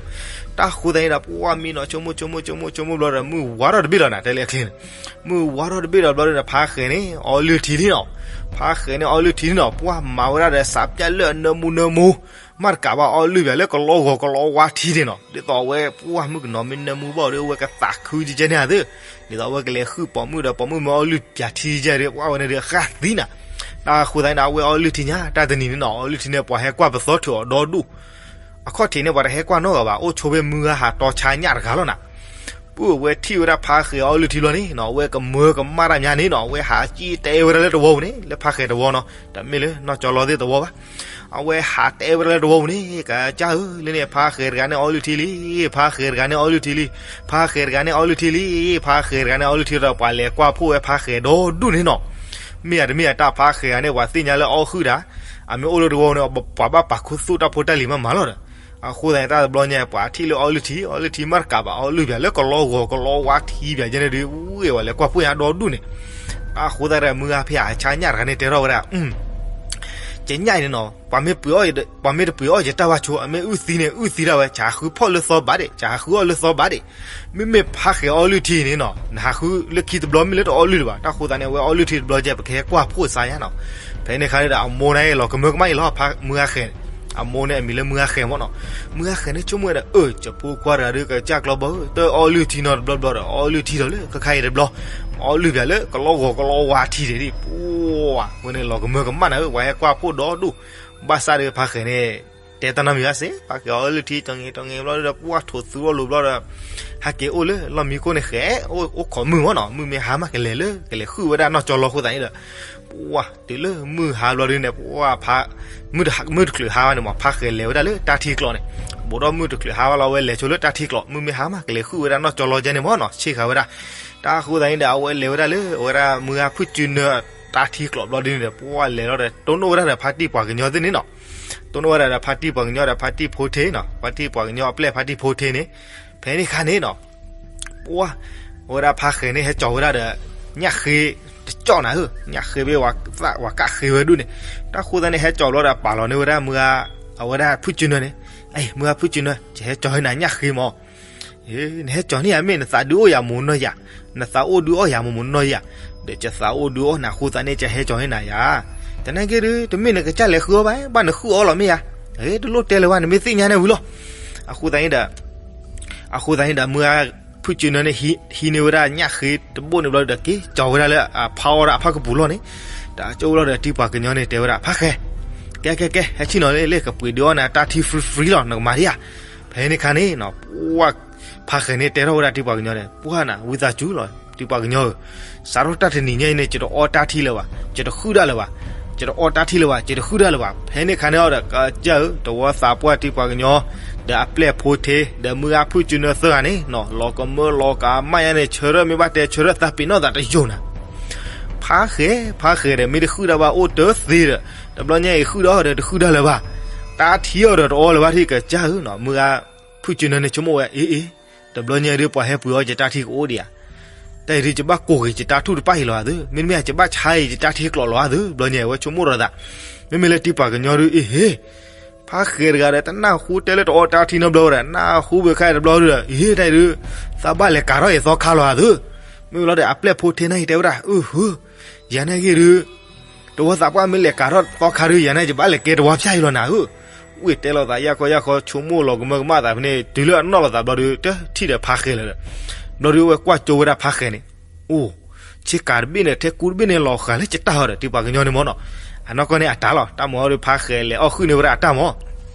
တၢ်ဃိသတးန့ၣ်ဒီး ပှၢ်မံနီၤဆိကမိၣ်ဆိကမိၣ်ဆိကမိၣ်ဆိကမိၣ်ဘျီဒီး မုၢ်ဝါထီၣ်တဘ့ၣ်လီၤနၤ တဲလၢအချ့န့ၣ်, မုၢ်ဝါထီၣ်တဘ့ၣ်လီၤဘျီဒီး ဖါဃဲၤန့ၣ် အီလုၢ်ထံလံနီၤ, ဖါဃဲၤန့ၣ် အီလုၢ်ထံလံနီၤ ပှၢ်မၤဝဲဒၣ်ဒီး စးပၠၣ်လၢအနၢမူနၢမူ မ့ၢ်တကးဘၣ်အီလုၢ်ပၠးလၢကလီဂီၤကလီဝါထံန့ၣ်နီၤ ဒ်သိးအဝဲပှၢ်မုၣ်ကနီၤမ့ၢ်နၢမူဘၣ်ဒီး အဝဲကသးခုကဲန့ၣ်ဧါသ့ၣ်, ဒ်သိးအဝဲကလဲၤဃုပိာ်မုၣ်ဒီး ပိာ်မုၣ်မ့ၢ်အီလုၢ်ပၠးထံကဲဒီး ပှၢ်ဝဲန့ၣ်ဒီးဃၣ်သံနၤ, တၢ်ဃိသတးန့ၣ်ဒီး အဝဲအီလုၢ်ထံညါ တၢ်တနံၤန့ၣ်နီၤ အီလုၢ်ထံန့ၣ် ပှၤဟဲကွၢ်ပသီထုးအီၤဒီဒူၣ် အခီၣ်ထံးန့ၣ် ပှၤတဟဲကွၢ်နီတဂၤဘၣ် အိၣ်ဆိဖဲမုၢ်ဂၤဟးတီဆါညၣ်တဂၤလီၤနၤ, ပုၢ်အဝဲထံၣ်ဝဲဒၣ်ဖါဃဲၤအီလုၢ်ထံလီၤန့ၣ်နီၤ အဝဲကမၢကမၣ်တၢ်မးန့ၣ်နီၤ အဝဲဟးစံၣ်တဲဝဲဒၣ်လၢတဝီပူၤန့ၣ် လၢဖါဃဲၤတဝီနီၤ တမ့ၢ်လၢနီၢ်ကၠီလီသ့ၣ်တဝီဘၣ် အဝဲဟးတဲဝဲဒၣ်လၢတဝီပူၤန့ၣ် ကစၢ်ဧၢ လၢန့ၣ် ဖါဃဲၤတဂၤန့ၣ်အီလုၢ်ထံလံ, ဖါဃဲၤတဂၤန့ၣ်အီလုၢ်ထံလံ, ဖါဃဲၤတဂၤန့ၣ်အီလုၢ်ထံလံ, ဖါဃဲၤတဂၤန့ၣ်အီလုၢ်ထံဒီး ပှၤလဲၤကွၢ်ဖှိၣ်ဝဲဖါဃဲၤဒီဒူၣ်န့ၣ်နီၤ, မ့ၢ်ဧါတမ့ၢ်ဧါ တၢ်ဖါဃဲၤဂၤန့ၣ် ပှၤသ့ၣ်ညါလၢအီၣ်ဃုာ်တၢ်, အမ့ၢ်အိၣ်လၢတဝီပူၤန့ၣ် ပှၤဘၣ်ပာ်ခူသူၣ်တၢ်ဖိတၢ်လံၤမးမးလီၤဒီး, အဃိသတးန့ၣ် တၢ်တဘျီညါ ပှၤထံၣ်လၢအီလုၢ်ထံ အီလုၢ်ထံမ့ၢ်တကးဘၣ် အီလုၢ်ပၠးလၢကလီဂီၤကလီဝါထံပၠးကဲန့ၣ်ဒီး ဝဲပှၤလဲၤကွၢ်ဖှိၣ်ညါဒီဒူၣ်န့ၣ်, တၢ်ဃိသတးဒီး မုၢ်ဂၤဖဲအဆါညၣ်တဂၤန့ၣ် တဲထီၣ်ဝဲဒၣ် ကညၣ်အံၤန့ၣ်နီၤ ပှၤမ့ၢ်တပှ့ၤအီၣ်ယတၢ်ဘၣ်ဆိ အမ့ၢ်အုၣ်သံန့ၣ် အုၣ်သံဒၣ်ဝဲ ကဟးဃုဖီၣ်လၢသီဘၣ်ဒံး ကဟးဃုအီၣ်လၢသီဘၣ်ဒံး, မ့မ့ၢ်ဖါဃဲၤအီလုၢ်ထံန့ၣ်နီၤ နဟးဃုလၢခံတဘျီ မ့ၢ်လၢတအီလုၢ်လၢၤဘၣ် တၢ်ဃိသတးန့ၣ် အဝဲအီလုၢ်ထံတဘျီကဲ ပကဟဲကွၢ်ဖှိၣ်စါညါနီၤ, ဖဲန့ၣ်ခါန့ၣ်ဒီး အမိၢ်န့ၣ်လီၤကမၢကမၣ်အံၤလီၤ မုၢ်ဂၤဃဲၤန့ၣ်, အမိၢ်န့ၣ်အမံၤလၢမုၢ်ဂၤဃဲၤမ့ၢ်နီၤ, မုၢ်ဂၤဃဲၤန့ၣ်ဆိကမိၣ်ဝဲဒၣ် အၢ ကဖိခွါတဂၤဒီး ကစၢ်ကျီဘီဧၢ တအီလုၢ်ထံနီတဘျီဘျီဒီး အီလုၢ်ထံဒီးလၢခါခါအံၤတဘျီ, အီလုၢ်ပၠးလၢကလီဂီၤကလီဝါထံဒံး ပှၤဝဲန့ၣ်လီၤကမၢကမၣ်နၤဧၢ ပှၤဟဲကွၢ်ဖှိၣ်ဒီဒူၣ်, ဘၣ်ဆၣ်ဒီးဖါဃဲၤန့ၣ် တဲတၢ်နီတမံၤဘၣ်စ့ၢ် ဖါဃဲၤအီလုၢ်ထံ တနံၤတနံၤဘျီဒီး ပှၢ်ထိးသူအီၣ်လိၤဘျီဒီး ဟဲက့ၤအိၣ်လၢလီၢ်မံခိၣ်န့ၣ် ဃဲၤအိၣ်ခိးမုၢ်မ့ၢ်နီၤ မုၢ်မ့ၢ်ဟါမးကလဲၤလၢ ကလဲၤဃုဝဲဒၣ်နီၢ်ကၠီလီအဃိသတးန့ၣ်ဒီး ပှၢ်တုၤလၢမုၢ်ဟါဘျီဒုန့ၣ် ပှၢ်ဖါ မုၢ်တချုးဟါဘၣ်န့ၣ်မး ဖါဃဲၤလဲၤဝဲဒၣ်လၢတၢ်ထံကျိးန့ၣ်, ဘူးဒီးမုၢ်တချုးဟါဘၣ်လီၤ အဝဲလဲၤဆိလၢတၢ်ထံကျိး မုၢ်မ့ၢ်ဟါမး ကလဲၤဃုဝဲဒၣ်နီၢ်ကၠီလီကဲန့ၣ်မ့ၢ်နီၤ ဆ့ၣ်ဃာ်ဝဲဒၣ်, တၢ်ဃိသတးန့ၣ်ဒီး အဝဲလဲၤဝဲဒၣ်လၢ အဝဲဒၣ်မုၢ်ဂၤဖုၣ်စုနၢတၢ်ထံကျိးဘျီဒုန့ၣ်ဒီး ပှၢ်လဲၤလီၤဒီး တိၢ်နီၣ်ဝဲဒၣ်ဒီးဖါတံၢ်ပှၤကညီသ့ၣ်န့ၣ်နီၤ, တိၢ်နီၣ်ဝဲဒၣ်ဒီးဖါတံၢ်ပှၤကညီဒီးဖါတံၢ်ဖိထ့နီၤ ဖါတံၢ်ပှၤကညီအပျဲၢ်ဖါတံၢ်ဖိထ့န့ၣ်, ဖဲန့ၣ်ခါန့ၣ်နီၤ ပှၢ် အဝဲဒၣ်ဖါဃဲၤန့ၣ် ဟဲကၠီၤဝဲဒၣ်ဒီး ညၣ်ဃ့တကၠီၣ်နၤဧၢ, ညၣ်ဃ့ဘၣ်ဝဲသၣ်ဝဲကၣ်ဃ့ဝဲဒူၣ်န့ၣ်, တၢ်ဃိသတးန့ၣ် ဟဲကၠီၤဘျီဒီးပာ်လီၤန့ၢ်ဝဲဒၣ်မုၢ်ဂၤ အဝဲဒၣ်ဖုၣ်စုနၢန့ၣ်, အ့ မုၢ်ဂၤဖုၣ်စုနၢ ယဟဲကၠီၤဟဲနၤညၣ်ဃ့မး, နဟဲကၠီၤန့ၢ်ယၤမ့ၢ်နသးဒုးအိၣ်ယၤမ့ၢ်နီၢ်ယၤ, နသးအိၣ်ဒုးအီၣ်ယၤမ့ၢ်မ့ၢ်နီၢ်ယၤ, ဒီးယသးအိၣ်ဒုးအီၣ်နၤအဃိသတးန့ၣ် ယဟဲကၠီၤဟဲနၤယၤ, တနာ်က့ဒီး တမ့ၢ်နကစၢ်လဲၤဃုအီၣ်ဘၣ် ဘၣ်နဃုအီၣ်လီၤမ့ၢ်ယၤ, တလိၣ်တဲလၢၤဘၣ် နမ့ၢ်သ့ၣ်ညါန့ၣ်ဝံၤလီၤ, အဃိသတးန့ၣ်ဒီး အဃိသတးန့ၣ်ဒီး မုၢ်ဂၤဖုၣ်စုနၢန့ၣ် ဟံးန့ၢ်ဝဲဒၣ်ညၣ်ဃ့တဘိၣ်န့ၣ်ဘျီဒီး က့ၤကၠီၤဝဲဒၣ်လၢအဖါအီၣ်ဒၣ်အဖၣ်ကပူၤလီၢ်န့ၣ်, တၢ်ကၠိလီၤဒီးတံၢ်ပှၤကညီန့ၣ် တဲဝဲဒၣ် ဖါဃဲၤ, ကဲကဲကဲ ဟဲဆ့ၣ်နီၤလၢ လၢကပှ့ၤဒုးအီၣ်နၤတၢ်ထံ free free လီၤ နကမၤဒံးဧါ, ဖဲန့ၣ်ခါန့ၣ်နီၤ ပှၢ် ဖါဃဲၤန့ၣ် တဲထီၣ်ဝဲဒၣ်တံၢ်ပှၤကညီန့ၣ် ပှၢ်နၤ ဝံသးစူၤလီၤ တံၢ်ပှၤကညီဧၢ, စးထီၣ်တၢ်တနံၤညါအံၤန့ၣ် ယတအီတၢ်ထံလၢၤဘၣ်, ယတဃုဒၣ်လၢၤဘၣ်, ယတအီတၢ်ထံလၢၤဘၣ် ယတဃုဒၣ်လၢၤဘၣ်, ဖဲန့ၣ်ခါန့ၣ်အီၤဒီး ကစၢ်ဧၢ တဝီသးပှၢ်တံၢ်ပှၤကညီ ဒီးအပျဲၢ်ဖိထ့ ဒီးမုၢ်ဂၤဖုၣ်စုနၢသၢဂၤန့ၣ်နီၤ လီၤကမၢလီၤကမၣ်ညါန့ၣ် ဆၢထၢၣ်မ့ၢ်ဘၣ်တဲ ဆၢထၢၣ်သးပ့ၤနီၣ်သးတယိာ်နၤ ဖါဃဲၤ ဖါဃဲၤဒီး မ့ၢ်တဃုဒၣ်ဘၣ်အိၣ်တသ့ဒီး တဘျီညါအံၤဃုဒီးဒီးတဃုဒၣ်လၢၤဘၣ်, တၢ်ထံအီၤဒီးတအီလၢၤဘၣ်ထံၣ်ကစၢ်ဧၢနီၤ မုၢ်ဂၤဖုၣ်စုနၢန့ၣ်ဆိကမိၣ်ဝဲ အ့အ့ တဘျီညါဒုးပှၤဟဲပှ့ၤအီၣ်က့ၤတၢ်ထံကအိၣ်ဒံးဧါ, တၢ်အံၤဒုး ယဘၣ်ကိၢ်က့ၤယတၢ်ထူၣ်တပၣ်အံၤလီၤဧါသု, မ့တမ့ၢ် ယဘၣ်ဆါအံၤယတၢ်ထံကျိးလီၤဧါသု, ဘျီညါအဝဲဆိကမိၣ်ဒီးသး, မ့မ့ၢ်လၢတံပှၤကညီဒုး အ့ဟ့, ဖါဃဲၤတဂၤဒီး တနၢ်ဟူတဲလၢတအီၣ်တၢ်ထံနီတဘျီဝဲဒီး နၢ်ဟူဝဲခါတဘျီဒုးဒီး အ့ဟ့ တၢ်အံၤဒုး သးဘၣ်လဲၤကၤထီၣ်အံၤသီခါလီၤဧါသု, မ့ၢ်လီၤဒီး အပျဲၢ်ဖိထ့နၢ်ဟူတဲဝဲဒၣ် အၢဟၢ ယၤန့ၣ်ဂ့ၤဒုး တဝီသးပှၢ်မ့ၢ်လဲၤကၤထီၣ်သီခါဒုး ယၤန့ၣ် ယဘၣ်လဲၤကဲတဝီဖၠၣ်အံၤလီၤနၤဧၢ, ဝံၢ်တဲလိာ်သးယၢ်ခီယၢ်ခီ ဆိကမိၣ်လီၤကမၢကမၣ်သးဖဲန့ၣ် တုၤလၢအနီၣ်လိာ်သးဘျီဒုး တထံၣ်ဒီးဖါဃဲၤလၢၤဒီး, ဘျီဒုးအဝဲကွၢ်ကၠိဝဲဒၣ်ဖါဃဲၤန့ၣ်, အိၣ်, ဆ့ကၤတဘ့ၣ်န့ၣ် ထဲကူတဘ့ၣ်န့ၣ် လီၤဃာ်လၢကတၢ်ဟီဒီး တံပှၤကညီန့ၣ်မ့ၢ်နီၤ, အနီၢ်ကီၢ်န့ၣ်အတၢ်လီၤ တၢ်မၤဟီဒုး ဖါဃဲၤလဲၤအီၣ်ဃုာ်န့ၢ်ဝဲဒၣ်အတၢ်မၤ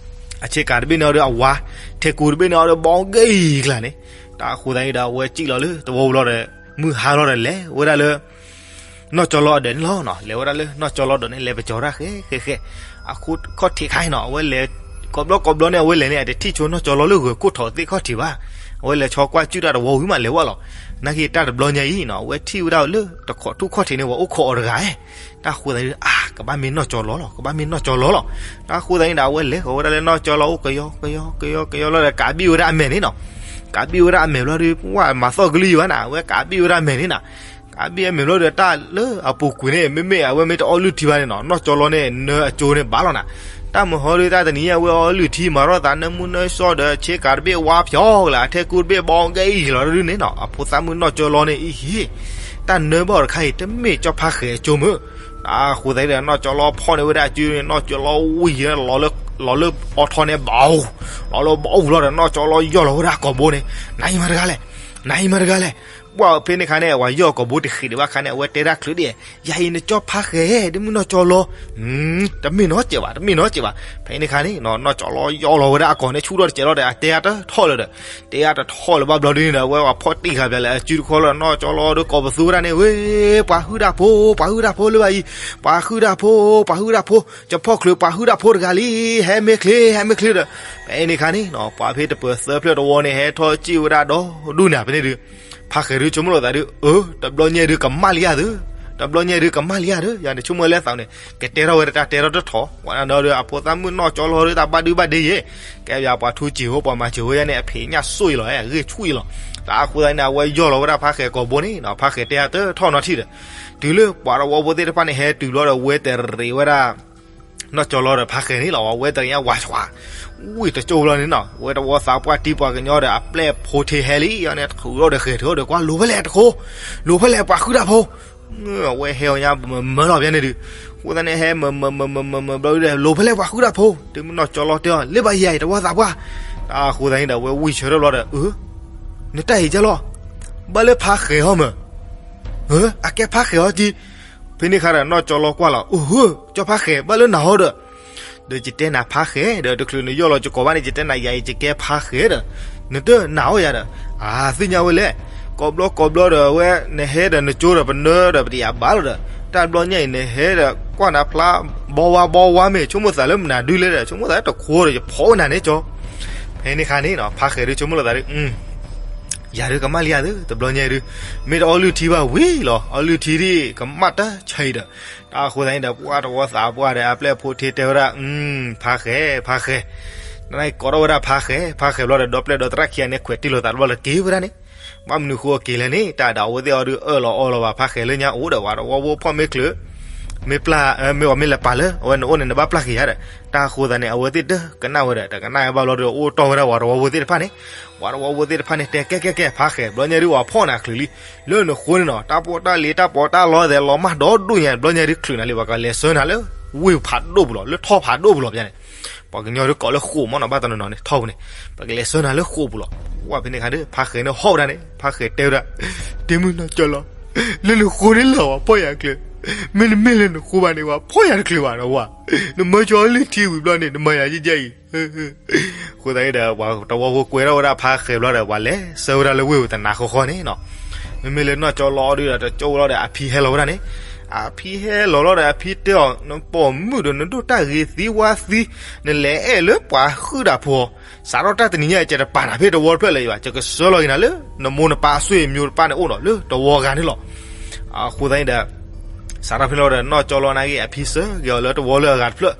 အဆ့ကၤတဘ့ၣ်န့ၣ်အီၤဒီး အဝါ, ထဲကူတဘ့ၣ်န့ၣ်အီၤဒီး ဘီက့ၤကျါန့ၣ်, တၢ်အဃိသတးန့ၣ်ဒီး အဝဲစံၣ်လီၤလၢတဝီပူၤလီၤဒီး မုၢ်ဟါလီၤဒီး လဲၤဝဲဒၣ်လၢ နီၢ်ကၠီလီအဒၢးန့ၣ်လီၤ. လဲၤဝဲဒၣ်လၢနီၢ်ကၠီလီဒၢးန့ၣ် လဲၤပကၠီၤတၢ်ဃဲဃဲဃဲ, အခိၣ်ထံးခါအံၤနီၤ အဝဲလဲၤ ကိးဘျီကိးဘျီန့ၣ် အဝဲလဲၤန့ၣ် အတထံၣ်ဆိနီၢ်ကၠီလီလၢဂၢၤခိၣ်ထီးသ့ၣ်ခီၣ်ထံးဘၣ်. အဝဲလဲၤဆီကွၢ်စုၣ်တၢ်တဝီဝံၤမး လဲၤဝဲလီၤ. နာ်က့တၢ်တဘျီညါအံၤနီၤ အဝဲထံၣ်ဝဲဒၣ်လၢတခိးထူၣ်ခီၣ်ထံးန့ၣ် ပှၤအိၣ်ခိးအီၤတဂၤဧါ. တၢ်အဃိသတးန့ၣ် အါ ကဘၣ်မ့ၢ်နီၢ်ကၠီလီလီၤ, ကဘၣ်မ့ၢ်နီၢ်ကၠီလီလီၤ. တၢ်အဃိသတးန့ၣ်ဒီး အဝဲလဲၤဃီၤဝဲဒၣ်လၢနီၢ်ကၠီလီအိၣ် ကယီ ကယီ ကယီ ကယီလီၤဒီး ကးဘံၣ်ဝဲဒၣ်အမဲာ်န့ၣ်နီၤ. ကးဘံၣ်ဝဲဒၣ်အမဲာ်ဘျီဒီး ပှၢ်မၤသီၣ်ကလုၢ်ယံၤဘၣ်နၤ အဝဲကးဘံၣ်ဝဲဒၣ်အမဲာ်န့ၣ်နၤ. ကးဘံၣ်အမဲာ်ဘျီဒီး တၢ်လၢအပူၤကွံာ်န့ၣ် မ့မ့ၢ်အဝဲမ့ၢ်တအီလုၢ်ထံဘၣ်န့ၣ်နီၤ နီၢ်ကၠီလီန့ၣ် နၢအကၠိန့ၣ်ဘၣ်လီၤနၤ. တၢ်မုၢ်ဟီဒုး တၢ်တနံၤညါအဝဲအီလုၢ်ထံ မၤထီၣ်သးနၢမူနၢဆှီဒီး ဆ့ကၤတဘ့ၣ်ဝါဖျိးကလၢာ် အထဲကူတဘ့ၣ်ဘီကဲအံၤလီၤဒုးန့ၣ်နီၤ အဖိသၣ်မုၣ်နီၢ်ကၠီလီန့ၣ်အံၤဟ့ၣ် တၢ်နၢဘၣ်အီၤတခါအံၤ တမ့ၢ်ကၠီဖါဃဲၤအကၠိမ့ၢ်. တၢ်အဃိသတးဒီး နီၢ်ကၠီလီဖီၣ်န့ၢ်ဝဲဒၣ်အစုန့ၣ် နီၢ်ကၠီလီဝံၤ လီၤလၢအီထီၣ်န့ၣ်ဘၣ်အူ, လီၤလၢဘၣ်အူလီၤဒီး နီၢ်ကၠီလီယီၢ်လီၤဝဲဒၣ်ကိာ်ဘိန့ၣ်, နၤအံၤမၤတဂၤလဲၣ်, နၤအံၤမၤတဂၤလဲၣ်. ပှၢ်ဖဲန့ၣ်ခါန့ၣ် ပှၤယီၢ်ကိာ်ဘိတဃံးဒံးဘၣ်ခါန့ၣ် အဝဲတဲဒၣ်ချုးဒံး, ယၤအံၤနကၠီဖါဃဲၤ ဒ်မုၢ်နီၢ်ကၠီလီ တမ့ၢ်နီတစဲးဘၣ်, တမ့ၢ်နီတစဲးဘၣ်. ဖဲန့ၣ်ခါန့ၣ် နီၢ်ကၠီလီယီၢ်လီၤဝဲဒၣ်အကိာ်န့ၣ် ဆူၣ်ထီၣ်တစဲးလီၤဒီး အတဲအါတထီၣ်လၢၤဒီး, တဲအါတထီၣ်လၢၤဘၣ်ဘျီဒ်န့ၣ်ဒီး အဝဲပှၤဖီၣ်တံၢ်ဃာ်ဘျီလၢအစုတခီလၢ နီၢ်ကၠီလီဒီးကိးပသူဝဲဒၣ်န့ၣ် ဝ့ၢ် ပှၤဟုၣ်တၢ်ဖိ, ပှၤဟုၣ်တၢ်ဖိလၢၤဘၣ်အံၤ, ပှၤဟုၣ်တၢ်ဖိ, ပှၤဟုၣ်တၢ်ဖိ, ကၠီဖီၣ်ချုး ပှၤဟုၣ်တၢ်ဖိတဂၤလံ, ဟဲမ့ၢ်ချ့ ဟဲမ့ၢ်ချ့ဒီး, ဖဲန့ၣ်ခါန့ၣ် ပှၤဖဲတပၢၤသၢဖျၢၣ်တဝီန့ၣ် ဟဲထီၣ်စံၣ်ဝဲဒၣ်ဒီဒူၣ်န့ၣ် ဖဲန့ၣ်ဒုး ဖါဃဲၤဒုးဆိကမိၣ်လိာ်သးဒုး အၢ တဘျီညါဒုးကမၣ်လံဧါသု, တဘျီညါဒုးကမၣ်လံဧါဒုး ယၤန့ၣ်ဆိကမိၣ်လၢသးန့ၣ် ကတဲထီၣ်ဝဲဒၣ်တၢ်တဲထီၣ်တထီၣ်, ပှၤန့ၣ်ဒီးအဖိသၣ်မုၣ်နီၢ်ကၠီလီဒုး တၢ်ဘၣ်ဒုဘၣ်ဒ့ယဲ, ကဲပှၤထူစံာ်ဖိ ပှၤမၤစၢၤဖိယါန့ၣ် အဖံးညၣ်စိၣ်အံၤလီၤ အဂ့ၢ်ဆူၣ်အံၤလီၤ. တၢ်အဃိသတးန့ၣ် အဝဲယီၢ်လီၤဝဲဒၣ်ဖါဃဲၤကိာ်ဘိန့ၣ်နီၤ ဖါဃဲၤတဲအါတထီၣ်နီတထံၣ်ဒီး, တုၤလၢပှၤတဝီဖိသ့ၣ်တဖၣ်န့ၣ် ဟဲတုၤဘျီဒီး ဝဲတရံးဝဲဒၣ် နီၢ်ကၠီလီဒီးဖါဃဲၤန့ၣ်လီၤ. ဝဲတရံးညါဝးဆှး, ဝံၣ်တကၠိၢ်ဘျီန့ၣ်နီၤ ဝဲတဝီသးပှၢ်တံၢ်ပှၤကညီဒီး အပျဲၢ်ဖိထ့ဟဲလံ ယါန့ၣ် ထုးထီၣ်ဒီးဃဲၤထုးထီၣ်ဒီး ကွၢ်လိၤဖဲလဲၣ်တခိၣ်, လိၤဖဲလဲၣ်ပှၤဟုၣ်တၢ်ဖိ အဝဲဟဲအီၤညါမၢမၢလီၤ ဖဲန့ၣ်ဒုး, အဃိသတးန့ၣ် ဟဲမၢမၢမၢမၢမၢဘျီဒီး လိၤဖဲလဲၣ်ပှၤဟုၣ်တၢ်ဖိ, တုၤမုၢ်နီၢ်ကၠီလီတဲအီၤ လၢဘၣ်ယၤအံၤ တဝီသးပှၢ်, တၢ်အဃိသတးန့ၣ်ဒီး အဝဲဝံၣ်ဆၢထၢၣ်ဘျီဒီး အၢ နတၢ်အံၤကၢ်လီၤ, ဘၣ်လၢဖါဃဲၤဟီမၢ်, အကဲဖါဃဲၤဟီကံ, ဖဲန့ၣ်ခါဒီး နီၢ်ကၠီလီကွၢ်လီၤ အိၣ်ဟၢ ကၠီဖါဃဲၤ ဘၣ်လၢနၤဟီဒီး, ဒီးယတဲနၤဖါဃဲၤ ဒီးတချုးနယီၢ်လီၤယကိာ်ဘၣ်န့ၣ် ယတဲနၤယၤအံၤ ယကဲဖါဃဲၤဒီး, နတနာ်အီၤယၤဒီး, အါ သ့ၣ်ညါဝဲလဲၣ်, ကိးဘျီကိးဘျီဒီး အဝဲနဟဲဒီးနကၠိဒီး ပနၢဒီးပတယာ်ဘၣ်လီၤဒီး, တၢ်ဘျီညါအံၤ နဟဲဒီးကွၢ်နၤဖျါ ဘီဝါဘီဝါမ့ၢ် ဆိကမိၣ်သးလၢမနုၤဒုလဲၣ်ဒီး ဆိကမိၣ်သးလၢတခိၣ်ဒီး ယဖီၣ်ဝဲနၤန့ၣ်ကၠီ, ဖဲန့ၣ်ခါန့ၣ်နီၤ ဖါဃဲၤဒုးဆိကမိၣ်လိာ်သးဒုး ယၤဒုးကမၣ်လံဧါသု တဘျီညါဒုး, မ့ၢ်တအီလုၢ်ထံဘၣ်ဝံၤလီၤ အီလုၢ်ထံဒ်ကမၣ်တၢ်ဆံးဒီး, တၢ်အဃိသတးန့ၣ်ဒီး ပှၢ်တဝီသးပှၢ်ဒီး အပျဲၢ်ဖိထ့တဲဝဲဒၣ်, ဖါဃဲၤ ဖါဃဲၤ, နကိးထီၣ်ဝဲဒၣ်ဖါဃဲၤ ဖါဃဲၤဘျီဒီး ဒီပျဲၢ်ဒီသရၣ်ခံဂၤန့ၣ် ခွဲးတံၢ်လိာ်သးတဘျီလၢက့ၤဝဲဒၣ်န့ၣ်, ဘၣ်မနုၤဃိအက့ၤလဲၣ်န့ၣ် တၢ်ဒီးအဝဲသ့ၣ်အီၤဒုးအၢၣ်လီၤအီလီၤဘၣ် ဖါဃဲၤလၢညါအိၣ်ဒီး ပှၤတဝီဖိဖီၣ်မ့ၢ်ချုး မ့ၢ်ပျၢ် မ့ၢ်အီၤမ့ၢ်လဲၤပာ်လၢ အဝဲနအိၣ်န့ၣ် နဘၣ်ပျၢ်က့ၤယၤဒီး, တၢ်အဃိသတးန့ၣ် အဝဲသ့ၣ်တကနၣ်ဝဲဒီး တကနၣ်ဝဲဘၣ်ဘျီဒီး အိၣ်တီၢ်ဝဲဒၣ်ပှၤတဝီဖိသ့ၣ်တဖၣ်န့ၣ်, ပှၤတဝီဖိသ့ၣ်တဖၣ်န့ၣ် တဲကဲကဲကဲ ဖါဃဲၤ ဘျီညါဒုး ပှၤဖီၣ်နၤချုးလံ, လၢနဃိန့ၣ်နီၤ တၢ်ပိာ်တၢ်လံၤ တၢ်ပိာ်တၢ်လီသဲး လီၤမၢ်ဒီဒူၣ်ညါ ဘျီညါဒုးချုးနၤလံ ပှၤကလဲၤဆှၢနၤလၢ ဝ့ၢ်ဖးဒိၣ်ပူၤလီၤ လၢထီၣ်ဖးဒိၣ်ပူၤလီၤ ပျၢ်န့ၣ်, ပှၤကညီဒုးကိးလၢဃိာ်မ့ၢ်နီၤ ဘၣ်တနီၤနီၤန့ၣ် ထီၣ်ပူၤန့ၣ်, ပှၤကလဲၤဆှၢနၤလၢဃိာ်ပူၤလီၤ, ဝဲဖဲန့ၣ်ခါဒုး ဖါဃဲၤန့ၣ်ဟီၣ်ဝဲဒၣ်န့ၣ် ဖါဃဲၤတဲဝဲဒၣ်, ဒ့မုၢ်နီၢ်ကၠီလီၤ, လၢနဃိန့ၣ်လီၤ ပှၤဖီၣ်ယၤတချုး, မ့တမ့ၢ်လၢနဃိဘၣ်န့ၣ် ပှၤဖီၣ်ယၤတချုးဘၣ်ဒီးဝဲ, နမၢကၠီလၢထံဝံၤဘျီန့ၣ် နမၤယၤယဲၢ်ယဲၢ်အံၤ အဃိသတးန့ၣ်ဒီး ပှၤတဝီဖိကွဲထီၣ်ဝဲဒၣ်ဖါဃဲၤဘျီဒီး ပှၤလဲၤဆှၢဝဲဒၣ်လၢဝ့ၢ်ပူၤတနၤဃီဃီန့ၣ်နီၤ, မ့မ့ၢ်လၢနီၢ်ကၠီလီဒုးဒီး တကၠိလီၤဒီး အဖံဟဲလီၤဝဲဒၣ်န့ၣ်, အဖံဟဲလီၤလီၤဒီး အဖံတဲအီၤ နပိာ်မုၣ်ဒီး နဒိၣ်တၢ်ဂ့ၤသံဝါသံ, နလဲၤအဲၣ်လၢပှၤဟုၣ်တၢ်ဖိအီၤ, စးထီၣ်တၢ်တနံၤညါ ယတပာ်နၤဖဲတဝီတဖျၢၣ်လၢၤဘၣ်, ယကဆှၢလီၤက့ၤနၤလၢ နမိၢ်နပၢ်အဆွေမျိုးတဖၣ်န့ၣ်အိၣ်နီၤ လၢတဝီဂၤန့ၣ်လီၤ. အဃိသတးန့ၣ်ဒီး စးထီၣ်ဖဲန့ၣ်လီၤဒီး နီၢ်ကၠီလီၤနာ်က့ အဖံစၢက့ၤအီၤလၢတဝီလၢအဂၤတဖျၢၣ်.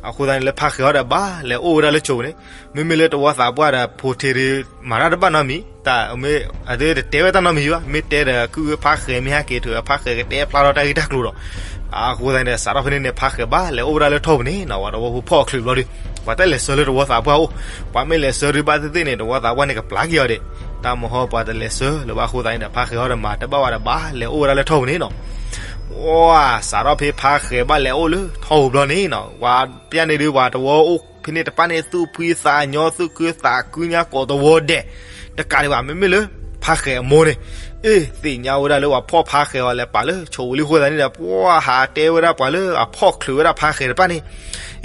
အဃိသတးန့ၣ် လၢဖါဃဲးအီၤဒီးဘၣ်လဲၤအိၣ်ဝဲဒၣ်လၢဆိးပူၤန့ၣ်, မ့မ့ၢ်လၢတဝီသးပှၢ်ဒီး ဖိထ့ဒုး မၤတၢ်တဘၣ်နီတမံၤ, တၢ်မ့ၢ်အတတဲဝဲတၢ်နီတမံၤဘၣ်, မ့ၢ်တဲဒီး ကုၢ်ဝဲဖါဃဲးမ့ၢ်ဟဲက့ၤထုး ဖါဃဲးကတဲဖျါထီၣ်တၢ်ဂ့ၢ်တၢ်ကျိၤဒီး အဃိသတးန့ၣ်ဒီး စးထီၣ်ဖဲန့ၣ်န့ၣ် ဖါဃဲးဘၣ်လဲၤအိၣ်ဝဲဒၣ်လၢထီၣ်ပူၤန့ၣ်နီၤ, ပှၤတဝီဖိဖီၣ်အချုးဘျီဒီး ပှၤတလဲၤဆှၢလၢတဝီသးပှၢ်အိၣ်, ပှၤမ့ၢ်လဲၤဆှၢဒုးဘၣ်သ့ၣ်သ့ၣ်န့ၣ် တဝီသးပှၢ်န့ၣ်ကပျၢ်က့ၤအီၤဒံး, တၢ်မဟီပှၤတလဲၤဆှၢလၢၤဘၣ်အဃိသတးန့ၣ်ဒီး ဖါဃဲးအီၤဒီးမၤတဘၣ်ဝဲဒီးဘၣ်လဲၤအိၣ်ဝဲဒၣ်လၢထီၣ်ပူၤန့ၣ်နီၤ. ဝါ စးထီၣ်ဖဲဖါဃဲးဘၣ်လဲၤအိၣ်လၢထီၣ်ပူၤဘျီန့ၣ်နီၤ, ပှၤပျၢ်န့ၣ်ဒုး ပှၤတဝီအိၣ်ဖဲန့ၣ်တဖၣ်န့ၣ် သူၣ်ဖှံသးညီ သူၣ်ခုသးခုညါကိးတဝီဒဲး, တကးဒံးဘၣ် မ့မ့ၢ်လၢ ဖါဃဲးအမိၢ်န့ၣ် အ့ သ့ၣ်ညါဝဲဒၣ်လၢပှၤဖီၣ်ဖါဃဲးအီၤလဲၤပာ်လၢဆိးပူၤလံအဃိသတးန့ၣ်ဒီး ပှၤဟးတဲဝဲဒၣ်ပှၤလၢအဖီၣ်ချုးဝဲဒၣ်ဖါဃဲးတဖၣ်န့ၣ်,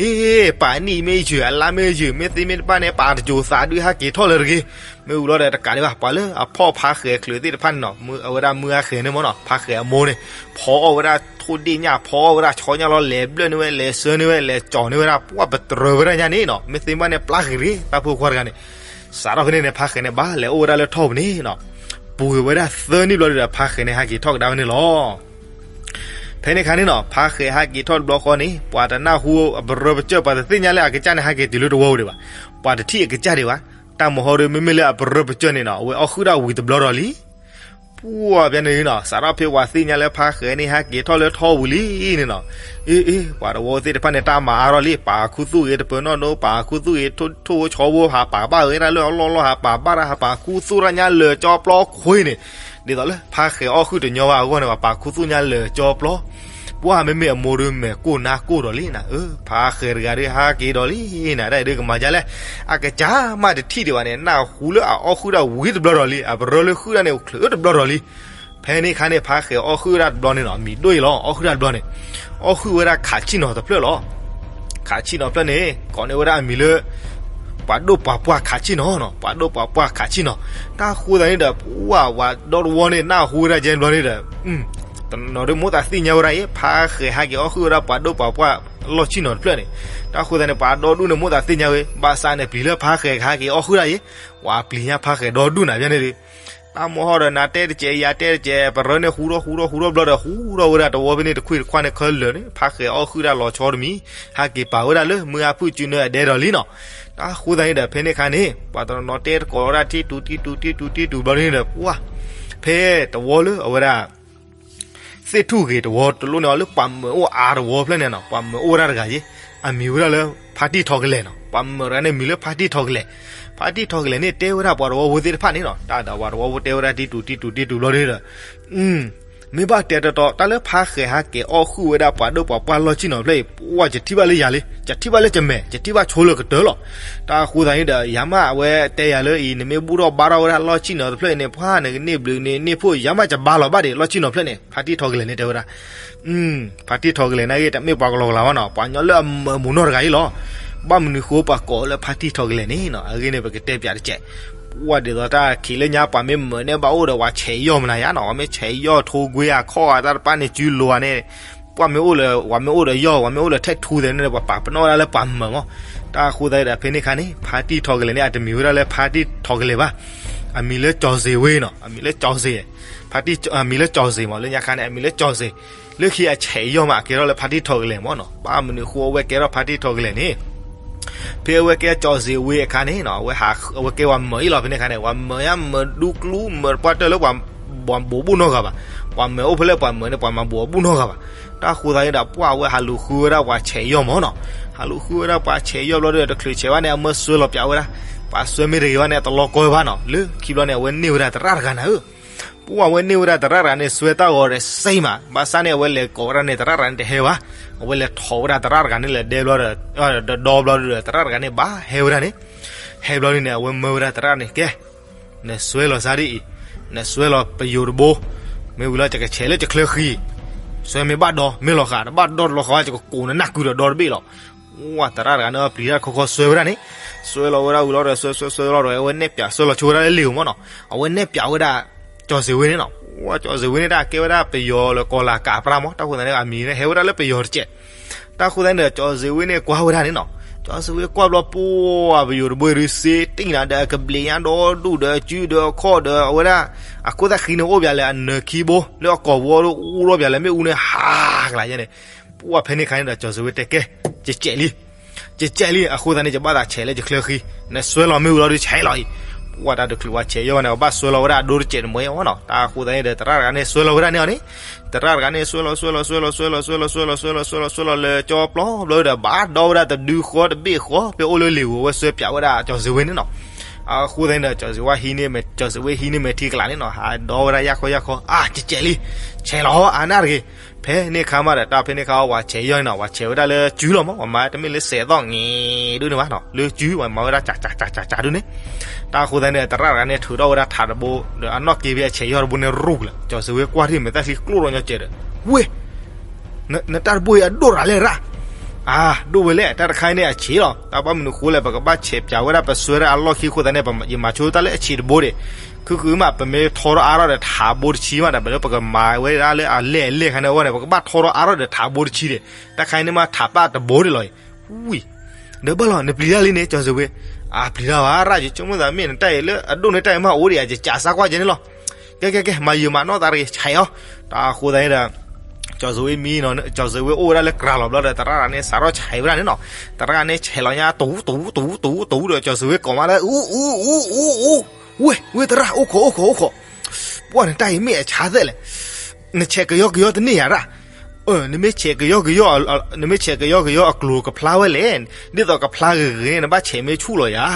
အ့ ပာ်နံၣ်မ့ၢ်ယုာ် အလါမ့ၢ်ယုာ် မ့ၢ်သ့မ့ၢ်တဖၣ်န့ၣ် ပာ်တစိၤသးဒုးဟဲက့ၤထီၣ်လၢၤတဂ့ၤ. မ့ၢ်ဝံၤလီၤဒီးတကးဒံးဘၣ် ပှၤလၢအဖီၣ်ဖါဃဲးချုးသ့ၣ်တဖၣ်န့ၣ်နီၤ, မ့ၢ်အဝဲဒၣ်မုၢ်အါဃဲးန့ၣ်မ့ၢ်နီၤ, ဖါဃဲးအမိၢ်န့ၣ် ဖီအီၣ်ဝဲဒၣ်ထိၣ်ဒ့ၣ်ညၣ် ဖီအီၣ်ဝဲဒၣ်ဆီညၣ်လီၤ လဲၤဘျၢၣ်န့ၢ်ဝဲ လဲၤဆှၢန့ၢ်ဝဲ လဲၤကၠီၤန့ၢ်ဝဲဒၣ် ပှၤပတြၢၤဝဲဒၣ်ညါန့ၣ်နီၤ, မ့ၢ်သ့မ့ၢ်တဖၣ်န့ၣ် ပျၢ်ဃ့ၤတဂ့ၤ တၢ်ဖိခွါတဂၤန့ၣ်. စးထီၣ်ဖဲန့ၣ်န့ၣ် ဖါဃဲးန့ၣ်ဘၣ်လဲၤအိၣ်ဝဲဒၣ်လၢထီၣ်ပူၤန့ၣ်နီၤ, ပူၤကွံာ်ဝဲဒၣ်သၢနံၣ်ဘျီဒီး ဖါဃဲးန့ၣ်ဟဲက့ၤထီၣ်ကဒါဝဲန့ၣ်လီၤ. ဖဲန့ၣ်အခါန့ၣ်နီၤ ဖါဃဲးဟဲက့ၤထီၣ်တဘျီဃီန့ၣ် ပှၤတနၢ်ဟူအပရၢပစၢၢ် ပှၤတသ့ၣ်ညါလၢအကစၢ်န့ၣ်ဟဲက့ၤတုၤလၢတဝီပူၤဒံးဘၣ်, ပှၤတထံၣ်အကစၢ်ဒံးဘၣ်, တၢ်မဟီဒီး မ့မ့ၢ်လၢအပရၢပစၢၢ်န့ၣ်နီၤ အဝဲအီၣ်ဃုာ်တၢ်ဝံၤတဘျီဒီးလံ ပှၤဖဲန့ၣ်နီၤ စးထီၣ်ဖဲပှၤသ့ၣ်ညါလၢဖါဃဲးန့ၣ်ဟဲက့ၤထီၣ်လၢထီၣ်ပူၤလံန့ၣ်နီၤ, အ့ အ့ ပှၤတဝီသ့ၣ်တဖၣ်န့ၣ် တၢ်မၤအါထီၣ်လံ ပာ်ခူသူၣ်ဂ့ၤတပၢၤနီၣ်ဒိ ပာ်ခူသူၣ်ဂ့ၤ ထိၣ်ဖိဆီဖိ ဟးပာ်ဘၣ်ဝဲဒၣ်လၢအလီၢ်လီၢ် ဟးပာ်ဘၣ်တၢ် ဟးပာ်ခူသူၣ်တၢ်ညါလၢာ်ကၠီပျီခွ့န့ၣ်, ဒ်သိးလၢဖါဃဲးအီၣ်ဃုာ်တညီဘၣ်အဂီၢ်န့ၣ် ပှၤပာ်ခူသူၣ်ညါလၢာ်ကၠီပျီ ပှၤမ့မ့ၢ်အမိၢ်ဒီးမဲာ်ကိၢ်နါကိၢ်ဒီးလံနၤ, အၢ ဖါဃဲးတဂၤဒုးဟဲက့ၤဒီးလံနၤ, တၢ်အံၤဒုးကမၤဒ်လဲၣ်, အကစၢ်မးတထံၣ်ဒံးဘၣ်န့ၣ် နၢ်ဟူလၢအအီၣ်ဃုာ်တၢ်ဝံၤတဘျီဒီးလံ, အပရၢလၢဃုာ်တၢ်န့ၣ် ချုးတဘျီဒီးလံ. ဖဲန့ၣ်အခါန့ၣ် ဖါဃဲးအီၣ်ဃုာ်ဝဲဒၣ်တဘျီန့ၣ်နီၤ မံၤဒိၣ်အံၤလီၤ, အီၣ်ဃုာ်တၢ်တဘျီန့ၣ် အီၣ်ဃုာ်ဝဲဒၣ်ခးဆံၣ်နီၤတဖျၢၣ်လီၤ. ခးဆံၣ်နီၤတဖျၢၣ်န့ၣ် ကိးန့ၢ်ဝဲဒၣ်အမံၤလၢ ပှၤဒိၣ်ပှၤပှၢ်ခးဆံၣ်နီၤနီၤ, ပှၤဒိၣ်ပှၤပှၢ်ခးဆံၣ်နီၤ. တၢ်အဃိသတးန့ၣ်ဒီး ပှၤဝၤဒီတဝီန့ၣ် နၢ်ဟူဝဲဒၣ်ကဲဘျီန့ၣ်ဒီး တနီၤဒုးမိၣ်သးသ့ၣ်ညါဝဲဒၣ်အံၤ ဖါဃဲးဟဲက့ၤအီၣ်ဃုာ်ဝဲဒၣ်ပှၤဒိၣ်ပှၤပှၢ်လီၢ်ဆံၣ်နီၤတဖျၢၣ်န့ၣ်. တၢ်အဃိသတးန့ၣ် ပှၤဒီဒူၣ်န့ၣ်မိၣ်သးသ့ၣ်ညါဝဲ ဘၣ်ဆၣ်န့ၣ် ပျံၤလၢဖါဃဲးကဟဲက့ၤအီၣ်ဃုာ်ဒၣ်အံၤ ဝၤပျံၤညါဖါဃဲးဒီဒူၣ်နၤဖဲန့ၣ်ဒီး တၢ်မဟီဒီးနၤတဲတကဲး ယၤတဲတကဲး ပရၢန့ၣ်ဟူထီၣ်ဟူထီၣ်ဟူထီၣ်ဘျီဒီး ဟူထီၣ်ဝဲဒၣ်တဝီဖဲန့ၣ် တခွံၣ်တခွါန့ၣ်ခဲလၢာ်န့ၣ် ဖါဃဲးအီၣ်ဃုာ်ဒၣ်လီၤဆီတမံၤ ဟဲက့ၤပာ်ဝဲဒၣ်လၢမုၢ်အါဖုၣ်စုနၢအဒဲဒီးလံနီၤ. တၢ်အဃိသတးန့ၣ်ဒီး ဖဲန့ၣ်အခါန့ၣ် ပှၤတနီၤနီၤတဲတကိးဝဲဒၣ်ထံၣ်တူၤထံၣ်တူၤထံၣ်တူၤထံၣ်တူၤဘျီန့ၣ်ဒီး ပှၤ ဖဲတဝီလၢအဝဲဒၣ် သ့ၣ်ထူၣ်ဂ့ၤတဝီတလိၣ်န့ၣ်အီၤလၢပှၤမၢၤအိၣ်အါတဝီဖျၢၣ်န့ၣ်နီၤ ပှၤမၢၤအိၣ်ဝဲဒၣ်တဂၤယ့ၣ် အမံၤဝဲဒၣ်လၢ ဖါတံၢ်ထီကလဲာ်နီၤ ပှၤမၢၤတဂၤန့ၣ်မံၤလၢဖါတံၢ်ထီကလဲာ်. ဖါတံၢ်ထီကလဲာ်န့ၣ် တဲဝဲဒၣ်ပှၤတဝီဖိသ့ၣ်တဖၣ်န့ၣ်နီၤ တၢ်ဒီးပှၤတဝီဖိတဲဝဲဒၣ်တံၢ်တူၤတံၢ်တူၤတံၢ်တူၤဘျီန့ၣ်ဒီး မ့ၢ်ဘၣ်တဲတီတီ တၢ်လၢဖါဃဲးဟဲက့ၤအီၣ်ဃုာ်ဝဲဒၣ်ပှၤဒိၣ်ပှၤပှၢ်လီၢ်ဆံၣ်နီၤတဖျၢၣ်အံၤ ပှၤယထံၣ်ဘၣ်လၢယၤလံ ယထံၣ်ဘၣ်လၢယမဲာ် ယထံၣ်ဘၣ်ဆိလၢကတၢၢ်လီၤ. တၢ်အဃိသတးန့ၣ်ဒီး ယၤမးအဝဲတဲယၤလၢအံၤ နမ့ၢ်ဘူၣ်ထီၣ်ဘါထီၣ်ဝဲဒၣ်လီၢ်ဆံၣ်နီၤတဖျၢၣ်အံၤန့ၣ် ပှၤနကန့ၢ်ဘျုးန့ၢ်န့ၢ်ဖှိၣ် ယၤမးယဘါလီၤဘၣ်ဒံးလီၢ်ဆံၣ်နီၤတဖျၢၣ်န့ၣ် ဖါတံၢ်ထီကလဲာ်န့ၣ်တဲဝဲဒၣ် ဖါတံၢ်ထီကလဲာ်န့ၣ်ဂ့ၤ တမ့ၢ်ပှၤကလီကလၤဘၣ်နီၤ ပှၤကညီလၢအမၢအမူနီၢ်တဂၤအံၤလီၤ. ဘၣ်မနုၤဃိပှၤကိးလၢဖါတံၢ်ထီကလဲာ်န့ၣ်နီၤ အဂ့ၢ်န့ၣ် ပကတဲပၠးတကဲး. ပှၤဒ်သိးတၢ်ခံးလၢညါပှၤမ့ၢ်မၢန့ၣ်ဘၣ်အိၣ်ဒီးပှၤဆဲးယီၢ်မနုၤယါနီၤ ပှၤမ့ၢ်ဆဲးယီၢ်ထိကွ့အခိၣ်အတၢ်တဖၣ်န့ၣ် စုလိၤဧါန့ၣ် ပှၤမ့ၢ်အိၣ်လၢ ပှၤမ့ၢ်အိၣ်ဒီးယီၢ် ပှၤမ့ၢ်အိၣ်လၢထဲးထူသ့ၣ်န့ၣ် ပှၤပာ်ပနီၣ်ဝဲဒၣ်လၢပှၤမၢမး. တၢ်အဃိသတးဒီး ဖဲန့ၣ်အခါန့ၣ် ဖါတံၢ်ထီကလဲာ်န့ၣ် အတမံၤဝဲဒၣ်လၢဖါတံၢ်ထီကလဲာ်ဘၣ်. အမံၤလၢကၠီၤစ့ၤဝ့နီၤ အမံၤလၢကၠီၤစ့ၤ ဖါတံၢ် အမံၤလၢကၠီၤစ့ၤမး လၢညါခါန့ၣ် အမံၤလၢကၠီၤစ့ၤ လၢခံအဆဲးယီၢ်မး အကဲထီၣ်လၢဖါတံၢ်ထီကလဲာ်မးနီၤ ဘၣ်မနုၤဃိအဝဲကဲထီၣ်ဖါတံၢ်ထီကလဲာ်န့ၣ် ဖဲအဝဲကဲကၠီၤစ့ၤဝ့အခါန့ၣ် အဝဲကဲဝဲမၢအံၤလီၤ ဖဲန့ၣ်အခါန့ၣ် ပှၤမၢညါမၢဒူကျူ မၢတပှၢ်တၢၢ်လၢပှၤဘိးဘူၣ်နီတဂၤဘၣ်. ပှၤမၢအိၣ်ဖဲလၢပှၤမၢန့ၣ် ပှၤမၤဘိးအဘူၣ်နီတဂၤဘၣ်. တၢ်ဃိသတးန့ၣ်ဒီး ပှၤအဝဲဟးလူၤဃုဝဲဒၣ်ပှၤဆဲးယီၢ်မးနီၤ ဟးလူၤဃုဝဲဒၣ်ပှၤဆဲးယီၢ်ဘျီဒီး တချုးဆဲးဘၣ်န့ၣ် အမၢစွဲလီၤပၠးဝဲဒၣ် ပှၤစွဲမ့ၢ်တဂ့ၤဘၣ်န့ၣ် အတလီၤကီဘၣ်နီၤ လၢခံဘျီန့ၣ် အဝဲန့ၢ်ဝဲဒၣ်သရၣ်တဂၤနၤဧၢ ပှၤအဝဲန့ၢ်ဝဲဒၣ်သရၣ်တဂၤန့ၣ် စွဲတၢ်ဂီၤဒီးစ့မး ဘၣ်ဆၣ်န့ၣ် အဝဲလဲၤကိးဝဲဒၣ်န့ၣ် သရၣ်တဂၤန့ၣ်တဟဲဘၣ်. အဝဲလဲၤထီၣ်ဝဲဒၣ်သရၣ်တဂၤန့ၣ် လဲၤဒဲဘျီဒီး ဒီးဒီဘျီဒီး သရၣ်တဂၤန့ၣ် ဘၣ်ဟဲဝဲဒၣ်န့ၣ် ဟဲဘျီန့ၣ် အဝဲမၢဝဲဒၣ်သရၣ်န့ၣ် ကဲ နစွဲလီၤစၢ်ဒ်အံၤ, နစွဲလီၤပယိၤတဘိ, မ့ၢ်ဝံၤလီၤ ယကဆဲးလၢယချၢဃံ, စွဲမ့ၢ်ဘၣ်ဒီး မ့ၢ်လီၤဃာ်, တဘၣ်ဒီးတလီၤဃာ်ဘၣ် ယကကိးနနၢ်ကုဒီးဒီတဘ့ၣ်လီၤ. ဝဲသရၣ်တဂၤန့ၣ် ပျံၤတၢ်တခီခီစွဲဝဲဒၣ်န့ၣ်, စွဲလီၤဝဲဒၣ်ဝံၤလီၤဒီး စွဲစွဲစွဲလီၤဒီး အဝဲနဲၣ်ပၠးစွဲလီၤဆိဝဲဒၣ်လၢလ့ၣ်ဧိၤမးနီၤ, အဝဲနဲၣ်ပၠးဝဲဒၣ် ကၠီၤစ့ၤဝ့န့ၣ်နီၤ, ဝဲကၠီၤစ့ၤဝ့န့ၣ် တၢ်ကဲဝဲဒၣ်ပယီၤလၢကီၤလၤကးပြၢ်မး, တၢ်ဃိသတးန့ၣ် အမံၤန့ၣ် ဟဲဝဲဒၣ်လၢပယီၤတကဲး, တၢ်ဃိသတးန့ၣ်ဒီး ကၠီၤစ့ၤဝ့န့ၣ် ကွၢ်ဝဲဒၣ်န့ၣ်နီၤ, ကၠီၤစဝ့ကွၢ်ဘျီပှၢ် ပယိၤတဘိဒုးစ့တံၢ်နၤဒီးအကဘျံးညါဒီဒူၣ်ဒီးအစုဒီးအခီၣ်ဒီးအဝဲဒၣ် အခိၣ်သၣ်ဃံန့ၣ်အိၣ်ပၠးလၢအနၢၤခံဘိ လၢအကိာ်ဝီဒီးအူဒီပၠးလၢမ့ၣ်အူန့ၣ်ဟးကလၤယဲန့ၣ်, ပှၢ်ဖဲန့ၣ်ခါန့ၣ်ဒီးကၠီၤစဝ့တဲကဲ, ယကဲးလံ, ယကဲးလံ အဃိသတးန့ၣ် ယဘၣ်သးဆဲးလၢယချၢဃံ, နစွဲလီၤမ့ၣ်အူလီၤဒုးဆဲးလီၤအံၤ, ပှၢ်တၢ်တချုးဝဲဆဲးယီၤန့ၣ် အဘၣ်စွဲလီၤဝဲဒၣ်အဒိတစဲးတမှဲအီၤနီၤ, တၢ်အဃိသတးန့ၣ်ဒီး သရၣ်တဂၤန့ၣ်စွဲလီၤဝဲဒၣ်န့ၣ်အီၤန့ၣ်, သရၣ်တဂၤန့ၣ်စွဲလီၤ စွဲလီၤ စွဲလီၤ စွဲလီၤ စွဲလီၤ စွဲလီၤ စွဲလီၤ စွဲလီၤ စွဲလီၤလၢကၠီပျီဘျီဒီး ဘၣ်ဒီဝဲဒၣ်တဒုဃီတဘ့ၣ်ဃီ ဖဲအိၣ်လၢလံာ်ဧိၤဝဲစွဲပၠးဝဲဒၣ်ကၠီၤစဝ့န့ၣ်နီၤ, အဃိသတးန့ၣ်ဒီး ကၠီၤစဝ့ဟံးန့ၢ်မဲာ် ကၠီၤစဝ့ဟံးန့ၢ်မဲာ်ထံကလးန့ၣ်နီၤ ဟးဒီဝဲဒၣ်ယၢ်ခီယၢ်ခီ အါ ကကဲးလံ, ဆဲးလီၤအါနၢ်တဂ့ၤ, ဖဲန့ၣ်ခါမးဒီး တၢ်ဖဲန့ၣ်ခါဝဲဆဲးယီၤန့ၣ်နီၤ ဝဲဆဲးဝဲဒၣ်လၢစုလီၤမး ဝဲမၤတမ့ၢ်လၢစဲးသီၣ်ငဲၤဒ်န့ၣ်ဘၣ်နီၤ လၢစု ဝဲမၤဝဲဒၣ်ကးကးကးကးဒ်န့ၣ်, တၢ်အဃိသတးန့ၣ် သရၣ်တဂၤန့ၣ်ထုးထီၣ်ဝဲဒၣ်ထးတဘိ ဒီးအနီၢ်က့ၤဖဲအဆဲးယီၤတဘိန့ၣ်ရူၢ်ကလၢာ် ကၠီၤစဝ့ကွၢ်ထံၣ်မဲာ်သၣ်ချံကျိၣ်ထီၣ်ညီကဲးဒီး, ဝ့ၢ် နတၢ်တဘိအံၤအဒိၣ်ရၤလဲၣ်ရၣ်, အါ ဒိၣ်ဝဲလဲၣ် တၢ်တခါအံၤန့ၣ်အဆံးလီၤ တၢ်ဘၣ်မနုၤဃိလဲၣ် ပကဘၣ်ဆဲးပၠးဝဲဒၣ်ပစွဲဒၣ်အလီၢ်ခံအဃိသတးန့ၣ် ယမၤဆိတၢ်လၢအဆံးတဘိဒံး, ခုခုမး ပမ့ၢ်ထီထီၣ်အါထီၣ်ဒီးထးဘိတဆံမးဒီး ပလၢပကမၤဝဲဒၣ်လၢအလဲၢ်အလဲၢ်ခါန့ၣ်အဂီၢ်န့ၣ် ပကဘၣ်ထီထီၣ်အါထီၣ်ဒီးထးဘိတဆံဒံး, တၢ်ခါအံၤန့ၣ်မးထးပၢ်တဘိဒံးလီၤအံၤ, ဝံၤ ဒီးဘၣ်လီၤ နပျံၤတၢ်လံန့ၣ် ကၠီၤစဝ့, အါ ပျံၤတၢ်ဘၣ် ရၣ်ယဆိကမိၣ်သးမ့ၢ်နတၢ်အံၤလၢအဒိၣ်န့ၢ် တၢ်အံၤမးအိၣ်ဒံးဧါ ယကးစါကွၢ်ကဲန့ၣ်လီၤ, ကဲကဲကဲ မၤယုာ်မၤနီၢ်သးတဂ့ၤ ဆဲးအီၤ, တၢ်အဃိသတးန့ၣ်ဒီး ကၠီၤစဝ့မံနီၤ ကၠီၤစဝ့အိၣ်ဝဲဒၣ်လၢကြၤလီၤဘျီဒီး သရၣ်တဂၤန့ၣ် စးထီၣ်ဆဲးဝဲဒၣ်န့ၣ်နီၤ, သရၣ်တဂၤန့ၣ်ဆဲးလီၤညါ တူၤတူၤတူၤတူၤတူၤဒီး ကၠီၤစဝ့ကိးမးလၢ အူအူအူအူအူ, ဝ့ၢ်ဝ့ၢ်သရၣ် အိၣ်ခိးအိၣ်ခိးအိၣ်ခိး, ပှၢ်နတၢ်အံၤမ့ၢ်အဆါသဲလဲၣ် နဆဲးကယီကယီတန့ၢ်ယၤရၣ်, နမ့ၢ်ဆဲးကယီကယီ နမ့ၢ်ဆဲးကယီကယီအကျိၤကဖျါဝဲလဲၣ်, ဒ်သိးကဖျါဂ့ၤဂ့ၤန့ၣ် နဘၣ်ဆဲးမ့ၢ်ဆူၣ်လီၤယၤ,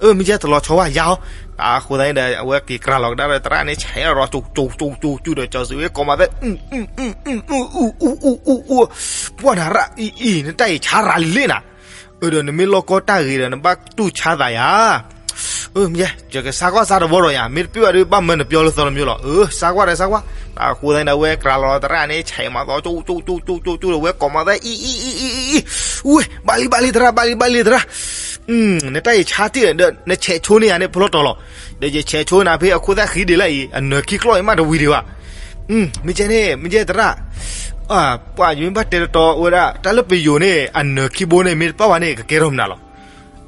အၢ မ့ၢ်ကဲတလီၤဆီဘၣ်ယၤအီၤ, တၢ်အဃိသတးန့ၣ်ဒီး အဝဲက့ၤကြၤလီၤကဒါဒီး သရၣ်န့ၣ်ဆဲးလီၤ ကၠူကၠူကၠူကၠူဒီး ကၠီၤစဝ့ကိးမးသဲ အူအူအူအူအူအူအူ, ပှၢ်နၤရၣ်အံၤအံၤ နတၢ်အံၤဆါရၤလံလံနၤ အၢ ဒီးနမ့ၢ်လီၢ်ကီတၢ်ဂ့ၤဒီး နဘၣ်တူၢ်ဆါသးယၤ, အၢ မ့ၢ်ယဲ ယကစါကွၢ်စါတဘီဒီးယၤ မ့ၢ်တပ့ၢ်ဘၣ်ဒီး ဘၣ်မၢနပျီလၢသီတမံၤလီၤ, အၢ စါကွၢ်ဒီးစါကွၢ်, တၢ်အဃိသတးန့ၣ်ဒီး အဝဲကြၤလီၤသရၣ်န့ၣ် ဆဲးမးသီ ကၠူကၠူကၠူကၠူကၠူဒီး အဝဲကိးမးသဲ အံၤအံၤအံၤအံၤအံၤ, ဝ့ၢ် ဘၣ်လံဘၣ်လံသရၣ် ဘၣ်လံဘၣ်လံသရၣ်, နတၢ်အံၤဆါတံၢ်ဒီး နဆဲးဆိန့ၢ်ယၤန့ၣ် ဖျီတီၤလီၤ, ဒီးယဆဲးဆိနၤဖဲအခိၣ်သၣ်ဃံဒံးလၢအံၤ အနၢၤခံကျီၢ်အံၤမးတဝံၤဒံးဘၣ် မ့ၢ်ကဲန့ၣ် မ့ၢ်ကဲသရၣ်, ပှၤယမ့ၢ်ဘၣ်တဲတတီဝဲဒၣ် တၢ်လၢပယိၤန့ၣ် အနၢၤခံဘိန့ၣ် မ့ၢ်တပာ်ဘၣ်န့ၣ် ကကဲထီၣ်မနုၤလီၤ,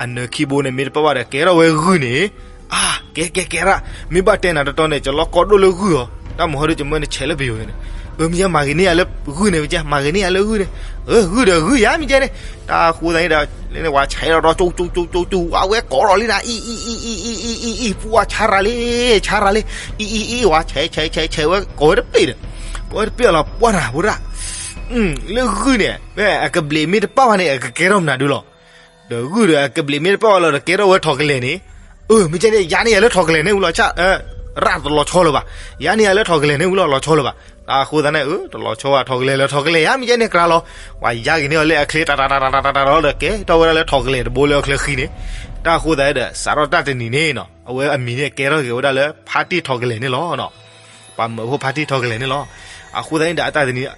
အနၢၤခံဘိန့ၣ် မ့ၢ်တပာ်ဘၣ်ဒီး ကဲထီၣ်ဝဲဂုၢ်န့ၣ်, အါ ကဲကဲကဲရၣ်, မ့ၢ်ဘၣ်တဲနၤတတီန့ၣ် ကလီၢ်ကီဒိၣ်လၢဂုၢ်အီၤ, တၢ်မုၢ်ဟီဒုး ကမၢနဆဲးလၢပယိၤန့ၣ်, အၢ မ့ၢ်ကဲမၤဂ့ၤန့ၢ်ယၤလၢဂုၢ်န့ၣ် မ့ၢ်ကဲ မၤဂ့ၤန့ၢ်ယၤလၢဂုၢ်န့ၣ်, အၢ ဂုၢ်ဒီးဂုၢ်ယၤ မ့ၢ်ကဲန့ၣ်, တၢ်အဃိသတးန့ၣ်ဒီး ဝဲဆဲးထီၣ်ဒီး ကၠူကၠူကၠူကၠူကၠူ အဝဲကိးထီၣ်လံနၤ အံၤအံၤအံၤအံၤအံၤအံၤအံၤအံၤ ပှၢ်ဆါရၤလံ ဆါရၤလံ, အံၤအံၤအံၤ ဝဲဆဲးဆဲးဆဲးဆဲးဝဲ ကိးဝဲတပ့ၢ်ဒီး, ကိးဝဲတပ့ၢ်လီၤ ပှၢ်နၤဝဲဒၣ်, လၢဂုၢ်န့ၣ် မ့ၢ်အကဘျံးမ့ၢ်တပာ်ဘၣ်န့ၣ် အကကဲထီၣ်မနုၤဒုလီၤ, ဒီးဂုၢ်ဒီးအကဘျံးမ့ၢ်တပာ်ဘၣ်လီၤဒီး ကဲထီၣ်ဝဲထီၣ်ကလဲာ်န့ၣ်, အၢ မ့ၢ်ကဲန့ၣ် ယၤန့ၢ်ယၤလၢထီၣ်ကလဲာ်န့ၣ်ဝံၤလီၤ, ရၣ်တလီၤဆီလၢၤဘၣ်, ယၤန့ၢ်ယၤလၢထီၣ်ကလဲာ်န့ၣ်ဝံၤလီၤ လီၤဆီလၢၤဘၣ်, တၢ်အဃိသတးန့ၣ် အၢ တလီၤဆီဘၣ် ထီၣ်ကလဲာ်လၢထီၣ်ကလဲာ်ယၤ မ့ၢ်ကဲန့ၣ်ကြၤလီၤ, ဝဲယါက့ၤန့ၢ်အီၤလၢအချ့ တၢ်တၢ်တၢ်တၢ်တၢ်တၢ်ဒီး ကဲထီၣ်ဝဲဒၣ်လၢထီၣ်ကလဲာ်တဘိလၢအချၢဃံန့ၣ်, တၢ်အဃိသတးဒီး စးထီၣ်တၢ်တနံၤန့ၣ်နီၤ အဝဲအမံၤန့ၣ်ကဲထီၣ်က့ၤဝဲဒၣ်လၢ ဖါတံၢ်ထီၣ်ကလဲာ်န့ၣ်လီၤ, ပှၤမၢဖိဖါတံၢ်ထီၣ်ကလဲာ်န့ၣ်လီၤ, အဃိသတးန့ၣ်ဒီး အတၢ်တနံၤ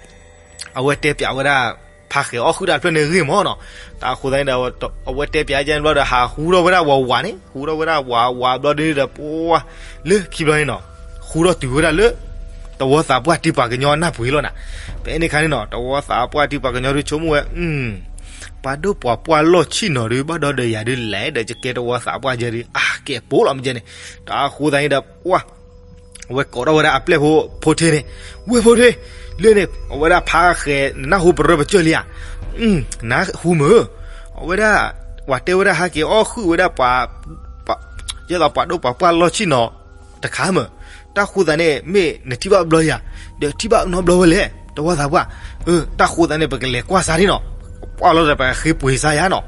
အဝဲတဲပၠးဝဲဒၣ် ဖါဃဲၤအီၣ်ဃုာ်တၢ်ဖျၢၣ်န့ၣ်ဂ့ၢ်မးနီၤ, တၢ်အဃိသတးန့ၣ်ဒီး အဝဲတဲပၠးကဲန့ၣ်ဘျီဒီး ဟးဟူထီၣ်ဝဲဒၣ်ဝးဝးန့ၣ် ဟူထီၣ်ဝဲဒၣ်ဝးဝးဘျီဒုဒီး ပှၤ လၢခံဘျီန့ၣ်နီၤ ဟူထီၣ်တုၤဝဲဒၣ်လၢ တဝီသးပှၢ်တံၢ်ပှၤကညီအနၢ်ပှ့ၤလီၤနၤ, ဖဲန့ၣ်ခါန့ၣ်နီၤ တဝီသးပှၢ်တံၢ်ပှၤကညီဒုဆိကမိၣ်ဝဲ ပှၤဒိၣ်ပှၤပှၢ်လီၢ်ဆံၣ်နီၤဒု ဘၣ်ဒီးဒီးယၤဒုလဲၣ်ဒီး ယကဲတဝီသးပှၢ်ယဲဒု အါ ကဲပိလီၤမ့ၢ်ကဲန့ၣ်, တၢ်အဃိသတးန့ၣ်ဒီး ပှၤ အဝဲကိးထီၣ်ဝဲဒၣ်အပျဲၢ်ဖိဖိထ့န့ၣ်, ဝ့ၢ်ဖိထ့, လၢန့ၣ် အဝဲဒၣ်ဖါဃဲၤ နနၢ်ဟူပရၢပကၢၢ်လံဧါ, နဟူမုၢ်, အဝဲဒၣ် ပှၤတဲဝဲဒၣ်ဟဲက့ၤအီၣ်ဃုာ်ဝဲဒၣ် ယဲသိးပှၤဒိၣ်ပှၤပှၢ်လီၢ်ဆံၣ်နီၤတခါမုၢ်, တၢ်ဃိသတးန့ၣ် မ့ၢ်နထံၣ်ဘၣ်ဘျီဧါ, ဒီးထံၣ်ဘၣ်နီတဘျီဝဲလဲၣ် တဝီသးပှၢ်, အၢ တၢ်ဃိသတးန့ၣ် ပကလဲၤကွၢ်စါဒ်နီၤ, ကွၢ်လီၤဒီးပဃ့ပှ့ၤစါယါနီၤ,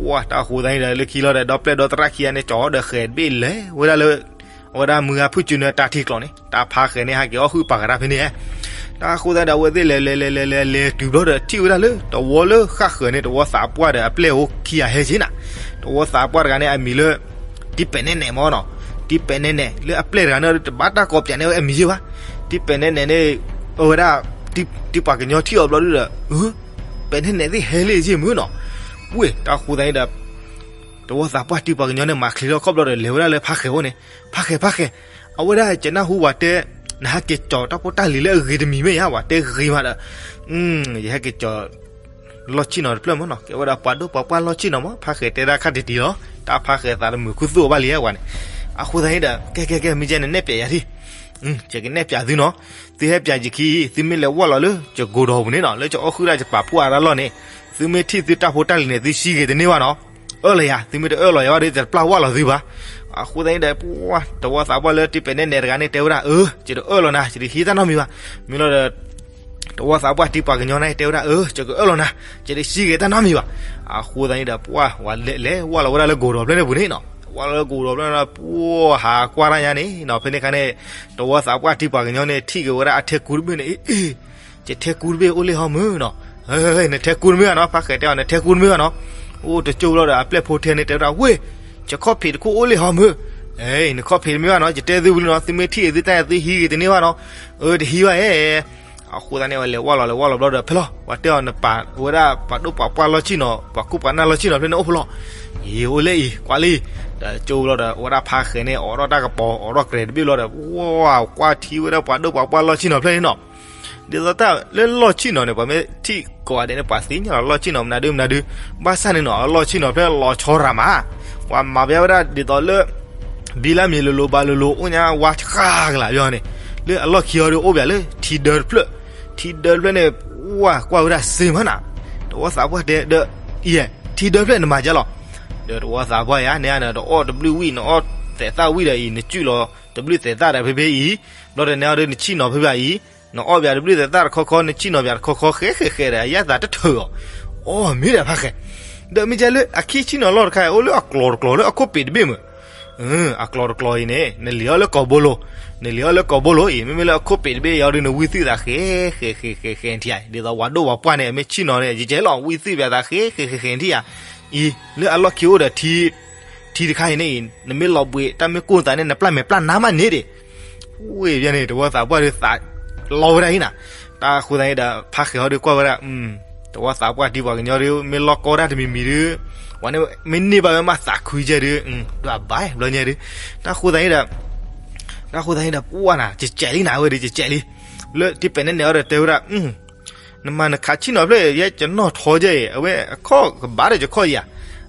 ဝါ တၢ်ဃိသတးန့ၣ်ဒီး လၢခံလီၤဒီး ဒီပျဲၢ်ဒီသရၣ်ခံဂၤန့ၣ် ကၠီဒီးဃဲၤတဘ့ၣ်လဲၤဝဲဒၣ်လၢ အဝဲဒၣ်မုၢ်ဂၤဖုၣ်စုန့ၣ်တၢ်ထံကျိးန့ၣ် တၢ်ဖါဃဲၤန့ၣ် ဟဲက့ၤအီၣ်ဃုာ်ပာ်ကဒါဖဲန့ၣ်, တၢ်ဃိသတးဒီး အဝဲသ့ၣ်လဲၤလဲၤလဲၤလဲၤလဲၤလဲၤတုၤဘျီဒီး ထံၣ်ဝဲဒၣ်လၢ တဝီလၢဃၣ်ဃၢၤန့ၣ် တဝီသးပှၢ်ဒီးအပျဲၢ်ဖိခံဂၤဟဲက့ၤနၤ, တဝီသးပှၢ်တဂၤန့ၣ် အမံၤလၢ တံပဲာ်နဲၣ်နဲၣ်မ့ၢ်နီၤ, တံပဲာ်နဲၣ်နဲၣ် လၢအပျဲၢ်တဂၤန့ၣ် တဘၣ်တၢ်ကိးပၠးန့ၢ်ဝဲအမံၤယ့ၢ်ဘၣ်, တံပဲာ်နဲၣ်နဲၣ်န့ၣ် အဝဲဒၣ် တံၤပှၤကညီထံၣ်အီၤဘျီဒုဒီး ပဲာ်နဲၣ်နဲၣ်သ့ၣ်ဟဲလံယ့ၢ်မုၢ်နီၤ, ဝ့ၢ် တၢ်ဃိသတးန့ၣ်ဒီး တဝီသးပှၢ်တံၤပှၤကညီန့ၣ် မၤချ့ထီၣ်ခီၣ်ဘျီဒီး လဲၤဝဲဒၣ်လၢဖါဃဲၤအိၣ်န့ၣ်, ဖါဃဲၤ ဖါဃဲၤ, အဝဲဒၣ်ယနၢ်ဟူဝဲတဲ နဟဲက့ၤကၠီၤတၢ်ဖိတၢ်လံၤလၢအဂ့ၤတမံၤမ့ၢ်ဧါ, ဝဲတဲဂ့ၤမးဒီး ယဟဲက့ၤကၠီၤ လီၢ်ဆ့ၣ်နီၤတဖျၢၣ်မ့ၢ်နီၤ, ကဲဝဲဒၣ်ပှၤဒိၣ်ပှၤပှၢ်လီၢ်ဆ့ၣ်နီၤမ့ၢ်, ဖါဃဲၤတဲဒၣ်ခါတံၢ်တံၢ်လီၤ, တၢ်ဖါဃဲၤသးတမုာ်ခူသူၣ်အီၤဘၣ်လံဧါဝဲန့ၣ်, အဃိသတးန့ၣ်ဒီး ကဲကဲကဲ မ့ၢ်ကဲန့ၣ်နဲၣ်ပျဲယၤဒံး, ယကနဲၣ်ပျဲသုနီၤ, သုဟဲပျဲယခံ, သုမ့ၢ်လဲၤဝၢ်လီၤလၢ ယကိၤဒီးပူၤန့ၣ်နီၤ, လၢယအီၣ်ဃုာ်ဒၣ်ယပာ်ဖှိၣ်အါဒၣ်လီၢ်န့ၣ်, သုမ့ၢ်ထံၣ်သုတၢ်ဖိတၢ်လံၤန့ၣ် သုဆံဂ့ၤတန့ၢ်ဘၣ်နီၤ, အၢၣ်လီၤယၤ, သုမ့ၢ်တအၢၣ်လီၤယၤဘၣ်ဒီး ယတပျၢ်ဝၢ်လီၤသုဘၣ်, အဃိသတးန့ၣ်ဒီး ပှၤတဝီသးပှၢ်လၢတံၤပဲာ်နဲၣ်နဲၣ်တဂၤန့ၣ် တဲဝဲဒၣ် အၢ ယတအၢၣ်လီၤနၤ, ယတဟံးတၢ်နီတမံၤဘၣ်, မ့ၢ်လီၤဒီး တဝီသးပှၢ်တံၤပှၤကညီန့ၣ် တဲဝဲဒၣ် အၢ ယကအၢၣ်လီၤနၤ, ယတဆံဂ့ၤတၢ်နီတမံၤဘၣ်, အဃိသတးန့ၣ်ဒီး ပှၤဝဲလဲၤလဲၤဝၢ်လီၤဝဲဒၣ်လၢကိၤဒီးဖျၢၣ်န့ၣ်ပူၤန့ၣ်နီၤ, ဝၢ်လီၤလၢကိၤဒီးဖျၢၣ်န့ၣ်ဒီး ပှၤဟးကွၢ်တၢ်ညါန့ၣ်နီၤ, ဖဲန့ၣ်အခါန့ၣ် တဝီသးပှၢ်တံၤပှၤကညီန့ၣ် ထံၣ်က့ၤဝဲဒၣ်အထဲကူတဘ့ၣ်န့ၣ်, အ့ ယထဲကူတဘ့ၣ်အိၣ်လၢဟီမုၢ်နီၤ, နထဲကူတမ့ၢ်ဘၣ်နီၤ, ဖါဃဲၤတဲအီၤ နထဲကူတမ့ၢ်ဘၣ်နီၤ, အိၣ်တကၠိဘျီဒီး အပျဲၢ်ဖိထဲန့ၣ် တဲဝဲဒၣ် ဝ့ၢ် ယခီၣ်ဖံးတခိၣ်အိၣ်လၢဟီမုၢ်, နခီၣ်ဖံးတမ့ၢ်ဘၣ်နီၤ, ယတဲသုဝံၤလံနီၤ, သုမ့ၢ်ထံၣ်သုတၢ်သုဟံးဂ့ၤတန့ၢ်ဘၣ်နီၤ, အၢ တဟံးဘၣ်ဧါ, အဃိသတးန့ၣ် ဝဲလဲၤဝၢ်လီၤလဲၤဝၢ်လီၤဘျီဒီး ဖဲလီၤ ပှၤတဲအီၤနပာ်ဝဲဒၣ်ပှၤဒိၣ်ပှၤပှၢ်လီၢ်ဆ့ၣ်နီၤ ပှၤကူၣ်ပှၤနၢ်လီၢ်ဆ့ၣ်နီၤဖျၢၣ်န့ၣ်အိၣ်ဖဲလီၤ, အံၤအိၣ်လၢအံၤ ကွၢ်လံ, ဒီးကၠိဘျီဒီး အဝဲဒၣ်ဖါဃဲၤန့ၣ် အိးထီၣ်တၢ်ကပီၤ အိးထီၣ်ကြဲးတဘ့ၣ်ဘျီဒီး ဝဲကွၢ်ထံဝဲဒၣ်ပှၤဒိၣ်ပှၤပှၢ်လီၢ်ဆ့ၣ်နီၤဖျၢၣ်န့ၣ်နီၤ, ဒ်သိးတၢ်လၢလီၢ်ဆ့ၣ်နီၤန့ၣ် ပှၤမ့ၢ်ထံၣ်ကိးဂၤဒဲးန့ၣ် ပှၤသ့ၣ်ညါလီၤလီၢ်ဆ့ၣ်နီၤမနုၤဒုမနုၤဒု, ဘၣ်ဆၣ်န့ၣ်နီၤ အလီၢ်ဆ့ၣ်နီၤဖျၢၣ်လီၤဆီရၤမး, ပှၤမၤပျဲဝဲဒၣ်ဒ်သိးလၢ ဘံလၢမံၤလိၤလိၤဘၣ်လိၤလိၤ အိၣ်ညါဝါဆှါကလာ်ဘၣ်န့ၣ်, လၢအလီၢ်ခံအီၤဒီးအိၣ်ဘၣ်လၢ ထံဒၢတဖျၢၣ်, ထံဒၢတဖျၢၣ်န့ၣ် ဝၢ်ကွၢ်ဝဲဒၣ်စ့မးနၤ, တဝီသးပှၢ်တဲဒီး အံၤ ထံဒၢတဖျၢၣ်နမၤကဲလီၤ, ဒီးတဝီသးပှၢ်ယၤ နဲအံၤဒီး တအီၣ်တဘျုးဝံၣ် နအီၣ်သဲးသၣ်ဝံၣ်ဒီးအံၤ နကုၢ်လီၤတဘျုးသဲးသၣ်ဒီးဖဲဖဲအံၤ, ဘျီဒီးနဲအီၤဒီးနဆ့ၣ်နီၤဖဲဖဲအံၤ, နအီၣ်ဘၣ်တဘျုးသဲးသၣ်တခီခီ နဆ့ၣ်နီၤဘၣ်တခီခီ ဃဲဃဲဃဲဒီး အယၣ်သးတထၢၣ်အီၤ, အီၣ်မ့ၢ်ဒီးဖါဃဲၤ, ဒီးမ့ၢ်ကဲလၢအခံဆ့ၣ်နီၤလီၢ်တခါ အိၣ်လၢအကျိၤတကျိၤလၢအခိၣ်ပ့ၤတဘ့ၣ်မး အကျိၤတကျိၤအံၤန့ၣ် နလံၤအီၤလၢကိာ်ဘိလိၤ, နလံၤအီၤလၢကိာ်ဘိလိၤအံၤ မ့မ့ၢ်လၢအခိၣ်ပ့ၤတဘ့ၣ်အံၤဒီး နဝံသုသးဃဲဃဲဃဲဃဲဃဲထံဧါ, ဒ်သိးပှၤဒိၣ်ပှၤပှၢ်န့ၣ် မ့ၢ်ဆ့ၣ်နီၤန့ၣ် ယကဲလီၤ ဝံသုဘၣ်သးဃဲဃဲဃဲဃဲထံဧါ, အံၤ လၢအလီၢ်ခံအိၣ်ဒီး ထံတခါအံၤန့ၣ်အံၤ နမ့ၢ်လီၤဘှံးတၢ်မ့ၢ်ကိၢ်သးန့ၣ် နပျၢ်မဲာ်ပျၢ်နါမးန့ၣ်ဒံး, ဝ့ၢ်ယဲန့ၣ် တဝီသးပှၢ်ဒီးသးလီဝဲဒၣ်အံၤနၤ, တၢ်ဃိသတးန့ၣ်ဒီး ဖါဃဲၤဟီဒီးကွၢ်ဝဲဒၣ် တဝီသးပှၢ်တံၤပှၤကညီဒီး မ့ၢ်လီၢ်ကီတၢ်တမံၤမံၤဒီး ဝဲန့ၣ်မ့ၢ်န့ၢ်ဘၣ်ဝဲမးသးခုကဲဒီး ဒွးဘၣ်ဘျီညါဒီး တၢ်ဃိသတးန့ၣ်ဒီး တၢ်ဃိသတးန့ၣ်ဒီး ပှၢ်နၤ ကကဲးလံနၤ အဝဲဒီးကကဲးလံ, လၢတံၤပဲာ်နဲၣ်နဲၣ်အီၤဒီးတဲဝဲဒၣ် နမၤနခးဆ့ၣ်နီၤဖျၢၣ် ယဲယနီၢ်ထီကဲအံၤ အဝဲအခီၣ်ကဘၣ်ဒီးယခီၣ်ယၤ,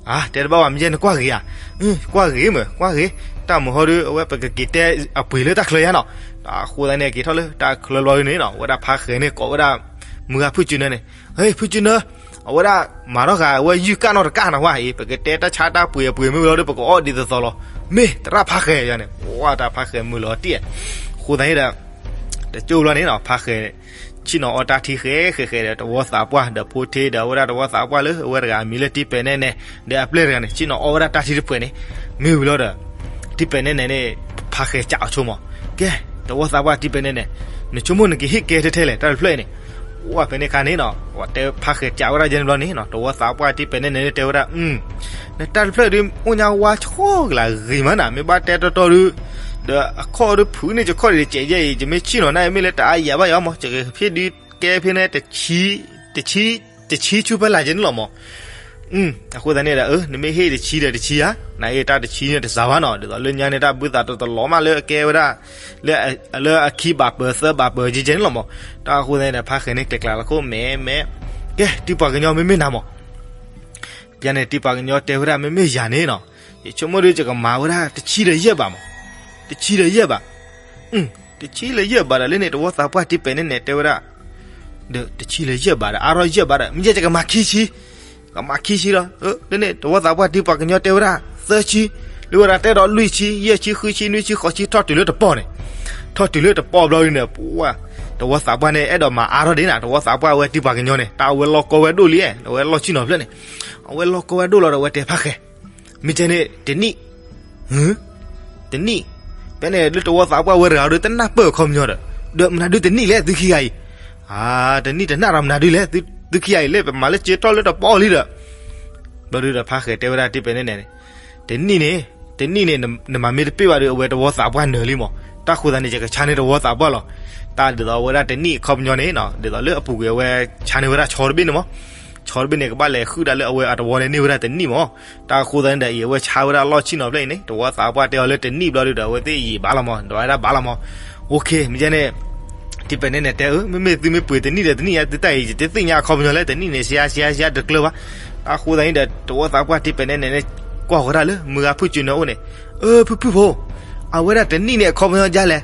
အါ တဲတဘၣ်ဝဲ မ့ၢ်ယဲနကွၢ်ဂ့ၤဧါ, ကွၢ်ဂ့ၤမး ကွၢ်ဂ့ၤ, တၢ်မုာ်ဟီဒီး အဝဲပကက့ၤတဲအပှ့ၤလၢတၢ်ချၢယါနီၤ, တၢ်ဃိသတးန့ၣ် က့ၤထီၣ်လၢတၢ်ချၢဘျီဒ်န့ၣ်နီၤ အဝဲဒၣ်ဖါဃဲၤန့ၣ် ကိးဝဲဒၣ် မုၢ်ဂၤဖုၣ်စုနၢန့ၣ်, ဟ့ ဖုၣ်စုနၢ, အဝဲဒၣ်မၤထီၣ်ဃာ် အဝဲယုၢ်ကၣ်နီၢ်တကၣ်နၤဝဲအံၤ ပကတဲတၢ်ဆါတၢ်ပှ့ၤအပှ့ၤမ့ၢ်ဝံၤလီၤဒီး ပကအီၣ်ဒ်သိးသိးလီၤ, မ့ၢ်သရၣ်ဖါဃဲၤယါန့ၣ် ဝဲတၢ်ဖါဃဲၤမုာ်လီၤတံၢ်, ဃိသတးန့ၣ်ဒီး တကၠိဘျီန့ၣ်နီၤ ဖါဃဲၤ ဆ့ၣ်နီၤအီၣ်တၢ်ထံဃဲၤဃဲၤဃဲၤဒီး တဝီသးပှၢ်ဒီး ဖိထ့ဒီး အဝဲဒၣ်တဝီသးပှၢ်လၢအဝဲတဂၤအမံၤလၢတံၤပဲာ်နဲၣ်နဲၣ် ဒီးအပျဲၢ်တဂၤန့ၣ် ဆ့ၣ်နီၤအီၣ်ဝဲဒၣ်တၢ်ထံတဖှဲးန့ၣ်, မ့ၢ်ဝံၤလီၤဒီး တံၤပဲာ်နဲၣ်နဲၣ်န့ၣ် ဖါဃဲၤကးအီၤဆိကမိၣ်, ကဲ တဝီသးပှၢ်တံၤပဲာ်နဲၣ်နဲၣ်, နဆိကမိၣ်နကဟ့ၣ်ကဲထဲထဲလဲၣ် တၢ်တဖျၢၣ်အံၤန့ၣ်, အိၣ်ဖဲန့ၣ်အခါန့ၣ်နီၤ တဲဖါဃဲၤကးဝဲဒၣ်ယဲန့ၣ်ဘျီန့ၣ်နီၤ တဝီသးပှၢ်တံၤပဲာ်နဲၣ်နဲၣ်န့ၣ်တဲဝဲဒၣ် နတၢ်တဖျၢၣ်ဒုး အိၣ်ညါဝါဆိကလၢဂ့ၤမးနၤ မ့ၢ်ဘၣ်တဲတီတီဒုး, ဒီးအခီၣ်ဒုးဖုးန့ၢ်ယခီၣ်ဒံးတစဲးယဲအံၤ ယမ့ၢ်ဆ့ၣ်နီၤနၤ မ့ၢ်လၢတအါယၤဘၣ်ယၤမး ယကဟ့ၣ်ဒုးကဲဖဲန့ၣ် တဆံ, တဆံ, တဆံဆူဖဲလၢ်ယဲန့ၣ်လီၤမး, အဃိသတးန့ၣ်ဒီး နမ့ၢ်ဟ့ၣ်တဆံဒီးတဆံဧါ, နအ့ၣ်တၢ်တဆံန့ၣ်တစှၤဘၣ်နီၤ ဒ်သိးလၢညါန့ၣ် တၢ်ဘုသးတတလီၤမးလၢအကဲဝဲဒၣ် လၢအခံဘၣ်ပၢၤသၢဘၣ်ပၢၤယဲယဲန့ၣ်လီၤမး, တၢ်အဃိသတးန့ၣ်ဒီး ဖါဃဲၤန့ၣ်ကျဲၤကျါလီၤခိၣ်မဲာ်မဲာ်, ကဲ တံၤပှၤကညီမ့မ့ၢ်နၤမး ပျဲန့ၣ် တံၤပှၤကညီတဲဝဲဒၣ် မ့မ့ၢ်ယၤန့ၣ်နီၤ, ယဆိကမိၣ်ဒီး ယကမၤဝဲဒၣ်တဆံဒီးယဲၢ်ဘးမး, တဆံဒီးယဲၢ်ဘး, တဆံလၢယဲၢ်ဘးဒီး လၢန့ၣ် တဝီသးပှၢ်တံၤပဲာ်နဲၣ်နဲၣ်တဲဝဲဒၣ်, ဒီးတဆံလၢယဲၢ်ဘးဒီး အါထီၣ်ယဲၢ်ဘးဒီး မ့ၢ်ယဲၢ်ယကမၤခံဆံ, ကမၤခံဆံလီၤ, လၢန့ၣ် တဝီသးပှၢ်တံၤပှၤကညီတဲဝဲဒၣ် သၢဆံ, လၢဝဲဒၣ်တဲဒီးလွံၢ်ဆံ ယဲၢ်ဆံ ဃုဆံ နွံဆံ ဃိးဆံ ထီၣ်တုၤလၢတပီၢ်န့ၣ်, ထီၣ်တုၤလၢတပီၢ်ဘျီဒ်န့ၣ် ပှၢ်, တဝီသးပှၢ်န့ၣ် အဲၣ်ဒိးမၤအါထီၣ်ဒ်နၤ တဝီသးပှၢ်ဝဲတံၤပှၤကညီန့ၣ် တၢ်အဝဲလီၢ်ကီဝဲဒိၣ်လံ, အဝဲလီၢ်ဆ့ၣ်နီၤဖျၢၣ်န့ၣ်, အဝဲလီၢ်ကီဝဲဒိၣ်လီၤဒီး အဝဲတဲဖါဃဲၤ မ့ၢ်ကဲန့ၣ် တနံၣ်, တနံၣ်, ဖဲန့ၣ် လၢတဝီသးပှၢ်ဝဲတဂၤဒီး တနၢ်ပၢၢ်အခီပညီဒီး, ဒီးမနုၤဒုးတနံၣ်လဲၣ် သုခံဂၤအံၤ, တနံၣ်တနၢ်ဒီးမနုၤဒုးလဲၣ် သုခံဂၤအံၤ လၢပမၤလၢစ့ထီၣ်လၢတပီၢ်လံဒီး, ဘျီဒုးဒီးဖါဃဲၤတဲဝဲဒၣ်တံၤပဲာ်နဲၣ်နဲၣ်န့ၣ်, တနံၣ်န့ၣ်, တနံၣ်န့ၣ် နမၤမ့ၢ်တပ့ၢ်ဘၣ်ဒီး အဝဲတဝီသးပှၢ်နၢၤလံမး, တၢ်ဃိသတးန့ၣ် ယကဆါန့ၢ်တဝီသးပှၢ်လီၤ. တၢ်ဒ်သိးအဝဲဒၣ်တနံၣ်အခီပညီန့ၣ် ဒ်သိးလၢအပူၤကွံာ်အဝဲဆါန့ၢ်ဝဲဒၣ်ဆီတဘ့ၣ်န့ၣ်မး, ဆီတဘ့ၣ်န့ၣ် ကဘၣ်လဲၤဃုာ်ဒၣ်လၢအဝဲအတဝီန့ၣ်န့ၢ်ဝဲဒၣ်တနံၣ်မး, တၢ်ဃိသတးန့ၣ်ဒီး အံၤအဝဲဆါဝဲဒၣ်လီၢ်ဆ့ၣ်နီၤဖျၢၣ်အံၤန့ၣ် တဝီသးပှၢ်တဲအီၤလၢတနံၣ်ဘျီဒုးဒီး အဝဲသ့ၣ်ယံာ်ဘၣ်လီၤမး, ဒီးဝဲဒၣ်ဘၣ်လီၤမး, အိၣ်ခ့ မ့ၢ်ကဲန့ၣ် တံပဲာ်နဲၣ်နဲၣ်တဲအၢ မ့မ့ၢ်သုမ့ၢ်ပှ့ၤတနံၣ်ဒီးတနံၣ်ညါ သုတၢ်အံၤ ယတသ့ၣ်ညါအခီပညီလဲၣ် တနံၣ်န့ၣ် စယါစယါစယါတကျၢၤဘၣ်. အဃိသတးန့ၣ်ဒီး တဝီသးပှၢ်တံပဲာ်နဲၣ်နဲၣ်န့ၣ် ကွၢ်ဃီၤတၢ်လၢ မုၢ်ဂၤဖုၣ်စၢၤန့ၣ်အအိၣ်န့ၣ်, အၢ ဖုၣ်ဖုၣ်ဖိ, အဝဲဒၣ်တနံၣ်န့ၣ် အခီပညီဒ်လဲၣ်,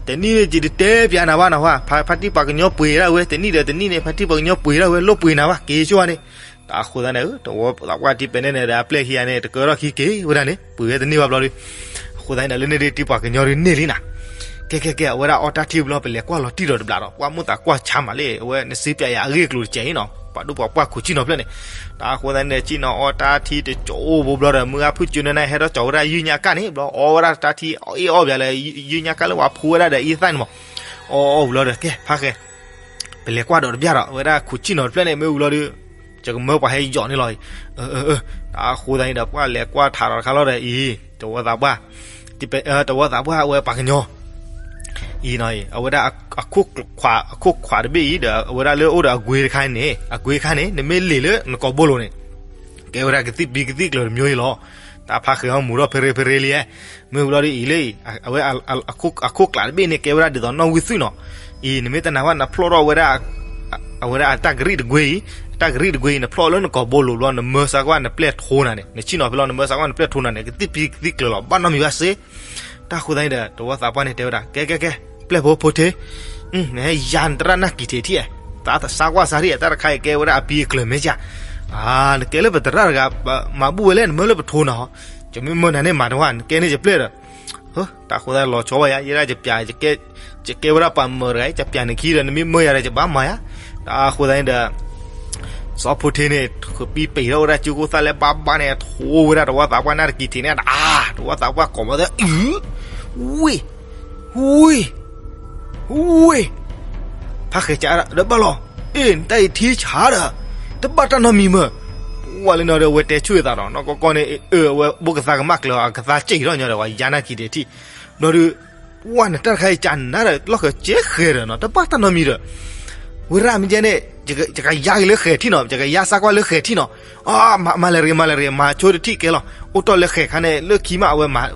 တနံၣ်န့ၣ် ယတတဲပျးနၤဘၣ်နဟါ, ဖါတံၢ်ပှၤကညီပှ့ၤဒၣ်ဝဲ တနံၣ်ဒီးတနံၣ်န့ၣ် ဖါတံၢ်ပှၤကညီပှ့ၤဒၣ်ဝဲ လိၣ်ပှ့ၤနၤဘၣ် က့ၤဆိဝဲန့ၣ်. တၢ်အဃိသတးန့ၣ် တဝီသးပှၢ်တံပဲာ်နဲၣ်နဲၣ်ဒီး အပျဲၢ်ခံဂၤန့ၣ် တကၢထီၣ်ခံက့ၤဝဲဒၣ်န့ၣ် ပှ့ၤဝဲတန့ၢ်ဘၣ်ဘျီဒီး, အဃိသတးန့ၣ်ဒီး လၢန့ၣ်ဒ်တံၢ်ပှၤကညီဒ်န့ၣ်လံနၤ. ကဲကဲကဲ အဝဲဒၣ်အီၣ်တၢ်ထံဘျီ ပလဲၤကွၢ်လီၤတံၢ်ဒီးတဘျးဒီး ကွၢ်မိၣ်သးကွၢ်ဆါမးလံ အဝဲနစ့ပျးယၤအဂ့ၢ်အကျိၤတစဲးအံၤနီၤ ပှၤဒိၣ်ပှၤပှၢ်ခိးဆ့ၣ်နီၤဖျၢၣ်န့ၣ်. တၢ်အဃိသတးန့ၣ်ဒီး ဆ့ၣ်နီၤအီၣ်တၢ်ထံတကၠိအိၣ်ဘိဘျီဒီး မုၢ်ဂၤဖုၣ်စၢၤန့ၣ် ဟဲထီၣ်ကၠီဝဲဒၣ်ယုၢ်ညါကၣ်န့ၣ် ဘျီအီၣ်ဝဲဒၣ်တၢ်ထံအီၣ်အီၣ်ဘၣ်လၢ ယုၢ်ညါကၣ်လၢပှၤဖိဝဲဒၣ်ဒီးအံသၣ်န့ၣ်မး, အီၣ်အီၣ်ဘျီဒီး ကဲဖါဃဲ ပလဲၤကွၢ်ဒီးတဘျီဒီး အဝဲဒၣ်ခိးဆ့ၣ်နီၤတဖျၢၣ်န့ၣ် မ့ၢ်ဝံၤလီၤဒီး ယကမၢပှၤဟဲယီၤန့ၣ်လီၤ. တၢ်အဃိသတးန့ၣ်ဒီး ပှၤလဲၤကွၢ်ထးဒီးတခါလီၤဒီး အံၤ တဝီသးပှၢ်, တဝီသးပှၢ်အဝဲပှၤကညီ အံၤနီၤ အံၤ အဝဲဒၣ် အခိၣ်ခွးတဘ့ၣ်အံၤဒီး အဝဲဒၣ်လၢအိၣ်ဒီးအကွ့တခါန့ၣ် အကွ့တခါန့ၣ် နမ့ၢ်လ့ၣ်လၢနကိာ်ဘိလိၤန့ၣ် ကဲဝဲဒၣ်ကသံၣ်ပံကသံၣ်ကျၢၤတမျိုးအံၤလီၤ. တၢ်ဖါဃဲၤအီၣ်မူၤထီၣ်ဖဲရ့ဖဲရ့လံ, မ့ၢ်ဝံၤလီၤဒီးအံၤလၢအံၤ အဝဲ အခိၣ်ကျးတဘ့ၣ်န့ၣ် ကဲဝဲဒၣ်ဒ်သိးနီၣ်ဝံသုၣ်နီၤ. အံၤ နမ့ၢ်တနာ်ဝဲ နဖျီၣ်ထီၣ်ဝဲဒၣ် အဝဲဒၣ်အတၢ်ကရံၣ်တကွ့အံၤ, အတၢ်ကရံၣ်တကွ့အံၤ နဖျီၣ်လၢနကိာ်ဘိလိၤဘျီ နမၢစးကွၢ်နပျဲၢ်ထိနၤန့ၣ် နဆ့ၣ်နီၤဖဲလီၤ နမၢစးကွၢ်နပျဲၢ်ထိနၤန့ၣ် ကသံၣ်ပံကသံၣ်ကျၢၤလီၤ ဘၣ်နီတမံၤဘၣ်စ့. တၢ်ဃိသတးန့ၣ်ဒီး တဝီသးပှၢ်န့ၣ်တဲဝဲဒၣ် ကဲကဲကဲ ပျဲၢ်ဖိဖိထ့ နဟဲယါနတရၣ်နၢ်ကံၤထံးထံၣ်, တၢ်သးစၢ်ကွၢ်စၢ်ထံၣ် တၢ်တခါအံၤကဲဝဲဒၣ်အပံအကျၢၤမ့ၢ်ဧါ. နကဲလၢပတရၣ်တဂၤ မၤဘူၣ်ဝဲလဲၣ် နမၢလၢပထိနၤဟီ, ယမ့ၢ်မၢနၤန့ၣ်မၤတဝါ နကဲန့ၢ်ယပျဲၢ်ဒီး တၢ်ဃိသတးလီၤဆီဘၣ်ယၤ ယဲဒၣ်ယပျး ယကဲဝဲဒၣ်ပှၤမၢၤတဂၤအံၤ ယပျးန့ၣ်ခံဒီး နမ့ၢ်မၢယၤဒီး ယဘၣ်မၤယၤ. တၢ်ဃိသတးန့ၣ်ဒီး စီၤဖိထ့န့ၣ် ဃပံပံးထီၣ်ဝဲဒၣ်ကၠိခိၣ်သၣ်လဲဘၣ်ဘၣ်န့ၣ် ထိဝဲဒၣ်တဝီသးပှၢ်နၢ်တကံၤထံးန့ၣ် တၢ် တဝီသးပှၢ်ကိးမီၤသၢ အု ဝ့ၢ် ဝ့ၢ် ဝ့ၢ် ဖါဃဲၤကဒီးဘၣ်လီၤ. အ့ၣ် နတၢ်အံၤထံဆါဒီး တဘၣ်တၢ်နီတမံၤမၢ်. ပှၤလၢနီၤဒီး အဝဲတဲဆူၣ်အသးဒီး နီၢ်ကီၢ်ကီၢ်န့ၣ် အဝဲဘိကသါကမၣ်ကျၢၤ အကသါစံးထီၣ်ညီဒီး ပှၤယါနၢ်ကံၤဒဲးထံၣ် ဘျီဒီး ပှၤနတၢ်တခါအံၤကနၤဒီး လီၢ်ဃဲၤကဲဃဲၤဒီးနီၤ တဘၣ်တၢ်နီတမံၤဒီး ဝဲဒၣ်မ့ၢ်ကဲန့ၣ် ယကယါက့ၤလၢဃဲၤထံၣ်နီၤ ယကယါစးကွၢ်လၢဃဲၤထံၣ်နီၤ. အ မၤလဲၤတဂ့ၤ မၤလဲၤတဂ့ၤ မၤဆိတထံၣ်ကဲလီၤ အိၣ်တီၢ်လၢဃဲၤခါန့ၣ် လၢခံမး အဝဲမၤ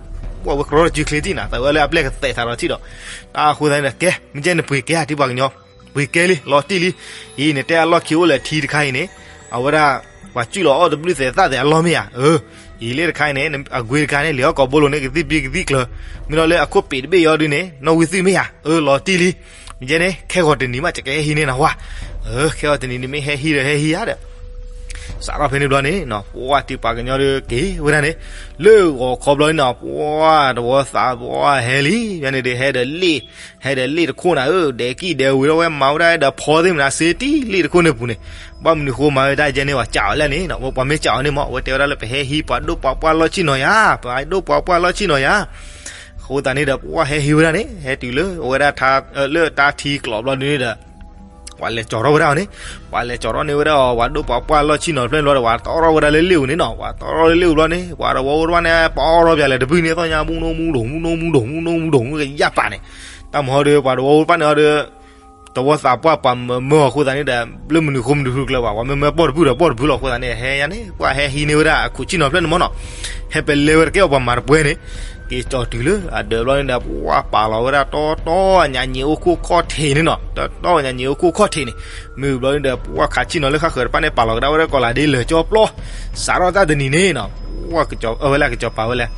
ပှၤဝဲကရီတစုချ့ထံၣ်နၤ သးဝဲလၢအပျဲၢ်ကသဲးသးဒီးထံၣ်ဒီး တၢ်အဃိသတးန့ၣ်ဒီး ကဲမ့ၢ်ကဲန့ၣ်ပှ့ၤကဲဧါ တံၢ်ပှၤကညီ ပှ့ၤကဲလံ လီၤတံၢ်လံ. အံၤ နတဲအလီၢ်ခံအိၣ်လဲၣ်ထံတခါအံၤန့ၣ် အဝဲဒၣ် ပှၤစုၣ်လီၤအီၣ်တဘျုးသဲးသၣ်သဲးအလီၢ်မ့ၢ်ဧါ. အၢ အံၤလၢတခါအံၤန့ၣ် အကွ့တခါန့ၣ် လံာ်အီၣ်ကိာ်ဘိလိၤန့ၣ် ကသံၣ်ပံကသံၣ်ကျၢၤ မ့ၢ်လီၤလၢအခိၣ်ပံးတဘ့ၣ်အံၤဒုန့ၣ် နီၣ်ဝံသုၣ်မ့ၢ်ဧါ. အၢ လီၤတံၢ်လံ. မ့ၢ်ကဲန့ၣ် ခဲဂီၤတနံၤမး ယကဟဲဟံးန့ၢ်နၤဝါ. အၢ ခဲဂီၤတနံၤနမ့ၢ်ဟဲဟံးဒီးဟဲဟံးဧါဒီး စးထီၣ်ဖဲန့ၣ်ဘျီန့ၣ် ပှၤတံၢ်ပှၤကညီဒီးက့ၤဝဲဒၣ်န့ၣ် လၢဂီၤခီဘျီန့ၣ်နီၤ ပှၤတဝီသးပှၢ်ဟဲလံ ဖဲန့ၣ်ဒီး ဟဲဒီးလ့ၣ် ဟဲဒီးလ့ၣ်တခိၣ်နၤဧၢ ဒဲးကံၣ်ဒဲးဝ့ၤထီၣ်ဝဲ မၤဝဲဒၣ်ဒီးဖီသ့ၣ်မနၤစ့တံၢ်လ့ၣ်တခိၣ်န့ၣ်ပူၤန့ၣ် ဘၣ်မနုၤဃိမၤဝဲဒၣ်ကဲန့ၣ် ပှၤစံးအီၤလဲၣ်န့ၣ် ပှၤမ့ၢ်စံးအီၤန့ၣ်မး အဝဲတဲဝဲဒၣ်လၢပဟဲဟံးပှၤဒိၣ်ပှၤပှၢ်လီၢ်ဆ့ၣ်နီၤယၤ ပှၤဒိၣ်ပှၤပှၢ်လီၢ်ဆ့ၣ်နီၤယၤ. အဃိသတးန့ၣ်ဒီး ပှၤဟဲဟံးဝဲဒၣ်န့ၣ် ဟဲတုၤလၢအဝဲဒၣ် လၢတၢ်ထံကျိးဘျီဒုန့ၣ်ဒီး ပှၤလဲၤကၠီၤထီၣ်ဝဲဒၣ်အီၤန့ၣ် ပှၤလဲၤကၠီၤထီၣ်န့ၢ်ဝဲဒၣ်အီၤ ပှၤဒိၣ်ပှၤပှၢ်လီၢ်ဆ့ၣ်နီၤဖျၢၣ်ဘျီဒီး ပှၤတီၣ်ထီၣ်ဝဲဒၣ်လၢလ့ၣ်ပူၤန့ၣ်နီၤ ပှၤတီၣ်ထီၣ်လၢလ့ၣ်ပူၤဘျီန့ၣ် ပှၤတဝီအိၣ်တဖၣ်န့ၣ် ပအီၣ်ထီၣ်ပၠးလဲၤတဘုၣ်န့ၣ် သီၣ်ညါမူနိမူဒိၣ်မူနိမူဒိၣ်မူနိမူဒိၣ်မူကယၢ်ပာ်န့ၣ် တၢ်မဟီဒီး ပှၤတဝီအိၣ်တဖၣ်န့ၣ်အီၤဒီး တဝီသးပှၢ်ပှၤမၢအီၤအဃိသတးန့ၣ်ဒီး လၢမနုၤဃိမနုၤဃုကျၢၤဘၣ် ပှၤမ့ၢ်မၢပီၢ်တဘုၣ်ဒီးပီၢ်တဘုၣ်လီၤအဃိသတးန့ၣ် ဟဲယါန့ၣ် ပှၤဟဲဟံးန့ၢ်ဝဲဒၣ်အခိၣ်ဆ့ၣ်နီၤဖျၢၣ်န့ၣ်မးနီၤ ဟဲပလဲဝဲတကဲအီၤပှၤမၤတပှဲၤန့ၣ် က့ၤကၠီၤတုၤလၢအဒၢးဘျီန့ၣ်ဒီး ပှၤပာ်လီၤဝဲဒၣ်တီတီညါညံအိၣ်ခိၣ်ခီၣ်ထံးန့ၣ်နီၤ တီတီညါညံအိၣ်ခိၣ်ခီၣ်ထံးန့ၣ် မ့ၢ်ဘျီန့ၣ်ဒီး ပှၤခးဆ့ၣ်နီၤလၢဃၣ်ဃၢၤတဖၣ်န့ၣ် ပာ်လီၤကဒါဝဲဒၣ်ကီးလးဒ့လၢာ်ကၠီပျီ စးထီၣ်တၢ်တနံၤန့ၣ်နီၤ ပှၤကၠီၤအဝဲလၢကၠီၤပာ်ဝဲလဲၣ်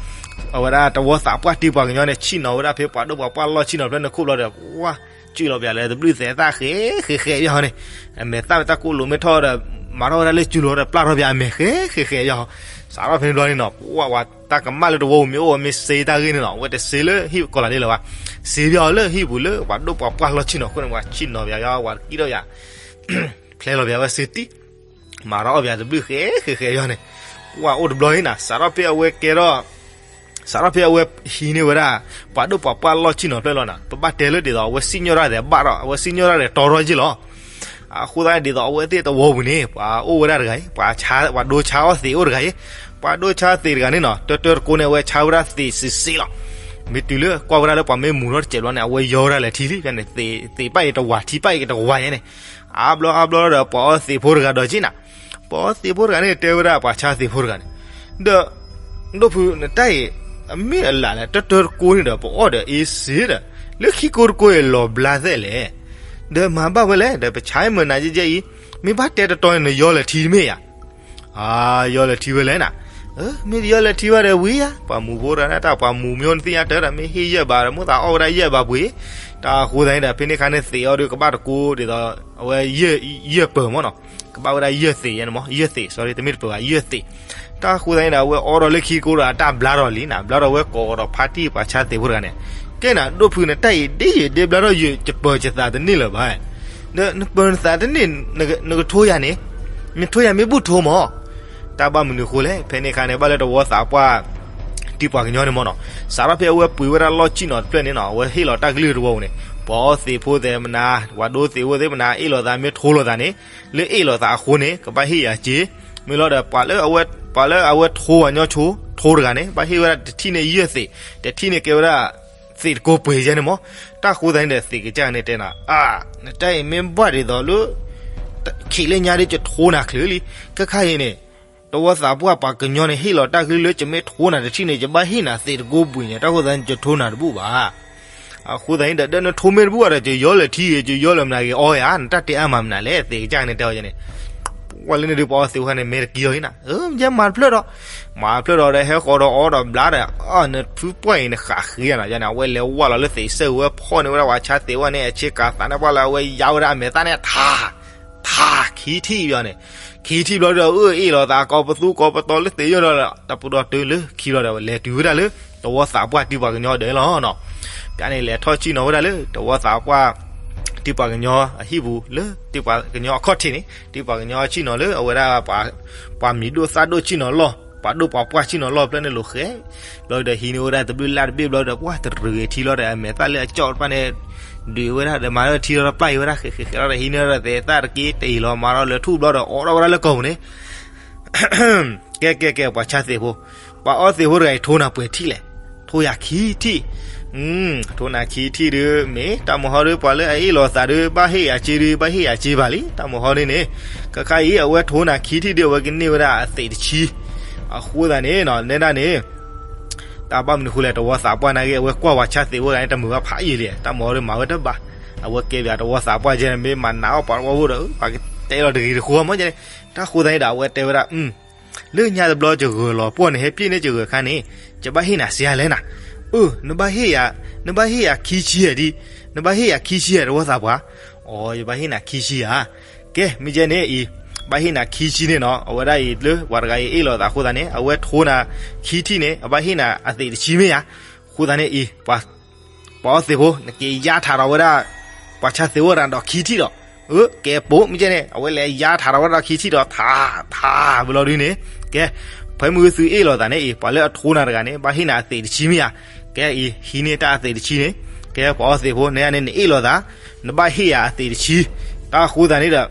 အဝဲဒၣ်တဝီသးပှၢ်တံၢ်ပှၤကညီန့ၣ် ဆ့ၣ်နီၤဝဲဒၣ်ဖဲပှၤဒိၣ်ပှၤပှၢ်လီၢ်ဆ့ၣ်နီၤဖျၢၣ်န့ၣ်ခိၣ်ဘျီဒီး ပှၤ စုၣ်လီၤပၠးလၢတဘျုးသဲးသၣ်ဃဲးဃဲးဃဲးယီၤန့ၣ် အမဲာ်သၣ်ဝဲတၢ်ကိၣ်လိာ်မ့ၢ်ထီၣ်ဒီး မၤထီၣ်ဝဲဒၣ်လၢစုလိာ်ဒီးပျၢ်ထီၣ်ပၠးအမဲာ်ဃဲးဃဲးဃဲးယီၤ စးထီၣ်ဖဲန့ၣ်ဘျီန့ၣ်နီၤ ပှၤတၢ်ကမၣ်လၢတဝီပူၤမ့ၢ်အိၣ်ဝဲမ့ၢ်စ့တၢ်ဂ့ၢ်န့ၣ်နီၤ အဝဲတစ့လၢဟံၣ်ကီးလးဒ့လၢၤဘၣ် စ့ပၠးအီၤလၢဟံၣ်ပူၤလၢပှၤဒိၣ်ပှၤပှၢ်လီၢ်ဆ့ၣ်နီၤခိၣ်န့ၣ် ပှၤဆ့ၣ်နီၤပၠးယီၤ ပှၤတကံၣ်ထီၣ်ပၠး ဖျဲလီၤပၠးဝဲစ့တံၢ် မၤထီၣ်အီၣ်ပၠးတဘျုးဃဲးဃဲးဃဲးယီၤန့ၣ် ပှၤအိၣ်တဘျီန့ၣ်နီၤ စးထီၣ်ဖဲအဝဲကဲထီၣ် စးထီၣ်ဖဲအဝဲဟံးန့ၢ်ဝဲဒၣ် ပှၤဒိၣ်ပှၤပှၢ်လီၢ်ဆ့ၣ်နီၤဖျၢၣ်လီၤနီၤ ပဘၣ်တဲလၢဒ်သိးအဝဲစံၣ်ညီၣ်တၢ်သဲးဘၣ်ဒီး အဝဲစံၣ်ညီၣ်တၢ်သဲးတီထီၣ်က့ၢ်လီၤ အဃိသတးန့ၣ်ဒ်သိးအဝဲသ့ၣ်တဝီပူၤန့ၣ် ပှၤအိၣ်ဝဲဒၣ်တဂၤအံၤ ပှၤဆါ ပှၤဒိဆါအီၣ်သံးအိၣ်တဂၤအံၤ ပှၤဒိဆါသံးတဂၤန့ၣ်နီၤ တၢတၢတကိးန့ၣ် အဝဲဆါဝဲဒၣ်သံးစံးစ့လီၤ မ့ၢ်တုၤလၢကွၢ်ဝဲဒၣ်လၢပှၤမ့ၢ်မူၤထီၣ်တစဲးဘျီန့ၣ် အဝဲယီဝဲဒၣ်လဲာ်ထံလံ ဖဲန့ၣ် သံးပၣ်အံၤတဝၤထံပၣ်အံၤတဝၤညါန့ၣ် အါဘျီအါဘျီဒီး ပှၤအီၣ်သံးဖိတဂၤဒီးက့ၢ်နၤ ပှၤအီၣ်သံးဖိတဂၤန့ၣ် တဲဝဲဒၣ်ပှၤဆါသံးဖိတဂၤန့ၣ် ဒီး ဒိၣ်ဖုနတၢ်အံၤ အမ့ၢ်အလၢ်လဲၣ် တၢတၢတကိးန့ၣ်ဒီး ပအီၣ်ဒီးအ့စ့ဒီး လၢခံကိးတကိးအံၤလီၤဘျါသဲလဲၣ် ဒီးမၤဘၣ်ဝဲလဲၣ်, ဒီးပဆါမုၢ်နၤယဲယဲအံၤ, မ့ၢ်ဘၣ်တဲတတီၤန့ၣ် နယီလဲၤထံတမ့ၢ်ဧါ. ယီလဲၤထံဝဲလဲၣ်နၤ. မ့ၢ်တယီလဲၤထံဘၣ်ဒီးဝံၤဧါ, ပှၤမူဖိတၢ်န့ၣ်တၢ်ပှၤမူမ့ၢ်နသ့ၣ်ညါတၢ်ဒီး မ့ၢ်ဟ့ၣ်ယဲၢ်ဘးဒီး မိၢ်သးအီၣ်ဝဲဒၣ်ယဲၢ်ဘးပှ့ၤ, တၢ်အဃိသတးန့ၣ်ဒီး ဖဲန့ၣ်ခါန့ၣ်သံးအီၤဒီးကဘၣ်တကိးဒ်သိး အဝဲ ယဲၢ်ပၢၢ်မ့ၢ်နီၤ, ကဘၣ်ဝဲဒၣ်ယဲၢ်သံးယဲန့ၣ်မ့ၢ်, ယဲၢ်သံး sorry တမ့ၢ်တပၢၢ်ဘၣ် ယဲၢ်သံး. တၢ်အဃိသတးန့ၣ်ဒီး အဝဲအိးထီၣ်လၢခံကိးဒီးအတၢ်ဘျါထီၣ်လံနၤ, ဘျါထီၣ်ဝဲကိးဒီးဖါတံၢ်ပှၤဆါသံးဖိတဂၤန့ၣ်, ကဲနၤ ဒိၣ်ဖုနတၢ်အံၤဒ်ယဲၢ်ဒ့ဘျါထီၣ်ယဲၢ် ယပၢၢ်ယသးတန့ၢ်လၢၤဘၣ်. ဒီးနပၢၢ်နသးတန့ၢ် နကထိယၤန့ၣ်, နထိယၤမ့ၢ်ဘူၣ်ထိမ့ၢ် တၢ်ဘၣ်မနုၤအဃိလဲၣ်, ဖဲန့ၣ်ခါန့ၣ် ဘၣ်လၢတဝီသးပှၢ် တံၢ်ပှၤကညီန့ၣ်မ့ၢ်နီၤ, စးထီၣ်ဖဲအဝဲပှ့ၤဝဲဒၣ်လီၢ်ဆ့ၣ်နီၤတဖျၢၣ်န့ၣ်နီၤ, အဝဲဟ့ၣ်လီၤတၢ်ကလုၢ်တဝီပူၤန့ၣ်, ပှၤအီသံးဖိသ့ၣ်မနၤ, ပှၤဒိသံးဖိသ့ၣ်မနၤ အ့ၣ်လိာ်သးမ့ၢ်ထိလိာ်သးန့ၣ်, လၢအ့ၣ်လိာ်သးအဃိန့ၣ် ကဘၣ်ဟ့ၣ်ယၤစ့, မ့ၢ်လီၤဒီး ပှၤလၢအဝဲထိပှၤညီဆိ ထိတဂၤန့ၣ် ဘၣ်ဟ့ၣ်ဝဲဒၣ်တထံၣ်န့ၣ်ယဲၢ်သံး, တထံၣ်န့ၣ်ကဲဝဲဒၣ် သံးတကိးပှ့ၤယဲန့ၣ်မ့ၢ်, တၢ်အဃိသတးန့ၣ်ဒီး သံးကစၢ်န့ၣ်တဲနၤ, အါ, နတၢ်အံၤမ့ၢ်ဘၣ်ဒ်သိးလၢ ခံးလၢညါဒီး ယထိနၤချုးလံ, ခဲခါအံၤန့ၣ် တဝီသးပှၢ်ပှၤကညီန့ၣ် ဟ့ၣ်လီၤတၢ်ကလုၢ်လၢ ယမ့ၢ်ထိနၤတထံၣ်န့ၣ် ယဘၣ်ဟ့ၣ်နၤသံးတကိးပှ့ၤညါ, တၢ်အဃိသတးန့ၣ် ယထိနၤတဘူၣ်ဘၣ်. အဃိသတးန့ၣ်ဒီး ဒီးနထိမ့ၢ်တဘူၣ်ဘၣ်ဒီး ယယီလဲၤထံဂ့ၤ ယယီလဲၤမနၤဂ့ၤအီယၤ, နတၢ်တဲအါမးမနုၤလဲၣ်, သံးကစၢ်န့ၣ်တဲအီၤယဲန့ၣ်, ပှၤလၢန့ၣ်ဒုး ပှၤအီသံးဖိန့ၣ် မဲာ်တက့ၤအီၤအံၤနၤ, ယဲမၤတဖျၢၣ်ဒီး, မၤတဖျၢၣ်ဒီး ဒီးဟဲဃီၤဒီးအီဒီးဘျါဒီး, အါ, နဖုပှၢ်အံၤနဃးဃ့ယၤနီၤ, ယန့ၣ် အဝဲလဲၤဝါလီၤလၢသံးစၢၢ်ဝဲဖီၣ်န့ၢ်ဝဲဒၣ်ပှၤဆါသံးဝဲန့ၣ် အဆ့ကၤသးန့ၣ် ပှၢ်လၢအဝဲယါဝဲဒၣ်အမဲာ်သၣ်န့ၣ် ထး ထး ခံထံၣ်ဘျီန့ၣ်, ခံထံၣ်ဘျီဒီး အ့ၣ်လိာ်သးကိးပသူကိးပတီၤလၢသံးယိၣ်ဒီး တၢ်ပူၤဒီးတုၤလၢခံဘျီဒီး လဲၤတုၤဝဲဒၣ်လၢ တဝီသးပှၢ်တံၢ်ပှၤကညီဒဲးလီၤနီၤ. ကန့ၣ် လဲၤထီၣ်ဆ့ၣ်နီၤဝဲဒၣ်လၢ တဝီသးပှၢ် တံၢ်ပှၤကညီအဟံၣ်ပူၤ လၢတံၢ်ပှၤကညီအခီၣ်ထံးန့ၣ် တံၢ်ပှၤကညီဆ့ၣ်နီၤလၢအဝဲဒၣ် ပှၤမံၤဒိၣ်သၣ်ဒိၣ်ဆ့ၣ်နီၤလီၢ် ပှၤဒိၣ်ပှၤပှၢ်ဆ့ၣ်နီၤလီၢ်ဖျၢၣ်န့ၣ်လိၤဃဲ, ဘျီဒီးဟံးန့ၢ်ဝဲဒၣ်တဘျုးလၢ်တဘ့ၣ်ဘျီဒီး ပှၢ်တရံးထံလီၤဒီး အမဲာ်သၣ်လၢအကၠီၣ်တဖၣ်န့ၣ် ဒုးဝဲဒၣ်ဒီးမၤထံလီၤတပျၢ်အံၤဝဲဒၣ် ဃဲးဃဲးဃဲးလီၤဒီး ဟံးန့ၢ်ဒီးသဲးသၣ်တက့ၢ်တအံၤလီၤ မၤထီၣ်လၢထူၣ်ဘျီဒီး အိးထီၣ်ဝဲဒၣ်လၢကိာ်ပူၤန့ၣ် ကဲကဲကဲ ပှၤဆါသံးဖိ, ပှၤအီသံးဖိတဂၤအံၤ ထိနၤပှဲၤထံၣ်လဲၣ်, ထိယၤခံထံၣ်, ထိနၤခံထံၣ်ဒုး မ့ၢ်တၢ်မုၢ်ဟီဒုး ပှၤလၢအအ့ၣ်လိာ်သးဒုး ဘၣ်ဟ့ၣ်ယၤစ့ဒုး ဘၣ်ဟ့ၣ်ယၤစ့ဘၣ်လံ တၢ်မုၢ်ဟီဒုးန့ၣ်, ခဲခါအံၤ အဝဲထိနၤခံထံၣ်ဒုး အဝဲကန့ၢ်ဝဲဒၣ်အသံးတဆံ, အဃိသတးန့ၣ် နဲဒၣ်န့ၣ် တၢ်ဘၣ်မနုၤဃိလဲၣ် တဝီသးပှၢ်နာ်က့ အဝဲကွၢ်ပှၤဆါသံးဖိတဂၤန့ၣ် တမုာ်ဘၣ်ဖးယံာ်လံ, တၢ်မုၢ်ဟီဒုးမၤဝဲတဘၣ်, အဝဲကဲပၠးတဝီသးပှၢ်ကဲန့ၣ် မ့ၢ်မၤနးအီၣ်ပှၤတဝီဖိဒီး ပှၤကတဲလီၤတဂ့ၤတဃိမ့ၢ်ကဲန့ၣ်, တၢ်ဃိသတးန့ၣ်ဒီး အဝဲတဲဝဲဒၣ် လၢညါတဘျီ ယဂၢၤလီၤပှီၢ်န့ၣ် ဟဲပျဲန့ၢ်ယဂၢၤခါန့ၣ် ယဘၣ်ဟ့ၣ်နၤစ့ဧါလဲၣ်နၤ, အၢ နဘၣ်ဟ့ၣ်ယၤ, နဘၣ်ဟ့ၣ်ယၤခံဆံဧါဒ်, နဘၣ်ဟ့ၣ်ယၤခံဆံဧါ တဝီသးပှၢ်, အိ ယဘၣ်ဟ့ၣ်နၤခံဆံဧါ, ကဲ မ့ၢ်ကဲန့ၣ်အံၤ, ဘၣ်ဟ့ၣ်နၤခံဆံန့ၣ်နီၤ အဝဲဒၣ်အံၤလၢပှၤတဂၤအံၤအ့ၣ်လိာ်သးအဃိသတးန့ၣ် အဝဲထိနၤခံထံၣ်န့ၣ် အဘၣ်ဟ့ၣ်နၤအသံးတဆံမ့ၢ်ဧါ, အဃိသတးန့ၣ်အံၤ ပှၤအီသံးဖိ နက့ၤယါထးဒီးဝဲဒၣ် ပှၤဆါသံးဖိတဂၤဒီးခံထံၣ်ဒီး, အၢ ကဲပိာ် မ့ၢ်ကဲန့ၣ် အဝဲလဲၤယါထးဒီးဝဲဒၣ်ခံထံၣ်ဒီး ထး ထး ဝံၤလီၤဒုးန့ၣ်, ကဲ ဖဲမုၢ်သုအ့ၣ်လိာ်သးန့ၣ်အံၤ ပှၤလၢအထိနၤတဂၤန့ၣ် ဘၣ်ဟ့ၣ်နၤအသံးတဆံမ့ၢ်ဧါ, ကဲအံၤ ဟံးန့ၢ်တၢ်အသံးတဆံန့ၣ်, ကဲ ပှၤအီသံးဖိ နဲဒၣ်န့ၣ် နအ့ၣ်လိာ်သး နဘၣ်ဟ့ၣ်ယၤအသံးတဆံ, တၢ်အဃိသတးန့ၣ်ဒီး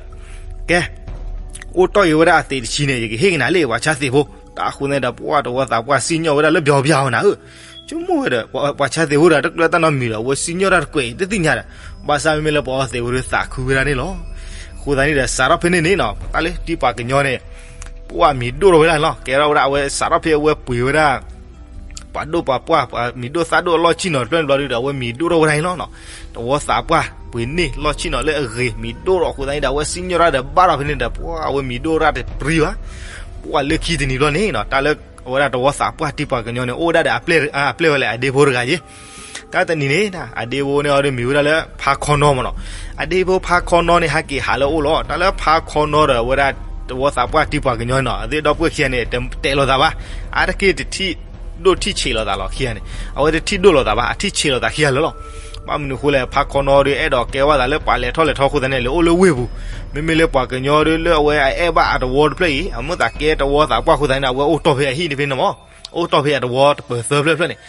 ကဲ အိၣ်တီၢ်က့ၤဝဲဒၣ်အသံးတဆံန့ၣ် ယကဟ့ၣ်က့ၤနၤလံ ပှၤဆါသံးဖိ, တၢ်အဃိသတးဒီး ပှၤတဝီသးပှၢ်စံၣ်ညီၣ်ဝဲဒၣ်လၢပျီပျၢ်ဝဲနၤဧၢ, ဆိကမိၣ်ဝဲဒီး ပှၤဆါသံးဖိဒီး တကျၢၤတၢ်နီတမံၤဒီး အဝဲစံၣ်ညီၣ်တၢ်တကွဲးတသ့ၣ်ညါဒီး, ဘၣ်ဆၣ်မ့မ့ၢ်လၢပှၤအီသံးဖိဒီးသးခုဝဲဒၣ်န့ၣ်လီၤ. အဃိသတးန့ၣ်ဒီး စးထီၣ်ဖဲန့ၣ်န့ၣ်နီၤ တၢ်လၢတံၢ်ပှၤကညီန့ၣ် ပှၤမံၤဒိၣ်ထီၣ်ဝဲဒၣ်န့ၣ်လီၤ. ကဲထီၣ်ဝဲဒၣ်အဝဲစးထီၣ်ဖဲအဝဲပှ့ၤဝဲဒၣ် ပှၤဒိၣ်ပှၤပှၢ် ပှၤမံၤဒိၣ်သၣ်ဒိၣ်အလီၢ်ဆ့ၣ်နီၤတဖျၢၣ်န့ၣ်ဘျီဒုဒီး အဝဲမံၤဒိၣ်ထီၣ်ဝဲဒၣ်န့ၣ်လီၤ. တဝီသးပှၢ်ပှ့ၤန့ၢ်လီၢ်ဆ့ၣ်နီၤလၢအဂ့ၤမံၤဒိၣ်ထီၣ်အဃိသတးန့ၣ်ဒီး အဝဲစံၣ်ညီၣ်တၢ်ဒီးဘၣ်ထီၣ်ဖဲန့ၣ်ဒီး ပှၤအဝဲမံၤဒိၣ်တၢ်တပျံၤဘၣ်, ပှၤလၢခံတနံၤဘျီန့ၣ်နီၤ တၢ်လၢအဝဲဒၣ်တဝီသးပှၢ်တံၢ်ပှၤကညီန့ၣ် အိၣ်ဝဲဒၣ်ဒီးအပျဲၢ် အပျဲၢ်ဝဲလၢအဒ့ဖိတဂၤယ့ၣ် တၢ်တနံၤန့ၣ် အဒ့ဖိန့ၣ်အီၤဒီးမံၤဝဲဒၣ်လၢဖါခီနီမ့ၢ်နီၤ. အဒ့ဖိဖါခီနီန့ၣ် ဟဲက့ၤဟးလၢအအိၣ်လီၤ. တၢ်လၢဖါခီနီဒီးအဝဲဒၣ်တဝီသးပှၢ်တံၢ်ပှၤကညီန့ၣ်နီၤ အသ့ၣ်ဒီပုၢ်ဝဲၢ်ခံဂၤန့ၣ် တတဲလိာ်သးဘၣ်. အါတက့ၢ်တထံၣ်ဒိၣ်ထံၣ်ဆံးလိာ်သးလီၤ ခံဂၤန့ၣ် အဝဲတထံၣ်ဒိၣ်လိာ်သးဘၣ် အထံၣ်ဆံးလိာ်သးခံဂၤလၢာ်လီၤ. ဘၣ်မနုၤအဃိလဲၣ် ဖါခီနီဒီးအဲၣ်ဒိးကဲဝဲသးလၢပှၤလဲၤထီၣ်လဲၤထီအဃိသတးန့ၣ် လဲၤအိၣ်လၢဝ့ၢ်ပူၤ, မ့မ့ၢ်လၢပှၤကညီဒီးလၢအဝဲအအဲၣ်ဘၣ်အတဝီတဖျၢၣ်အံၤ အမ့ၢ်သးကဲတဝီသးပှၢ်အဃိသတးန့ၣ် အဝဲအိၣ်တီၢ်ဖဲအဟံၣ်န့ၣ်ဖဲန့ၣ်မ့ၢ် အိၣ်တီၢ်ဖဲအတဝီတပၢၤသၢဖျၢၣ်ဖျၢၣ်န့ၣ်.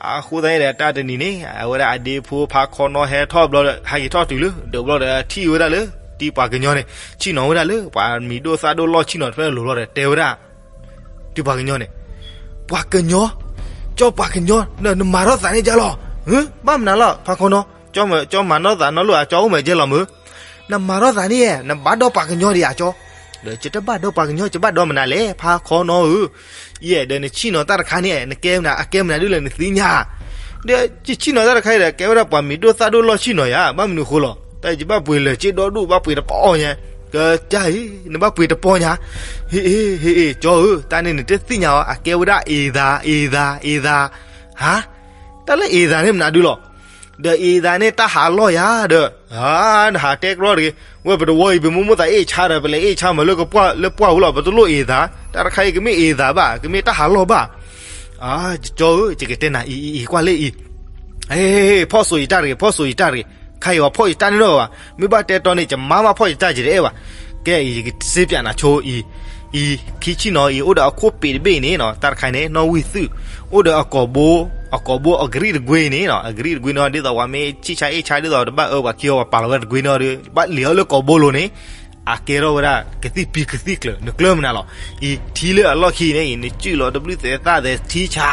အဃိသတးန့ၣ်ဒီးတၢ်တနံၤန့ၣ် အဝဲဒၣ်အဒ့ဖိဖါခီနီဟဲထီၣ်ဘျီဒီး ဟဲက့ၤထီၣ်တုၤလၢ ဒိးဘျီဒီးထံၣ်ဝဲဒၣ်လၢ တံၢ်ပှၤကညီန့ၣ် ဆ့ၣ်နီၤဝဲဒၣ်လၢ ပှၤမံၤဒိၣ်သၣ်ဒိၣ်လီၢ်ဆ့ၣ်နီၤတဖျၢၣ်လိၤလီၤဒီးတဲဝဲဒၣ် တံၢ်ပှၤကညီန့ၣ် ပှၤကညီ ကၠီပှၤကညီ နမၤထီၣ်သးန့ၣ်ကလီၤ. ဘၣ်မနုၤလီၤ ဖါခီနီ ကၠီမၤထီၣ်သးနီလိၣ်ဧါ ကၠီအိၣ်မဲာ်ကဲလီၤမ့ၢ် နမၤထီၣ်သးန့ၣ် နဘၣ်ဒီးပှၤကညီဒံးဧါကၠီ. ဒီးယတဘၣ်ဒီးပှၤကညီ ယဘၣ်ဒီးမနုၤလဲၣ် ဖါခီနီဧၢ. ယဲၢ်ဒီးနဆ့ၣ်နီၤတၢ်တခါန့ၣ် နကဲမနုၤ အကဲမနုၤဒ်လဲၣ်နသ့ၣ်ညါ. ဒီးယဆ့ၣ်နီၤတၢ်တခါဒီး ကဲဝဲဒၣ်ပှၤမံၤဒိၣ်သၣ်ဒိၣ်လီၢ်ဆ့ၣ်နီၤယၤ ဘၣ်မနုၤအဃိလီၤ. တၢ်ယဘၣ်ပှ့ၤလၢာ်က့ဒီဒူၣ် ဘၣ်ပှ့ၤတပီၢ်ညါ, ကကၢ်အံၤ နဘၣ်ပှ့ၤတပီၢ်ညါ, ဟ့ၣ်အ့ၣ် ဟ့ၣ်အ့ၣ် ကၠီဧၢ, တၢ်န့ၣ်နတသ့ၣ်ညါအီၤ အကဲဝဲဒၣ်အ့ၣ်သး အ့ၣ်သး အ့ၣ်သး, ဟါ, တၢ်လၢအ့ၣ်သးန့ၣ်မနုၤဒုလီၤ, ဒီးအ့ၣ်သးန့ၣ်တၢ်ဟးလီၢ်ယၤဒီး, နဟးတဲကရီတဂ့ၤ, ဝဲပတဝီအံၤ ပမ့ၢ်မိၣ်သးအ့ၣ်ဆါဒီး ပလဲၤအ့ၣ်ဆါမးလၢပှၢ်ဝဲလီၤ ပတလိၣ်အ့ၣ်သး, တၢ်တခါအံၤကမ့ၢ်အ့ၣ်သးဘၣ် ကမ့ၢ်တၢ်ဟးလီၢ်ဘၣ် ကၠီဧၢ, ယကတဲနၤအံၤ အံၤ ကွၢ်လၢအံၤ, ဖီၣ်စိးယတၢ်တဂ့ၤ ဖီၣ်စိးယတၢ်တဂ့ၤ, ခါအံၤအီၤဖီၣ်ယတၢ်န့ၣ်နီၢ်ဘၣ်, မ့ၢ်ဘၣ်တဲတီန့ၣ် ယမါမးဖီၣ်ယတၢ်ယတအဲၣ်ဘၣ်, ကဲအံၤ ယကစ့ပၠးနၤဆိအံၤ, အံၤ ခံဆံနီၤအံၤ အိၣ်ဒီးအခိၣ်ပ့းတဘ့ၣ်အံၤန့ၣ်နီၤ တၢ်တခါအံၤန့ၣ် နီၣ်ဝံၢ်သုး, အိၣ်ဒီးအကိာ်ဘိ, အကိာ်ဘိအကရံၣ်တကွ့အံၤန့ၣ်နီၤ အကရံၣ်တကွ့န့ၣ် ဒ်သိးပှၤမ့ၢ်ဆံၣ်ဆါအ့ၣ်ဆါဒ်သိးတဘၣ်အၢပှၤခံဂၤပှၤပာ်လီၤဝဲတကွ့န့ၣ်ဒီး ဘၣ်လံာ်အီၤလၢကိာ်ဘိလိၤန့ၣ် အကဲထီၣ်ဝဲဒၣ်ကသံၣ်ပံၤကသံၣ်ကျၢၤ နကျၢၢ်မနုၤလီၤ, အံၤ ထံလၢအလီၢ်ခံန့ၣ်အံၤ နစုၣ်လီၤတဘျုးသဲးသၣ်သဲးထံဆါ,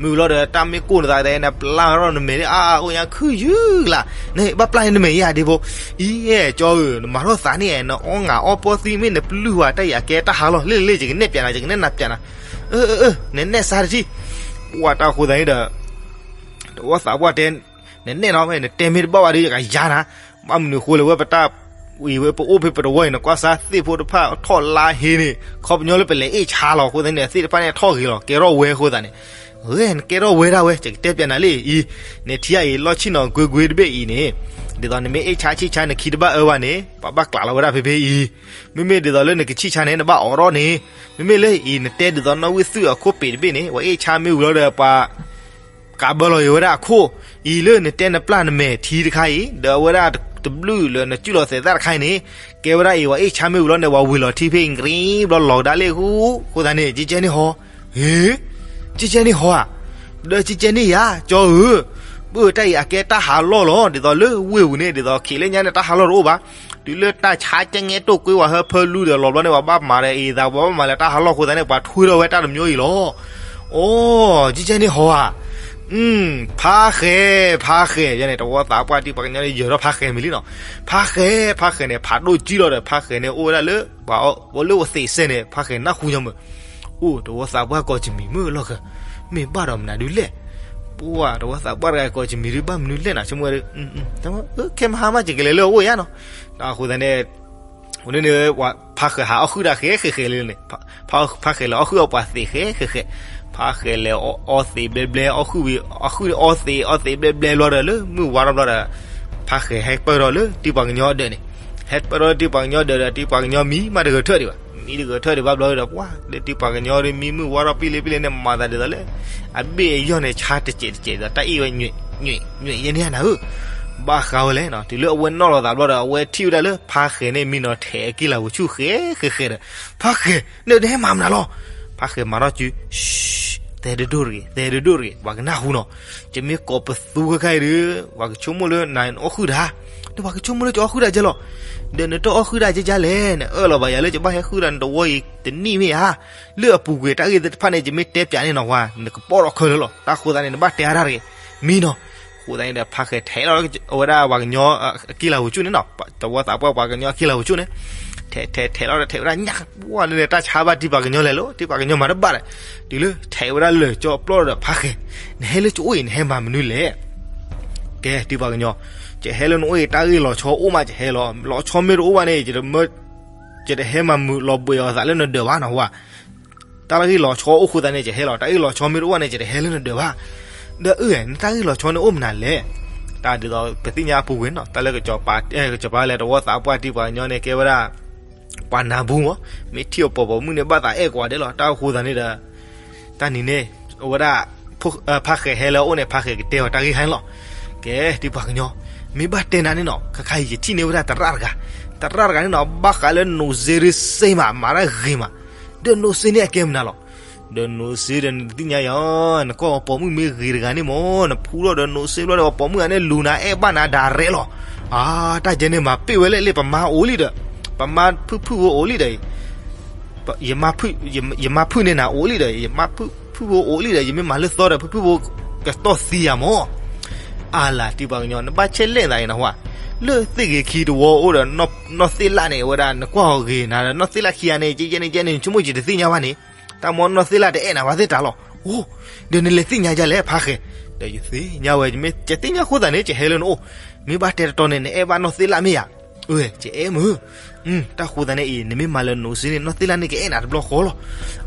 မ့ၢ်ဝံၤလီၤဒီးတၢ်မ့ၢ်ကိၢ်နသးသဲး နပျၢ်ထီၣ်နမဲာ်လၢအါအါအိၣ်ညါခုၣ်ယုၢ်လၢ်, နဘၣ်ပျၢ်န့ၣ်နမဲာ်ယါဒ့ဖိ, အံၤ ကၠီဧၢ, နမၤထီၣ်သးန့ၣ် နအီငၤအီပီသံမ့ၢ်နပျုၢ်ဝဲတၢ်အံၤအကဲတၢ်ဟးလီၢ် လ့ၣ်လ့ၣ် ယကနဲၣ်ပၠးနၤ ယကနဲၣ်နၤပၠးနၤ, အၢ အၢ နနဲၣ်စါတထံၣ်, ပှၢ်တၢ်ဃိသတးန့ၣ်ဒီး တဝီသးပှၢ်တဲ, နနဲၣ်နီၤ နတဲမ့ၢ်တဘၣ်ဘၣ်ဒီးယကယၤနၤ, ဘၣ်မနုၤဃိလဲၣ် ဝဲပတၢ်အံၤဝဲပအိၣ်ဖဲပတဝီအံၤ နကွၢ်စါသ့ၣ်ဖိတဖၣ်ထီၣ်လါဟ့န့ၣ် ခီပညီလၢပလဲၤအ့ၣ်ဆါလီၤအဃိသတးန့ၣ် သ့ၣ်တဖၣ်န့ၣ်ထီၣ်ဂ့ၤလီၤ ကဲထီၣ်ဝဲအဃိသတးန့ၣ်, ဂ့ၤ နကဲထီၣ်ဝဲဒၣ်ဝဲ ယကတဲပၠးနၤလံအံၤ, နထံအံၤလီၢ်ဆံၣ်နီၤကွ့ကွ့တဘ့ၣ်အံၤန့ၣ်, ဒ်သိးနမ့ၢ်အ့ၣ်ဆါဆံၣ်ဆါနခံတဘၣ်အၢဘၣ်န့ၣ် ပှၤဘၣ်ကျးလီၤဝဲဒၣ်ဖဲဖဲအံၤ, မ့မ့ၢ်ဒ်သိးလၢနကဆံၣ်ဆါန့ၣ် နဘၣ်အိးထီၣ်န့ၣ်, မ့မ့ၢ်လၢအံၤ နတဲဒ်သိးနီၣ်ဝံၢ်သုးအခိၣ်ပ့းတဘ့ၣ်န့ၣ် ပှၤအ့ၣ်ဆါမ့ၢ်ဝံၤလီၤဒီးပှၤ ကးဘၢလီၤအံၤဝဲဒၣ်အခိၣ်, အံၤလၢနတဲနပျၢ်နမဲာ်ထံတခါအံၤ ဒီးအဝဲဒၣ်တဘျုးလၢနစုၣ်လီၤသဲးသၣ်တခါအံၤန့ၣ်, ကဲဝဲဒၣ်အံၤ ပှၤအ့ၣ်ဆါမ့ၢ်ဝံၤလီၤန့ၣ် ပှၤဝံၤလီၤထံဖဲအံၤကရံဘျီလီၤကဒါလၢဃူ, အဃိသတးန့ၣ် ကကဲန့ၢ်ဟီ, ဟ့, ကကဲန့ၢ်ဟီဧါ, ဒီးကကဲန့ၢ်ယၤ ကၠီဧၢ, ပၢၢ်တၢ်အံၤအကဲတၢ်ဟးလီၢ်လီၤ ဒ်သိးလၢဝ့ၢ်ပူၤန့ၣ် ဒ်သိးခံးလၢညါန့ၣ် တၢ်ဟးလီၢ်တအိၣ်ဘၣ်, တုၤလၢတၢ်ဆါကဲငဲတိၢ်ကွ့ဝဲဟၢဖၢလူဒီးလီၤဘျီန့ၣ် ပှၤဘၣ်မၤဒီးအံၤသး ပှၤဘၣ်မၤလၢတၢ်ဟးလီၢ်အဃိသတးန့ၣ် ပှၤထွဲထီၣ်ဝဲတၢ်တမျိုးအံၤလီၤ. အိ, ကကဲန့ၢ်ဟီဧါ, ဖါဃဲၤ, ဖါဃဲၤန့ၣ် တဝီသးပှၢ်တံၢ်ပှၤကညီန့ၣ် ယၢၤထီၣ်ဖါဃဲၤမံၤလံနီၤ, ဖါဃဲၤ, ဖါဃဲၤန့ၣ် ဖးဒိၣ်ကံလီၤဒီး ဖါဃဲၤန့ၣ် အိၣ်ဝဲဒၣ်လၢ ပှၤလၢအသ့းစဲန့ၣ် ဖါဃဲၤနၢ်ဟူညီမုၢ်, အိၣ် တဝီသးပှၢ်ကိးကမံၤမုၢ်လီၢ်ဃၢၤ, မ့ၢ်ဘၣ်ဒီးမနုၤဒုလဲၣ်, ပှၢ် တဝီသးပှၢ်တဂၤကိးကမံၤဒုဘၣ်မနုၤလဲၣ်နီၤ ဆိကမိၣ်ဝဲဒၣ်, ခဲမဟါမး ယကလဲၤလၢအအိၣ်ယါနီၤ, တၢ်အဃိသတးန့ၣ် ဝဲန့ၣ်န့ၣ် ဖါဃဲၤဟးအီၣ်ဃုာ်တၢ်ဃဲၤဃဲၤဃဲၤလံန့ၣ်, ဖါဃဲၤလဲၤအီၣ်ဃုာ်အီၣ်ပှၤသ့းဃဲၤဃဲၤဃဲၤ, ဖါဃဲၤလဲၤအီသံးဘျဲဘျဲ အီၣ်ဃုာ်ဝံၤ အီၣ်ဃုာ်အီသံး အီသံးဘျဲဘျဲဘျီဒီး လၢမုၢ်ဝါထီၣ်ဘျီဒီး ဖါဃဲၤဟဲပၢၢ်ထီၣ်လၢတံၤပှၤကညီအဒၢးန့ၣ်, ဟဲပၢၢ်ထီၣ်လၢတံၤပှၤကညီအဒၢးဒီး တံၤပှၤကညီမံမးတဂဲၤထၢၣ်ဒံးဘၣ်, မံတဂဲၤထၢၣ်ဒံးဘၣ်ဘျီဒီး ပှၢ် လၢတံၤပှၤကညီဒီး မံမုၢ်ဝါထီၣ်ပံလ့ပံလ့န့ၣ် မၤသးဒ်သိးလၢ အဘ့ၣ်အယီၢ်န့ၣ် ဆါတစဲးတစဲးဒီး တၢ်အ့ၣ်ဝဲ ညွဲၣ် ညွဲၣ် ယဲန့ၣ်ဧါနၤဧၢ, ဘၣ်ဃးဝဲလဲၣ်နီၤ, တုၤလၢအဝဲနီၣ်လီၤသးဘျီဒီး အဝဲထံၣ်ဝဲဒၣ်လၢ ဖါဃဲၤန့ၣ် မံနီၤထဲးအကံၢ်လၤဝဲဆူၣ်ဃဲၤဃဲၤဃဲၤဒီး, ဖါဃဲၤ နတဟဲမၤမနုၤလီၤ, ဖါဃဲၤမၤထီၣ်စု သဲဒိၣ်ဒိၣ်တဂ့ၤ သဲဒိၣ်ဒိၣ်တဂ့ၤ ပှၤကနၢ်ဟူနီၤ, ယမ့ၢ်ကိးပသူခဲခါအံၤဒီး ပှၤကဆိကမိၣ်လၢနအီၣ်ဃုာ်တၢ်, ဒီးပှၤကဆိကမိၣ်လၢယအီၣ်ဃုာ်တၢ်ကဲလီၤ, ဒီးနတအီၣ်ဃုာ်တၢ်ကဲကဲလဲၣ်, နအၢၣ်လီၤဘၣ်ယၤလၢယဘၣ်ဟဲဃုာ်တၢ်နတဝီအံၤတနံၣ်မ့ၢ်ဧါ, လၢအပူၤကွံာ်တၢ်ဂ့ၢ်သ့ၣ်တဖၣ်န့ၣ် ယမ့ၢ်တဲပၠးန့ၣ်နီၤဝဲ နကပိာ်ထီၣ်ခဲလၢာ်လီၤ, တၢ်အဃိသတးန့ၣ် နဘၣ်တဲအါတၢ်တဂ့ၤ, မံနီၤ, အဃိသတးန့ၣ်ဒီး ဖါဃဲၤထဲးလီၤ အဝဲဒၣ်ပှၤကညီအကံၢ်လၤဝဲဆူၣ်န့ၣ်နီၤ, တဝီသးပှၢ်ပှၤကညီအကံၢ်လၤဝဲဆူၣ်န့ၣ်, ထဲးထဲးထဲးလီၤဒီး ထဲးဝဲဒၣ်ညၣ် ပှၢ်လၢတၢ်ဆါဘၣ်တံၤပှၤကညီလဲၤလီၤ, တံၤပှၤကညီမၤတဘၣ်ဒီး, တုၤလၢထဲးဝဲဒၣ်လၢာ်ကၠီပျီဒီး ဖါဃဲၤ နဟဲလၢကအိၣ်အံၤ နဟဲမၤမနုၤလဲၣ်, ကဲ တံၤပှၤကညီ, ယဟဲလၢနအိၣ်အံၤ တၢ်ဂ့ၢ်လီၤဆီအိၣ်မး ယဟဲလီၤ, လီၤဆီမ့ၢ်တအိၣ်ဘၣ်န့ၣ် ယတဟဲမၤမုာ်လီၤဘှံးအီၤသးလၢနဒၢးဘၣ်နီၤဝဲ, တၢ်ဂ့ၢ်လီၤဆီအိၣ်အဃိသတးန့ၣ် ယဟဲလီၤ, တၢ်ဂ့ၢ်လီၤဆီမ့ၢ်တအိၣ်ဘၣ်န့ၣ် ယတဟဲလၢနဒၢးဘၣ်, ဒီးအၢ နတၢ်ဂ့ၢ်လီၤဆီန့ၣ်အိၣ်မနုၤလဲၣ်, တၢ်ဒ်သိးပသ့ၣ်ညါအပူၤကွံာ်နီၤ တၢ်လၢကစီၤပၤလဲၤတဝီသးပှၢ်တံၤပှၤကညီန့ၣ် ကဲဝဲဒၣ် ပှၤနၢ်ဘူမး, မ့ၢ်ထံၣ်အီၤပိာ်ပိာ်မုၣ်န့ၣ် ဘၣ်သးအဲၣ်ကွၢ်ဒဲးလီၤ, တၢ်အဃိသတးန့ၣ်ဒီး တၢ်နံၤန့ၣ် အဝဲဒၣ် ဖါဃဲၤဟဲလၢအအိၣ်န့ၣ် ဖါဃဲၤကတဲအီၤတၢ်ဂ့ၢ်ဟါန့ၣ်လီၤ, ကဲ တံၤပှၤကညီ, မ့ၢ်ဘၣ်တဲနၤန့ၣ်နီၤ ခါခါအံၤ ယထံၣ်န့ၢ်ဝဲဒၣ်သရၣ်တဂၤ, သရၣ်တဂၤန့ၣ်နီၤ ဘၣ်ဃးလၢနိးစ့ရ့စ့မး မၤတၢ်ဂ့ၤမး, ဒီးနိးစ့န့ၣ်အကဲမနုၤလီၤ, ဒီးနိးစ့ဒီးနသ့ၣ်ညါယၤ, နကွၢ်အီၤပိာ်မုၣ်မ့ၢ်ဂ့ၤတဂၤန့ၣ်မး နဖူထီၣ်ဒီးနိးစ့ဘျီဒီး အီၤပိာ်မုၣ်ဂၤန့ၣ် လူၤနၤအဲၣ်ဘၣ်နၤဒၣ်ရဲလီၤ, အါ တၢ်ယဲန့ၣ်မၤပ့ၢ်ဝဲလဲၣ်လၢပမါအိၣ်လံဒီး, ပမါဖုၣ်ဖုၣ်ဖိအိၣ်လံဒီး ယမါဖုၣ်န့ၢ်နၤအိၣ်လံဒီး ယမါဖုၣ်ဖုၣ်ဖိအိၣ်လံဒီး ယမ့ၢ်မၤလၢသီဒီး ဖုၣ်ဖုၣ်ဖိကတီၢ်သံယၤမး, အါလၢတံၤပှၤကညီ နဘၣ်ဆဲးလဲၣ်သးအံၤနဟါ, လၢသ့ၣ်ဂ့ၤခံတဝီအိၣ်ဒီး နီၢ်သ့ၣ်လၣ်န့ၣ် အဝဲဒၣ် နကွၢ်အီၤဂ့ၤနၤဒီး နီၢ်သ့ၣ်လၣ်ခံဂၤန့ၣ် ကဲယဲန့ၣ် ကဲန့ၣ် နဆိကမိၣ်ယတသ့ၣ်ညါဘၣ်န့ၣ်, တၢ်မ့ၢ်နီၢ်သ့ၣ်လၣ်တအဲၣ်နၤဘၣ်သ့ၣ်တၢ်လီၤ, အိ, ဒီးနလဲၤသ့ၣ်ညါဒ်လဲၣ်ဖါဃဲၤ, ဒီးယသ့ၣ်ညါဝဲ ယမ့ၢ်ယသ့ၣ်ညါအဃိသတးန့ၣ် ယဟဲလၢနအိၣ်, မ့ၢ်ဘၣ်တဲတတီန့ၣ် နအဲၣ်ဘၣ်နီၢ်သ့ၣ်လၣ်မ့ၢ်ဧါ. အၢ ယအဲၣ်မုၢ်. တၢ်ဃိသတးန့ၣ်အံၤ နမ့ၢ်မၤလၢနအိၣ်စ့န့ၣ် နီၢ်သ့ၣ်လၣ်န့ၣ်ကအဲၣ်နၤတဘျီဃီလီၤ.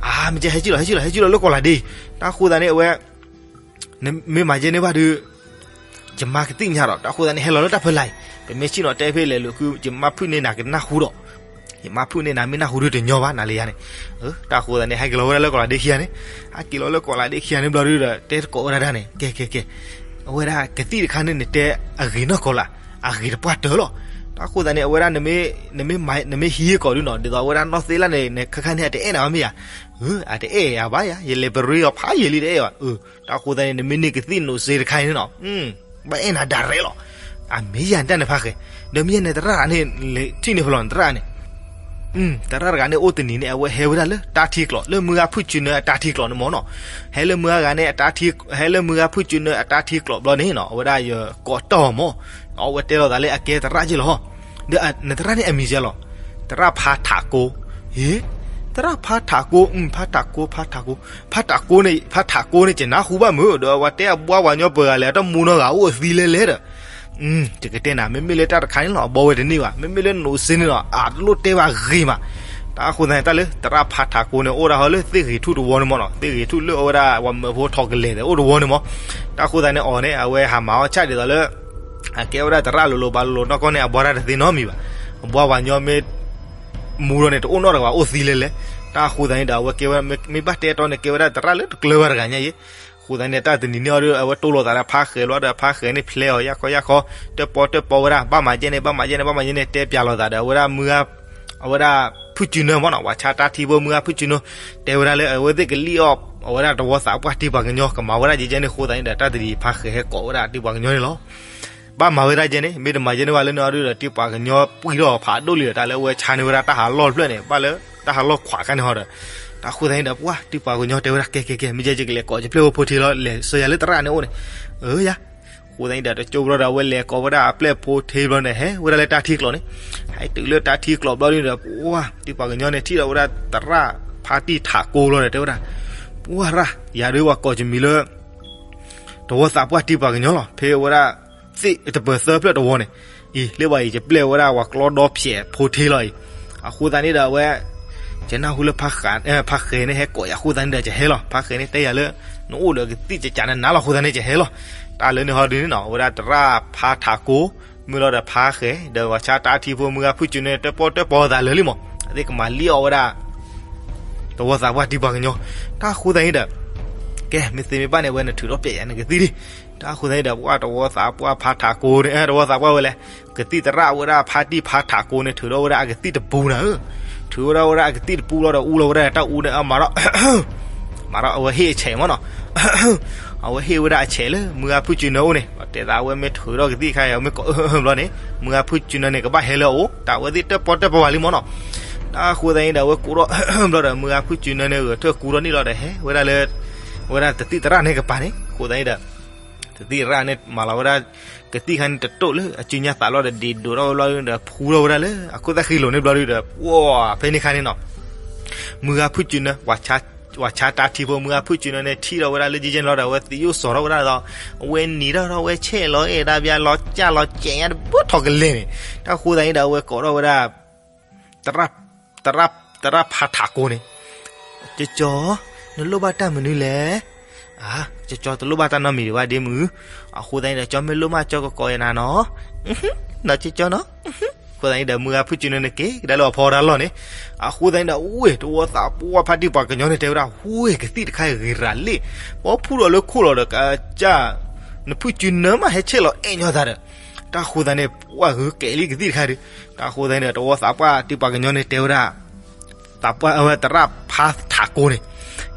အါ မ့ၢ်ကဲဟဲက့ၤလီၤ ဟဲက့ၤလီၤ ဟဲက့ၤလီၤလၢကီၢ်လၤဒ့. တၢ်ဃိသတးန့ၣ်အဝဲ မ့ၢ်မၤယဲန့ၣ်ဘၣ်ဒီး ယမါကသံၣ်ညါဒီး တၢ်ဃိသတးန့ၣ် ဟဲလီၤလၢတၢ်ဖီလာ်အံၤ ပမ့ၢ်ဆ့ၣ်နီၤတဲဖဲလဲၣ်လိာ်ခု ယမါဖုၣ်န့ၢ်နၤကနၢ်ဟူဒီး ယမါဖုၣ်န့ၢ်နၤမ့ၢ်နၢ်ဟူဒီးတညီဘၣ် နၤလၢယၤန့ၣ်. တၢ်ဃိသတးန့ၣ် ဟဲက့ၤလီၤဝဲဒၣ်လၢကီၢ်လၤဒ့ခံဂၤန့ၣ်, ဟဲက့ၤလီၤလၢကီၢ်လၤဒ့ခံဂၤန့ၣ်ဘျီဒီး တဲသကိးဝဲဒၣ်တၢ်န့ၣ် ကဲ ကဲ ကဲ အဝဲဒၣ်ကသံၣ်တခါန့ၣ် နတဲအဂ့ၤနီၢ်ကီၢ်လၢ အဂ့ၤတပှၢ်တၢၢ်လီၤ. တၢ်ဃိသတးန့ၣ် အဝဲဒၣ် နမ့ၢ်ဟံးကိာ်ဒုနီၤ ဒ်သိးအဝဲဒၣ်နီၢ်သ့ၣ်လၣ်န့ၣ် ခဲခါန့ၣ် အတအဲၣ်နၤဘၣ်မ့ၢ်ဧါ. အတအဲၣ်ယၤဘၣ်ယၤ ယလဲၤပရ့အီၤဖးယံာ်လံတအဲၣ်ဘၣ်. တၢ်ဃိသတးန့ၣ် နမ့ၢ်န့ၢ်ကသံၣ်နအိၣ်စ့တခါန့ၣ်နီၤ ဘၣ်အဲၣ်နၤဒၣ်ရဲၣ်လီၤ. အမ့ၢ်ယၤန့ၣ်တၢ်န့ၣ်ဖးဃဲၤ, ဒီးမ့ၢ်ယဲန့ၣ်သရၣ်တဂၤန့ၣ် ထံၣ်န့ၢ်ဖဲလဲၣ်န့ၣ်သရၣ်န့ၣ် သရၣ်တဂၤန့ၣ်အိၣ်တနံၤန့ၣ် အဝဲဟဲဝဲဒၣ်လၢတၢ်ထံကျိး လၢမုၢ်ဂၤဖုၣ်စုနၢအတၢ်ထံကျိးန့ၣ်မ့ၢ်နီၤ, ဟဲလၢမုၢ်ဂၤန့ၣ် ဟဲလၢမုၢ်ဂၤဖုၣ်စုနၢအတၢ်ထံကျိးဘျီန့ၣ်နီၤ အဝဲဒၣ်ယကိးတီၢ်မ့ၢ်, အဝဲတဲလိာ်သးလၢအကဲသရၣ်က့ၢ်လီၤ. ဒီးနသရၣ်န့ၣ်အမံၤကဲလီၤ, သရၣ်ဖါထးကိ, ဟ့, သရၣ်ဖါထးကိ, ဖါထးကိ, ဖါထးကိ, ဖါထးကိန့ၣ် ဖါထးကိန့ၣ် ယနၢ်ဟူဘၣ်မုၢ် ဒီးအဝဲတဲအဘှါပှၤကညီပှၤဂၤလဲၣ် အတမူနီတဂၤအိၣ်အသံလဲလဲဒီး ယကတဲနၤ မ့မ့ၢ်လၢတၢ်တခါန့ၣ်လီၤ အဘီဝဲတန့ၢ်ဘၣ်, မ့မ့ၢ်လၢနအိၣ်စ့န့ၣ်လီၤ အတလိၣ်တဲဘၣ်ဂ့ၤမး. တၢ်ဃိသတးန့ၣ် တၢ်လၢသရၣ်ဖါထးကိန့ၣ် အိၣ်ဒၣ်ဟီလၢသ့ၣ်ဂ့ၤထူၣ်တဝီန့ၣ်မ့ၢ်နီၤ, သ့ၣ်ဂ့ၤထူၣ်လၢအဝဲဒၣ်ပှၤမၢဖိထီၣ်ကလဲာ်ဒီးအိၣ်တဝီန့ၣ်မ့ၢ်. တၢ်ဃိသတးန့ၣ် အီၤန့ၣ် အဝဲဟးမၤအီၣ်ဆၣ်ဒ်သိးလၢ အကဲဝဲဒၣ်သရၣ်လိၤလိၤဘၣ်လိၤလိၤနီၢ်ကီၢ်န့ၣ် အဘှါတၢ်တသ့နီတမံၤဘၣ်, အဘှါပှၤကညီမ့ၢ် မူဒီးန့ၣ် တအိၣ်နီတဂၤဘၣ်အိၣ်သံလဲလဲ, တၢ်ဃိသတးန့ၣ်ဒီး အဝဲကဲဝဲ မ့ၢ်ဘၣ်တဲတီန့ၣ် ကဲဝဲဒၣ်သရၣ်လၢတကျၢၤဘၣ်တဂၤညါအံၤ. ဃိသတးန့ၣ် တၢ်တနံၤန့ၣ်အီၤဒီး အဝဲတိၢ်လိာ်သးဒီးဖါဃဲၤလီၤဒီး ဖါဃဲၤန့ၣ်ဖျဲအီၤ ယၢ်ခီယၢ်ခီ, တၢၣ်ပီတၢၣ်ပီဝဲဒၣ် ဘၣ်မၤယဲန့ၣ် ဘၣ်မၤယဲန့ၣ် ဘၣ်မၤယဲန့ၣ် တဲပျးလိာ်သးဒီး အဝဲဒၣ်မုၢ်ဂၤ အဝဲဒၣ်ဖုၣ်စုနၢမ့ၢ်နီၤ ပှၤဆါတၢ်ထံဖိမုၢ်ဂၤဖုၣ်စုနၢ တဲဝဲဒၣ်လၢအဝဲသ့ၣ်ကလံၣ်အီၣ် အဝဲဒၣ်တဝီသးပှၢ်တံၢ်ပှၤကညီ ကမၤဝဲဒၣ်ယဲန့ၣ်. ဃိသတးန့ၣ်ဒီး တၢ်တနံၤဖါဃဲၤဟဲကိးဝဲဒၣ်တံၢ်ပှၤကညီန့ၣ်လီၤ. ဘၣ်မၤဝဲဒၣ်ယဲန့ၣ် မ့ၢ်တမၤယဲန့ၣ်ဘၣ်လၢန့ၣ်အီၤဒီး တံၢ်ပှၤကညီပှံၢ်ထီၣ်ဖးဒိၣ်လံဒီး တၢ်လၢအဝဲဆါန့ၢ်ဝဲဒၣ်တၢ်ဟးလီၢ်တဖျၢၣ်န့ၣ် ဘၣ်လၢတၢ်ဟးလီၢ်ခွးခါန့ၣ်ဟီဒီး တၢ်ဃိသတးန့ၣ်ဒီး ပှၢ်တံၢ်ပှၤကညီတဲဝဲဒၣ် ကဲ ကဲ ကဲ မ့ၢ်ကဲယကလဲၤကိးယပျဲၢ်ဖိဖိထ့လီၤ လဲၤဆှၢယၤလၢသရၣ်န့ၣ်အိၣ်န့ၣ်. အၢ ယၤ ဃိသတးန့ၣ်ဒီး တကၠိဘျီဒီး အဝဲလဲၤကိးဝဲဒၣ်အပျဲၢ်ဖိထ့ဘျီန့ၣ် ဟဲဝဲဒၣ်လၢတၢ်ထံကျိးန့ၣ်, ဟဲတုၤလၢတၢ်ထံကျိးဘျီဒီး ပှၢ်တံၢ်ပှၤကညီန့ၣ် ထံၣ်ဒီးဝဲဒၣ်သရၣ်ဖါတံၢ်ထးကိလီၤဒီး တဲဝဲဒၣ် ပှၢ်ရၣ် ယၤဒုးပှၤကိးကမံၤလၢ တဝီသးပှၢ်တံၢ်ပှၤကညီလီၤ. ဖဲဝဲဒၣ် သ့ၣ်တပၢၤသၢဖျၢၣ်တဝီန့ၣ် အံၤ လၢဘၣ်အံၤ ယပျဲၢ်ဝဲဒၣ်ပှၤကျီဒီဖျဲးဖိထ့လီၤအံၤ. အဃိသတးန့ၣ်ဒီး အဝဲ ယနၢ်ဟူလၢ ဖါဃဲၤန့ၣ် ဟဲကိးယၤအဃိသတးန့ၣ်ဒီး ယဟဲလီၤ. ဖါဃဲၤန့ၣ် တဲယၤလၢ နအိၣ်ဒီးကသံၣ်ကကးနနၤလီၤ အဃိသတးန့ၣ် ယဟဲလီၤ. တၢ်လၢန့ၣ်ဟီဒုန့ၣ်နီၤ အဝဲဒၣ်သရၣ်ဖါထးကိ မ့ၢ်လီၤဒီးဖါဃဲၤ ဒီးပှၤဆါတၢ်ထံဖိမုၢ်ဂၤဖုၣ်စုနၢန့ၣ် တၢၣ်ပီၣ်တၢၣ်ပီသးလၢာ်လံမး အသ့ၣ်ကမၤလံအီၣ်ဝဲဒၣ် တဝီသးပှၢ်တံၢ်ပှၤကညီ. တၢ်ဃိသတးန့ၣ်ဒီး ကဲ မ့ၢ်သ့မ့ၢ်ဘၣ်န့ၣ် အဝဲနထုးထီၣ်ပျဲယၤနကသံၣ်လံ. တၢ်ဃိသတးန့ၣ်ဒီး ပှၢ်တဝီသးပှၢ်ဖါထးကိန့ၣ် တဝီသးပှၢ်ဝဲလဲၣ်, ကသံၣ်သရၣ်ဝဲဒၣ်ဖါတံၢ်ဖါထးကိန့ၣ် ထုးထီၣ်ဝဲဒၣ်အကသံၣ်တပူနၤဧၢ, ထုးဝဲဒၣ်ဝဲဒၣ်အကသံၣ်တပူလီၤဒီး အူလီၤဝဲဒၣ်တၢ်အူန့ၣ် မၤထီၣ် မၤထီၣ်အဝဲဟ့ၣ်အဆဲးမ့ၢ်နီၤ, အဝဲဟ့ၣ်ဝဲဒၣ်အဆဲးလၢ မုၢ်ဂၤဖုၣ်စုနၢအိၣ်န့ၣ် တဲသးအဝဲမ့ၢ်ထုးထီၣ်ကသံၣ်ခါအံၤ မ့ၢ်ကိးဘျီန့ၣ် မုၢ်ဂၤဖုၣ်စုနၢန့ၣ် ကဘၣ်ဟဲလၢအအိၣ် တၢ်အဝဲသ့ၣ်တၢၣ်ပီၣ်တၢၣ်ပီဝဲလံမ့ၢ်နီၤ. တၢ်ဃိသတးန့ၣ်ဒီး အဝဲကိးထီၣ်ဘျီဒီး မုၢ်ဂၤဖုၣ်စုနၢန့ၣ် ဂဲၤထၢၣ်ကူထီၣ်န့ၣ်လီၤဒီး ဟဲဝဲဒၣ်လၢ ဝဲဒၣ်တသံၣ်သရၣ်န့ၣ်ကပၤန့ၣ် ဃိသတးန့ၣ်ဒီး တသံၣ်သရၣ်န့ၣ် မၤလီၤဝဲဒၣ် ကသံၣ်ခါန့ၣ်တတိၢ်လၢအစုညါသးလီၤဒီး ဒ့ၣ်ဒိးထီၣ်ဝဲဘျီဒီး ဖှူထီၣ်ဝဲဒၣ်လၢအခိၣ်သၣ်ဃံလိၤန့ၣ်ဘျီဒီး ပှၢ်ဖဲန့ၣ်ခါန့ၣ်နီၤ မုၢ်ဂၤဖုၣ်စုနၢ ပှၤဆါတၢ်ထံဖိမုၢ်ဂၤဖုၣ်စုနၢန့ၣ် ထံၣ်ထီၣ်ဝဲဒၣ်လၢယဲၢ်ယဲၢ်န့ၣ်လီၤဒီး အဝဲသံယိၣ်စီၤထီၣ်ဝဲဒၣ်ဒီး အဝဲနံၤထီၣ်ဒီး အဝဲဆဲးလီၤအဲၣ်ဒၣ်ဘၣ်လီၤကၢ်လီၤကဲးညါတဘၣ်ထီၣ်ကလဲာ်န့ၣ် တၢ်ဃိသတးန့ၣ်ဒီး အဝဲကိးထီၣ်ဝဲဒၣ် သရၣ်ဖါထးကိန့ၣ်, ကၠီကၠီ, နလိၣ်ဘၣ်တၢ်မနုၤလဲၣ်. အၢ ကၠီကၠီတလိၣ်ဘၣ်တၢ်နီတမံၤဒံးဘၣ်ဒ့မုၢ်, အဃိသတးန့ၣ်ဒီး ကၠီမ့ၢ်လိၣ်မးကၠီကကိးယၤနၤနီၤ, နီၤကၠီကၠီနီၤ. အဃိသတးန့ၣ်ဒီး မုၢ်ဂၤဖုၣ်စုနၢန့ၣ်က့ၤကဒါလၢအဖီတၢ်လီၢ်န့ၣ်, အဃိသတးန့ၣ်ဒီး ဝ့ၢ်တဝီသးပှၢ်ဖါတံၢ်ပှၤကညီန့ၣ် တဲဝဲဒၣ် ဝ့ၢ်ကသံၣ်တခါအံၤဂ့ၤရၤလံ, ပှၤဖှူထီၣ်လၢခိၣ်လီၤဒီး ကစၢ် နဖုၣ်စုနၢမးဟဲဆဲးလီၤအဲၣ်ညီသးဒီး, တၢ်ဃိသတးန့ၣ် ပှၢ်ဂ့ၤကဲးလံကသံၣ်တခါဒီး, တၢ်ဃိသတးန့ၣ်ဒီး တဝီသးပှၢ်တံၢ်ပှၤကညီန့ၣ် တဲဝဲဒၣ် သးပှၢ်အဝဲသရၣ်ဖါထးကိန့ၣ်,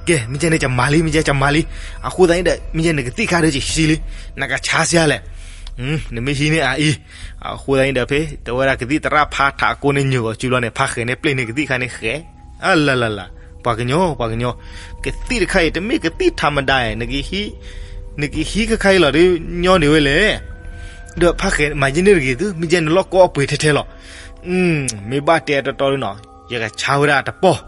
ကဲ မ့ၢ်ကဲန့ၣ် ယမၤလံ မ့ၢ်ကဲယမၤလံ, အဃိသတးန့ၣ်ဒီး မ့ၢ်ကဲနကသံၣ်ခါဒီးယဟံးလံ, နကဆါစ့လဲၣ်, နမ့ၢ်ဟံးန့ၢ်အအံၤ, အဃိသတးန့ၣ်ဒီး ဖဲတဲဝဲဒၣ်ကသံၣ်သရၣ်ဖါထးကိန့ၣ် ညိၣ်ဂီၤစုဘျီန့ၣ် ဖါဃဲၤန့ၣ် ပျဲန့ၢ်ကသံၣ်ခါန့ၣ်ဃဲၤ, အလလလ, ပှၤကညီ ပှၤကညီ, ကသံၣ်တခါအံၤ တမ့ၢ်ကသံၣ်ထးမဒါဧါ, နကဟံးခါခါအံၤလီၤဒီး ညီန့ၢ်ဝဲလဲၣ်, ဒီးဖါဃဲၤမၤယဲန့ၢ်တဂ့ၤသု မ့ၢ်ကဲနလီၢ်ကီအပှ့ၤထဲထဲလီၤ. မ့ၢ်ဘၣ်တဲတတီဒီးနီၤ, ယကဆါဝဲဒၣ်တပီၢ်,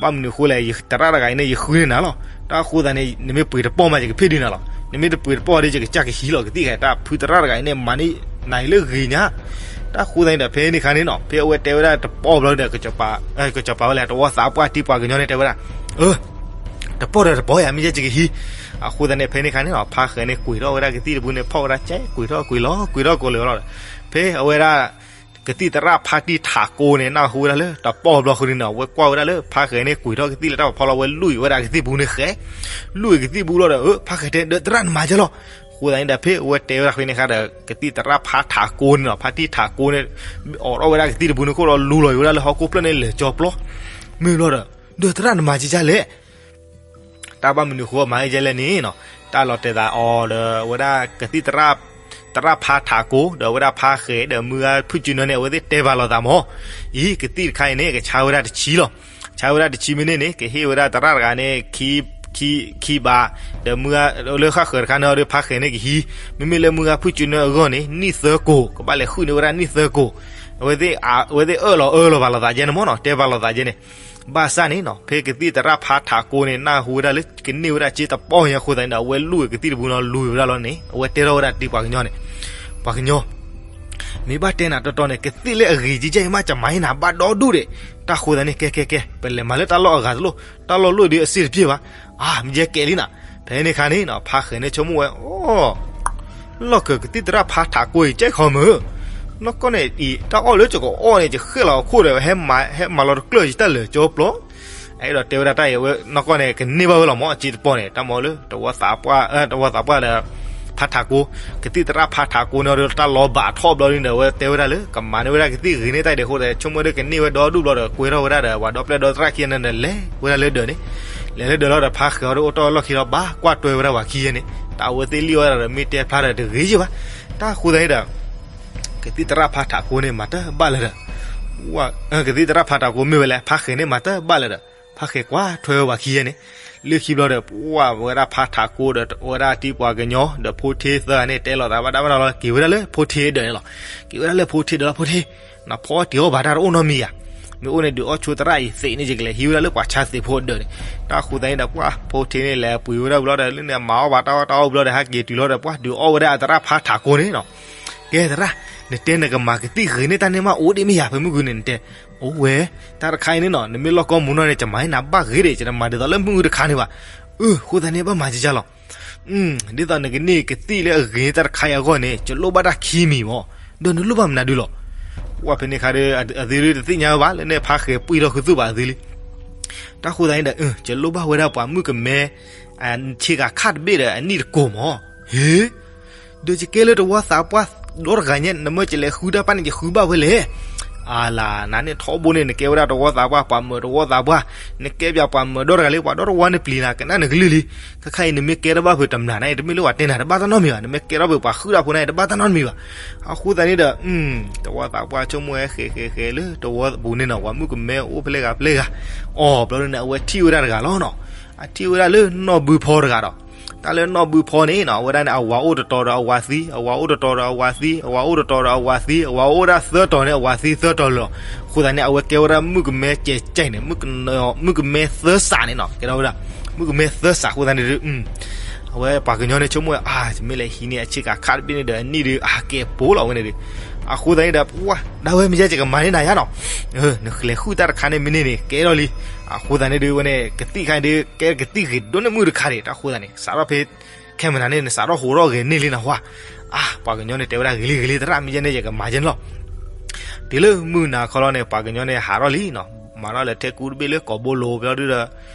ဘၣ်မနုၤအဃိလဲၣ် ယသရၣ်တဂၤအံၤန့ၣ် ယဃုန့ၢ်နၤလီၤ. တၢ်အဃိသတးန့ၣ် နမ့ၢ်ပှ့ၤတပီၢ်မး ယကဖ့ၣ်ဒုးနၤလီၤ. နမ့ၢ်တပှ့ၤတပီၢ်ဒီး ယကစၢ်ကဟံးလီၤကသံၣ်ခါ, တၢ်ဖုသရၣ်တဂၤအံၤန့ၣ် မၤန့ၢ် နၤအံၤလၢဂ့ၤညါ. တၢ်ဃိသတးန့ၣ်ဒီး ဖဲန့ၣ်ခါန့ၣ်နီၤ ဖဲအဝဲတဲဝဲဒၣ်တပီၢ်ဘျီဒီး ကစီၤပၤ, ကစီၤပၤဝဲလဲၣ် တဝီသးပှၢ်တံၤပှၤကညီန့ၣ်တဲဝဲဒၣ်, အၢ, တပီၢ်ဒီးတပီၢ်ယၤ မ့ၢ်ယဲယကဟံး. အဃိသတးန့ၣ် ဖဲန့ၣ်ခါန့ၣ်နီၤ ဖါဃဲၤန့ၣ် ကွံာ်ထီၣ်ဝဲဒၣ်ကသံၣ်တဘိန့ၣ် ဖီၣ်ဝဲဒၣ်ကဲ ကွံာ်ထီၣ်ကွံာ်လီၤ ကွံာ်ထီၣ်ကွံာ်လီၤလီၤဒီး ဖဲအဝဲဒၣ် ကသံၣ်သရၣ်ဖါတံၢ်ထးကိန့ၣ် နၢ်ဟူဝဲဒၣ်လၢ တပီၢ်ဘျီဃိန့ၣ်နီၤ အဝဲကွၢ်ဝဲဒၣ်လၢ ဖါဃဲၤန့ၣ် ကွံာ်ထီၣ်ကသံၣ်လၢတၢ်ဖီလီၤ အဝဲလူၢ်အံၤဝဲဒၣ်ကသံၣ်ပူၤန့ၣ်ဃဲ, လူၢ်အံၤကသံၣ်ပူၤလီၤဒီး အၢ ဖါဃဲၤတဲ ဒီးသရၣ်နမၤကဲလီၤ. အဃိသတးန့ၣ်ဒီး ဖဲအဝဲတဲဝဲဒၣ်ဃိန့ၣ်ခါဒီး ကသံၣ်သရၣ်ဖါထးကိန့ၣ်နီၤ ဖါတံၢ်ထးကိန့ၣ် အိးထီၣ်ဝဲဒၣ်ကသံၣ်တဘိန့ၣ် ခိၣ်ဒီးလူလီၤဝဲဒၣ်လၢဟီၣ်ခိၣ်ဖျၢၣ်န့ၣ် လဲၤကၠီပျီ, မ့ၢ်ဘျီဒီး ဒီးသရၣ်နမၤကဲကၢ်လဲၣ် တၢ်ဘၣ်မနုၤဃိမၤကဲလဲၣ်န့ၣ်နီၤ တၢ်လီၤတဲာ်သးအီၤဒီး အဝဲဒၣ်ကသံၣ်သရၣ်, သရၣ်ဖါထးကိ ဒီးအဝဲဒၣ်ဖါဃဲၤ ဒီးမုၢ်ဂၤဖုၣ်စုနၢန့ၣ် အဝဲသ့ၣ်တဲဘၣ်လိာ်သးမၢ်, အံၤ ကသံၣ်တခါအံၤန့ၣ် ကဆါဝဲဒၣ်တဆံလီၤ. ဆါဝဲဒၣ်တဆံမ့ၢ်န့ၣ်န့ၣ် ကဟ့ၣ်ဝဲဒၣ်သရၣ်တဂၤန့ၣ် ခံ, ခံ, ခံဘး, ဒီးမုၢ်ဂၤလၢဃၣ်ဃၢၤတခါန့ၣ်ဒီး ဖါဃဲၤန့ၣ်ကဟံး, မ့မ့ၢ်လၢမုၢ်ဂၤဖုၣ်စုနၢအဂီၢ်န့ၣ် နံၣ်သၢကိၢ် ကဘၣ်လဲၤဃုန့ၢ်ဝဲဒၣ်နံၣ်သၢကိၢ်. အဝဲသ့ၣ်အၢၣ်လီၤအၢၣ်လီၤဘၣ်လိာ်သးကဲန့ၣ်မၢ်နီၤ တဲဘၣ်လိာ်သးကဲန့ၣ် ဘၣ်ဆၣ်န့ၣ်နီၤ ဖဲကသံၣ်သရၣ်ဖါထးကိန့ၣ် နၢ်ဟူဝဲဒၣ်လၢ ကန့ၢ်ဝဲဒၣ်စ့တပီၢ်ညါအဃိသတးန့ၣ်ဒီး အဝဲလူၢ်ကသံၣ်တဘိန့ၣ် လူၤဝဲဒၣ်လီၤန့ၣ် အဝဲတဲထီၣ်ဝဲဒၣ်တံၤပှၤကညီန့ၣ်, ပှၤကညီ မ့ၢ်ဘၣ်တဲနၤတီတီန့ၣ် ကသံၣ်လၢအဂ့ၤကဲကၢ်အံၤမး ကမၤအံၤနၤဘၣ်ဒီဒူၣ်ဒံး, တၢ်ဃိသတးန့ၣ် ကဲကဲကဲ ပလဲၤမၤလၢတၢ်လီၢ်အဂၤတလိၣ်, တၢ်လီၢ်လိၣ်ဒီးအစ့တပျ့ၢ်ဘၣ်, အါ မ့ၢ်ယဲကဲလံနၤ, ဖဲန့ၣ်ခါန့ၣ်နီၤ ဖါဃဲၤန့ၣ်ဆိကမိၣ်ဝဲ အိ လီၢ်ခၢၣ်ကသံၣ်သရၣ်ဖါထးကိအံၤ ကဲခီမုၢ်, နီၢ်ကီၢ်န့ၣ်အံၤ တၢ်အီၣ်လၢကကအီၣ်န့ၣ် ယဃဲၣ်လီၤအခိၣ်ဒီး ဟဲမၤလီၤတကျၢၢ်ယတၢ်လၢာ်ကၠီပျီ, အဲၣ်ဒိးတဲဝဲဒၣ်တၢ်အံၤ အဝဲနီၢ်ကီၢ်န့ၣ် ကန့ၢ်ဘၣ်ဝဲလီၤမၢ် အစ့တပီၢ်န့ၣ် တၢ်မၤလၢ တဝီသးပှၢ်, တဝီသးပှၢ်ဒီး ဖါထးကိ, ကသံၣ်သရၣ်ဖါထးကိန့ၣ်ဒီး တၢ်လီၤဘၣ်ထီၣ်ဘျီန့ၣ်ဒီး အဝဲတဲဝဲဒၣ်လၢ ကမၤန့ၢ်ဝဲဒၣ်ကသံၣ်ဂ့ၤန့ၢ်တၢ်အံၤဒံးအဃိဒီး ဆိကမိၣ်ဒီးကန့ၢ်ဝဲဒီဒူၣ်ဘျီဒီး ကွဲထီၣ်ဝဲဒၣ်ဒီး ပှၤဒီပျဲၢ်ဒီသရၣ်ခံဂၤန့ၣ်ဒီး လဲၤဝဲဒၣ်လၢဒၢးန့ၣ်, လဲၤလၢဒၢးလီၤဒီး ဖါဃဲၤအီၤဒီးအိၣ်တီၢ်ဝဲလီၢ်ခံလီၤ ဘၣ်ကွၢ်တွဲဝဲဒၣ်ပှၤခံဂၤန့ၣ် တၢ်အဝဲသ့ၣ်လံၣ်အီၣ်ဝဲဒၣ်ဒီး မ့ၢ်တဲဖျါဒီးတဂ့ၤယဲၢ်ဘၣ်, တၢ်ဃိသတးန့ၣ်ဒီး ကသံၣ်သရၣ်ဖါထးကိန့ၣ် မၤတၢ်ဘၣ်လၢၤဒီး, ကသံၣ်သရၣ်ဖါထးကိမ့ၢ်ဝဲလဲၣ် ဖါဃဲၤန့ၣ်မၤတၢ်ဘၣ်လၢၤဒီး ဖါဃဲၤကွၢ်ထွဲဝဲပှၤခံဂၤန့ၣ်, လၢခံဘျီဒီး ပှၤဝဲဒၣ်ဖါထးကိဒီး ဝဲဒၣ်တံၤပှၤကညီ ဒီးဖိထ့သၢဂၤန့ၣ် တဲလိာ်သးဘၣ်တၢ်ဘၣ်နီၤလီၤ က့ၤဝဲဒၣ်လၢဖိထ့ဒၢးန့ၣ်လီၤ, က့ၤဝဲဒၣ်လၢဖိထ့ဒၢးလီၤ ဖိထ့, နဖီအီၣ်တ့ၤအီၣ်ဘၣ်တၢ်တအိၣ်နီတမံၤဧါ, မ့ၢ်အိၣ်န့ၣ်ဒုးအီၣ်ဆိသရၣ်အံၤသ့ၣ်န့ၣ် ယကလဲၤဟံးဝဲဒၣ်လၢပှၤဆါသ့ၣ်ဖိဒၢးန့ၣ်, တၢ်ဃိသတးန့ၣ်ဒီး ပှၤဖိထ့န့ၣ် လဲၤပှ့ၤဝဲဒၣ်ဘျီဒီး လၢန့ၣ်မၤအီၣ်ဘၣ်တၢ်အီၣ်တၢ်အီဘျီဒီး ဟဲက့ၤတုၤလီၤဒီး ပှၤဒုးအီၣ်ဝဲဒၣ်အသရၣ်ဖါထးကိန့ၣ်နီၤ ကဲသရၣ်, နတဲနကမၤကသံၣ်ဂ့ၤန့ၢ်တၢ်န့ၣ်မး အိၣ်ဒံးမ့ၢ်ယၤ ဖဲမုၢ်ဂုၢ်န့ၣ် နတဲ, အိၣ်ဝဲ, တၢ်တခါအံၤန့ၣ်နီၤ နမ့ၢ်လီၢ်ကီမူနီၢ်န့ၣ် ကမၤန့ၢ်နၤဘၣ်ဂ့ၤဒံး ကနမၤဒ်သိးလၢမုၢ်ဂုၢ်တခါန့ၣ်ဘၣ်, အၢ ဃိသတးန့ၣ် ဘၣ်မၤကကၢ်လီၤ, ဒ်သိးနကန့ၢ်ကသံၣ်လၢအဂ့ၤန့ၢ်တၢ်တခါအံၤအဂီၢ်န့ၣ် ကလိၣ်ဘၣ်တၢ်ခံမံၤမၢ်, ဒီးနလိၣ်ဘၣ်မနုၤဒုလီၤ, ပှၤဖဲန့ၣ်ခါဒီး အသုဒုတသ့ၣ်ညါဝဲဘၣ် လၢန့ၣ်ဖါဃဲၤပှံၢ်ထီၣ်ဃုသူၣ်ဘၣ်အသုလံ တၢ်ဃိသတးန့ၣ်ဒီး ကလိၣ်ဘၣ်ဝဲဒၣ်ပှၤမုၣ်ကမဲ ဆ့ကၤခၣ်တဘ့ၣ်ဒီးအနံၣ်တကိၢ်မၢ်, ဟ့ ဒီးယကဲလၢတဝီသးပှၢ်ဒီတဂၤညါ နမ့ၢ်ကလဲၤဃုတၢ်ပၢ်န့ၣ် ယဃုဘၣ်ဝဲလဲၣ်, အလၤ နၤန့ၣ်ထီဘိန့ၣ် နကဲဝဲဒၣ်တဝီသးပှၢ် ပှၤမၢၤတဝီသးပှၢ်, နကဲပှၤမၢၤဒီတဂၤလံ ပှၤဒီတဝီန့ၣ်ပျံၤနၤ ကနၣ်နကလုၢ်လံ, ခဲခါအံၤ နမ့ၢ်ကဲထီၣ်ဘၣ်ဖုးတမျၢ်နၤအံၤ တမ့ၢ်လၢပှၤတဲနၤတဘၣ်တၢ်နီတမံၤဘၣ်, နမ့ၢ်ကဲထီၣ်ဖုးပှၤဃုတၢ်ဖိနၤအံၤ တဘၣ်တၢ်နီတမံၤဘၣ်, အဃိသတးန့ၣ်ဒီး တဝီသးပှၢ်ဆိကမိၣ်ဝဲဃဲၤဃဲၤဃဲၤလၢတဝီပူၤန့ၣ်နီၤ ပှၤမုၣ်ကမဲအိၣ်ဖဲလဲၣ်ဂၤဖဲလဲၣ်ဂၤ, အီၤဘျီန့ၣ် အဝဲထံၣ်ဝဲဒၣ်တဂၤလီၤနီၤ, အထံၣ်ဝဲဒၣ်လၢနီၢ်ဘုဖီတဂၤဒီး တၢ်လၢနီၢ်ဘုဖီန့ၣ်နီၤ အဝဲဒၣ်န့ၣ် အဝၤအိၣ်တတီၤဒီးအဝၤသံ, အဝၤအိၣ်တတီၤဒီးအဝၤသံ, အဝၤအိၣ်တတီၤဒီးအဝၤသံ, အဝၤအိၣ်ဒၣ်သၢတီၤန့ၣ် အဝၤသံသၢတီၤလီၤ, အဃိသတးန့ၣ် အဝဲကဲဝဲဒၣ်မုၣ်ကမဲကဲကဲန့ၣ် မုၣ်ကမဲသၢစးန့ၣ်နီၤ ကဲထီၣ်ဝဲဒၣ် မုၣ်ကမဲသၢစး အဃိသတးန့ၣ်ဒီး အဝဲပှၤကညီန့ၣ်ဆိကမိၣ်ဝဲ အါ ယမ့ၢ်လဲၤဟံးန့ၢ်အဆ့ကၤခၣ်တဘ့ၣ်န့ၣ်ဒီး အနံၣ်ဒီးအကဲပိာ်လီၤဝဲန့ၣ်ဒီး, အဃိသတးန့ၣ်ဒီး ပှၤ ဒၣ်ဝဲမ့ၢ်ယဲယကမၤန့ၢ်နၤယါနီၤ, နလဲၤဃုတၢ်တခါန့ၣ်မ့ၢ်န့ၢ်န့ၣ် ကဲထီၣ်လံ, အဃိသတးန့ၣ်ဒီး ဝဲန့ၣ် ကသံၣ်ခါန့ၣ်ဒီး ကဲကသံၣ်ဂ့ၤဒိၣ်န့ၢ်မုၢ်တခါန့ၣ် တၢ်ဃိသတးန့ၣ် စးထီၣ်ဖဲ ခဲမနၤန့ၣ် နစးထီၣ်ဟိးထီၣ်ဂဲၤန့ၢ်လံနဟါ, အါ ပှၤကညီန့ၣ် တဲဝဲဒၣ်ဂ့ၤလံဂ့ၤလံ သရၣ်မ့ၢ်ယဲန့ၣ် ယကမၤယဲန့ၣ်လီၤ, တုၤလၢမုၢ်နၤခီလီၤန့ၣ် ပှၤကညီန့ၣ် ဟးထီၣ်လံနီၤ, မၤထီၣ်လၢထဲကူတဘ့ၣ်လၢကိာ်ဘိလိၤဘျီဒုဒီး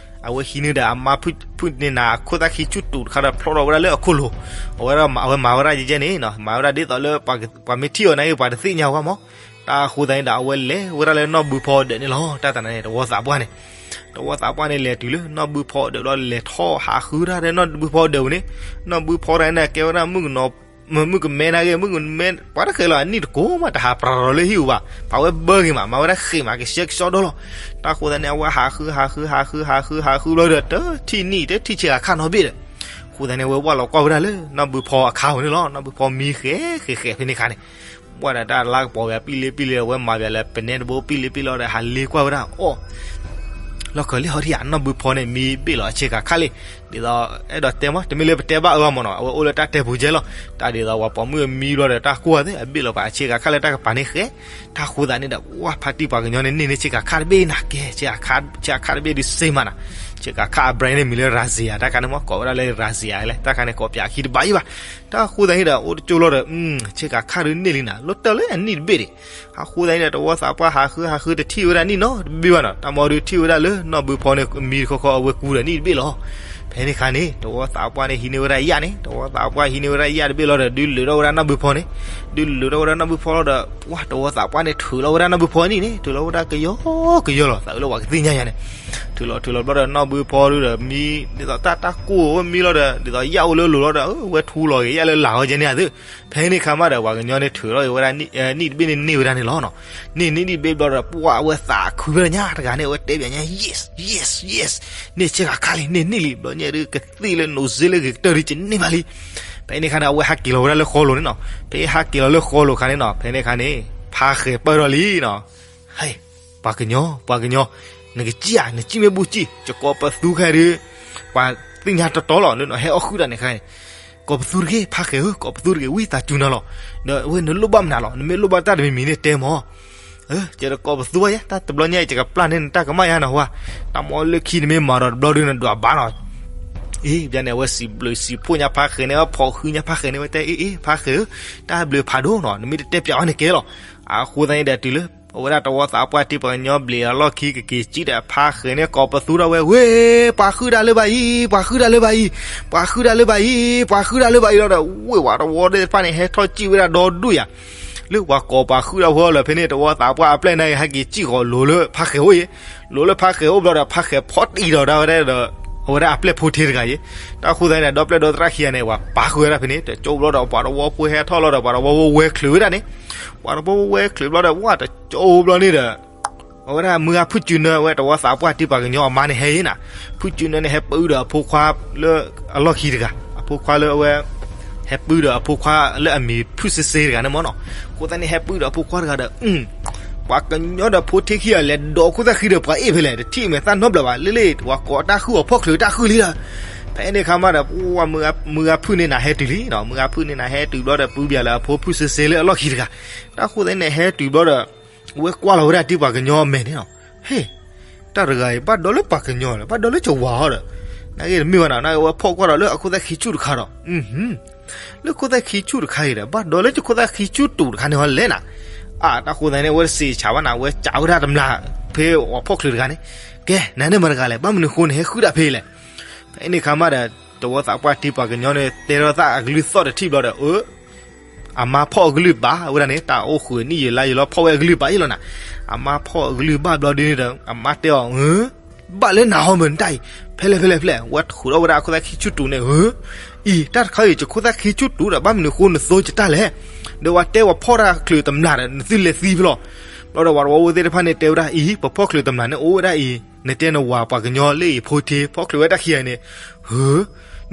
အဝဲဟံးန့ၢ်ဒီးအမါဖုၣ်န့ၢ်နၤ အခိၣ်သၣ်ခံဆူၣ်တူာ်တခါဒီး ဖျီထီၣ်ဝဲဒၣ်လၢအခိၣ်လိၤ, အဝဲဒၣ်အဝဲမၤဝဲဒၣ်ယဲယဲန့ၣ်နီၤ, မၤဝဲဒၣ်ဒ်သိးလၢ ပှၤမ့ၢ်ထံၣ်အီၤန့ၣ် ပှၤတသ့ၣ်ညါဝဲမး, တၢ်အဃိသတးန့ၣ်ဒီး အဝဲလဲၤဝဲဒၣ်လၢနီၢ်ဘုဖီဒၢးန့ၣ်လီၤ, တၢ်သနာ်န့ၣ် တဝီသးပှၢ်န့ၣ် တဝီသးပှၢ်န့ၣ် လဲၤတုၤလၢနီၢ်ဘုဖီဒၢးဘျီ လဲၤထီၣ်ဟးဃုတၢ်လၢနီၢ်ဘုဖီဒၢးပူၤန့ၣ်, နီၢ်ဘုဖီတဂၤန့ၣ် ကဲဝဲဒၣ်မုၣ်ကနီၤ, မုၣ်ကမဲနာ်က့ မုၣ်ကမဲ ပှၤတဃဲၤလီၤအနံၣ်တကိၢ်မး တဟးပြၤလီၤလၢဟံၣ်ပူၤဘၣ်, ပာ်ဝဲဘၢဂ့ၤမး မၤဝဲဒၣ်ဃ့ၢ်မး ကဆှဲကဆှီဒီလီၤ, တၢ်ဃိသတးန့ၣ် အဝဲဟးဃု ဟးဃု ဟးဃု ဟးဃု ဟးဃုဘျီဒီး တထံၣ်နံၣ် တထံၣ်ဆ့ကၤခၣ်နီတဘ့ၣ်ဒီး, အဃိသတးန့ၣ် အဝဲဝၢ်လီၤကွၢ်ဝဲဒၣ်လၢ နီၢ်ဘုဖီအခါပူၤန့ၣ်လီၤ, နီၢ်ဘုဖီမံဃဲၤဃဲၤဃဲၤဖဲန့ၣ်ခါန့ၣ် ပှၢ်ဒီးတၢ်လၢကပီၤဝဲ ပံၣ်လ့ပံၣ်လ့ အဝဲမၤပၠးလၢပနဲတဘိ ပံၣ်လ့ပံၣ်လ့ဒီး ဟးလ့ကွၢ်ဝဲဒၣ်အီၣ်, လီၢ်ခၢၣ်လံဟီထံၣ်ဧါ နီၢ်ဘုဖီန့ၣ် မံဘ့ၣ်လီၤအဆ့ကၤခၣ်လံ, ဒ်သိးအဲၣ်ဒိးတဲမး တမ့ၢ်လၢပတဲဘၣ်အၢအမးနီၤ, အဝဲအိၣ်လၢတၢ်တဲပူၤကဲလီၤ. တၢ်ဒ်သိးပှၤပိာ်မုၣ်အမံဘျီဒီး တၢ်ကိၢ်သ့ၣ် အဘ့ၣ်လီၤပှၤဆ့ကၤခါလၢတၢ်ကပၤန့ၣ်ဃဲ, တၢ်ဃိသတးန့ၣ်ဒီး ဝဲဖါတံၢ်ပှၤကညီန့ၣ် န့ၢ်န့ၢ်ဆ့ကၤခါတဘ့ၣ်နၤကဲ, ဆ့ကၤခါတဘ့ၣ်ဒုးစ့မးနၤ, ဆ့ကၤခါအ brand န့ၣ်မံၤလၢ Razzia တၢ်ခါန့ၣ်မ့ၢ်ကိးဝဲဒၣ်လၢ Razzia လဲၣ်, တၢ်ခါန့ၣ်ကိးပၠးခံတဘၣ်အံၤဘၣ်. တၢ်ဃိသတးန့ၣ်ဒီး အိၣ်တကၠိလီၤဒီး ဆ့ကၤခါဒုးန့ၢ်လံနၤ လီၤတၢ်လၢအနံၣ်တဘ့ၣ်ဒံး. အဃိသတးန့ၣ်ဒီး တဝီသးပှၢ်ဟးဃုဟးဃုတထံၣ်ဝဲဒၣ်နံၣ်နီတဘ့ၣ်ဘၣ်နီၤ, တၢ်မၤဒုးထံၣ်ဝဲဒၣ်လၢနီၢ်ဘုဖီန့ၣ် မံတခီခီအဝဲကူဒီးနံၣ်တဘ့ၣ်လီၤ. ဖဲန့ၣ်ခါန့ၣ် တဝီသးပှၢ်န့ၣ်ဟံးန့ၢ်ဝဲဒၣ်ယၣ်န့ၣ်, တဝီသးပှၢ်ဟံးန့ၢ်ဝဲဒၣ်ယၣ်တဘ့ၣ်လီၤဒီး ဒုးလုာ်ထီၣ်ဝဲဒၣ်နီၢ်ဘုဖီန့ၣ်, ဒုးလုာ်ထီၣ်ဝဲဒၣ်နီၢ်ဘုဖီလီၤဒီး ပှၢ်တဝီသးပှၢ်န့ၣ်ထုးလီၤဝဲဒၣ်နီၢ်ဘုဖီနံၣ်န့ၣ် ထုးလီၤဝဲဒၣ်ကယီကယီလီၤ သးလၢပှၤကသ့ၣ်ညါယၤန့ၣ်, ထုးလီၤထုးလီၤဘျီဒီးနီၢ်ဘုဖီဒုးဒီးမံ ဒ်သိးတၢ်တၢ်ကိၢ်ဝဲမံလီၤဒီး ဒ်သိးယၣ်အိၣ်လၢလိၤလီၤဒီး ဝဲထူလီၤက့ၤယၣ်လၢလာ်ဝဲကဲန့ၣ်အသု ဖဲန့ၣ်ခါမးဒီး ပှၤကညီန့ၣ်ထုးလီၤက့ၤဝဲဒၣ် နံၣ်တဘ့ၣ်န့ၣ်န့ၢ်ဝဲဒၣ်န့ၣ်လီၤနီၤ. န့ၢ်နံၣ်တဘ့ၣ်ဘျီဒီး ပှၢ်အဝဲသးခုဖဲညါတဂၤန့ၣ် အဝဲတဲပၠးညါ yes yes yes, န့ၢ်ဆ့ကၤခါလံ န့ၢ်နံၣ်လံဘျီညါဒုး ကသ့ၣ်လၢနိးစ့လၢဂ့ၤကတၢၢ်ဒုးကန့ၢ်ဘၣ်လံ. ဖဲန့ၣ်ခါန့ၣ် အဝဲဟးက့ၤလီၤဝဲဒၣ်လၢဃီလိၤန့ၣ်နီၤ, ဖဲဟးက့ၤလီၤလၢဃီလိၤခါန့ၣ်နီၤ ဖဲန့ၣ်ခါန့ၣ် ဖါဃဲၤပၢၢ်ထီၣ်လံနီၤ. ဟဲ ပှၤကညီ ပှၤကညီ, နကစံၣ်ဧါ နစံၣ်မ့ၢ်ဘူၣ်စံၣ် ယကိးပသူခဲဒုး ပှၤသ့ၣ်ညါတီတီလီၤ လၢနဟဲအီၣ်ဃုာ်တၢ်န့ၣ်ခါန့ၣ်, ကိးပသူတဂ့ၤ ဖါဃဲၤဧၢ ကိးပသူတဂ့ၤ ဝံသးစူၤနၤလီၤ. ဒီးဝဲနလိၣ်ဘၣ်မနုၤလီၤ နမ့ၢ်လိၣ်ဘၣ်တၢ်တမံၤမံၤန့ၣ်တဲမၢ်. ယတကိးပသူဘၣ်ယဲ တၢ်တဘျီညါအံၤ ယကပျၢ်န့ၢ်နတၢ်ကမၣ်ယါနဟူဧါ, တၢ်မ့ၢ်လၢခံနမ့ၢ်မၤဒီးတဘျီဒုးနဒွးဘၣ်နီၤ. အ့ ဘျီန့ၣ် အဝဲစံးဘျုးစံးဖှိၣ်ညါဖါဃဲၤန့ၣ် အဝဲဖီၣ်ဃုညါဖါဃဲၤန့ၣ် ဝဲတဲ အ့ အ့ ဖါဃဲၤဧၢ, တၢ်ဘျုးဖးဒိၣ်နီၤ နမ့ၢ်တတဲပၠးဝဲန့ၣ်ကဲလီၤ. အဃိသတးန့ၣ်ဒီးတုၤလၢ အဝဲဒၣ်တဝီသးပှၢ်တံၢ်ပှၤကညီဘျံးအလီၢ်ခံကက့ၤစံၣ်ဒီးဖါဃဲၤန့ၣ် ကိးပသူထီၣ်ဝဲ ဝ့ၢ် ပှၤဃုတၢ်လၢဘၣ်အံၤ ပှၤဃုတၢ်လၢဘၣ်အံၤ ပှၤဃုတၢ်လၢဘၣ်အံၤ ပှၤဃုတၢ်လၢဘၣ်အံၤလီၤဒီး ဝ့ၢ်ဝးတဝီသ့ၣ်တဖၣ်န့ၣ် ဟဲထီၣ်စံၣ်ဝဲဒၣ်ဒီဒူၣ်ယၤ လၢပှၤကိးပှၤဃုတၢ်ဝဲလီၤ. ဖဲန့ၣ် တဝီသးပှၢ်အပျဲၢ်န့ၣ် ဟဲက့ၤစံၣ်ဃီၤလိၤလၢဖါဃဲၤအိၣ်အံၤ, လိၤလၢဖါဃဲၤအိၣ်ဘျီဒီး ဖါဃဲၤဖီၣ်တံၢ်ဒီးဒၣ်ဝဲဒၣ်ဒီး အဝဲဒၣ်အပျဲၢ်ဖိထ့တဂၤအံၤ, တၢ်ဃိသတးန့ၣ် ဒီပျဲၢ်ဒီသရၣ်ခံဂၤန့ၣ် ပှၤပာ်ဃုာ်ဝဲဒၣ်ဖဲန့ၣ် တကၠိဘျီဒီး ပှၤတဝီဖိဟဲထီၣ်လီၤဒီး ပှၤတဝီဖိဝဲချုးဝဲဒၣ်န့ၣ်, ပှၤတဝီဖိဝဲချုးဘျီဒီး ဝဲတကၠိဘျီန့ၣ်ဒီး အဝဲဒၣ်မုၢ်ဂၤဖုၣ်စုနၢဝဲ တဝီသးပှၢ်တံၢ်ပှၤကညီအမါန့ၣ်ဟဲအံၤနၤ, ဖုၣ်စုနၢန့ၣ် ဟဲပုၢ်ဒီးအဖိခွါလၢအလီၢ်ခံတဂၤ, အဖိခွါလၢအဝဲ ဟဲပုၢ်ဒီးအဖိခွါလၢအမံၤဖုၣ်စ့စ့တဂၤန့ၣ်မၢ်နီၤ. အဃိသတးန့ၣ် ဟဲပုၢ်ဒီးအဖိခွါတဂၤဒီး ပှၤကညီဒီးဖိထ့ခံဂၤလဲၤဒိးခိၣ်သၣ်ဃံဒီးပှၤအ့ၣ်ဖဲလဲၣ် တထံၣ်မဲာ်သၣ်နီတဘျီဘၣ် လ့လ့ၣ် ပှၤကိးတၢ်ဃုအီၤဖီၣ်ချုးတၢ်ဃုလံဒီး ဖဲန့ၣ်ခါမးဒီး မုၢ်ဂၤဖုၣ်န့ၢ်နၤဟဲတုၤလံနီၤ, မုၢ်ဂၤဖုၣ်န့ၢ်နၤဟဲတုၤဘျီဒီး ပုၢ်ဘၣ်လၢအဖိဖုၣ်စ့စ့လၢအလီၢ်ခံတဂၤ, တၢ်ဃိသတးန့ၣ် ဟဲတုၤဘျီဒီး အဝဲကွၢ်လီၤဝဲဒၣ်တံၢ်ပှၤကညီအမဲာ်န့ၣ်နီၤ, ဟ့ၣ် တၢ်တဂၤအံၤ ဘၣ်ဒီးလၢပှၤကညီလီၤ ဘၣ်ဒီးလၢကဝၤဟီဒီး, နာ်က့တမ့ၢ်ဘၣ်နီၤ နာ်က့အဝဲဖီၣ်ကွၢ်ဒီးလၢအခိၣ်သၣ်ခံဆူၣ်တခါဒီး လၢခိၣ်သၣ်ခံဆူၣ်တခါအံၤဒီး ဘၣ်ဒီးလၢယခိၣ်သၣ်ခံဆူၣ်တူာ်တခါန့ၣ်ဟီလဲၣ်နၤ, အါ တၢ်ဃိသတးန့ၣ် အဝဲတစံးဆၣ်ဘၣ်နၤ အဝဲစံးဝဲဒၣ်တမျၢ် ဖဲအီၤဖီၣ်ချုးတဂၤန့ၣ်, ကဲ နၤန့ၣ်မတၤတဂၤလဲၣ် ဘၣ်မနုၤဃိနဟဲဃုဒၣ်ဖဲလဲၣ်, ဖဲန့ၣ်ခါမးဒီး တဝီသးပှၢ်တံၢ်ပှၤကညီန့ၣ် တဲထီၣ်သၣ်အကလုၢ်သီၣ်တထံၣ်ဘျီဒီး အ အမါဖီၣ်အကလုၢ်ဘၣ်ဝဲဒၣ်န့ၣ် တၢ်အိၣ်ဃုာ်နံၣ်ယံာ်လါယံာ်လီၤ ဖီၣ်ဝဲအကလုၢ်ဘၣ်အံၤလီၤနၤ, အမါဖီၣ်အကလုၢ်ဘၣ်ဘျီဒ်န့ၣ်ဒီး အမါတဲအီၤ ဘၣ်လၢနၤဟီမ့ၢ်နတၢ်အံၤ, ဖဲလဲၣ်ဖဲလဲၣ်ဖဲလဲၣ် ဝဲထုးထီၣ်ဝဲဒၣ်အခိၣ်သၣ်ခံဆူၣ်တူာ်န့ၣ်, အံၤ တၢ်တခါအံၤ ယခိၣ်သၣ်ခံဆူၣ်တူာ်ဒီး ဘၣ်မနုၤဃိနသိကတၢ်လဲၣ်, ဒီးဝဲတဲပှၤဖီၣ်တၢ်ချုးတမျၢ်ဒီး နသုလဲၤသံဖဲလီၤ, ဘျီဒီးပှၤတဝီဖိသ့ၣ်တဖၣ်န့ၣ်တဲဝဲဒၣ်အံၤ ပဖီၣ်ချုးတမျၢ်န့ၣ် အိၣ်ဝဲဒၣ်အံၤ နတဲနဝၤပှၤကညီလၢအံၤဖိထ့ ဖီၣ်ချုးဝဲတၢ်ခံဂၤန့ၣ်, ဟၢ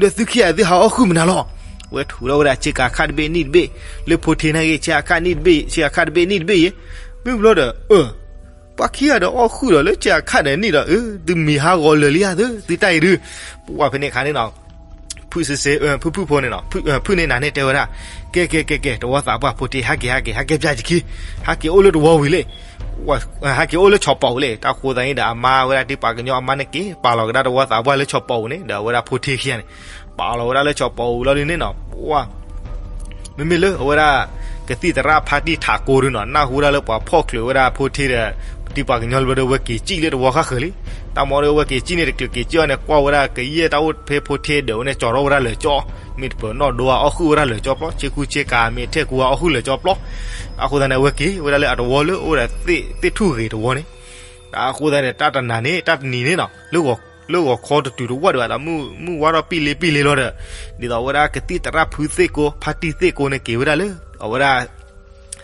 ဒီးသုခံဂၤသုဟးအီၣ်ဃုာ်မနုၤလီၤ, ဝဲထုးထီၣ်ဝဲဒၣ်ဆ့ကၤခါတဘ့ၣ်နံၣ်တဘ့ၣ်, လၢဖိထ့နာ်က့ ဆ့ကၤခါတဘ့ၣ်နံၣ်တဘ့ၣ်အံၤ, မ့ၢ်ဘျီဒီး အၢ ပှၤခံဂၤဒီးအီၣ်ဃုာ်ဒီးလၢဆ့ကၤခါဒီးနံၣ်ဒီး အၢ သုမံၤဟးဂီၤလၢာ်လံဧါသု သုတၢ်အံၤဒုး, ပှၤဖဲန့ၣ်ခါန့ၣ်နီၤ ဖုၣ်စ့စ့ ဖုၣ်ဖုၣ်ဖိန့ၣ်နီၤ ဖုၣ်န့ၢ်နၤန့ၣ်တဲဝဲဒၣ်, ကဲကဲကဲကဲ တဝီသးပှၢ်ဖိထ့ ဟဲက့ၤဟဲက့ၤ ဟဲက့ၤပၠးယခံ, ဟဲက့ၤအိၣ်လၢတဝီဝံၤလ့ၣ် ဟဲက့ၤအိၣ်လၢဆီပီာ်ဝံၤလ့ၣ်, တၢ်ဃိသတးန့ၣ်ဒီး အမါဝဲဒၣ်တံၢ်ပှၤကညီအမါန့ၣ်က့ၤ ပာ်လီၤကဒါတဝီသးပှၢ်လၢဆီပီာ်ဝံၤန့ၣ် ဒီးအဝဲဒၣ်ဖိထ့ခံဂၤန့ၣ် ပာ်လီၤဝဲဒၣ်လၢဆီပီာ်ဝံၤလီၤဒ်န့ၣ်နီၤ, ပှၤ မ့မ့ၢ်လၢအဝဲဒၣ် ကသံၣ်သရၣ်ဖါတံၢ်ထးကိဒုးနီၤ နၢ်ဟူဒၣ်လၢပှၤဖီၣ်ချုးဝဲဒၣ်ဖိထ့ဒီး တံၢ်ပှၤကညီလၢဘျီဒီး အဝဲက့ၤစံၣ်လၢတဝီဃၣ်ဃၢၤလံ, တၢ်မ့ၢ်ဒီးအဝဲက့ၤစံၣ်န့ၣ် တချုးက့ၤစံၣ်အီၤန့ၣ် ကွၢ်ဝဲဒၣ်ကယဲၢ်တၢ်အိၣ်ဖဲဖိထ့ဒၢးဝဲန့ၣ် ကၠီထီၣ်ဝဲဒၣ်လၢာ်ကၠီ, မ့ၢ်တပၢၤနီၣ်ဒိအီၤ အီၣ်ဃုာ်ဝဲဒၣ်လၢာ်ကၠီပျီ, ဆ့ကူဆ့ကၤ မ့ၢ်ထဲကူအီၤ အီၣ်ဃုာ်လၢာ်ကၠီပျီ, အဃိသတးန့ၣ် အဝဲက့ၤဝဲဒၣ်လၢအတဝီလၢအိၣ်ဒီး သ့ၣ်ထူၣ်ဂ့ၤတဝီန့ၣ်, အဃိသတးန့ၣ် တၢ်တနၤန့ၣ် တၢ်တနံၤန့ၣ်နီၤ လၢဂီၤခီတတုၤတဝၢ်ဒံးဘၣ်ဒီး မုၢ်ဝါထီၣ်ပံၣ်လ့ပံၣ်လ့လီၤဒီး, ဒ်သိးအဝဲဒၣ်ကသံၣ်သရၣ်ဖုသ့ၣ်ကိ ဖါတံၢ်သ့ၣ်ကိန့ၣ် က့ၤဝဲဒၣ်လၢ အဝဲဒၣ်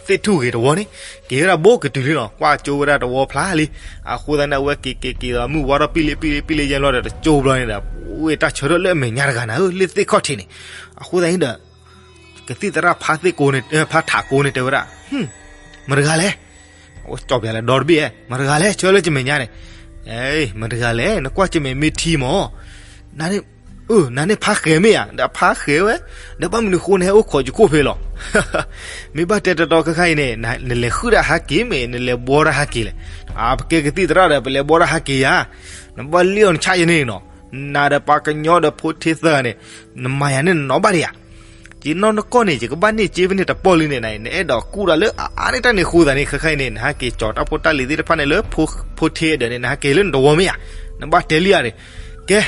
သ့ၣ်ထူၣ်ဂ့ၤတဝီန့ၣ် က့ၤဝဲဒၣ်ဘိးကတုၤလံနီၤ, ကွၢ်ကၠိဝဲဒၣ်တဝီဖျါလံ, အဃိသတးန့ၣ် အဝဲက့ၤက့ၤက့ၤဒီး မုၢ်ဝါထီၣ်ပံၣ်လ့ပံၣ်လ့ပံၣ်လ့ယဲၢ်လီၤဒီး တကၠိဘျီန့ၣ်ဒီး ဝ့ၢ်တၢ်ဆၢထၢၣ်လၢအမဲာ်ညါတဂၤနၤဧၢ လၢသ့ၣ်ခီၣ်ထံးန့ၣ်, အဃိသတးန့ၣ်ဒီး ကသံၣ်သရၣ်ဖါသ့ၣ်ကိန့ၣ် ဖါထးကိန့ၣ်တဲဝဲဒၣ်, မတၤတဂၤလဲၣ်, အဝဲကၠီပၠးလဲၤဒီတဘ့ၣ်, မတၤတဂၤလဲၣ် ဆၢလၢကမဲာ်ညါန့ၣ်, မတၤတဂၤလဲၣ် နကွၢ်ကမဲာ်မ့ၢ်ထံမၢ်, နၤန့ၣ်, အၢ နၤန့ၣ်ဖါဃဲၤမ့ၢ်ဧါ, ဒီးဖါဃဲၤဝဲ, ဒီးဘၣ်မနုၤဃိနဟဲအိၣ်ခိးယခိၣ်ဖဲလီၤ. မ့ၢ်ဘၣ်တဲတတီခဲခါအံၤန့ၣ် နလဲၤဃုဒၣ်ဟးက့ၤမ့ၢ် နလဲၤဘှီတၢ်ဟးက့ၤလဲၣ်. အပကဲကသံၣ်သရၣ်ဒီး ပလဲၤဘှီတၢ်ဟးက့ၤယၤ, နဘၣ်လံၣ်အီၣ်နဆၣ်ယၤန့ၣ်နီၤ, နၤဒီးပှၤကညီဒီးဖိထ့သၢဂၤန့ၣ် နမၤယၤန့ၣ်နနီၢ်ဘၣ်ဒံးဧါ. ယနီၢ်နကီၢ်န့ၣ် ယကဘၣ်န့ၢ်စ့ဖဲန့ၣ်တပီၢ်လံန့ၣ် နအဲၣ်ဒိးကူၣ်တၢ်လၢအအါန့ၢ်တၢ်န့ၣ်အဃိသတးန့ၣ် ခဲခါအံၤန့ၣ် နဟးက့ၤကၠီၤတၢ်ဖိတၢ်လံၤသ့ၣ်တဖၣ်န့ၣ်လၢ ဖိထ့အဒၢးန့ၣ် နဟးက့ၤလၢနတဝီမ့ၢ်ဧါ, နဘၣ်တဲလံဧါန့ၣ်. ကဲ,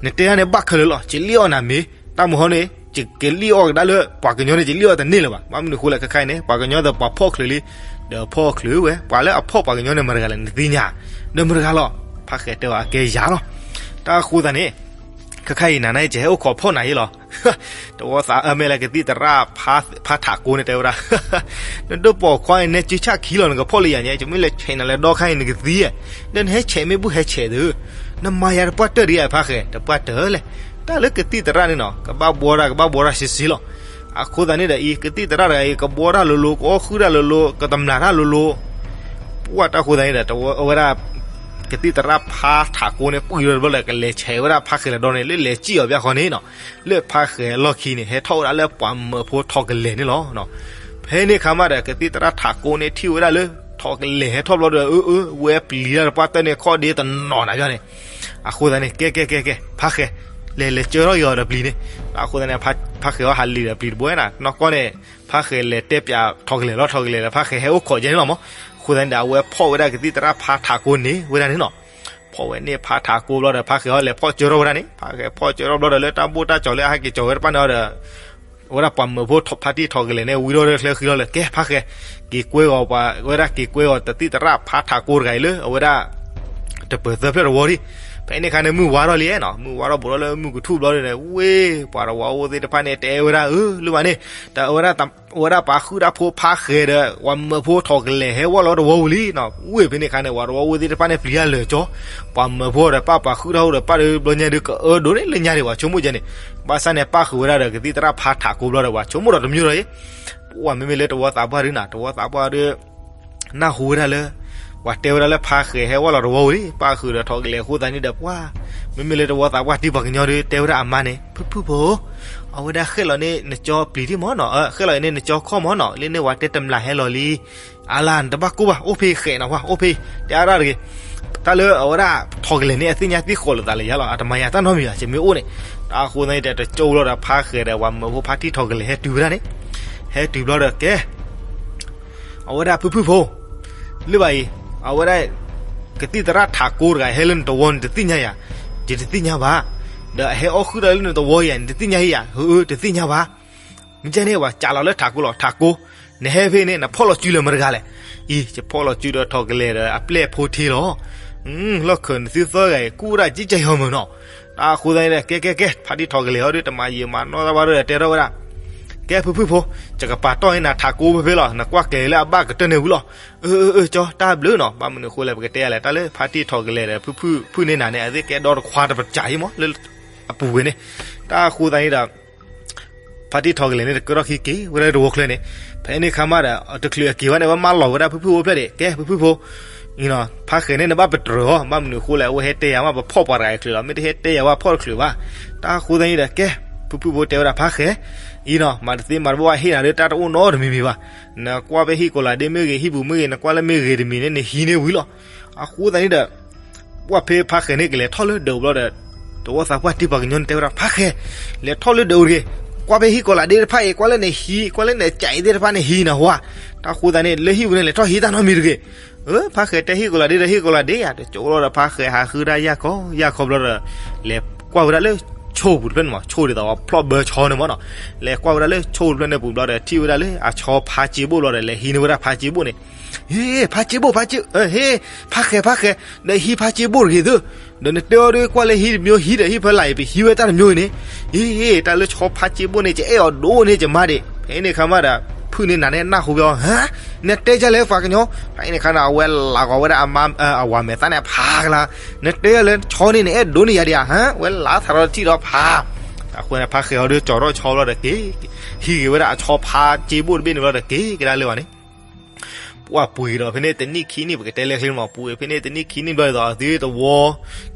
နတဲဒၣ်န့ၣ်ဘၣ်ခဲလၢာ်လီၤ, ယလံၣ်အီၣ်နၤမ့ၢ် တၢ်မုၢ်ဟီန့ၣ် ယကလံၣ်အီၣ်ကဒါလၢ ပှၤကညီန့ၣ် ယလံၣ်အီၣ်တန့ၢ်လၢၤဘၣ်. ဘၣ်မနုၤအဃိလဲၣ်ခဲခါအံၤန့ၣ် ပှၤကညီဒီးပှၤဖီၣ်ချုးလံ, ဒီးဖီၣ်ချုးဝဲ ပှၤလၢအဖီၣ်ပှၤကညီန့ၣ်မတၤတဂၤလဲၣ် နသ့ၣ်ညါ, ဒီးမတၤတဂၤလီၤ. ဖါဃဲၤတဲအီၤအကဲယၤလီၤ. တၢ်အဃိသတးန့ၣ် ခဲခါအံၤနၤန့ၣ် ယဟဲအိၣ်ခိးဖီၣ်နၤယ့လီၤ. တဝီသးအၢမ့ၢ်လၢကသံၣ်သရၣ် ဖါထးကိန့ၣ်တဲဝဲဒၣ်, နဒိၣ်ပိာ်ခွါအံၤ နဲစုဆၣ်ခံလီၤ နကဖီၣ်လၢယၤညါ, ယမ့ၢ်လဲၤဆဲးနၤလၢဒီခါအံၤ နကသံဧါ, ဒီးနဟဲဆဲးမ့ၢ်ဘူၣ်ဟဲဆဲးသု, နမၤယၤတပှၢ်တၢၢ်ဒံးဧါ ဖါဃဲၤတပှၢ်တၢၢ်လဲၣ်. တၢ်လၢကသံၣ်သရၣ်န့ၣ်နီၤ ကဘၣ်ဘှီတၢ် ကဘၣ်ဘှီတၢ်ဆံးဆံးလီၤ. အဃိသတးန့ၣ်ဒီးအံၤ ကသံၣ်သရၣ်တဂၤအံၤ ကဘှီတၢ်လိၤလိၤ ကအီၣ်ဃုာ်တၢ်လိၤလိၤ ကတမျာ်တၢ်လိၤလိၤ ပှၢ်တၢ်အဃိသတးန့ၣ်ဒီး တဝဲဒၣ် ကသံၣ်သရၣ်ဖါထးကိန့ၣ် ပှံၢ်လီၤတဘျီဒီး ကလဲၤဆဲးဝဲဒၣ်ဖါဃဲၤလီၤဒီးန့ၣ် လၢလဲၤစံၣ်အီၤဘၣ်ဃီန့ၣ်နီၤ, လၢဖါဃဲၤအလီၢ်ခံန့ၣ် ဟဲထီၣ်ဝဲဒၣ်လၢပှၤမၢဖိထီၣ်ကလဲာ်န့ၣ်လီၤ. ဖဲန့ၣ်ခါမးဒီး ကသံၣ်သရၣ်ထးကိန့ၣ် ထံၣ်ဝဲဒၣ်လၢ ထီၣ်ကလဲာ်ဟဲထီၣ်ဘျီဒီး အၢ အၢ ဝဲပျံၤတၢ်တပှၢ်တၢၢ်န့ၣ် ခီၣ်ဒ့တနီၤနၤဘၣ်န့ၣ်. အဃိသတးန့ၣ် ကဲ ကဲ ကဲ ကဲ ဖါဃဲၤ လဲၤ လဲၤကၢထီၣ်က့ၤအီၤဒီးပျံၤန့ၣ်. အဃိသတးန့ၣ် ဖါဃဲၤအီၤဟးလံာ်ဒီးပျံၤတဘိဝဲနၤ နီၢ်ကီၢ်န့ၣ် ဖါဃဲၤလဲၤတဲပၠးထီၣ်ကလဲာ်လီၤ ထီၣ်ကလဲာ်ဒီး ဖါဃဲၤဟဲအိၣ်ခိးကဲန့ၣ်လီၤမး. အဃိသတးန့ၣ်ဒီး အဝဲဖီၣ်ဝဲဒၣ်ကသံၣ်သရၣ်ဖါထးကိန့ၢ်ဝဲဒၣ်န့ၣ်နီၤ. ဖီၣ်ဝဲန့ၢ်ဖါထးကိဘျီဒီး ဖါဃဲၤအီၤလဲၤဖီၣ်ကၢထီၣ်ဝဲဒၣ်န့ၣ် ဖါဃဲၤဖီၣ်ကၢထီၣ်ဘျီဒီး လၢတၢ်ဘိၣ်တၢ်ကၠီၤလၢအဟဲက့ၤကၠီၤဝဲတဖၣ်န့ၣ်ဒီး အဝဲဒၣ်ပှၤမၢဖိဖါတံၢ်ထီၣ်ကလဲာ်န့ၣ် ဝံထီၣ်ဒီးချၢဃံထီၣ်လၢ ကဲဖါဃဲၤ က့ၤကွဲအီၤပှၤ အဝဲဒၣ်က့ၤကွဲအီၤတသံၣ်သရၣ်ဖါထးကိတဂၤအံၤလၢ အဝဲဒၣ် တပၢၤသၢဖျၢၣ်တဝီဒံး. ဖဲန့ၣ်ခါန့ၣ် မုၢ်ဝါထီၣ်လံနီၤ မုၢ်ဝါထီၣ်ဘူးထီၣ်လၢမုၢ်ကထူၣ်ဘျီန့ၣ် ဝ့ၢ် ပှၤတဝီအိၣ်သ့ၣ်တဖၣ်န့ၣ် တဲဝဲဒၣ် အၢ လၢမးန့ၣ် တၢ်အဝဲဒၣ် အဝဲဒၣ်ပှၤဃုာ်တၢ်ဖိဖါဃဲၤဒီး ပှၤမၢဖိထီၣ်ကလဲာ်ဟဲဝဲလီၤတဝီဝံၤလံနီၤ. ဝ့ၢ်ဖဲန့ၣ်ခါန့ၣ် ပှၤတဝီအိၣ်သ့ၣ်တဖၣ်န့ၣ် ပျံၤတၢ်လၢာ်ကၠီ ပှၤမၢဖိဒီးပၢ်ပှၤဃုာ်တၢ်ဖိဒီးပၢ်ဒီးဘျီညါဒီး ကအၢဒိၣ်န့ၣ်လၢညါဒံး ပှၤဆိကမိၣ်ကဲန့ၣ် ဘၣ်ဆၣ်န့ၣ် ပၣ်ဃုာ်ဝဲဒၣ်ဒီးကသံၣ်သရၣ်ဖါထးကိဘျီဒီး ပှၤဆိကမိၣ်ဒီးတမံၤဒီးအံၤ ပှၤမ့မ့ၢ်လၢတဝီသးပှၢ်ဒုးနၤ တဝီသးပှၢ်ဒုး နၢ်ဟူဝဲဒၣ်လၢ ပှၤတဲဝဲဒၣ်လၢဖါဃဲၤဟဲဝဲလီၤတဝီဝံၤလံ ပၢ်ဃုာ်ဒီးထီၣ်ကလဲာ်အဃိသတးန့ၣ်ဒီး ပှၤ မ့မ့ၢ်လၢတဝီသးပှၢ်တံၢ်ပှၤကညီဒုး တဲဝဲဒၣ်အမါန့ၣ် ဖုၣ်ဖုၣ်ဖိ အဝဲဒၣ်ဃဲၣ်လီၤန့ၢ်နကၠီပျံၤဒံးမၢ်နီၤ ဃဲၣ်လီၤန့ၢ်နကၠီခီၣ်မၢ်နီၤ လၢန့ၣ်ဝဲတဲတမျၢ်ဟဲလီၤလံ အါလၢနတဘၣ်ကိၢ်ဘၣ် အိၣ်ဖဲဃဲၤနီၤ ပှၤအိၣ်ဖဲ တဲအါဒၣ်တဂ့ၤ တၢ်လၢအဝဲဒၣ်ထီၣ်ကလဲာ်န့ၣ် အသ့ၣ်ညါသ့ၣ်ဃီလိာ်သးလၢယၤလီၤ အတမၤယၤတၢ်နီတမံၤဘၣ် ယမ့ၢ်အိၣ်န့ၣ် တၢ်အဃိသတးန့ၣ်ဒီး တကၠိလီၤဒီးဖါဃဲၤဒီး ပှၤမၢဖိဖါတံၢ်ထီၣ်ကလဲာ်ဟဲတုၤဝဲဒၣ်န့ၣ် ဟဲတုၤဘျီဒီးကဲ အဝဲဒၣ်ဖုၣ်ဖုၣ်ဖိ လၢဘၣ်အံၤ အဝဲဒၣ် ကသံၣ်သရၣ်ထးကိတဂၤ ဟဲလၢနတဝီန့ၣ် တသ့ၣ်ညါယၤ, ယတသ့ၣ်ညါဘၣ်, ဒီးအဟဲအီၣ်ဃုာ်ဒီးလၢနတဝီယၤန့ၣ် တသ့ၣ်ညါယၤ, ဟၢ တသ့ၣ်ညါဘၣ်. မ့ၢ်ကဲန့ၣ် ပှၤစးလီၤလၢထးကိလီၤ, ထးကိ, နဟဲဖဲန့ၣ် နဖီၣ်လီၤစုလၢမတၤတဂၤလဲၣ်. အံၤ ယဖီၣ်လီၤစုဒီးထီၣ်ကလဲာ်ဒီး အပျဲၢ်ဖိထ့လီၤ. လီၢ်ခၢၣ်နသုသၢဂၤအံၤ ကူၣ်ဝဲဒၣ်ကံကယီၤမုၢ်နီၤ. တၢ်အဃိသတးန့ၣ်ဒီး ကဲကဲကဲ ဖါတံၢ်ထီၣ်ကလဲာ်အီၤဒီး တမၤယံာ်မၤနီၢ်တၢ်ဘၣ်ဒီး တဲထီၣ်ဝဲဒၣ် ကဲ ဖုၣ်ဖုၣ်ဖိ, ယကပာ်တီၢ်န့ၢ်နၤထးကိဖဲဖဲလီၤ, နကွၢ်ကျဲၤလၢအဘၣ်ကတၢၢ်န့ၣ်ဝံၤလီၤ. အၢ အၢ အၢ ကၠီ တၢ်ဘျုးနီၤ, ဘၣ်မနုၤအဃိလဲၣ် ပကတဲယၤလဲၣ်, တၢ်လၢဖါတံၢ်ထီၣ်ကလဲာ်ဒီး ဖုၣ်ဖုၣ်ဖုၣ်န့ၢ်နၤန့ၣ် အသ့ၣ်ကဲဒီတခွါတပစၢ်အံၤမး လၢအပူၤဝဲန့ၣ်. တၢ်အဃိသတးန့ၣ်ဒီး ဖါတံၢ်ထီၣ်ကလဲာ်န့ၣ် တကဲထီၣ်ခံက့ၤဝဲဒၣ်တဝီချၢန့ၣ်, ဖဲန့ၣ်ခါမးဒီး တချုးအက့ၤဝဲန့ၣ် ဝဲမၢလီၤဝဲဒၣ်ဖုၣ်ဖုၣ်အိၣ်ဖျဲၣ်ဒံး, ကဲ ဖုၣ်ဖုၣ်ဖိ ဖါဃဲၤန့ၣ် နဘၣ်ပတြၢၤအီၤ, ဘၣ်မနုၤအဃိလဲၣ် အဝဲဟဲတဲယၤမး ပဖီၣ်ပှၤတဂၤအံၤချုးလီၤ, မ့ၢ်တဟဲတဲယၤဝဲဖီၣ်တချုးဘၣ်. တၢ်အဃိသတးန့ၣ်ဒီး ကဲ ဖုၣ်ဖုၣ်ဖိတဲဝဲဒၣ် ဖါဃဲၤအံၤနီၤ, မၤတသ့မၤတဘၣ်ဘၣ် ဟ့ၣ်နၤဒီးတၢ်တအိၣ်နီတမံၤမံၤဘၣ်. နကွၢ်ဖဲဟံၣ်ကိးလးဒ့မ့ၢ်ဂ့ၤ ဟံၣ်ပူၤမ့ၢ်ဂ့ၤ နကွၢ်လၢမ့ၢ်ဂ့ၤတမံၤန့ၣ် နဟံးန့ၢ်ဝံၤလီၤ. အဃိသတးန့ၣ်ဒီး ပှၢ်ဖဲဖါဃဲၤန့ၣ်ကလဲၤထီၣ်လၢဒၢးဘျီဒီး တဝီသးပှၢ်တံၢ်ပှၤကညီန့ၣ်တဲဝဲဒၣ် ဖါဃဲၤ လဲၤထီၣ်လၢဒၢးအိၣ်တဂ့ၤ, ကွၢ်ဖဲဟံၣ်ကိးလးဒ့တဖၣ်အံၤ ကွၢ်လၢနဟံး ကွၢ်လၢနကးအံၤသ့ၣ်တဖၣ်န့ၣ်ဟံးနၤဟါ, တၢ်ဃိသတးန့ၣ် လၢဟံၣ်ပူၤန့ၣ် လဲၤထီၣ်ဟံးတၢ်နီတမံၤတဂ့ၤ. အၢ ဖါဃဲၤတဲဟံၣ်ကိးလးဒ့ဒီးဟံၣ်ကိးလးဒ့ယၤ တကၠိလီၤဒီး ဖါဃဲၤဟးဃုတၢ်ယၢ်ခီယၢ်ခီဘျီဒီး လဲၤကွၢ်ဝဲဒၣ်လၢဆိပူၤတဖျၢၣ်န့ၣ်မး, ဆိဒ်သိးဖျီၣ်ဘၢဆီန့ၣ်မးနီၤ, လဲၤကွၢ်ဝဲဒၣ်လၢဆိတဖျၢၣ်န့ၣ်ပူၤဘျီဒီး ထံၣ်ဝဲဒၣ်လၢအဆီဖါစ့ဘိၣ်ဘျီဒီး လဲၤဟံးန့ၢ်ဝဲဒၣ်ဖါစ့ဘိၣ်န့ၣ် ဟ့ ဖါစ့ဘိၣ် ဖါစ့, ဟ့ ဖါဃဲၤ ဖါဃဲၤ, ဒီးဟံးဖါစ့ဘိၣ်တဂ့ၤသု, ဒီးနတဲအီၤဒီး ကွၢ်လၢဟံးတမံၤဟံးဒီး ဟံၣ်ဖဲလၢ်အံၤ ပဟံးဝဲတၢ်တမံၤန့ၣ်, ဟ့ တၢ်လၢဆီဖါစ့ဘိၣ်န့ၣ် ယအဲၣ်အီၤဒိၣ်န့ၣ် ယမါဒံး. ဖဲန့ၣ်ခါမးဒီး ဖုၣ်န့ၢ်နၤန့ၣ် နၢ်ဟူဘၣ်အီၤ, ဟါ, နတဲယၤလဲၣ်ပှၤကညီ, ဖဲန့ၣ်ခါန့ၣ် အဝဲလးကီးဝဲဒၣ်အမါ အဝၤမဲာ်သၣ်န့ၣ်ဖးကလါ, နတဲယၤလဲၣ် ဆီန့ၣ် နအဲၣ်ဒိၣ်န့ၢ်ယၤဒံးဧါ, ဟါ, ဝဲလးထးဒီးတထံၣ်ဒီးဖး အဃိန့ၣ် ဖါဃဲၤအီၤဒီး ကၠီၤထီၣ်ဆီဘျီဒီးက့ၤ ဟံးက့ၤဝဲဒၣ်အဆီဖါစ့ဘိၣ်တဘ့ၣ်န့ၣ်ဘျီဒီး က့ၤကဒါလၢၤဘၣ်န့ၣ်, ပှၤပှ့ၤဒီးဖဲန့ၣ်တနံၣ်ခံနံၣ် ပကတဲလဲၤချ့မး ပှ့ၤဖဲန့ၣ်တနံၣ်ခံနံၣ်ဘျီဒ်သိး အသုတဝီ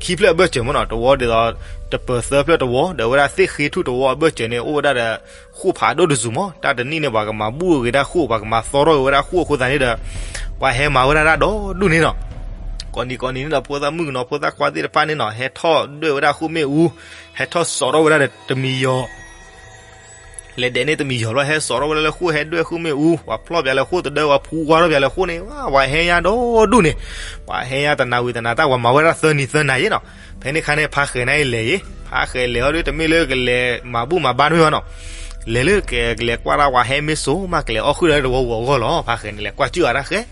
ခံဖျၢၣ်အဘၢၣ်စၢၤမးနီၤ, တဝီဒ်သိး တပၢၤသၢဖျၢၣ်တဝီ ဒီးအဝဲဒၣ်သ့ၣ်ဃ့ထူၣ်တဝီအဘၢၣ်စၢၤန့ၣ် အိၣ်ဝဲဒၣ်ဒီး ဃိၣ်ဖးဒိၣ်တစူၤမး, တၢ်တနံၣ်န့ၣ် ပှၤကမၤဘူၣ်ဂ့ၤဒၣ်ဃိၣ် ပှၤကမၤသီထီၣ်ဂ့ၤဝဲဒၣ်ဃိၣ်အဃိသတးန့ၣ်ဒီး ပှၤဟဲမၤဝဲဒၣ်ဒၣ်ဒီဒူၣ်န့ၣ်နီၤ. ကိးနံၤကိးနံၤန့ၣ်ဒီး ဖိသၣ်မုၣ်ကနီၤ ဖိသၣ်ခွါသ့ၣ်တဖၣ်န့ၣ်နီၤ ဟဲထီၣ်ဒွဲၣ်ဝဲဒၣ်ဃိၣ်မ့ၣ်အူ, ဟဲထီၣ်စိာ်ထီၣ်ဝဲဒၣ်ဒီးတမံၤယီၤ လဲၤဒဲးန့ၣ်တမံၤယီၤဘျီ ဟဲစိာ်ထီၣ်ဝဲဒၣ်လၢဃိၣ် ဟဲဒွဲၣ်ဃိၣ်မ့ၣ်အူ, ပှၤဖျီၣ်ပၠးလၢဃိၣ်တဒၢ ပှၤဖူကွၢ်ထီၣ်ပၠးလၢဃိၣ်န့ၣ် ပှၤဟဲညါဒီဒူၣ်န့ၣ်, ပှၤဟဲညါတနၤဝံၤတနၤ တၢ်ပှၤမၤဝဲဒၣ်သၢနံၤသၢနၤယဲနီၤ. ဖဲန့ၣ်ခါန့ၣ် ဖါဃဲၤန့ၣ်လဲၤယဲ, ဖါဃဲၤလဲၤအီၤဒီး တမ့ၢ်လၢကလဲၤမၤဘူၣ်မၤဘါတမ့ၢ်ဘၣ်နီၤ, လဲၤလၢကလဲၤကွၢ်တၢ် ပှၤဟဲမ့ၢ်စိၤမး ကလဲၤအီၣ်ဃုာ်ဒီးတဝီပူၤအဂီၢ်လီၤ. ဖါဃဲၤန့ၣ် လဲၤကွၢ်စၢၢ်အီၤတၢ်ဃဲၤ,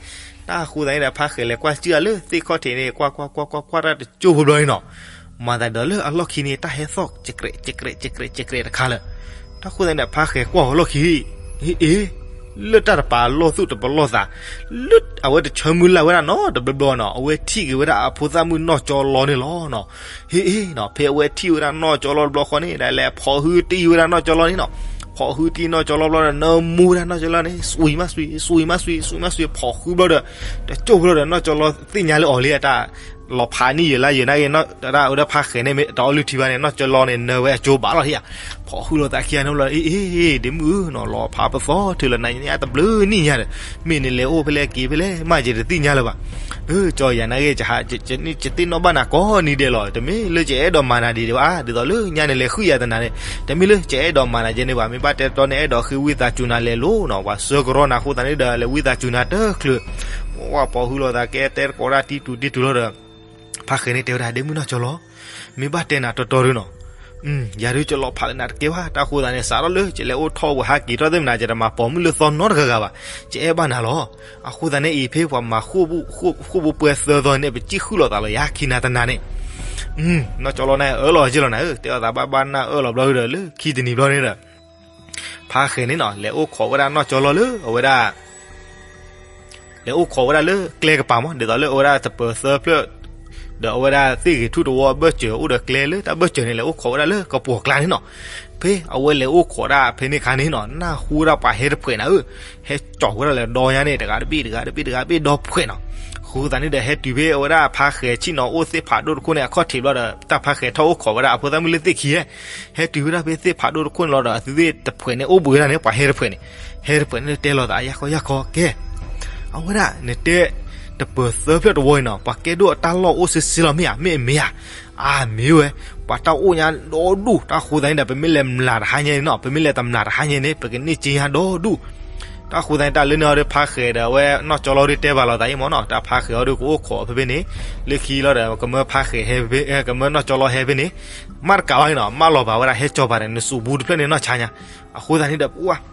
တၢ်ဃိသတးန့ၣ်ဒီး ဖါဃဲၤလဲၤကွၢ်စၢၢ်အီၤလၢသ့ၣ်ခီၣ်ထံးန့ၣ် ကွၢ်ကွၢ်ကွၢ်ကွၢ်ကွၢ်တၢ်တကၠိဖိဘျီန့ၣ်နီၤ မၤသးဒီးလၢအလီၢ်ခံန့ၣ် တၢ်ဟဲသီၣ် ကကရဲး ကကရဲး ကကရဲး ကကရဲးတခါလၢာ်, တၢ်ဃိသတးန့ၣ်ဒီး ဖါဃဲၤကွၢ်အီၤလီၢ်ခံ, အ့ အ့ လၢတၢ်တပာ်လီၢ်သူၣ်တပာ်လီၢ်သး, လၢအဝဲတဆၢမုၢ်လၢ်ဝဲဒၣ်နီတဘျီဘျီနီၤ အဝဲထံၣ်က့ၤဝဲဒၣ်အဖိသၣ်မုၣ်နီၢ်ကၠီလီန့ၣ်လီၤနီၤ. ဟ့ အ့ နီၤ ဖဲအဝဲထံၣ်ဝဲဒၣ်နီၢ်ကၠီလီတဘျီဃီန့ၣ် ဒီးလဲၤဖီၣ်ဟုတံၢ်ဝဲဒၣ်နီၢ်ကၠီလီန့ၣ်နီၤ, ဖီၣ်ဟုတံၢ်နီၢ်ကၠီလီဘျီဒီး နၢမူဝဲဒၣ်နီၢ်ကၠီလီန့ၣ် စွံမးစွံ စွံမးစွံ စွံမးစွံ ဖီၣ်ဟုဘျီဒီး တကၠိၢ်ဘျီဒီး နီၢ်ကၠီလီသ့ၣ်ညါလၢအီၤလံ အတၢ် လီၤဖးနံၣ်ယဲၢ်လါယဲၢ်နၣ်ဂ့ၤ တၢ်အိၣ်ဒီးဖါဃဲၤန့ၣ် မ့ၢ်တအီလုၢ်ထံဘၣ်န့ၣ် နီၢ်ကၠီလီန့ၣ် နၢဝဲအကၠိဘၣ်လီၤဟံၣ်ဧါ, ဖီၣ်ဟုလိာ်သးခံဂၤန့ၣ်ဘျီ အ့ အ့ ဒ့မုၣ်ဧၢနီၤ လီၤဖးပသီထုးလီၤနၤညါတဘျုးနံၣ်ညါဒီး မ့ၢ်နလဲၤအိၣ်ဖဲလဲၣ်က့ၤဖဲလဲၣ် မ့ၢ်ယတသ့ၣ်ညါလၢၤဘၣ်. အၢ ကၠီယၤနၣ်ဂ့ၤ ယတသ့ၣ်နီၣ်ဘၣ်နၤကိးနံၤဒဲးလီၤ တမ့ၢ်လၢယအဲၣ်ဒိးမၤနၤဒ်န့ၣ်ဘၣ် ဒ်သိးလၢညါန့ၣ်လဲၤဃုယၤတနၤန့ၣ် တမ့ၢ်လၢယအဲၣ်ဒိးမၤနၤယဲန့ၣ်ဘၣ် မ့ၢ်ဘၣ်တဲတီန့ၣ် အဲၣ်ဒိးဃ့ဝံသးစူၤနၤလဲၤလိၤနီၤ ပှၤဆှၢကရီနၤအဃိသတးန့ၣ်ဒီး လဲၤဝံသးစူၤနၤတချုး ပှၤဖီၣ်ဟုလိာ်သးကဲတဲတကိးဒၣ်တံတူာ်တံတူာ်လီၤဒီး ဖါဃဲၤန့ၣ်တဲဝဲဒၣ် ဒ့မုၣ်နီၢ်ကၠီလီၤ မ့ၢ်ဘၣ်တဲနၤတီတီဒုနီၤ ယၤဒုးယလီၤဖးလၢနၤတကဲဘၣ် တၢ်ဃိသတးန့ၣ် စးထီၣ်လၢယလဲၤအိၣ်ထီၣ်ဝဲဟးက့ၤထီၣ်သ့ၣ်မနၤ ယတမၤပိာ်မုၣ်လၢသီနီတဂၤဂၤဘၣ် ယအဲၣ်ဘၣ်နၤလီၤ. အဃိသတးန့ၣ်အံၤ ဖဲပှၤမၤဃိၣ်ဘိပှဲၤသၢသီန့ၣ် ပစံၣ်ဃုာ်လိာ်သးလီၤ ယဟးခံနၤတနၤန့ၣ် နီၢ်ကၠီလီၤန့ၣ် အၢၣ်လီၤယဲၢ်လီၤနၤဧၢ တဲအီၤသးဘၣ်ဘၣ်နၢ်အၢၣ်လီၤဘျီဒီး လၢခံတနံၤဘျီန့ၣ်ဒီး ဖါဃဲၤန့ၣ်နီၤ လဲၤအိၣ်ခိးဝဲဒၣ်နီၢ်ကၠီလီၤလၢအဝဲဒၣ် လဲၤအိၣ်ခိးဝဲဒၣ်လၢကျဲကပၤမး ဒ်သိးလၢအဝဲဒၣ်တပၢၤသၢဖျၢၣ် ဒီးအဝဲဒၣ်သ့ၣ်ဂ့ၤထူၣ်တဝီအဘၢၣ်စၢၤ အိၣ်ဒီးကျဲလၢတၢ်ဘၢၣ်စၢၤန့ၣ် လဲၤအိၣ်ခိးဝဲဒၣ်လၢကပိာ်ကျါန့ၣ်နီၤ. ဖဲအဝဲလဲၤအိၣ်ခိးဒၣ်ဖဲန့ၣ်ခါန့ၣ်နီၤ နၢ်ဟူဝဲဒၣ်ပှၤဟဲတဖှဲးနၤဧၢ, ဟဲကၠီၤဝဲဒၣ်လၢဒီညါန့ၣ် တဂၤတဘ့ၣ်တဂၤတဘ့ၣ်တဂၤတဘ့ၣ်ဒီဖှဲးနီၤ. အဃိသတးန့ၣ်ဒီး ဟဲတုၤဖဲအဝဲဒၣ်ဖါဃဲၤဆ့ၣ်နီၤအိၣ်သ့ၣ်ဖးဒိၣ်တခိၣ်န့ၣ် အခီၣ်ထံးဘျီဒီး တၢ်ဖါဃဲၤထီၣ်အိၣ်ခိးဝဲဒၣ်အဖိသၣ်မုၣ်လၢသ့ၣ်ခံ ဟဲတုၤဝဲဒၣ်ဖဲသ့ၣ်ဖးဒိၣ်တခိၣ်န့ၣ်လီၤဒီး အသုသ့ၣ်တဖှဲးန့ၣ် အိၣ်ဘှံးဝဲဒၣ်န့ၣ် ပှၤဟဲတဖှဲးန့ၣ် ဟဲတဖှဲးန့ၣ်တဲလီၤသး ယၢ်ခီယၢ်ခီကဲ အဝဲဒၣ်နတဲ တပၢၤသၢဖျၢၣ်တဝီအံၤနီၤ ပှၤကဲဒိၣ်အတၢ်လီၢ်အိၣ်စ့စ့လီၤမ့ၢ်ဧါ မ့ၢ်အမ့ၢ်ဧါ. အမ့ၢ်ဝဲ ပှၤတၢ်အိၣ်ညါဒီဒူၣ် တၢ်ဃိသတးန့ၣ်ဒီး ပမ့ၢ်လဲၤမျးတဟါညါန့ၣ်နီၤ ပမ့ၢ်လဲၤတမျးတဟါညါန့ၣ် ပကန့ၢ်က့ညါဒီဒူၣ်. တၢ်ဃိသတးန့ၣ် တၢ်လၢန့ၣ်အီၤဒီး ဖါဃဲၤဒီးအဝဲနီၢ်ကၠီလီၤဒီးတဲဘၣ်လိာ်သးအံၤမ့ၢ်နီၤ တၢ်ဖါဃဲၤအီၤဒီးကအိၣ်ခိးဖဲဖဲန့ၣ် လၢခံလီၤဒီး ကမၢဖါဃဲၤဟဲဖဲ ကမၢနီၢ်ကၠီလီၤဟဲဖဲန့ၣ် မ့ၢ်တကးဘၣ်န့ၣ်နီၤ မ့ၢ်လီၤဘၣ်ဝဲဒၣ်ဟဲကၠီၤပၤဒီး နစူးဘူးတဖျၢၣ်န့ၣ်နီၢ်ဆါညါ. အဃိသတးန့ၣ်ဒီး ပှၤ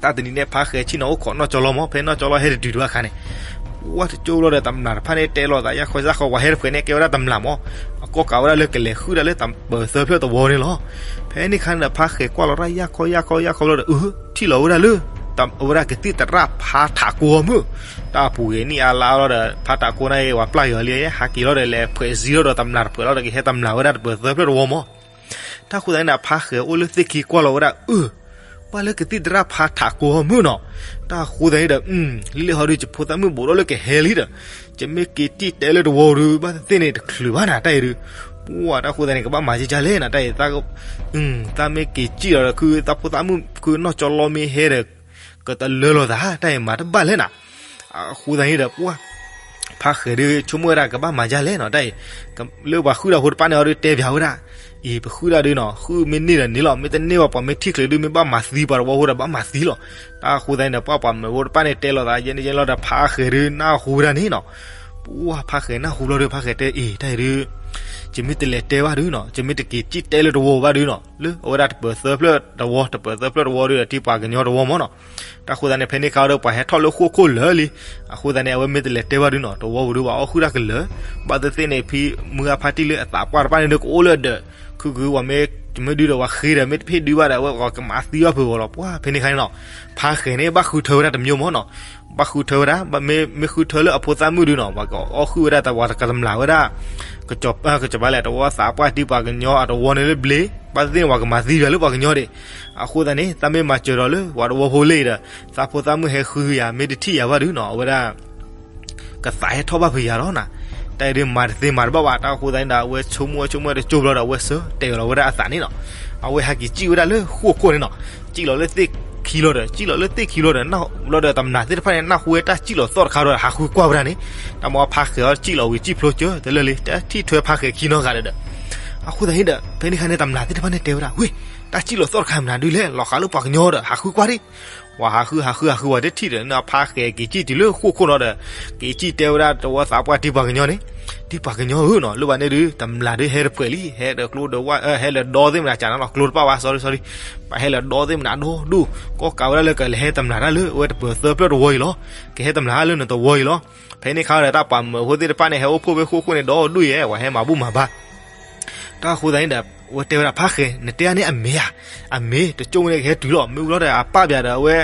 တၢ်တနံၤန့ၣ် ဖါဃဲၤဆ့ၣ်နီၤအိၣ်ခိးနီၢ်ကၠီလီၤမး ဖဲနီၢ်ကၠီလီၤဟဲတတုၤတဘၣ်ခါန့ၣ် ပှၤတကၠိလီၤဒီးတမျးတဖၣ်န့ၣ် တဲလီၤသး ယၢ်ခီယၢ်ခီ ပှၤဟဲတဖှဲးန့ၣ် ကဲဝဲဒၣ်တမျးမး အကိးကးဝဲဒၣ်လၢကလဲၤဃုာ်ဒၣ်လၢတပၢၤသၢဖျၢၣ်တဝီန့ၣ်လီၤ. ဖဲန့ၣ်ခါန့ၣ်ဒီး ဖါဃဲၤကွၢ်လီၤတၢ် ယၢ်ခီယၢ်ခီယၢ်ခီလီၤဒီး အၢ ထံၣ်လီၤဝဲဒၣ်လၢ အဝဲဒၣ်ကသံၣ်သရၣ်ဖါထးကိမုၣ် တၢ်ပူၤဂ့ၤနံၣ်အါလါလီၤဒီး ဖါထးကိန့ၣ် ပှၤပျၢ်ယီၤလံ ဟဲက့ၤလီၤဒီး လဲၤဖှဲးစံလီၤဒီးတမျးတဖှဲးလီၤဒီး ကဟဲတမျးဝဲဒၣ်တပၢၤသၢဖျၢၣ်တဝီမး တၢ်ဃိသတးန့ၣ်ဒီး ဖါဃဲၤအိၣ်လၢသ့ၣ်ခံကွၢ်လီၤဝဲဒၣ် အၢ ပှၤလၢကသံၣ်သရၣ်ဖါထးကိမုၣ်နီၤ. တၢ်ဃိသတးန့ၣ်ဒီး လၢဟီဒုး ယဖိသၣ်မုၣ်ဘူးဒီးလၢကဟဲလံဒီး ယမ့ၢ်က့ၤတံၢ်တဲလၢတဝီဒုး ဘၣ်သ့ၣ်သ့ၣ်န့ၣ် တချုးဘၣ်နၤ တၢ်အံၤဒုး ပှၤတၢ်ဃိသတးန့ၣ် ကဘၣ်မၤကကလဲၣ်နၤ တၢ်အံၤ သးမ့ၢ်က့ၤစံၣ်လီၤဒီး ခုသးဖိသၣ်မုၣ် ခုနီၢ်ကၠီလီမ့ၢ်ဟဲဒီး ကတလၢလီၤသး တၢ်အံၤမၤတဘၣ်လဲၣ်နၤ. အဃိသတးန့ၣ်ဒီး ပှၤ ဖါဃဲၤဒုး ဆိကမိၣ်ဝဲဒၣ်ကဘၣ်မၤဒ်လဲၣ်နီၤ တၢ်အံၤ လၢပှၤဃုဒၣ်ဖိတဖၣ်န့ၣ်အီၤဒုးတဲပၠးဝဲဒၣ် အံၤ ပဃုဒၣ်ဒုးနီၤ ဃုမ့ၢ်န့ၢ်ဒီးန့ၢ်လီၤ မ့ၢ်တန့ၢ်ဘၣ် ပှၤမ့ၢ်ထံၣ်ချုးဒုး မ့ၢ်ဘၣ်မၤသံပှၤတဝီဖိဒီး ဘၣ်မၤသံလီၤ. တၢ်အဃိသတးန့ၣ်ဒီး ပှၤပှၤမၢဖိတဖၣ်န့ၣ်တဲလီၤသး ယဲန့ၣ်ယဲလီၤဒီး ဖါဃဲၤဒုး နၢ်ဟူဝဲဒၣ်န့ၣ်နီၤ. ပှၤဖါဃဲၤနၢ်ဟူဘျီဒီး ဖါဃဲၤတဲ အံၤ တၢ်အံၤဒုး ယမ့ၢ်တလဲၤတဲဘၣ်ဒုးနီၤ ယမ့ၢ်တက့ၤစံၣ်တဲလၢတဝီဘၣ်ဒုးနီၤ လၢအဝဲဒၣ်တပၢၤသၢဖျၢၣ်တဝီ တပၢၤသၢဖျၢၣ်တဝီဒုးဒီး ထံပှၤကညီတဝီမးနီၤ. တၢ်ဃိသတးန့ၣ် ဖဲန့ၣ်ခါဒီး ပှၤဟဲထီၣ်လၢဃိၣ်ခိၣ်လၢာ်လံ. အဃိသတးန့ၣ် အဝဲမ့ၢ်တလဲၤတဲဘၣ်ဒုးနီၤ တဝီပူၤဒုး ပှၤအီၣ်ဃုာ်တၢ်ကလၢာ် ဘၣ်သ့ၣ်သ့ၣ်န့ၣ် ဖံမုၢ်အဖါတံၢ်လၢအသးပှၢ်တဖၣ်န့ၣ်ဒုး ကအိၣ်လၢအဒၢး ခုၣ်ခုၣ် ပှၤမ့ၢ်တမ့ၢ်ဒုးဒီး ပှၤဃ့ဒီး မ့ၢ်တဖ့ၣ်ဒုးဘၣ်ဒီး အဝဲကမၤသံဘၣ်ဖုးဂီၤလီၤ. ပှၤဖဲန့ၣ်ခါန့ၣ်နီၤ ဖါဃဲၤန့ၣ် ဘၣ်ဃုထၢဝဲဒၣ်တမျိုးမးနီၤ. ဘၣ်ဃုထၢဝဲဒၣ် မ့ၢ်ဃုထၢလၢအဖိသၣ်မုၣ်ဒုးနီၤ ပှၤကအီၣ်ဃုာ်ဝဲဒၣ် ပှၤတကတမျးဝဲဒၣ် ကစီၤပၤလဲၣ် တဝီသးပှၢ်တံၢ်ပှၤကညီအတဝီန့ၣ်လၢဘျ့ ဘၣ်သ့ၣ်သ့ၣ်န့ၣ် ပှၤကမၤသံယၤလၢပှၤကညီဒၣ်. အဃိသတးန့ၣ် သးမ့ၢ်မၤစၢၤဒီးလၢပှၤတဝီဖိလၢအံၤဒီး သးဖိသးမုၣ်ဟဲဃုယၤ မ့ၢ်တထံၣ်ယၤဘၣ်ဒုးနီၤ အဝဲဒၣ် ကသးဟဲထီၣ်ဘၣ်ဖဲယၤလီၤနီၤ. တၢ်အံၤဒုးမၤတသ့မၤတဘၣ်ဘၣ် တၢ်အဃိသတးန့ၣ်ဒီး အဝဲဆိကမိၣ်ဝဲဆိကမိၣ်ဝဲတကၠိဘျီဒီး အဝဲစၢတဲာ်လီၤဝဲဒၣ်အသးန့ၣ်နီၤ. အဝဲဟဲက့ၤစံၣ်ဝဲဒၣ်လၢဃိာ်ခိၣ်န့ၣ်နီၤ. စံၣ်လီၤလၢသ့ၣ်ခံလီၤဒီး စံၣ်လီၤလၢသ့ၣ်ခံလီၤဒီး ဘျီဒီးတမျၢ်သ့ၣ်တဖၣ်န့ၣ် နၢ်ဟူဝဲတၢ်စံၣ်လီၤသီၣ်တခါဒီး ဟးဃုကွၢ်ဝဲဒၣ်န့ၣ်. တၢ်မ့ၢ်ဖါဃဲၤအီၤစံၣ်လီၤဝံၤစံၣ်ဖျိကၢတလၢာ်လံ တထံၣ်ထွဲဖါဃဲၤခံနီတဂၤဒီး အဃိသတးန့ၣ်ဒီး ဖဲန့ၣ်ခါန့ၣ် တမျၢ်သ့ၣ်တဖၣ်န့ၣ်တဲဝဲဒၣ် ဝ့ၢ် တၢ်စံၣ်လီၤသီၣ်တခါမနုၤဒုးလဲၣ် လီၤဃးလၢပှၤကညီဒီး ဟးဃုကွၢ်ဒံး. ဝဲဟးဃုဟးဃုဟးဃုဝဲတထံၣ်ဒီး ဖါဃဲၤက့ၤစံၣ်တုၤလၢဃိာ်ခိၣ်နီၤဒီး က့ၤစံၣ်တဲဝဲဒၣ်တဝီသးပှၢ်တံၢ်ပှၤကညီန့ၣ်, တံၢ်ပှၤကညီဧၢနီၤ လၢပှၤန့ၣ်ဒုး တမျၢ်ဒုးဟဲတပှဲၤလံ ဟဲဒီးကျိဒီးဝဲ ဟဲလၢဒီသ့ၣ်မနၤကနၤလီၤ ကျိတပာ်ဝဲ sorry sorry ပှၤဟဲလၢဒီသ့ၣ်မနၤဒီဒူၣ် ကီၢ်ကးဝဲဒၣ်လၢကလဲၤဟဲတမျၢ်တၢ်လၢအဝဲတပၢၤသၢပျၢၢ်တဝီအံၤလီၤ. ကဟဲတမျၢ်တၢ်လၢနတဝီအံၤလီၤ. ဖဲန့ၣ်ခါဒီးတၢ်ပှၤမၢဖိသ့ၣ်တဖၣ်န့ၣ် ဟဲအိၣ်ဖှိၣ်ဖဲဃိာ်ခိၣ်န့ၣ်ဒီဒူၣ်ယဲ ပှၤဟဲမၤဘူၣ်မၤဘါ တၢ်အဃိသတးန့ၣ်ဒီး အဝဲတဲဝဲဒၣ်ဖါဃဲၤ နတဲဒၣ်န့ၣ်အမ့ၢ်ဧါ, အမ့ၢ် တကၠိမ့ၢ်န့ၣ်ကဟဲတုၤလီၤ မ့ၢ်ဝံၤလီၤဒီး အပၢ်ပၠးဒီးအဝဲ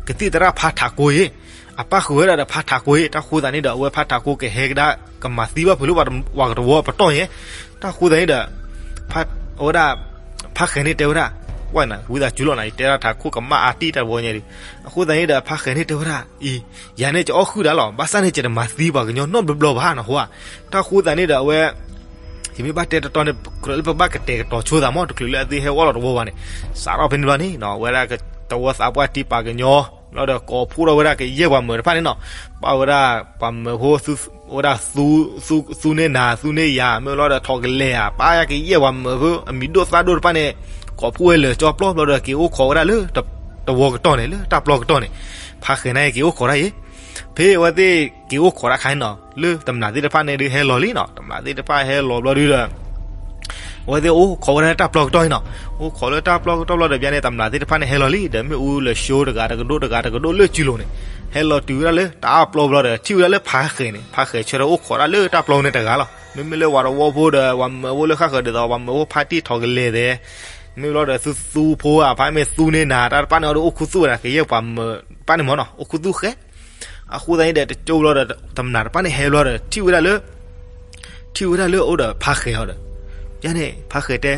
ကသံၣ်သရၣ်ဖါထးကိအံၤ, အပၢ်ဃုာ်ဝဲဒၣ်ဒီးဖါထးကိအံၤ တၢ်ဃိသတးန့ၣ်ဒီး အဝဲဖါထးကိကဟဲကဒါ ကမၤသံဘၣ်ဖုးလၢပှၤကတဝီပတီၢ်ယဲ, တၢ်ဃိသတးန့ၣ်ဒီး အဝဲဒၣ် ဖါဃဲၤန့ၣ်တဲဝဲဒၣ် ဝဲနၤ ဝံသးစူၤလီၤနၤ ယတဲဒၣ်ထးခိၣ်ကမၣ်အါတံၢ်တၢ်တဝီညါဒီး, အဃိသတးန့ၣ်ဒီး ဖါဃဲၤန့ၣ်တဲဝဲဒၣ်အံၤ, ယၤန့ၣ်ကအီၣ်ဃုာ်ဒၣ်လီၤ ဘၣ်ဆၣ်န့ၣ် ယတမၤသံပှၤကညီနီတဘျီဘျီဘၣ်နဟါ, တၢ်ဃိသတးန့ၣ်ဒီးအဝဲ ယမ့ၢ်ဘၣ်တဲတတီန့ၣ် ကြၢးလၢပဘၣ်ကတဲာ်ကတီၤဆိသးမ့ၢ် တချုးလၢအသ့ဟဲဝဲလီၤတဝီဘၣ်န့ၣ်, စးထီၣ်ဖဲန့ၣ်ဘျီန့ၣ် ဝဲဒၣ်တဝီသးပှၢ်တံၢ်ပှၤကညီ လီၤဒီးကိးဖှိၣ်ထီၣ်ဝဲဒၣ်ကယဲၢ်ပှၤမၢၤတဖၣ်န့ၣ်နီၤ, ပၣ်ဝဲဒၣ်ပှၤမၢဖိ ဝဲဒၣ် သူန့ၢ်နၤ သူန့ၢ်ယၤ မ့ၢ်လီၤဒီးထီၣ်ကလဲာ်ဧါ ပၣ်ယၢ်ကယဲၢ်ပှၤမၢဖိ အမံၤဒိၣ်သၣ်ဒိၣ်တဖၣ်န့ၣ် ကိးဖှိၣ်ဝဲလၢာ်ကၠီပျီဘျီဒီးက့ၤအိၣ်ခိးဝဲဒၣ်လၢ တဝီကတီၢ်န့ၣ် လၢတၢ်ပျီကတီၢ်န့ၣ်, ဖါဃဲၤန့ၣ်က့ၤအိၣ်ခိးတၢ်အံၤ, ဖဲအဝဲသ့ၣ်က့ၤအိၣ်ခိးတၢ်ခါန့ၣ်နီၤ လၢတမျၢ်သ့ၣ်တဖၣ်န့ၣ်ဒုးဟဲလီၤလံနီၤ တမျၢ်သ့ၣ်တဖၣ်ဟဲလီၤဘျီဒုးဒီး အဝဲသ့ၣ်အိၣ်ခိးဝဲဒၣ်လၢတၢ်ပျီကတီၢ်အံၤနီၤ, အိၣ်ခိးလၢတၢ်ပျီကတီၢ်ဘျီဒီး ပျၢ်န့ၣ် တမျၢ်သ့ၣ်တဖၣ်န့ၣ်ဟဲလီၤလံ ဒီးမ့ၣ်အူလၢာ်ဆိတဂၤတကဒိၣ်တဂၤတကဒိၣ်လၢစုလိၤန့ၣ်, ဟဲလီၤတုၤဝဲဒၣ်လၢတၢ်ပျီဘျီဒီး ထံၣ်ဝဲဒၣ်လၢဖါဃဲၤန့ၣ် ဖါဃဲၤဆၢထၢၣ်အိၣ်ခိးဒၣ်လၢတၢ်ပျီန့ၣ်တဂၤလီၤ. မ့မ့ၢ်လၢပှၤတဝီဖိဒီး ပှၤမၢဖိလၢဃၣ်ဃၢၤဒ်သိး ပှၤမၢဖိဖါတံၢ်ထီၣ်ကလဲာ်သဲး မ့ၢ်လီၤဒီးသူသူဖိဧါ ဖါမ့ၢ်သူန့ၢ်နၤ တၢ်တဖၣ်န့ၣ်အီၤဒီး အိၣ်ခူသူၣ်ဝဲဒၣ်ကယဲၢ်ပှၤမၢတဖၣ်န့ၣ်မ့ၢ်နီၤ အိၣ်ခူသူၣ်ဃဲ အဃိသတးန့ၣ်ဒီး တကၠိဘျီဒီး တမျၢ်တဖၣ်န့ၣ်ဟဲဘျီဒီး ထံၣ်ဝဲဒၣ်လၢ ထံၣ်ဝဲဒၣ်လၢအအိၣ်ဒီးဖါဃဲၤအီၤဒီး, ယန့ၣ် ဖါဃဲၤတဲ,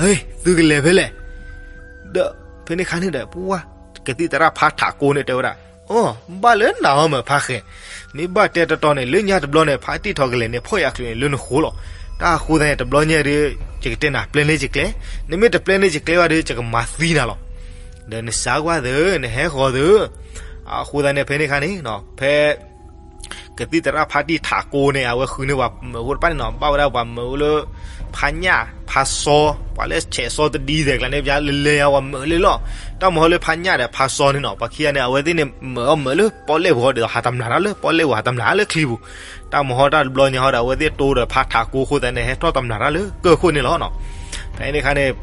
ဟ့ သုကလဲၤဖဲလဲၣ်, ဒီးဖဲန့ၣ်ခါန့ၣ်ဒီး ပှၤ ကသံၣ်သရၣ်ဖါထးကိန့ၣ်တဲဝဲဒၣ်, အိ ဘၣ်လၢနၤအီၤမ့ၢ်ဖါဃဲၤ, မ့ၢ်ဘၣ်တဲတတီန့ၣ် လၢညါတဘျီန့ၣ် ဖါတံၢ်ထီၣ်ကလဲာ်န့ၣ် ဖီၣ်ယၤချုးန့ၣ်လၢနဃိလီၤ. တၢ်အဃိသတးန့ၣ် တဘျီညါဒီး ယကတဲနၤပျဲန့ၢ်ယကျဲ, နမ့ၢ်တပျဲန့ၢ်ယကျဲဘၣ်ဒီး ယကမၤသံနၤလီၤ. ဒီးနစးကွၢ်သု, နဟဲဃီၤသု, အဃိသတးန့ၣ် ဖဲန့ၣ်ခါန့ၣ် ဖဲ ကသံၣ်သရၣ်ဖါတံၢ်ထးကိန့ၣ် အဝဲဃုန့ၢ်ပှၤမၢဖိတဖၣ်န့ၣ်နီၤ ဘၣ်ဝဲဒၣ်ပှၤမၢဖိလၢ ဖါညၣ် ဖါစီ ပှၤလၢဆဲးစီတဒံသဲးကျါန့ၣ် ပျၢ်လဲၤလဲၤယါပှၤမၢလၢလီၤ. တၢ်မဟီလၢဖါညၣ်ဒီးဖါစီန့ၣ်နီၤ ပှၤခံဂၤန့ၣ် အဝဲသ့ၣ်န့ၣ် မၢအီၣ်မၢလၢပီၣ်လဲၣ်ပူၤဃီ ဒ်သိးဟးတမျၢ်တၢ်လၢပီၣ်လဲၣ်ပူၤ ဟးတမျၢ်လၢချံပူၤ, တၢ်မဟီတၢ်တဘျီညါဟီဒီး အဝဲသ့ၣ်တိဒီးဖါထးကိအဃိသတးန့ၣ် ဟဲထီၣ်တမျၢ်တၢ်လၢကၢၢ်ခိၣ်န့ၣ်လီၤနီၤ. ဖဲန့ၣ်ခါန့ၣ်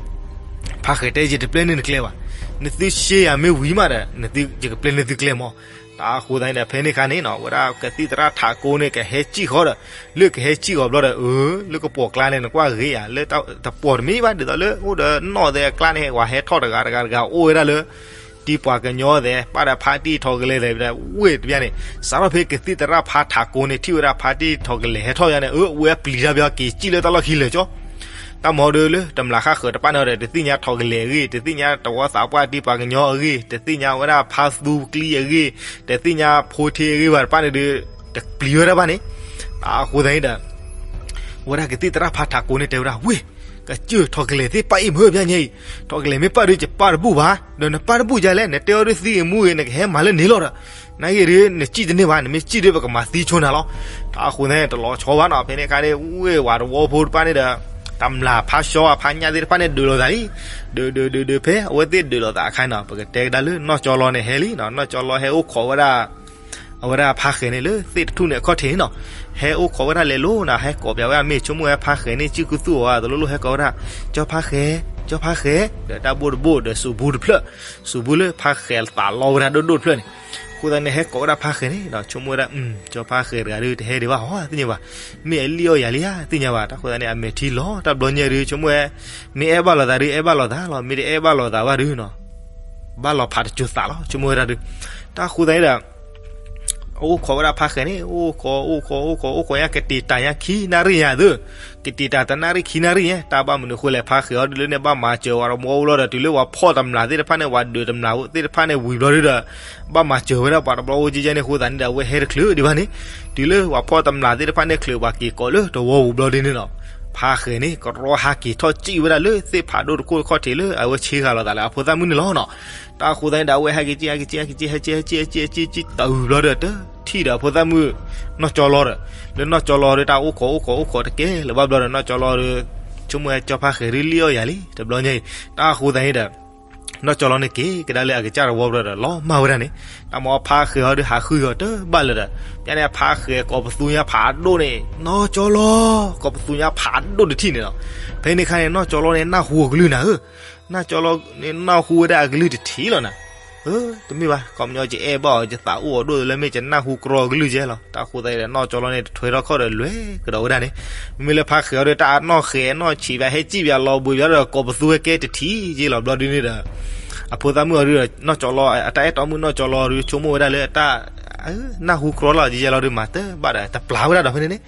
ဖါဃဲၤတဲ ယတပျဲန့ၢ်နကျဲဘၣ်, နသုရှဲယၤမ့ၢ်ဝံၤမးဒီး ယကပျဲန့ၢ်သုကျဲမး. တၢ်အဃိသတးန့ၣ်ဒီး ဖဲန့ၣ်ခါန့ၣ်နီၤ ဝဲဒၣ်ကသံၣ်သရၣ်ထးကိန့ၣ် ကဟဲစံၣ်ဃီဒီး လၢကဟဲစံၣ်ဃီဘျီဒီး အၢ လၢကပိာ်ကျါန့ၣ် နကွၢ်ဂ့ၤဧါ လၢတပိာ်တမံၤဘၣ် ဒ်သိးလၢအိၣ်ဒီးနီၣ်သဲးအကျါန့ၣ် ပှၤဟဲထီၣ်တဂၤတဂၤတဂၤ အိၣ်ဝဲဒၣ်လၢ တံၢ်ပှၤကညီသဲး ပၣ်ဒီးဖါတံၢ်ထီၣ်ကလဲာ်သဲး ဝ့ၢ်တဘျီန့ၣ် စးထီၣ်ဖဲကသံၣ်သရၣ်ဖါထးကိန့ၣ် ထံၣ်ဝဲဒၣ်ဖါတံၢ်ထီၣ်ကလဲာ်ဟဲထီၣ်ယါန့ၣ် အၢ ဝဲပျံၤတၢ်ဘျီက့ၤစံၣ်လၢတၢ်လီၢ်ခံလၢာ်ကၠီ တၢ်မဟီဒီးလၢတမျၢ်ဃၣ်ဃၢၤတဖၣ်န့ၣ်ဒီး တသ့ၣ်ညါထီၣ်ကလဲာ်အဂ့ၢ် တသ့ၣ်ညါတဝီသးပှၢ်တံၢ်ပှၤကညီအဂ့ၢ် တသ့ၣ်ညါဝဲဒၣ်ဖါသူကျံအဂ့ၢ် တသ့ၣ်ညါဖိထ့အဂ့ၢ်ဘၣ်တဖၣ်န့ၣ်ဒီး တပျံၤဝဲဒၣ်ဘၣ်န့ၣ် တၢ်အဃိသတးန့ၣ်ဒီး ဝဲဒၣ်ကသံၣ်သရၣ်ဖါထးကိန့ၣ်တဲဝဲဒၣ် ဝ့ၢ် ကစၢၢ်ထီၣ်ကလဲာ်သ့ၣ်ပၣ်အံၤမ့ၢ်ဘၣ်ညါအံၤ ထီၣ်ကလဲာ်မ့ၢ်ပၣ်ဒီးယပၣ်တဘူၣ်ဘၣ် ဒီးနပၣ်တဘူၣ်ယါလဲၣ် နတဲအီၤဒုးသံဂ့ၤမူဂ့ၤ နကဟဲမၤလၢန့ၣ်လီၤဒီး နာ်ဂ့ၤဒီး နစံၣ်တန့ၢ်ဘၣ် နမ့ၢ်စံၣ်ဒီးပကမၤသံဆိနၤလီၤ. တၢ်အဃိသတးန့ၣ် တလီၤဆီဘၣ်နီၤ ဖဲန့ၣ်အခါန့ၣ် ဝ့ၢ်ဝၤတဝီဖိတဖၣ်န့ၣ်ဒီး တမျၢ်ဖါစီအဖါညၣ်သ့ၣ်တဖၣ်န့ၣ်ဒုးလိာ်သးလံ ဒုးဒုးဒုးဒုးဖဲအဝဲသ့ၣ်ဒုးလိာ်သးအခါနီၤ ပကတဲကဒါလၢနီၢ်ကၠီလီၤန့ၣ်ဟဲလံ နီၢ်ကၠီလီၤဟဲအိၣ်ခိးဝဲဒၣ် အဝဲဒၣ်ဖါဃဲၤန့ၣ်လၢသ့ၣ်တထူၣ်န့ၣ်အခီၣ်ထံးန့ၣ်နီၤ ဟဲအိၣ်ခိးဝဲဒၣ်လဲၤလိၤနၤ ဟဲကိးပၠးဝဲဒၣ်မ့ၢ်ဆိကမိၣ်ဝဲဖါဃဲၤန့ၣ် စံၣ်ခူသူၣ်အီၤဝဲ တလိၣ်လိၣ်ဟဲကိးဝဲဒၣ် ကၠီဖါဃဲၤ ကၠီဖါဃဲၤ ဒီးတၢ်ဘိၣ်တဘိၣ်ဒီးစူးဘူတဖျၢၣ် စူးဘူလၢဖါဃဲၤသးလီဝဲဒၣ်ဒိၣ်ဒိၣ်တဖျၢၣ်န့ၣ် အဃိသတးန့ၣ် ဟဲကိးဝဲဒၣ်ဖါဃဲၤန့ၣ်ဒီး ဆိကမိၣ်ဝဲဒၣ် ကၠီဖါဃဲၤတဂၤဒီး တဟဲဒံးဘၣ်ဟီသ့ၣ်ညါဘၣ် မ့ၢ်အလံၣ်အီၣ်ယၤလံဧါသ့ၣ်ညါဘၣ် တၢ်အဃိသတးန့ၣ် အမဲာ်ထံလီၤ တၢ်ဘျီညါဒီး ဆိကမိၣ်ဝဲ မ့ၢ်အဲၣ်ဘၣ်လိာ်သးဒီး အဲၣ်ဘၣ်လိာ်သးလီၤ မ့ၢ်တအဲၣ်ဘၣ်လိာ်သးဘၣ်ဒီးနီၤ ဘၣ်လီၤဖးတစိၤသးလီၤ ဆိကမိၣ်ဝဲဒၣ်ဒီး တၢ်အဃိသတးန့ၣ်ဒီး အိၣ်ခိးဝဲဒၣ်ဖါဃဲၤန့ၣ် အိၣ်ခိး အိၣ်ခိး အိၣ်ခိး အိၣ်ခိးညါ ကတ့ၢ်တၢ်ညါခံနၣ်ရံၣ်ညါသု, ကတ့ၢ်တၢ်တနၣ်ရံၣ်ခံနၣ်ရံၣ်ညါ တၢ်ဘၣ်မနုၤအဃိလဲၣ် ဖါဃဲၤအီၤဒုးလၢန့ၣ် ဘၣ်မၤစၢၤဝဲတဝီဘျီဒီး တုၤလၢပှၤဖီၣ်တမျၢ်သ့ၣ်တဖၣ်န့ၣ် ပှၤဒုးတမျၢ်သ့ၣ်တဖၣ်န့ၣ်ဝံၤဘျီဒုးဒီး ဘၣ်မၤစၢၤဝဲဒၣ်ပှၤတဘျီအိၣ်ကဲကဲန့ၣ်အဃိသတးန့ၣ်ဒီး အဝဲဟဲတချုးဒံးဘၣ်န့ၣ်, တုၤလၢပှၤဖီၣ်တမျၢ်သ့ၣ်တဖၣ်န့ၣ် ချုးပှၤက့ၤကိးလၢတဝီပူၤဘျီဒ်န့ၣ်လီၤ. ဖါဃဲၤန့ၣ် ကရီဟးက့ၤထီၣ်စံၣ်ဝဲဒၣ်လၢသ့ၣ်ဖးဒိၣ်တခိၣ်တခီၣ်ထံးလၢအဝဲဆ့ကၤလိာ်သးလၢအဖိသၣ်မုၣ်န့ၣ်လီၤနီၤ. တၢ်အဃိသတးန့ၣ်ဒီး အဝဲဟဲက့ၤစံၣ် ဟဲက့ၤစံၣ် ဟဲက့ၤစံၣ် ဟဲက့ၤစံၣ် ဟဲက့ၤစံၣ် ဟဲက့ၤစံၣ်တၢ်အုၣ်ဘျီဒီး တထံၣ်ဒီးအဖိသၣ်မုၣ် နီၢ်ကၠီလီၤဒီး, လၢနီၢ်ကၠီလီၤဒီး တၢ်အိၣ်ခိးအိၣ်ခိးအိၣ်ခိးတကဲလၢၤဘၣ်ဘျီဒီး နီၢ်ကၠီလီၤဒီး ဆိကမိၣ်ဝဲကၠီဖါဃဲၤဒုးလံၣ်အီၣ်ယၤလံ တဘျီညါအံၤ, တၢ်အဃိသတးန့ၣ်ဒီး နီၢ်ကၠီလီၤန့ၣ်က့ၤကဒါလၢအကစၢ်တဝီဘျီဒီး လီၤမၢ်ဝဲဒၣ်န့ၣ်, တၢ်မၤဖါဃဲၤအီၤဒုးဟးဃုအီၤတဘၣ်လၢၤဒီး, ပျၢ်န့ၣ်ဖါဃဲၤကိးပသူညါဖးဒိၣ်န့ၣ် နီၢ်ကၠီလီၤ, ကိးပသူညါဖးဒိၣ်တထံၣ်န့ၣ်လီၤ. ဖဲန့ၣ်အခါန့ၣ် နီၢ်ကၠီလီၤန့ၣ် နၢ်ဟူအကလုၢ်နၤဧၢ, နီၢ်ကၠီလီၤန့ၣ် နၢ်ဟူဝဲဒၣ်အကလုၢ်တထံၣ်လီၤနၤ, တမ့ၢ်ဘၣ် ခီပညီယအဲၣ်ဘၣ်အီၤ ယသးအိၣ်အီၤဒိၣ်လၢမ့ၢ်ယနၢ်ဟူကြီအကလုၢ်ကဲလီၤ. တၢ်အဃိသတးဒီး နီၢ်ကၠီလီၤန့ၣ် တထွဲထီၣ်ခီၣ်ဒီးလွဲၤကဒီးဝဲဒၣ်န့ၣ်, မ့မ့ၢ်လၢဖါဃဲၤအီၤဒီး တၢ်အနီၢ်ဃဲၤနီၢ်ဆံးဘၣ် ဟဲစံၣ်ဘၣ်လီၤဘှံးဘၣ်ဒီး ကိးပသူဝဲကဲတထံၣ်က့လီၤဘျီဒုးန့ၣ်ဒီး အဖိသၣ်မုၣ်အီၤဒုးဒီး နီၢ်ကၠီလီၤ အတၢ်အဲၣ်တီမုၣ်နီၢ်ကၠီလီၤဒုး ဆိကမိၣ်ဝဲဒၣ်လၢတၢ် နၢ်ဟူကြီလီၤ ယဲယဲလီၤဒုး မၤတဘၣ်ဒီး တပျၢ်ဝဲဒၣ်ဒီးဖဲန့ၣ်န့ၣ်,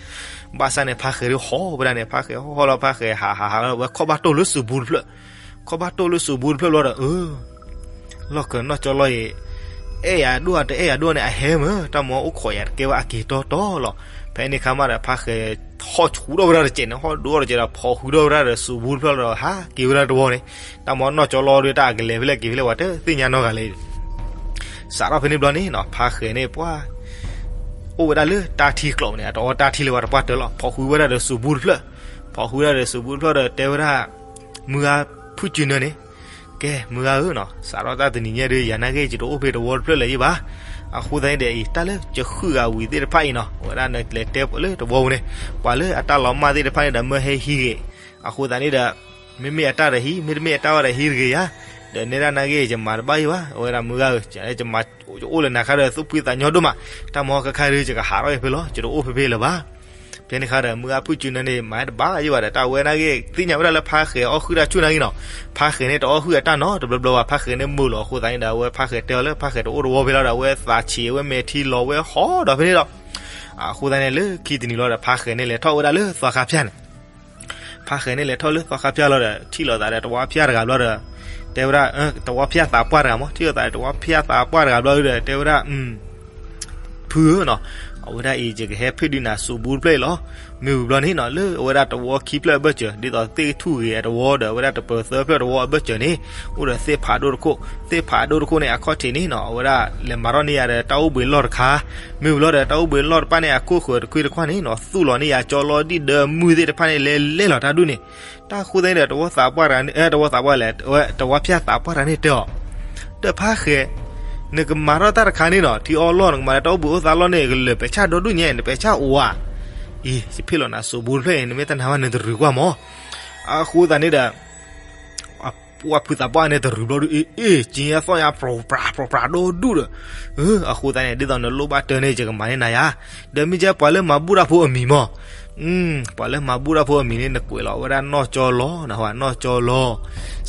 ဘၣ်ဆၣ်န့ၣ် ဖါဃဲၤဒုးဟီၣ်ဝဲဒၣ်န့ၣ် ဖါဃဲၤဟီၣ်လီၤ ဖါဃဲၤဟးဟးဟးလီၤဝဲ ခီၣ်ဘၣ်တိၢ်လၢစူးဘူးတဖျၢၣ်, ခီၣ်ဘၣ်တိၢ်လၢစူးဘူးတဖျၢၣ်ဘျီဒီး အၢ လီၢ်ခၢးနီၢ်ကၠီလီၤအံၤ အဲၣ်ယၤဒိၣ်ဧါတအဲၣ်ယၤဒိၣ်န့ၣ် အဟဲမၢ် တၢ်မၤအိၣ်ခိးယၤတကဲဝဲအက့ၤတီတီလီၤ. ဖဲန့ၣ်ခါမးဒီး ဖါဃဲၤဟီၣ်ဆူၣ်ထီၣ်ဝဲဒၣ်တစဲးန့ၣ် ဟီၣ်ဒိၣ်ထီၣ်တစဲးဒီး ဖိးဃုာ်ထီၣ်ဝဲဒၣ်ဒီးစူးဘူးတဖျၢၣ်ဒီး ဟးက့ၤဝဲဒၣ်တဝီန့ၣ်, တၢ်မၤနီၢ်ကၠီလီၤဒုးတၢ်အကလဲၤဖဲလဲၣ်က့ၤဖဲလဲၣ် ပှၤတသ့ၣ်ညါနီတဂၤလၢၤ စးထီၣ်ဖဲန့ၣ်ဘျီန့ၣ်နီၤ ဖါဃဲၤန့ၣ်ပှၤ အိၣ်ဝဲဒၣ်လၢတၢ်ထံကျိးန့ၣ် အတအီတၢ်ထံလၢၤဝဲတပှၢ်တၢၢ်လီၤ. ဖိးဃုာ်ဝဲဒၣ်ဒီးစူးဘူးတဖျၢၣ်, ဖိးဃုာ်ဝဲဒၣ်ဒီးစူးဘူးတဖျၢၣ်ဒီးတဲဝဲဒၣ် မုၢ်ဂၤဖုၣ်စုနၢန့ၣ်, ကဲ မုၢ်ဂၤဧၢနီၤ စးထီၣ်တၢ်တနံၤညါဒီး ယၤနာ်က့ ယတအိၣ်ဖဲတဝီတဖျၢၣ်လၢၤယဘၣ်. အဃိသတးန့ၣ်ဒီးအံၤ တၢ်လၢယဃုဂၤဝံၤသ့ၣ်တဖၣ်အံၤနီၤ အဝဲဒၣ်နလဲၤတဲလၢတဝီပူၤန့ၣ် ပှၤလၢအတၢ်လီၤမၢ်သ့ၣ်တဖၣ်န့ၣ်ဒီး မၢဟဲဟံးဂ့ၤ. အဃိသတးန့ၣ်ဒီး မ့မ့ၢ်အတၢ်ဒီးဟံး မ့တမ့ၢ်အတၢ်ဝဲဒီးဟံးတဂ့ၤယၤ, ဒီးနဲဒၣ်နာ်က့ ယမၤတဘၣ်ယဘၣ်. အဝဲဒၣ်မုၢ်ဂၤဧၢ ယမၤ ယအိၣ်လၢနၤခါဒီး သူၣ်ဖှံသးညီဒိၣ်မး, တၢ်မၤဟီၣ်ခါခါဒီး ယကဟးထီၣ်က့ၤဖဲလီၤ ယတအိၣ်ဖဲဖဲလၢၤဘၣ်. ဖဲန့ၣ်ခါဒီး မုၢ်ဂၤဖုၣ်စုနၢန့ၣ် မၤတဘၣ်ယဘၣ်ဒီး တၢ်ဝဲနာ်က့ သ့ၣ်ညါဝဲဒၣ်လၢဖါဃဲၤအီၣ်ဃုာ်တၢ်ဆူၣ်နာ်က့နီၤ, ဖါဃဲၤန့ၣ် တအီၣ်ဃုာ်အတၢ်နီတဘျီဘျီဘၣ်. ဖါဃဲၤန့ၣ်မုာ်လီၤ. အဃိသတးန့ၣ်ဒီး အဝဲဖါဃဲၤတဲအီၤလၢ ဖါဃဲၤတအိၣ်တဝီဖဲလီၤဒီး အဝဲသးဆံးအဝဲမဲာ်ထံလီၤဝဲဟီဒီးဖဲန့ၣ်ဒီး အဃိသတးန့ၣ် လၢခံတနံၤလီၤဒီး ဖါဃဲၤန့ၣ်လဲၤထီၣ်ဝဲဒၣ်လၢသီခါဖၠၣ်န့ၣ်, ဖါဃဲၤန့ၣ်လဲၤထီၣ်လၢသီခါဖၠၣ်လီၤဒီး ထံၣ်လိာ်သးဒီးတဝီဖၠၣ်တဂၤဘျီဒီး တဲဝဲဒၣ် တဝီဖၠၣ်သးပှၢ်တဂၤမး ထံၣ်လိာ်သးဒီးတဝီဖၠၣ်သးပှၢ်တဂၤဘျီဒီး တဲဝဲဒၣ် ဖုဧၢနီၤ, အဝဲဒၣ်အံၤ ယကဟဲဖုၣ်ဒုးနၤစူးဘူးတဖျၢၣ်အံၤလီၤ. မ့ၢ်ဝံၤဘျီန့ၣ်နီၤ လၢအဝဲဒၣ်တဝီခံဖျၢၣ်အဘၢၣ်စၢၤ ဒ်သိးသ့ၣ်ထူၣ်ဂ့ၤအတဝီဒီး အဝဲဒၣ်တပၢၤသၢဖျၢၣ်တဝီအဘၢၣ်စၢၤန့ၣ် အိၣ်ဒီးသ့ၣ်ဖးဒိၣ်တခိၣ်, သ့ၣ်ဖးဒိၣ်တခိၣ်န့ၣ် အခီၣ်ထံးန့ၣ်နီၤ အဝဲဒၣ်လဲၤမၤထီၣ်န့ၢ်ယၤဒီးတၢ်အိၣ်ဘှံးလီၢ်တခါ, မ့ၢ်ဝံၤဘျီဒီး တၢ်အိၣ်ဘှံးလီၢ်တဖၣ်န့ၣ် အခိၣ်ဃၢၤတခွ့တခွါန့ၣ်နီၤ သူၣ်လီၤန့ၢ်ယၤ ကၠီလီဒံၣ်ဒၢမုၢ်သ့ၣ်တဖၣ်န့ၣ် လဲၤလဲၤလီၤတၢ်ဒူၣ်န့ၣ်, တၢ်ဃိသတးန့ၣ်ဒီး တဝီသးပှၢ်တဂၤန့ၣ် တဝီသးပှၢ်လဲၣ်, တဝီဖၠၣ်သးပှၢ်တဂၤန့ၣ်တဲအီၤ, ဒီးဖါဃဲၤ နကမၤထီၣ်တၢ်တခါန့ၣ်နီၤ ထံအီၣ်လီၢ် နကမၤဒီးတၢ်အိၣ်ဘှံးအိၣ်သးလီၢ်န့ၣ် ကလၢာ်ပဲာ်ဆၣ်ဒီဒူၣ်ညါ နပဲာ်ဆၣ်အိၣ်ဧါ, အံၤ ယဖ့ၣ်လီၤနၤစူးဘူးတဖျၢၣ်အံၤ နမ့ၢ်တနာ်ဘၣ် နတရုၤကွၢ်မး, အဃိသတးန့ၣ်ဒီး ပှၤဖုသးပှၢ်န့ၣ်တရုၤဘျီဒုး အ့ အ့ က့အသီၣ်ညါ ပြိးပြးပြိးပြးဒီဒူၣ်ဒီး, အဃိသတးန့ၣ် ဒ်သိးနလိၣ်ဘၣ်တၢ်န့ၣ် ယကမၤန့ၢ်နၤယၤ, ဒီးမ့ၢ်ကဲပှၤလၢမၤဘူၣ်တၢ်ဖိအမံၤမး, ပှၤလၢမၤဘူၣ်တၢ်ဖိအမံၤန့ၣ် နကွဲးလီၤဝဲဒၣ်နီၢ်ကၠီလီၤ နီၢ်ကၠီလီၤ,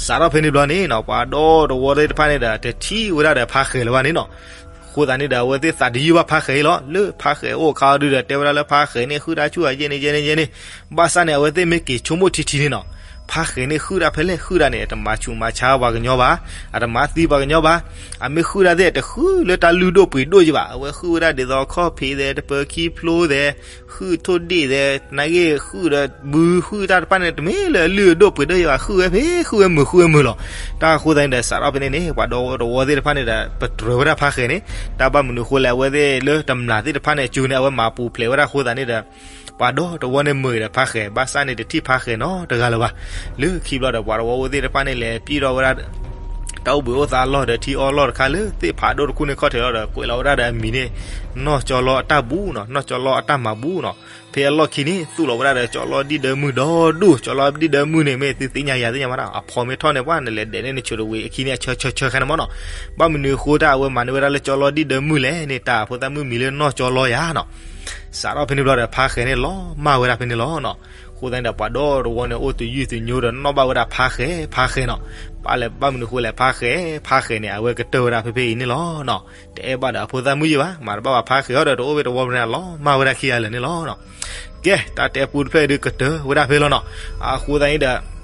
စးထီၣ်ဖဲန့ၣ်ဘျီန့ၣ်နီၤ ပှၤဒီတဝီသ့ၣ်တဖၣ်န့ၣ်ဒီး တထံၣ်ဝဲဒၣ်ဒီးဖါဃဲၤလၢၤဘၣ်န့ၣ်နီၤ, အဃိသတးန့ၣ်ဒီး အဝဲသ့ၣ်သးတယုၢ်ဘၣ်ဖါဃဲၤအံၤလီၤ, လၢဖါဃဲၤအိၣ်အခါအီၤဒုးဒီး တဲဝဲဒၣ်လၢဖါဃဲၤန့ၣ် ဃုတၢ်ဆူၣ်အယဲၢ်န့ၣ်ယဲၢ်န့ၣ်ယဲၢ်န့ၣ်, ဘၣ်ဆၣ်န့ၣ် အဝဲသ့ၣ်မ့ၢ်က့ၤဆိကမိၣ်ထံထံန့ၣ်နီၤ, ဖါဃဲၤန့ၣ်ဃုတၢ်ဖဲလဲၣ်ဃုတၢ်န့ၣ် အတမၤဆူးမၤဆါပှၤကညီဘၣ်, အတမၤသံပှၤကညီဘၣ်, အမ့ၢ်ဃုတၢ်သ့ၣ် တဃုလၢတၢ်လုၢ်ဒိၣ်ပှ့ၤဒိၣ်ယဘၣ်, အဝဲဃုဝဲဒၣ်ဒ်သိးခီၣ်ဖံးသဲး တပၢၤခံဖျိသဲး ဃုထိၣ်ဒ့ၣ်သဲး နာ်က့ ဃုဒီးဘုဃုတၢ်တဖၣ်န့ၣ် တမ့ၢ်လၢအလုၢ်အဒိၣ်ပှ့ၤဒိၣ်ယဘၣ်, ဃုဝဲဖဲဃုဝဲမုာ်ဃုဝဲမုာ်လီၤ, တၢ်အဃိသတးန့ၣ်ဒီး စးထီၣ်ဖဲန့ၣ်န့ၣ် ပှၤဒီတဝီသ့ၣ်တဖၣ်န့ၣ်ဒီး ပတြၢၤဝဲဒၣ်ဖါဃဲၤန့ၣ်, တၢ်ဘၣ်မနုၤအဃိလဲၣ် အဝဲသ့ၣ်လၢတမျၢ်သ့ၣ်တဖၣ်န့ၣ် အစုန့ၣ် အဝဲမၤပူၤဖျဲးဝဲဒၣ်အဃိသတးန့ၣ်ဒီး ပှၤဒီတဝီန့ၣ်မုာ်ဒီးဖါဃဲၤ ဘၣ်ဆၣ်န့ၣ် တထံၣ်ဖါဃဲၤနီတဂၤလၢၤဘၣ်, လၢခံဘျီဒီး ပှၤတဝီအိၣ်သ့ၣ်တဖၣ်န့ၣ် လဲၤပံၢ်ထီၣ်ဝဲဒၣ် တၢ်အိၣ်ဘှံးအိၣ်သးလီၢ်ဒီးထံအီၣ်လီၢ်တခါလၢသ့ၣ်ဖးဒိၣ်တခိၣ်န့ၣ်ခီၣ်ထံးလီၤဒီး ကွဲးလီၤဝဲဒၣ်ဒီးအမံၤန့ၣ် နီၢ်ကၠီလီအတၢ်ဘူနီၤ နီၢ်ကၠီလီအတၢ်မၤဘူနီၤ, ဖဲအလီၢ်ခံန့ၣ် သူၣ်လီၤဝဲဒၣ်ဒီးကၠီလီဒံၣ်ဒၢမုၢ်ဒီဒူၣ်, ကၠီလီဒံၣ်ဒၢမုၢ်န့ၣ် မ့ၢ်သုသ့ၣ်ညါယၤသ့ၣ်ညါမးနီၤ အဖီမ့ၢ်ထီၣ်န့ၣ် ပှၤနလဲၤဒဲးန့ၣ် နဆိးတဝ့ၤအခံန့ၣ် အဆၢဆၢဆၢခါန့ၣ်မးနီၤ, ဘၣ်မနုၤအဃိတၢ်အဝဲမၤန့ၢ်ဝဲဒၣ်လၢကၠီလီဒံၣ်ဒၢမုၢ်လဲၣ်န့ၣ် တၢ်အဖိသၣ်မုၣ်မံၤလၢနီၢ်ကၠီလီယၤနီၤ စးထီၣ်ဖဲန့ၣ်ဘျီဒီး ဖါဃဲၤန့ၣ်လီၤမၢ်ဝဲဒၣ်ဖဲန့ၣ်လီၤနီၤ. အဃိသတးန့ၣ်ဒီး ပှၤဒီတဝီန့ၣ် အိၣ်သယုၢ်သညိဒီး နီၣ်ဘၣ်ဝဲဒၣ်ဖါဃဲၤ ဖါဃဲၤနီၤ. ဘၣ်လဲၤဘၣ်မနုၤအဃိလဲၣ် ဖါဃဲၤ ဖါဃဲၤန့ၣ် အဝဲကတၢၢ်ဝဲဒၣ်ဖဲဖဲအံၤန့ၣ်လီၤနီၤ. တအဲၣ်ဘၣ်ဒီးအဖိသၣ်မုၣ်ယဲၢ်ဘၣ်, မၤတဘၣ်ဘၣ်ဖါဃဲၤအီၤဒီး တအိၣ်ဝဲတဝီဖဲန့ၣ် အလီၤမၢ်ဝဲဒၣ်ခံဂၤလၢာ်န့ၣ်လီၤနီၤ. ကဲ တၢ်တဲပူတဖျၢၣ်အံၤဒုးကတၢၢ်ဝဲဒၣ်ဖဲလီၤနီၤ. အဃိသတးန့ၣ်ဒီး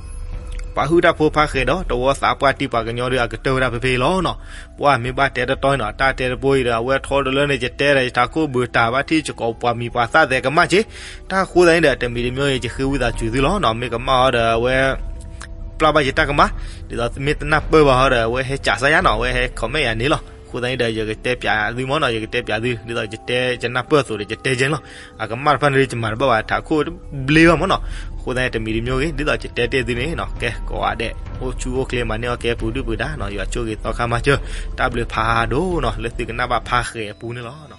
ပှၤဟုၣ်တၢ်ဖိဖါဃဲၤဒီး တဝီသးပှၢ်တံၢ်ပှၤကညီဒီး အကတၢၢ်ဝဲဒၣ်ဖဲဖဲအံၤလီၤနီၤ. ပှၤမ့ၢ်ဘၣ်တဲတတီၤနီၤ တၢ်တဲတဘိအံၤဒီး အဝဲထီတလၢန့ၣ် ယတဲဒီး ယထးခိၣ်ဘုးတၢ်ဘၣ် ထံၣ်ယကိးပှၤမံၤပှၤသၣ်သဲးကမၣ်က့ၤ. တၢ်အဃိသတးန့ၣ်ဒီး တမံၤတမံၤအံၤ ယဃ့ဝံသးစူၤသုလီၤနီၤ. မ့ၢ်ကမၣ်အီၤဒီး အဝဲ ပျၢ်ဘၣ်ယတၢ်ကမၣ်, ဒ်သိးမ့ၢ်တနၢ်ပၢၢ်ဘၣ်အီၤဒီး အဝဲဟဲကးစၢ်ယၤနီၤ, အဝဲဟဲ comment ယၤန့ၣ်လီၤ. အဃိသတးန့ၣ်ဒီး ယကတဲပၠးသုမ့ၢ်နီၤ, ယကတဲပၠးသု ဒ်သိးယတဲယနၢ်ပၢၢ်အသိးဒီး ယတဲယဲန့ၣ်လီၤ. အကမၣ်တဖၣ်န့ၣ် ယမၤတဘၣ်ဘၣ် ထးခိၣ်တဘျ့ဘၣ်မ့ၢ်နီၤ. အဃိသတးန့ၣ် တမံၤတမံၤဂ့ၤ ဒ်သိးယတဲတ့ၢ်သုန့ၣ်နီၤ. ကဲ ကိးဂၤဒဲး အိၣ်ဆူၣ်အိၣ်ချ့ မၤန့ၢ်အီၣ်ကဲပူၤဒုၣ်ပူၤဒါနီၤ, ယွၤဆိၣ်ဂ့ၤသီခါမၤစၢၤ. တၢ်ဘျုးဖးဒိၣ်နီၤ လၢသုကနၣ်ဘၣ်ဖါဃဲၤအပူန့ၣ်လီၤ.